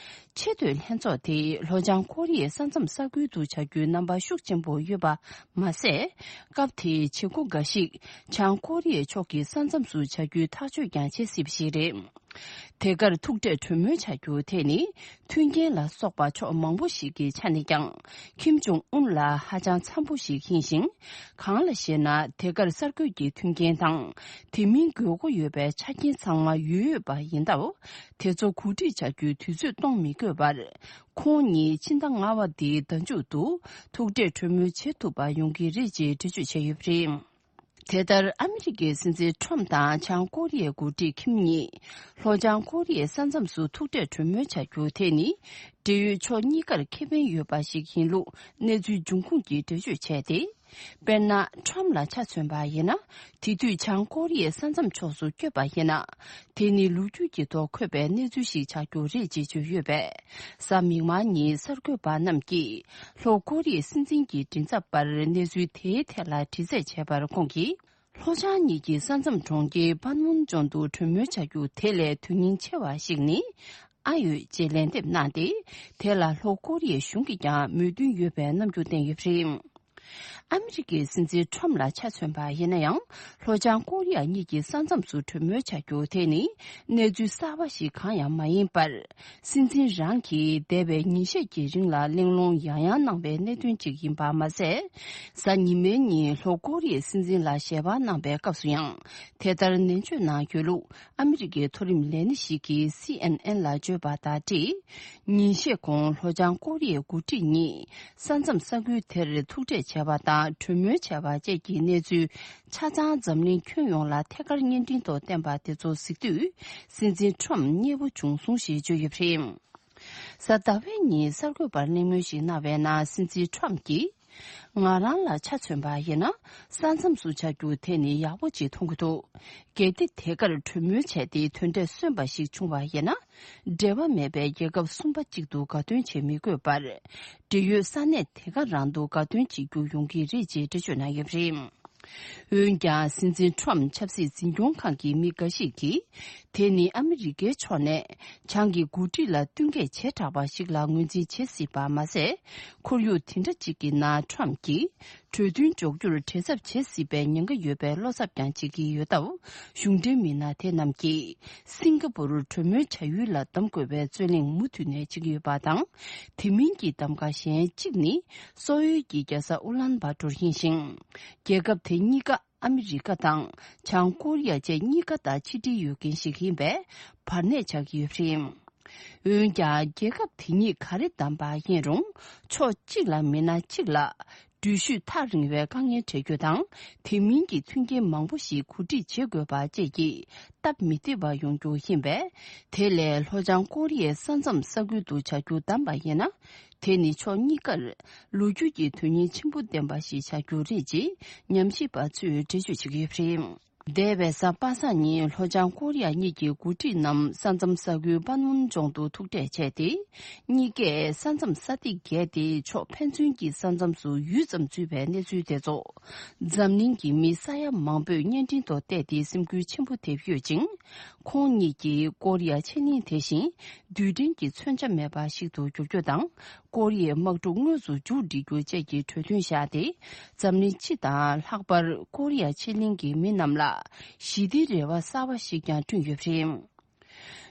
ཆེས་མཐོའི་ལྷན་ཚོགས་དེས་ལྷོ་བྱང་ཀོ་རི་ཡའི་ས་མཚམས་ས་ཁུལ་དུ་བྱ་རྒྱུའི་རྣམ་པ་ཤུགས་ཆེན་པོ་ཡོད་པ་མ་ཟད། སྐབས་དེའི་བྱེད་སྒོ་འགའ་ཞིག་བྱང་ཀོ་རི་ཡའི་ཕྱོགས་ཀྱི་ས་མཚམས་སུ་བྱ་རྒྱུའི་ཐག་གཅོད་ཀྱང་བྱེད་སྲིད་པ་ཞིག་རེད། དེ་གར་ཐུག་འཕྲད་གྲོས་མོལ་བྱ་རྒྱུ་དེ་ནི། མཐུན་རྐྱེན་ལ་སོགས་པ་ཕྱོགས་མང་པོ་ཞིག་གི་ཆ་ནས་ཀྱང་། ཁིམ་ཇོང་ཨུན་ལ་ཧ་ཅང་འཚམ་པོ་ཞིག་ཡིན་ཞིང་། གང་ལ་ཞེ་ན། དེ་གར་གསར་འགོད་ཀྱི་མཐུན་རྐྱེན་དང་། དེ་མིན་དགོས་མཁོ་ཡོད་པའི་ཆ་རྐྱེན་ཚང་མ་ཡོད་ཡོད་པ་ཡིན་སྟབས། དེ་ཚོ་གོ་སྒྲིག་བྱ་རྒྱུའི་དུས་ཚོད་གཏོང་མི་དགོས་པར། ཁོང་ཉིད་ཕྱི་ཟླ་ལྔ་པ་འདིའི་ཟླ་མཇུག་ཏུ་ཐུག་འཕྲད་གྲོས་མོལ་བྱེད་ཐུབ་པ་ཡོང་གི་རེད་ཅེས་འགྲེལ་བརྗོད་བྱས་ཡོད་པ་རེད། དེ་ལྟར་ཨ་མི་རི་ཀའི་སྲིད་འཛིན་ཁྲོམ་དང་བྱང་ཀོ་རི་ཡའི་འགོ་ཁྲིད་ཁིམ་གཉིས་ལྷོ་བྱང་ཀོ་རི་ཡའི་ས་མཚམས་སུ་ཐུག་འཕྲད་གྲོས་མོལ་བྱ་རྒྱུ་དེ་ནི། འབྲེལ་ཡོད་ཕྱོགས་གཉིས་ཀར་ཁེ་ཕན་ཡོད་པ་ཞིག་ཡིན་ལུགས་གནས་ཚུལ་འབྱུང་ཁུངས་ཀྱིས་འགྲེལ་བརྗོད་བྱས་ཏེ། དཔེར་ན། ཁྲོམ་ལ་ཆ་མཚོན་པ་ཡིན་ན། དེ་དུས་བྱང་ཀོ་རི་ཡའི་ས་མཚམས་ཕྱོགས་སུ་བསྐྱོད་པ་ཡིན་ན། དེ་ནི་ལོ་རྒྱུས་ཀྱི་ཐོག་འཁོད་པའི་གནས་ཚུལ་ཞིག་ཆགས་རྒྱུ་རེད་ཅེས་བརྗོད་ཡོད་པས། གཟའ་མིག་དམར་ཉིན་གསར་འགོད་པ་རྣམས་ཀྱིས་ལྷོ་ཀོ་རི་ཡའི་སྲིད་འཛིན་གྱི་མགྲིན་ཚབ་པར་གནས་ཚུལ་དེའི་ཐད་ལ་དྲི་རྩད་བྱས་པར་ཁོང་གིས། ལྷོ་བྱང་གཉིས་ཀྱི་ས་མཚམས་གྲོང་ཁྱེར་པན་མུན་ཇོན་དུ་གྲོས་མོལ་བྱ་རྒྱུ་དེ་ལས་དོན་སྙིང་ཆེ་བ་ཞིག་ནི་ཨ་ཡོད་ཅེས་ལན་འདེབས་གནང་སྟེ། དེ་ལ་ལྷོ་ཀོ་རི་ཡའི་གཞུང་གིས་ཀྱང་མོས་མཐུན་ཡོད་པའི་རྣམ་འགྱུར་བསྟན་ཡོད་པ་རེད། ཨ་མི་རི་ཀའི་སྲིད་འཛིན་ཁྲོམ་ལ་ཆ་མཚོན་པ་ཡིན་ན་ཡང་། ལྷོ་བྱང་ཀོ་རི་ཡ་གཉིས་ཀྱི་ས་མཚམས་སུ་གྲོས་མོལ་བྱ་རྒྱུ་དེ་ནི་གནས་ཚུལ་གསར་པ་ཞིག་གང་ཡང་མ་ཡིན་པར། སྲིད་འཛིན་རང་གིས་འདས་པའི་ཉིན་ཤས་ཀྱི་རིང་ལ་གླེང་སློང་ཡང་ཡང་གནང་བའི་གནད་དོན་ཅིག་ཡིན་པ་མ་ཟད། གཟའ་ཉི་མའི་ཉིན་ལྷོ་ཀོ་རི་ཡའི་སྲིད་འཛིན་ལ་ཞལ་པར་གནང་པའི་སྐབས་སུ་ཡང་། དེ་ལྟར་ནན་བརྗོད་གནང་ཡོད་ལུགས་ཨ་མི་རི་ཀའི་མཐོ་རིམ་ལས་སྣེ་ཞིག་གིས་སི་ཨེན་ཨེན་ལ་བརྗོད་པ་དང་འཁྲིལ། ཉིན་ཤས་གོང་ལྷོ་བྱང་ཀོ་རི་ཡའི་འགོ་ཁྲིད་གཉིས་ས་མཚམས་ས་ཁུལ་དེར་ཐུག་འཕྲད་བྱས་པ་དང་གྲོས་མོལ་བྱས་པ་བཅས་ཀྱི་གནས་ཚུལ་ཆ་ཚང་འཛམ་གླིང་ཁྱོན་ཡོངས་ལ་ཐད་ཀར་བརྙན་འཕྲིན་ཐོག་བསྟན་པ་དེ་ཚོ་གཟིགས་དུས། སྲིད་འཛིན་ཁྲོམ་མཉེས་པོ་བྱུང་སོང་ཞེས་བརྗོད་ཡོད་པ་རེད། གཟའ་ཟླ་བའི་ཉིན་གསར་འགོད་པར་གླེང་མོལ་ཞིག་གནང་བའི་ནང་སྲིད་འཛིན་ཁྲོམ་གྱིས། ང་རང་ལ་ཆ་མཚོན་པ་ཡིན་ན། ས་མཚམས་སུ་བྱ་རྒྱུ་དེ་ནི་ཡག་པོ་ཅིག་མཐོང་གི་འདུག་གལ་ཏེ་དེ་གར་གྲོས་མོལ་བྱས་ཏེ་དོན་འབྲས་སོན་པ་ཞིག་བྱུང་བ་ཡིན་ན། འབྲེལ་བ་མེད་པའི་རྒྱལ་ཁབ་གསུམ་པ་གཅིག་ཏུ་དགའ་སྟོན་བྱེད་མི་དགོས་པར། འབྲེལ་ཡོད་ས་གནས་དེ་ག་རང་དུ་དགའ་སྟོན་བྱེད་རྒྱུ་ཡོང་གི་རེད་ཅེས་འགྲེལ་བརྗོད་གནང་ཡོད་པ་རེད། འོན་ཀྱང་། སྲིད་འཛིན་ཁྲོམ་ཆབ་སྲིད་འཛིན་སྐྱོང་ཁང་གི་མི་འགའ་ཞིག་གིས། དེ་ནི་ཨ་མི་རི་ཀའི་ཕྱོགས་ནས་བྱང་གི་འགོ་ཁྲིད་ལ་བསྟུན་མཁས་བྱེ་བྲག་པ་ཞིག་ལ་ངོས་འཛིན་བྱེད་སྲིད་པ་མ་ཟད། ཁོར་ཡུག་དེ་འདྲ་ཅིག་གི་ནང་ཁྲོམ་གྱིས་གྲོས་མཐུན་འཇོག་རྒྱུར་བྲེལ་འཚབ་བྱེད་སྲིད་པའི་ཉེན་ཁ་ཡོད་པའི་བློ་འཚབ་ཀྱང་བྱེད་ཀྱི་ཡོད་སྟབས། གཞུང་འབྲེལ་མི་སྣ་དེ་རྣམས་ཀྱིས་སིང་ག་པུར་གྲོས་མོལ་བྱ་ཡུལ་ལ་གདམ་དགོས་པའི་རྩོད་གླེང་མུ་མཐུད་ནས་བྱེད་ཀྱི་ཡོད་པ་དང་། དེ་མིན་གྱི་གདམ་ག་གཞན་གཅིག་ནི། སོག་ཡུལ་གྱི་རྒྱལ་ས་ཨུ་ལན་བྷ་ཏོར་ཡིན་ཞིང་། རྒྱལ་ཁབ་དེ་གཉིས་ཀ་ཨ་མི་རི་ཀ་དང་བྱང་ཀོ་རི་ཡ་བཅས་གཉིས་ཀ་དང་ཕྱི་འབྲེལ་ཡོད་མཁན་ཞིག་ཡིན་པས་བར་གནས་ཆགས་ཀྱི་ཡོད་པ་རེད། འོན་ཀྱང་། རྒྱལ་ཁབ་དེ་གཉིས་ག་རེ་བདམས་པ་ཡིན་རུང་། ཕྱོགས་གཅིག་ལ་མིན་ན་གཅིག་ལ་འགྲུལ་བཞུད་ཐག་རིང་བའི་དཀའ་ངལ་འཕྲད་རྒྱུ་དང་། དེ་མིན་གྱི་མཐུན་རྐྱེན་མང་པོ་ཞིག་གོ་སྒྲིག་བྱེད་དགོས་པ་བཅས་ཀྱིས་སྟབས་མི་བདེ་བ་ཡོང་རྒྱུ་ཡིན་པས། དེ་ལས་ལྷོ་བྱང་ཀོ་རི་ཡའི་ས་མཚམས་ས་ཁུལ་དུ་བྱ་རྒྱུ་བདམས་པ་ཡིན་ན། དེ་ནི་ཕྱོགས་གཉིས་ཀར་ལོ་རྒྱུས་ཀྱི་དོན་སྙིང་ཆེན་པོ་ལྡན་པ་ཞིག་ཆགས་རྒྱུ་རེད་ཅེས་ཉམས་ཞིབ་པ་ཚོས་འགྲེལ་བརྗོད་བྱེད་ཀྱི་ཡོད་པ་རེད། འདས་པའི་གཟའ་པ་སངས་ཉིན་ལྷོ་བྱང་ཀོ་རི་ཡ་གཉིས་ཀྱི་འགོ་ཁྲིད་རྣམས་ས་མཚམས་ས་ཁུལ་པན་མུན་ལྗོངས་སུ་ཐུག་འཕྲད་བྱས་ཏེ། གཉིས་ཀས་ས་མཚམས་ས་ཐིག་བརྒྱད་དེ་ཕྱོགས་ཕན་ཚུན་གྱི་ས་མཚམས་སུ་ཡུད་ཙམ་ཚུད་པའི་གནས་ཚུལ་དེ་ཚོ། འཛམ་གླིང་གི་མི་ས་ཡ་མང་པོས་བརྙན་འཕྲིན་ཐོག་བལྟས་ཏེ་སེམས་འགུལ་ཆེན་པོ་ཐེབས་ཡོད་ཅིང་། ཁོང་གཉིས་ཀྱིས་ཀོ་རི་ཡ་ཕྱེད་གླིང་དེ་བཞིན་རྡུལ་ཕྲན་གྱི་མཚོན་ཆ་མེད་པ་ཞིག་ཏུ་འགྱུར་རྒྱུ་དང་། ཀོ་རི་ཡའི་དམག་འཁྲུག་དངོས་སུ་མཇུག་སྒྲིལ་རྒྱུ་བཅས་ཀྱི་གྲོས་མཐུན་བཞག་སྟེ། འཛམ་གླིང་སྤྱི་དང་ལྷག་པར་ཀོ་རི་ཡ་ཕྱེད་གླིང་གི་མི་རྣམས་ལ་ཞི་བདེའི་རེ་བ་གསར་བ་ཞིག་ཀྱང་བསྐྲུན་ཡོད་པ་རེད།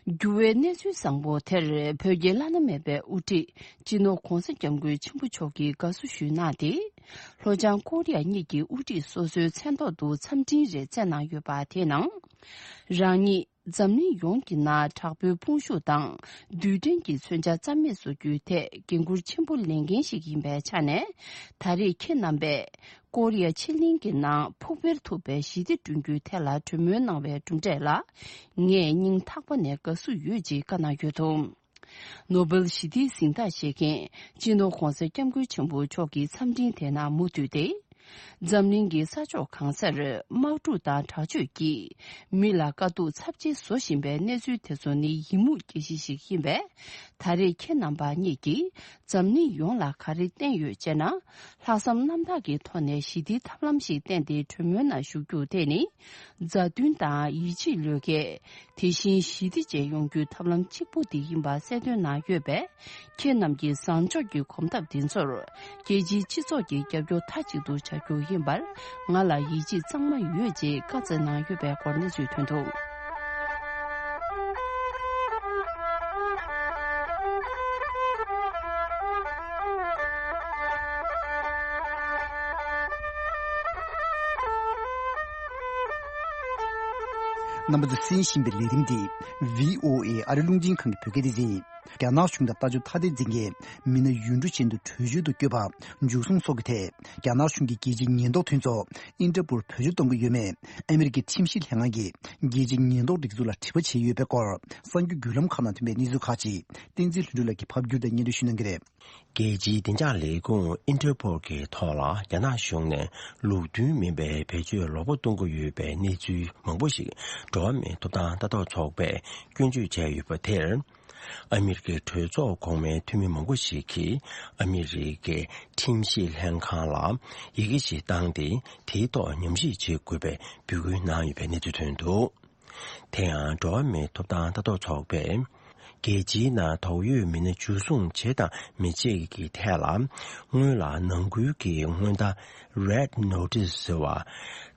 འགྱུར་བའི་གནས་ཚུལ་བཟང་པོ་དེར་བོད་ཀྱི་བླ་ན་མེད་པའི་དབུ་ཁྲིད་སྤྱི་ནོར་༧གོང་ས་༧སྐྱབས་མགོན་ཆེན་པོ་མཆོག་གིས་དགའ་བསུ་ཞུས་གནང་སྟེ། ལྷོ་བྱང་ཀོ་རི་ཡ་གཉིས་ཀྱི་དབུ་ཁྲིད་སོ་སོའི་མཚན་ཐོག་ཏུ་འཚམས་འཕྲིན་རེ་བསྩལ་གནང་ཡོད་པ་དེའི་ནང་། རང་ཉིད་འཛམ་གླིང་ཡོངས་ཀྱི་ནང་དྲག་པོའི་དཔུང་ཤུགས་དང་རྡུལ་ཕྲན་གྱི་མཚོན་ཆ་རྩ་མེད་བཟོ་རྒྱུའི་ཐད་འགན་འཁུར་ཆེན་པོ་ལེན་མཁན་ཞིག་ཡིན་པའི་ཆ་ནས། ད་རེས་ཁྱེད་རྣམ་པས་ཀོ་རི་ཡ་ཕྱེད་གླིང་གི་ནང་ཕུགས་འཕེར་ཐུབ་པའི་ཞི་བདེ་བསྐྲུན་རྒྱུའི་ཐད་ལ་གྲོས་མོལ་གནང་བའི་གྲུབ་འབྲས་ལ། ངས་སྙིང་ཐག་པ་ནས་དགའ་བསུ་ཡོད་ཅེས་བཀའ་གནང་ཡོད་འདུག་ནོ་སྦེལ་ཞི་བདེའི་གཟེངས་རྟགས་བཞེས་མཁན་སྤྱི་ནོར་༧གོང་ས་༧སྐྱབས་མགོན་ཆེན་པོ་མཆོག་གི་འཚམས་འཕྲིན་དེ་ནང་མུ་མཐུད་དེ། འཛམ་གླིང་གི་ས་ཕྱོགས་གང་སར་དམག་འཁྲུག་དང་དྲག་སྤྱོད་ཀྱིས་མི་ལ་དཀའ་སྡུག་ཚབས་ཆེ་བཟོ་བཞིན་པའི་གནས་ཚུལ་དེ་ཚོ་ནི་ཡི་མུག་སྐྱེ་གཞི་ཞིག་ཡིན་པས། ད་རེས་ཁྱེད་རྣམ་པ་གཉིས་ཀྱིས་འཛམ་གླིང་ཡོངས་ལ་ག་རེ་བསྟན་ཡོད་ཅེ་ན། ལྷག་བསམ་རྣམ་དག་གི་ཐོག་ནས་ཞི་བདེའི་ཐབས་ལམ་ཞིག་བསྟན་ཏེ་གྲོས་མོལ་ནང་ཞུགས་རྒྱུ་དེ་ནི། མཛའ་མཐུན་དང་ཡིད་ཆེས་བློས་འགེལ། དེ་བཞིན་ཞི་བདེ་བཅས་ཡོང་རྒྱུའི་ཐབས་ལམ་གཅིག་པུ་དེ་ཡིན་པ་གསལ་སྟོན་གནང་ཡོད་པས། ཁྱེད་རྣམས་ཀྱི་བཟང་ཕྱོགས་ཀྱི་གོམ་སྟབས་དེ་ཚོར་རྒྱལ་སྤྱིའི་སྤྱི་ཚོགས་ཀྱིས་རྒྱབ་སྐྱོར་མཐའ་གཅིག་ཏུ་བྱ་རྒྱུ་ཡིན་པར་ང་ལ་ཡིད་ཆེས་གཙང་མ་ཡོད་ཅེས་བཀའ་སྩལ་གནང་ཡོད་པའི་སྐོར་གནས་ཚུལ་ཐོན་འདུག། རྣམ་པ་ཚོས་གསན་བཞིན་པའི་ལས་རིམ་འདི་བྷི་ཨོ་ཨེ་ཨ་རི་རླུང་འཕྲིན་ཁང་གི་བོད་སྐད་སྡེ་ཚན་ཡིན། རྒྱ་ནག་གཞུང་དང་ལྟ་ཞིབ་ཐ་དད་འཛིན་མཁན་མི་སྣ་ཡུལ་གྲུ་གཞན་དུ་བྲོས་བྱོལ་དུ་བསྐྱོད་པ་མཇུག་སོང་སོགས་ཀྱི་ཐད། རྒྱ་ནག་གཞུང་གིས་རྒྱལ་སྤྱིའི་ཉེན་རྟོག་མཐུན་ཚོགས་ཨིན་ཊར་པོལ་བེད་སྤྱོད་གཏོང་གི་ཡོད་མེད་ཨ་མི་རི་ཀའི་ཁྲིམས་ཞིབ་ལྷན་ཁང་གིས་རྒྱལ་སྤྱིའི་ཉེན་རྟོག་སྒྲིག་འཛུགས་ལ་དྲི་བ་བྱས་ཡོད་པའི་སྐོར་གསར་འགྱུར་བརྒྱུད་ལམ་ཁག་ནང་ཐོན་པའི་གནས་ཚུལ་ཁག་ཅིག་བསྟན་འཛིན་ལྷུན་གྲུབ་ལགས་ཀྱིས་ཕབ་བསྒྱུར་དང་སྙན་སྒྲོན་ཞུ་གནང་གི་རེད། རྒྱལ་སྤྱིའི་བདེ་འཇགས་ལས་ཁུངས་ཨིན་ཊར་པོལ་གྱི་ཐོག་ལ་རྒྱ་ནག་གཞུང་ནས་ལུགས་མཐུན་མིན་པའི་བེད་སྤྱོད་ལོག་པ་གཏོང་གི་ཡོད་པའི་གནས་ཚུལ་མང་པོ་ཞིག་འགྲོ་བ་མིའི་ཐོབ་ཐང་ལྟ་རྟོག་ཚོགས་པས་སྐྱོན་བརྗོད་བྱས་ཡོད་པ་དེར། ཨ་མི་རི་ཀའི་གྲོས་ཚོགས་གོང་མའི་འཐུས་མི་མང་པོ་ཞིག་གིས་ཨ་མི་རི་ཀའི་ཁྲིམས་ཞིབ་ལྷན་ཁང་ལ་ཡི་གེ་ཞིག་བཏང་སྟེ། དེའི་ཐོག་ཉམས་ཞིབ་བྱེད་དགོས་པའི་འབོད་སྐུལ་གནང་ཡོད་པའི་གནས་ཚུལ་ཐོན་འདུག། དེ་ཡང་འགྲོ་བ་མིའི་ཐོབ་ཐང་ལྟ་རྟོག་ཚོགས་པས། རྒྱལ་སྤྱིའི་ནང་དོགས་ཡོད་མི་སྣ་འཇུ་བཟུང་བྱེད་དང་མི་བྱེད་ཀྱི་ཐད་ལ། སྔོན་ལ་ནང་ཁུལ་གྱི་སྔོན་བརྡ་Red Notice ཟེར་བ།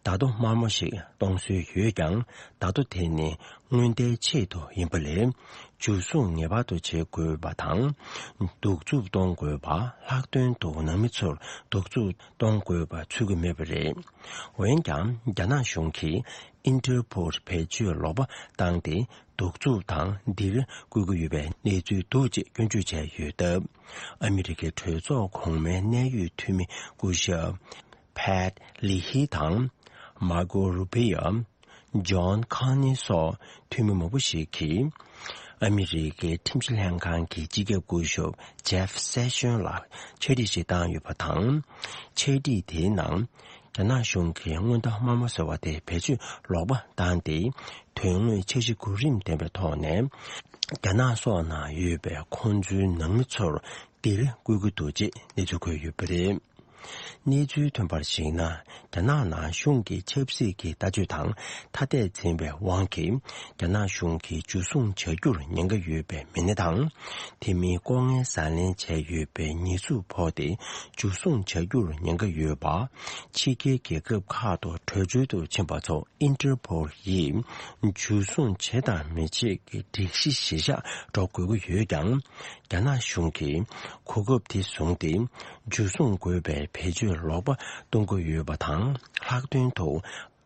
བརྡ་ཐོ་དམར་མོ་ཞིག་གཏོང་སྲོལ་ཡོད་ཀྱང་། བརྡ་ཐོ་དེ་ནི་སྔོན་བརྡའི་ཆེད་དུ་ཡིན་པ་ལས། འཇུ་བཟུང་ངེས་པར་དུ་བྱེད་དགོས་པ་དང་། གདུག་རྩུབ་གཏོང་དགོས་པ། ལྷག་དོན་དུ་ནང་མི་ཚོར་གདུག་རྩུབ་གཏོང་དགོས་པ་ཚུད་ཀྱི་མེད་པ་རེད། འོན་ཀྱང་། རྒྱ་ནག་གཞུང་གིས་ཨིན་ཊར་པོལ་བེད་སྤྱོད་ལོག་པ་བཏང་སྟེ། གདུག་རྩུབ་དང་འདིར་བསྐུལ་གྱི་ཡོད་པའི་གནས་ཚུལ་འདུག་ཅེས་སྐྱོན་བརྗོད་བྱས་ཡོད་སྟབས། ཨ་མི་རི་ཀའི་གྲོས་ཚོགས་གོང་མའི་གནད་ཡོད་འཐུས་མི་སྐུ་ཞབས་Pat Leahy་དང་། Marco Rubio། John Carney་སོགས་འཐུས་མི་མང་པོ་ཞིག་གིས། ཨ་མི་རི་ཀའི་ཁྲིམས་ཞིབ་ལྷན་ཁང་གི་སྤྱི་ཁྱབ་སྐུ་ཞབས་Jeff Sessions་ལ་འཕྱ་སྲིད་ཅིག་བཏང་ཡོད་པ་དང་། འཕྱ་སྲིད་དེའི་ནང་། རྒྱ་ནག་གཞུང་གིས་སྔོན་བརྡ་དམར་མོ་ཟེར་བ་དེ་བེད་སྤྱོད་ལོག་པ་བཏང་སྟེ། དོན་དངོས་འཆར་གཞི་གོ་རིམ་ལྡན་པའི་ཐོག་ནས། རྒྱ་ནག་སོགས་ནང་ཡོད་པའི་ཁོང་ཚོའི་ནང་མི་ཚོར་འདིར་བསྐུལ་གྱི་འདུག་ཅེས་གནས་ཚུལ་འཁོད་ཡོད་པ་རེད། གནས་ཚུལ་ཐོན་པར་གཞིགས་ན། རྒྱ་ནག་ནང་གཞུང་གི་ཆབ་སྲིད་ཀྱི་ལྟ་སྤྱོད་དང་ཐ་དད་འཛིན་པའི་དབང་གིས། རྒྱ་ནག་གཞུང་གིས་འཇུ་བཟུང་བྱ་རྒྱུར་ཉེན་ཁ་ཡོད་པའི་མི་སྣ་དང་། དེ་མིན་ལྐོག་རྔན་ཟ་ལེན་བྱས་ཡོད་པའི་ཉེས་འཛུགས་ཕོག་སྟེ། འཇུ་བཟུང་བྱ་རྒྱུར་ཉེན་ཁ་ཡོད་པ། ཕྱི་རྒྱལ་རྒྱལ་ཁབ་ཁག་ཏུ་བྲོས་བྱོལ་དུ་ཕྱིན་པ་ཚོ་ཨིན་ཊར་པོལ་ཡིས་འཇུ་བཟུང་བྱེད་དང་མི་བྱེད་ཀྱི་སྒྲིག་གཞི་གཞིར་བཞག་འགྲོ་དགོས་ཀྱི་ཡོད་ཀྱང་། རྒྱ་ནག་གཞུང་གིས་གོ་སྐབས་དེ་བཟུང་སྟེ། འཇུ་བཟུང་དགོས་པའི་བེད་སྤྱོད་ལོག་པ་གཏོང་གི་ཡོད་པ་དང་། ལྷག་དོན་དུ།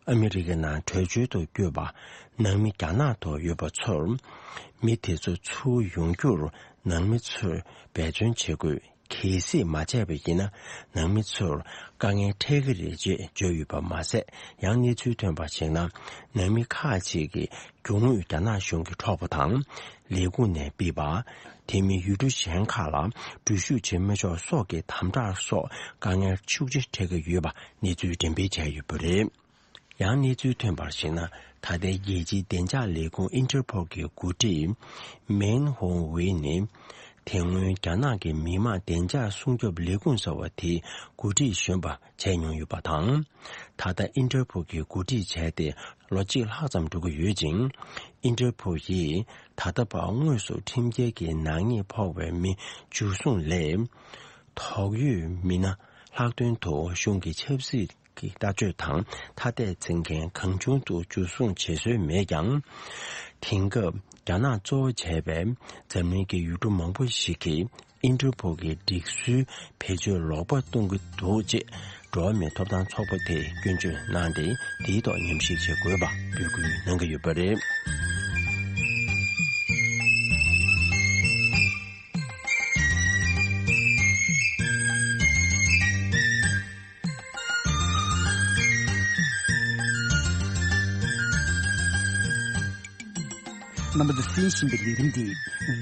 ཨ་མི་རི་ཀའི་ནང་བྲོས་བྱོལ་དུ་བསྐྱོད་པ། ནང་མི་རྒྱ་ནག་ཏུ་ཡོད་པ་ཚོར། མི་དེ་ཚོ་ཚུར་ཡོང་རྒྱུར་ནང་མི་ཚོས་འབད་བརྩོན་བྱེད་དགོས། གལ་སྲིད་མ་བྱས་པ་ཡིན་ན། ནང་མི་ཚོར་དཀའ་ངལ་འཕྲད་ཀྱི་རེད་ཅེས་བརྗོད་ཡོད་པ་མ་ཟད། ཡང་གནས་ཚུལ་ཐོན་པར་གཞིགས་ན། ནང་མི་ཁག་ཅིག་གིས་རྒྱུ་དངོས་རྒྱ་ནག་གཞུང་གིས་འཕྲོག་པ་དང་། ལས་ཁུངས་ནས་ཕུད་པ། དེ་མིན་ཡུལ་གྲུ་གཞན་ཁག་ལ་འགྲུལ་བཞུད་བྱེད་མི་ཆོག་སོགས་ཀྱི་དམ་དྲག་སོགས་དཀའ་ངལ་ཤུགས་ཆེ་འཕྲད་ཀྱི་ཡོད་པ་གནས་ཚུལ་འགྲེམས་སྤེལ་བྱས་ཡོད་པ་རེད། ཡང་གནས་ཚུལ་ཐོན་པར་གཞིགས་ན། ད་ལྟའི་རྒྱལ་སྤྱིའི་བདེ་འཇགས་ལས་ཁུངས་ཨིན་ཊར་པོལ་གྱི་འགོ་ཁྲིད་མེན་ཧོང་ཝེ་ནི། དེ་སྔོན་རྒྱ་ནག་གི་མི་དམངས་བདེ་འཇགས་སྲུང་སྐྱོབ་ལས་ཁུངས་ཟེར་བ་དེའི་འགོ་ཁྲིད་གཞོན་པ་བྱས་མྱོང་ཡོད་པ་དང་། ད་ལྟ་ཨིན་ཊར་པོལ་གྱི་འགོ་ཁྲིད་བྱས་ཏེ་ལོ་གཅིག་ལྷག་ཙམ་འགྲོ་གི་ཡོད་ཅིང་། ཨིན་ཊར་པོལ་ཡིས་ད་ལྟ་བར་དངོས་སུ་ཁྲིམས་འགལ་གྱི་ནག་ཉེས་ཕོག་པའི་མི་འཇུ་བཟུང་ལས། དོགས་ཡོད་མི་སྣ་ལྷག་དོན་དུ་གཞུང་གི་ཆབ་སྲིད་ཀྱི་ལྟ་སྤྱོད་དང་ཐ་དད་འཛིན་མཁན་གང་བྱུང་དུ་འཇུ་བཟུང་བྱེད་སྲོལ་མེད་ཀྱང་། དེང་སྐབས་རྒྱ་ནག་གཙོ་བོ་བྱས་པའི་འཛམ་གླིང་གི་ཡུལ་གྲུ་མང་པོ་ཞིག་གིས་ཨིན་ཊར་པོལ་གྱི་སྒྲིག་སྲོལ་བེད་སྤྱོད་ལོག་པ་གཏོང་གི་འདུག་ཅེས་འགྲོ་བ་མིའི་ཐོབ་ཐང་ཚོགས་པ་དེས་སྐྱོན་བརྗོད་གནང་སྟེ། དེའི་ཐོག་ཉམས་ཞིབ་བྱེད་དགོས་པ་འབོད་སྐུལ་གནང་གི་ཡོད་པ་རེད། རྣམ་པ་ཚོས་གསན་བཞིན་པའི་ལས་རིམ་འདི་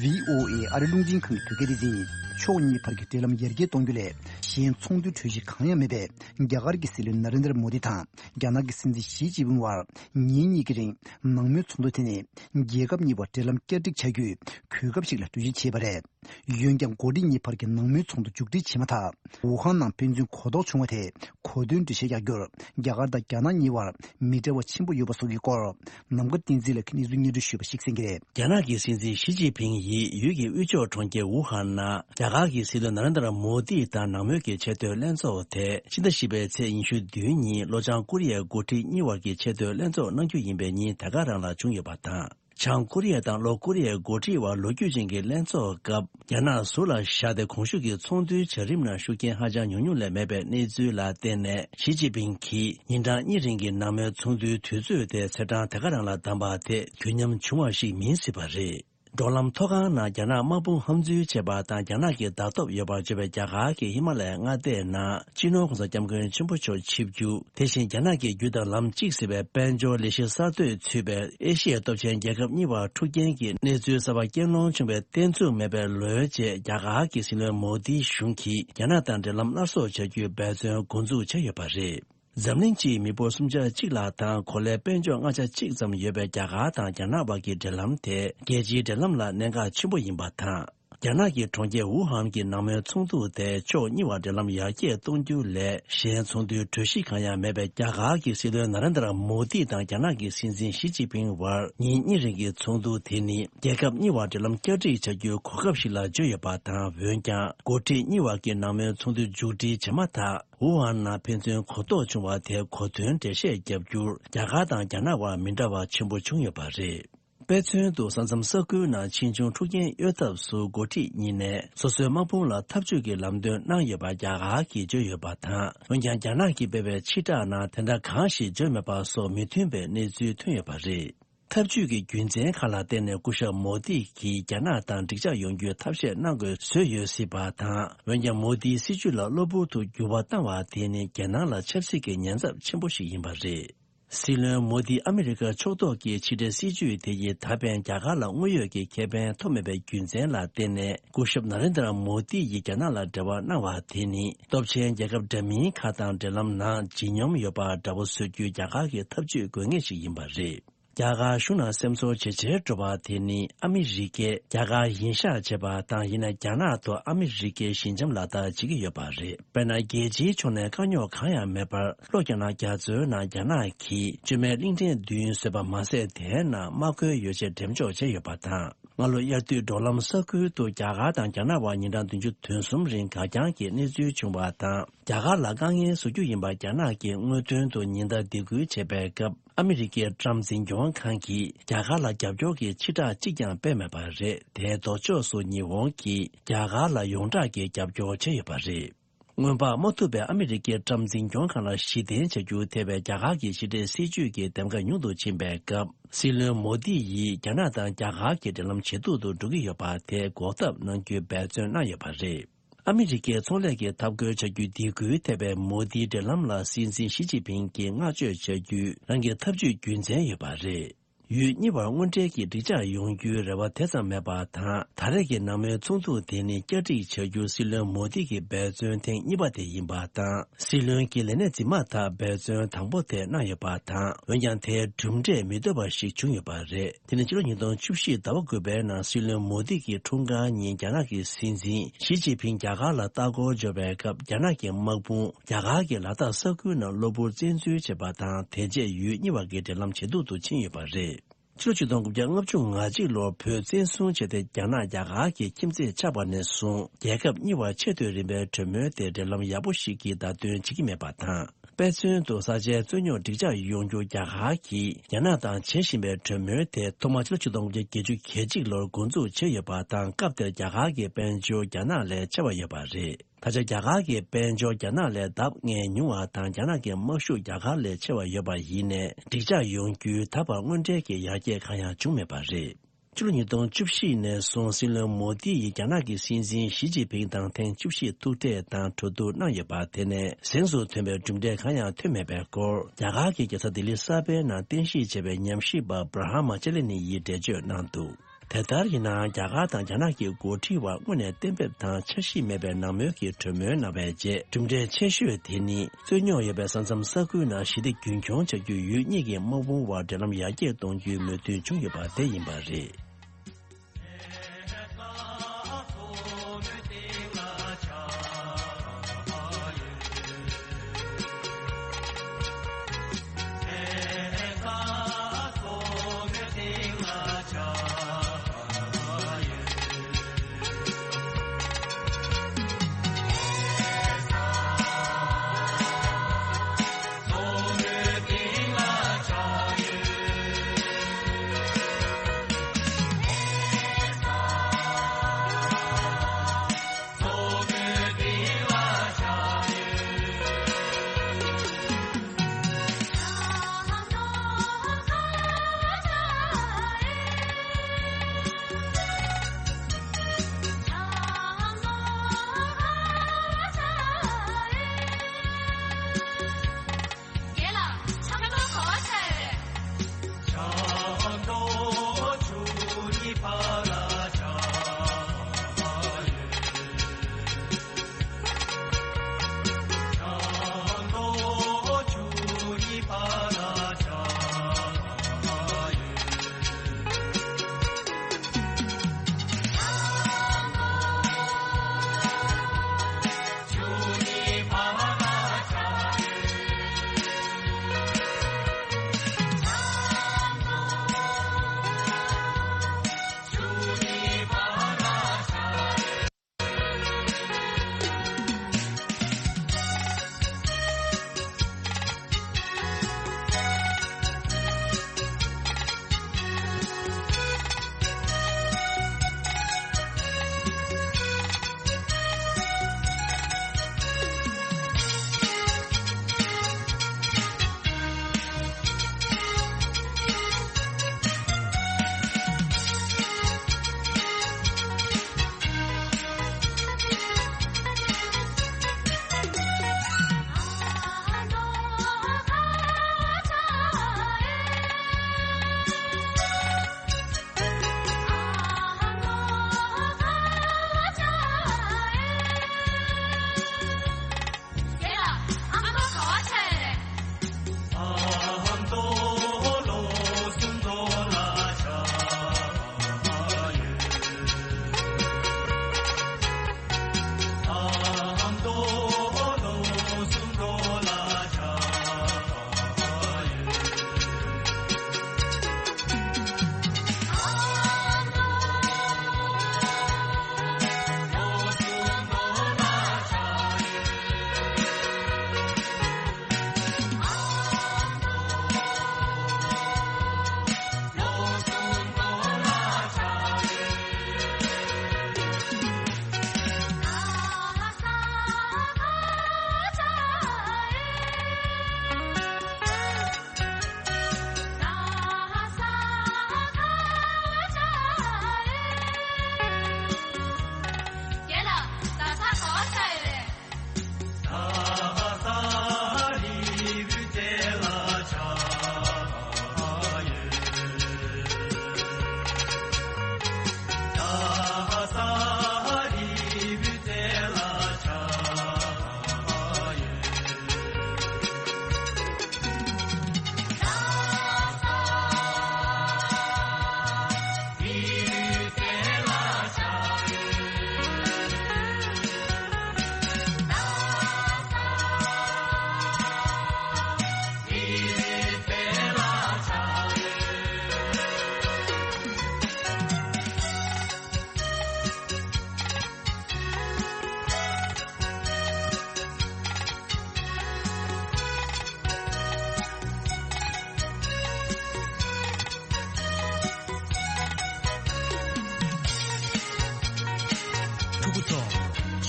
བྷི་ཨོ་ཨེ་ཨ་རི་རླུང་འཕྲིན་ཁང་གི་བོད་སྐད་སྡེ་ཚན་ཡིན། ཕྱོགས་གཉིས་བར་གྱི་འབྲེལ་ལམ་ཡར་རྒྱས་གཏོང་རྒྱུ་ལས་གཞན་ཚོགས་འདུའི་གྲོས་གཞི་གང་ཡང་མེད་པས། རྒྱ་གར་གྱི་སྲིད་བློན་ནཱ་རེན་དར་མོ་དི་དང་རྒྱ་ནག་གི་སྲིད་འཛིན་ཞི་ཅིན་ཕིང་དབར་ཉིན་གཉིས་ཀྱི་རིང་ནང་མོལ་ཚོགས་འདུ་དེ་ནི་རྒྱལ་ཁབ་གཉིས་བར་འབྲེལ་ལམ་བསྐྱར་སྒྲིག་བྱ་རྒྱུའི་གོ་སྐབས་ཤིག་ལ་གྲོས་གཞི་བྱས་པ་རེད། འོན་ཀྱང་། འགོ་ཁྲིད་གཉིས་བར་གྱི་ནང་མོལ་ཚོགས་འདུ་མཇུག་སྒྲིལ་བྱས་མ་ཐག་ཝུ་ཧན་ནང་ཕན་ཚུན་གོ་རྟོགས་བྱུང་བ་དེ་གོ་དོན་འགྲེལ་བཤད་རྒྱག་རྒྱུར། རྒྱ་གར་དང་རྒྱ་ནག་གཉིས་བར་མི་འདྲ་བ་ཆེན་པོ་ཡོད་པ་སོགས་ཀྱི་སྐོར། ནམ་མཁའ་བསྟན་འཛིན་ལགས་ཀྱིས་གནས་ཚུལ་སྙན་སྒྲོན་ཞུས་པ་ཞིག་གསན་གྱི་རེད། རྒྱ་ནག་གི་སྲིད་འཛིན་ཞི་ཅིན་ཕིང་ཡིས་ཡུལ་གྱི་དབུས་ཕྱོགས་གྲོང་ཁྱེར་ཝུ་ཧན་ནང་རྒྱ་གར་གྱི་སྲིད་བློན་ནཱ་རེན་དར་མོ་དི་དང་ནང་མོལ་གྱི་ཆེས་མཐོའི་ལྷན་ཚོགས་དེ་ཕྱི་ཟླ་བཞི་པའི་ཚེས་ཉི་ཤུ་བདུན་ཉིན་ལྷོ་བྱང་ཀོ་རི་ཡའི་འགོ་ཁྲིད་གཉིས་བར་གྱི་ཆེས་མཐོའི་ལྷན་ཚོགས་གནང་རྒྱུ་ཡིན་པའི་ཉིན་ད་ག་རང་ལ་བྱུང་ཡོད་པ་དང་། བྱང་ཀོ་རི་ཡ་དང་ལྷོ་ཀོ་རི་ཡའི་འགོ་ཁྲིད་བར་ལོ་རྒྱུས་ཅན་གྱི་ལྷན་ཚོགས་སྐབས། རྒྱ་ནག་ཟུར་ལ་བཞག་སྟེ། གོང་ཞུས་ཀྱི་ཚོགས་འདུའི་བྱ་རིམ་ནང་ཤུགས་རྐྱེན་ཧ་ཅང་ཉུང་ཉུང་ལས་མེད་པའི་གནས་ཚུལ་ལ་བརྟེན་ནས། ཞི་ཅིན་ཕིང་གིས་ཉིན་གྲངས་གཉིས་རིང་གི་ནང་མོལ་ཚོགས་འདུའི་དུས་ཚོད་དེ་ཚེས་གྲངས་དེ་ག་རང་ལ་བདམས་པ་དེ་དུས་མཉམ་བྱུང་བ་ཞིག་མིན་སྲིད་པ་རེད། འགྲོ་ལམ་མཐོ་སྒང་ནང་རྒྱ་ནག་དམག་དཔུང་ཧམ་འཛུལ་བྱས་པ་དང་། རྒྱ་ནག་གི་བརྡ་ཐོབ་ཡོད་པར་བརྗོད་པའི་རྒྱ་གར་གྱི་ཧི་མ་ལ་ཡའི་མངའ་སྡེ་ནང་སྤྱི་ནོར་༸གོང་ས་༸སྐྱབས་མགོན་ཆེན་པོ་མཆོག་ཆིབས་བསྒྱུར། དེ་བཞིན་རྒྱ་ནག་གི་རྒྱུད་དང་ལམ་གཅིག་ཟེར་བའི་དཔལ་འབྱོར་ལས་གཞི་གསར་གཏོད་ཚུད་པའི་ཨེ་ཤི་ཡའི་སྟོབས་ཆེན་རྒྱལ་ཁབ་གཉིས་བར་འཁྲུག་རྐྱེན་གྱི་གནས་ཚུལ་གསར་པ་རྐྱེན་སློང་བྱུང་བའི་བརྟན་ཚུགས་མེད་པའི་ལོས་བྱས། རྒྱ་གར་གྱི་སྲིད་བློན་མོ་དིའི་གཞུང་གིས་རྒྱ་ནག་དང་འབྲེལ་ལམ་སླར་གསོ་བྱ་རྒྱུའི་འབད་བརྩོན་འགོ་འཛུགས་བྱས་ཡོད་པ་རེད། འཛམ་གླིང་སྤྱིའི་མི་འབོར་སུམ་ཆ་གཅིག་ལྷག་དང་གོ་ལའི་དཔལ་འབྱོར་ལྔ་ཆ་གཅིག་ཙམ་ཡོད་པའི་རྒྱ་གར་དང་རྒྱ་ནག་བར་གྱི་འབྲེལ་ལམ་དེ་རྒྱལ་སྤྱིའི་འབྲེལ་ལམ་ལ་གནད་འགག་ཆེན་པོ་ཡིན་པ་དང་། རྒྱ་ནག་གི་གྲོང་ཁྱེར་ཝུ་ཧན་གྱི་ནང་མོལ་ཚོགས་འདུ་དེ་ཕྱོགས་གཉིས་བར་འབྲེལ་ལམ་ཡར་རྒྱས་གཏོང་རྒྱུ་ལས་གཞན་ཚོགས་འདུའི་གྲོས་གཞི་གང་ཡང་མེད་པའི་རྒྱ་གར་གྱི་སྲིད་བློན་ནཱ་རེན་དར་མོ་དི་དང་རྒྱ་ནག་གི་སྲིད་འཛིན་ཞི་ཅིན་ཕིང་དབར་ཉིན་གཉིས་རིང་གི་ཚོགས་འདུ་དེ་ནི་རྒྱལ་ཁབ་གཉིས་བར་འབྲེལ་ལམ་བསྐྱར་སྒྲིག་བྱ་རྒྱུའི་གོ་སྐབས་ཤིག་ལ་བརྗོད་ཡོད་པ་དང་། འོན་ཀྱང་། འགོ་ཁྲིད་གཉིས་བར་གྱི་ནང་མོལ་ཚོགས་འདུ་མཇུག་སྒྲིལ་བྱས་མ་ཐག་ཝུ་ཧན་ནང་ཕན་ཚུན་གོ་རྟོགས་བྱུང་བ་དེ་གོ་དོན་འགྲེལ་བཤད་རྒྱབ་རྒྱུར་རྒྱ་གར་དང་རྒྱ་ནག་དབར་མི་འདྲ་བ་ཆེན་པོ་བྱུང་ཡོད་པ་རེད། དཔེ་མཚོན་དུ། ས་མཚམས་ས་ཁུལ་ནང་ཕྱིས་འབྱུང་འཁྲུག་རྐྱེན་གཡོལ་ཐབས་སུ་འགོ་ཁྲིད་གཉིས་ནས་སོ་སོའི་དམག་དཔུང་ལ་འཐབ་ཇུས་ཀྱི་ལམ་སྟོན་གནང་ཡོད་པ་རྒྱ་གར་གྱིས་བརྗོད་ཡོད་པ་དང་། འོན་ཀྱང་། རྒྱ་ནག་གིས་སྤེལ་བའི་ཕྱིར་བསྒྲགས་ནང་དེ་འདྲ་གང་ཞིག་བརྗོད་མེད་པ་སོགས་མི་མཐུན་པའི་གནས་ཚུལ་ཐོན་ཡོད་པ་རེད། འཐབ་ཇུས་ཀྱི་རྒྱུ་མཚན་ཁག་ལ་བརྟེན་ནས་སྐུ་ཞབས་མོ་དི་གིས་རྒྱ་ནག་དང་འགྲིག་འཇགས་ཡོང་རྒྱུའི་ཐབས་ཤེས་གནང་དགོས་བཟོས་ཡོད་སྲིད་པ་དང་། འོན་ཀྱང་། མོ་དིའི་སྲིད་བྱུས་ལ་གློ་བུར་དུ་འགྱུར་བ་བཏང་བ་དེ་ནི་རྒྱལ་ནང་ལ་ཆབ་སྲིད་ཀྱི་ཉེན་ཚབས་ཆེན་པོ་ཞིག་ཡིན་པ་རེད། སྲིད་བློན་མོ་དིས་ཨ་མི་རི་ཀ་ཕྱོགས་གཏོགས་ཀྱི་ཕྱི་འབྲེལ་སྲིད་བྱུས་དེ་ཡིས་ད་ཕན་རྒྱ་གར་ལ་དངོས་ཡོད་ཀྱི་ཁེ་ཕན་ཐོབ་མེད་པའི་རྒྱུ་མཚན་ལ་བརྟེན་ནས། སྐུ་ཞབས་ནཱ་རེན་དྲ་མོ་དི་ཡིས་རྒྱ་ནག་ལ་འབྲེལ་བ་གནང་བ་དེ་ནི། སྟོབས་ཆེན་རྒྱལ་ཁབ་འདྲ་མིན་ཁག་དང་འབྲེལ་ལམ་ནང་ལྗིད་སྙོམས་ཡོད་པ་འདྲ་བོ་བཟོ་རྒྱུའི་རྒྱ་གར་གྱི་ཐབས་ཇུས་དགོས་ངེས་ཤིག་ཡིན་པ་རེད། རྒྱ་གར་གཞུང་ནང་སེམས་ཚོར་ཇེ་ཆེར་འགྲོ་བ་དེ་ནི་ཨ་མི་རི་ཀས་རྒྱ་གར་ཡིན་ཤག་བྱེད་པ་དང་། ཡིན་ན་རྒྱ་ནག་ཏུ་ཨ་མི་རི་ཀའི་ཞི་འཇམ་ལག་བསྟར་བྱེད་ཀྱི་ཡོད་པ་རེད། དཔེར་ན། རྒྱལ་སྤྱིའི་ཕྱོགས་ནས་དཀའ་རྙོག་གང་ཡང་མེད་པར། ལྷོ་རྒྱ་ནག་རྒྱ་མཚོའི་ནང་རྒྱ་ནག་གིས་བཅོས་མའི་གླིང་ཕྲན་བདུན་བཟོས་པ་མ་ཟད། དེའི་ནང་དམག་མཁོའི་ཡོ་བྱད་འགྲེམས་འཇོག་བྱས་ཡོད་པ་དང་། སྔ་ལོ་དབྱར་དུས་འབྲོག་ལམ་ས་ཁུལ་དུ་རྒྱ་གར་དང་རྒྱ་ནག་དབར་ཉིན་གྲངས་བདུན་ཅུ་དོན་གསུམ་རིང་འགག་རྐྱང་གི་གནས་ཚུལ་བྱུང་བ་དང་། རྒྱ་གར་ལ་དཀའ་ངལ་བཟོ་རྒྱུ་ཡིན་པ་རྒྱ་ནག་གིས་དངོས་དོན་དུ་ཉེན་བརྡ་འདེད་སྐུལ་བྱས་པའི་སྐབས། ཨ་མི་རི་ཀའི་ཊམ་འཛིན་སྐྱོང་ཁང་གིས་རྒྱ་གར་ལ་རྒྱབ་སྐྱོར་གྱི་ཕྱིར་བསྒྲགས་གཅིག་ཀྱང་སྤེལ་མེད་པ་རེད། དེའི་ལྡོག་ཕྱོགས་སུ་ཉི་ཧོང་གིས་རྒྱ་གར་ལ་ཡོངས་གྲགས་ཀྱི་རྒྱབ་སྐྱོར་བྱས་ཡོད་པ་རེད། མངོན་པར་མ་ཐུབ་པའི་ཨ་མི་རི་ཀའི་ཊམ་འཛིན་སྐྱོང་ཁང་ལ་གཞི་རྟེན་བྱ་རྒྱུ་ཐེ་བའི་རྒྱ་གར་གྱི་ཕྱི་འབྲེལ་སྲིད་བྱུས་ཀྱི་འདེམས་ཀ་ཉུང་དུ་ཕྱིན་པའི་སྐབས། སྲིད་བློན་མོ་དི་ཡིས་རྒྱ་ནག་དང་རྒྱ་གར་གྱི་འབྲེལ་ལམ་ཇེ་སྡུག་ཏུ་འགྲོ་གི་ཡོད་པ་དེ་འགོག་ཐབས་གནང་རྒྱུའི་འབད་བརྩོན་གནང་ཡོད་པ་རེད། ཨ་མི་རི་ཀའི་ཚོང་ལས་ཀྱི་འཐབ་རྒོལ་བྱ་རྒྱུའི་སྡིགས་སྐུལ་ཐེབས་པའི་མོ་དིའི་འབྲེལ་ལམ་ལ་སྲིད་འཛིན་ཞི་ཅིན་ཕིང་གིས་བསྔགས་བརྗོད་བྱ་རྒྱུའི་རང་གི་ཐབས་ཇུས་རྒྱུ་མཚན་ཡོད་པ་རེད། ཡུལ་གཉིས་བར་དངོས་འབྲེལ་གྱི་འགྲིག་འཇགས་ཡོང་རྒྱུའི་རེ་བ་དེ་ཙམ་མེད་པ་དང་། ད་རེས་ཀྱི་ནང་མོལ་ཚོགས་འདུ་དེ་ནི་བསྐྱར་སྒྲིག་བྱ་རྒྱུ་སྲིད་བློན་མོ་དི་གིས་འབད་བརྩོན་ཐེངས་གཉིས་པ་དེ་ཡིན་པ་དང་། སྲིད་བློན་གྱི་ལས་གནས་འཛིན་མ་ཐག་འབད་བརྩོན་དང་པོ་དེ་གནང་ཡོད་པ་དང་། འོན་ཀྱང་དེའི་གྲུབ་འབྲས་མི་འདོད་པ་ཞིག་བྱུང་ཡོད་པ་རེད། དེ་ནི་ཕྱི་ལོ་ཉིས་སྟོང་བཅུ་བཞི་ཟླ་བ་དགུ་པའི་ནང་སྲིད་བློན་མོ་དི་གིས་འཁྲུངས་སྐར་ཉིན་རྒྱ་ནག་གི་སྲིད་འཛིན་ཞི་ཅིན་ཕིང་རྒྱ་གར་ལ་ལྟ་སྐོར་འབྱོར་བའི་སྐབས། རྒྱ་ནག་གི་དམག་དཔུང་རྒྱ་གར་གྱི་ལ་དྭགས་ས་ཁུལ་ནང་གློ་བུར་བཙན་འཛུལ་བྱས་པ་དང་། དེ་རྗེས་ཡུལ་གཉིས་བར་གྱི་འབྲེལ་ལམ་ཇེ་སྡུག་ཏུ་ཕྱིན་ཡོད་པ་རེད། ཕྱི་ལོ་ཆིག་སྟོང་དགུ་བརྒྱ་ལྔ་བཅུ་ང་གཅིག་ལོར་བོད་བཙན་བཟུང་བྱས་ཏེ། རྒྱ་ནག་རྒྱ་གར་གྱི་ཁྱིམ་མཚེས་ཆགས་པ་ནས་བཟུང་། རྒྱལ་ཁབ་གཉིས་བར་ཆེས་མཐོའི་རིམ་པའི་གྲོས་མོལ་དེ་འབྲེལ་ལམ་ཡག་པོ་ཞིག་གི་བརྡ་སྟོན་བྱེད་ཀྱི་མེད་པ་དང་། དཔེ་མཚོན་དུ། ས་ཆའི་རྩོད་རྙོག་འགྲིག་འཇགས་ཡོང་རྒྱུར་རྒྱ་གར་གྱིས་རྒྱ་ནག་དང་བྱེད་བཞིན་པའི་གྲོས་མོལ་དེ། ཐོག་མར་ཕྱི་ལོ་ཆིག་སྟོང་དགུ་བརྒྱ་བརྒྱད་ཅུ་གྱ་གཅིག་ལོར་འགོ་འཛུགས་བྱས་ཡོད་པ་དང་། སྐབས་དེར་རྒྱ་གར་གྱི་དཔལ་འབྱོར་རྒྱ་ནག་ལས་ཆེ་བ་ཡོད་པ་རེད། ད་ཆ་རྒྱ་གར་གྱི་དཔལ་འབྱོར་རྒྱ་ནག་ལས་ལྡབ་ལྔ་ཉུང་བ་དང་། རྒྱ་ནག་གི་དམག་ཤུགས་རྒྱ་གར་ལས་ཆེ་བ་ཡོད་པ་ཡིན་ནའི། འགྲིག་འཇགས་ཡོང་རྒྱུའི་ད་བར་དངོས་འབྲེལ་གྱི་ཡར་རྒྱས་གང་ཡང་བྱུང་མེད་པ་རེད། ཕྱི་ལོ་ཉིས་སྟོང་བཅུ་བཞི་ནས་བཟུང་སྲིད་བློན་མོ་དི་ཡིས་རྒྱ་ནག་གི་སྲིད་འཛིན་ཞི་ཅིན་ཕིང་དང་ཐེངས་བཅུ་བཞི་ཐུག་འཕྲད་དང་གྲོས་བསྡུར་གནང་ཡོད་པ། དེ་ནས་གཟེངས་སུ་ཐོན་པའི་གྲུབ་འབྲས་གང་ཡང་ཐོན་མེད་པའི་སྐོར། རྒྱ་གར་གྱི་རྒྱལ་ས་ལྡི་ལི་གསར་པའི་ནང་རྟེན་གཞི་བྱས་པའི་ཉམས་ཞིབ་པ་བྷྲ་ཧ་མ་ཅ་ལི་ནི་ཡིས་འགྲེལ་བརྗོད་གནང་འདུག་དེ་ལྟར་ཡིན་ནའང་། རྒྱ་གར་དང་རྒྱ་ནག་གི་འགོ་ཁྲིད་བར་དངོས་ནས་གཏན་འབེབས་དང་འཆར་གཞི་མེད་པའི་ནང་མོལ་གྱི་གྲོས་མོལ་གནང་བའི་རྗེས། གྲུབ་འབྲས་ཆེ་ཤོས་དེ་ནི། རྩོད་རྙོག་ཡོད་པའི་ས་མཚམས་ས་ཁུལ་ནང་ཞི་བདེ་རྒྱུན་འཁྱོངས་བྱ་རྒྱུའི་ཡུལ་གཉིས་ཀྱི་དམག་དཔུང་བར་འབྲེལ་ལམ་ཡར་རྒྱས་གཏོང་རྒྱུའི་མོས་མཐུན་བྱུང་ཡོད་པ་དེ་ཡིན་པ་རེད།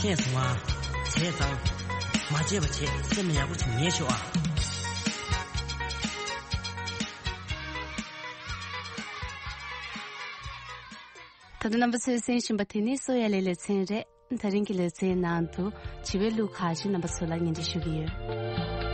ཤེས་སོང་ང་། བྱས་ཙང་། མ་བརྗེད་པ་བྱས། སེམས་ཡག་པོ་ཅིག་ངེས་ཤོག་ཨ། ད་ལྟ་རྣམ་པ་ཚོས་གསན་བཞིན་པ་དེ་ནི་སོ་ཡ་ལེ་ལེ་ཚན་རེད། ད་རིང་གི་ལེ་ཚན་ནང་དུ་བྱིས་པའི་གླུ་ཁག་ཅིག་རྣམ་པ་ཚོ་ལ་སྙན་སྒྲོན་ཞུ་གི་ཡོད།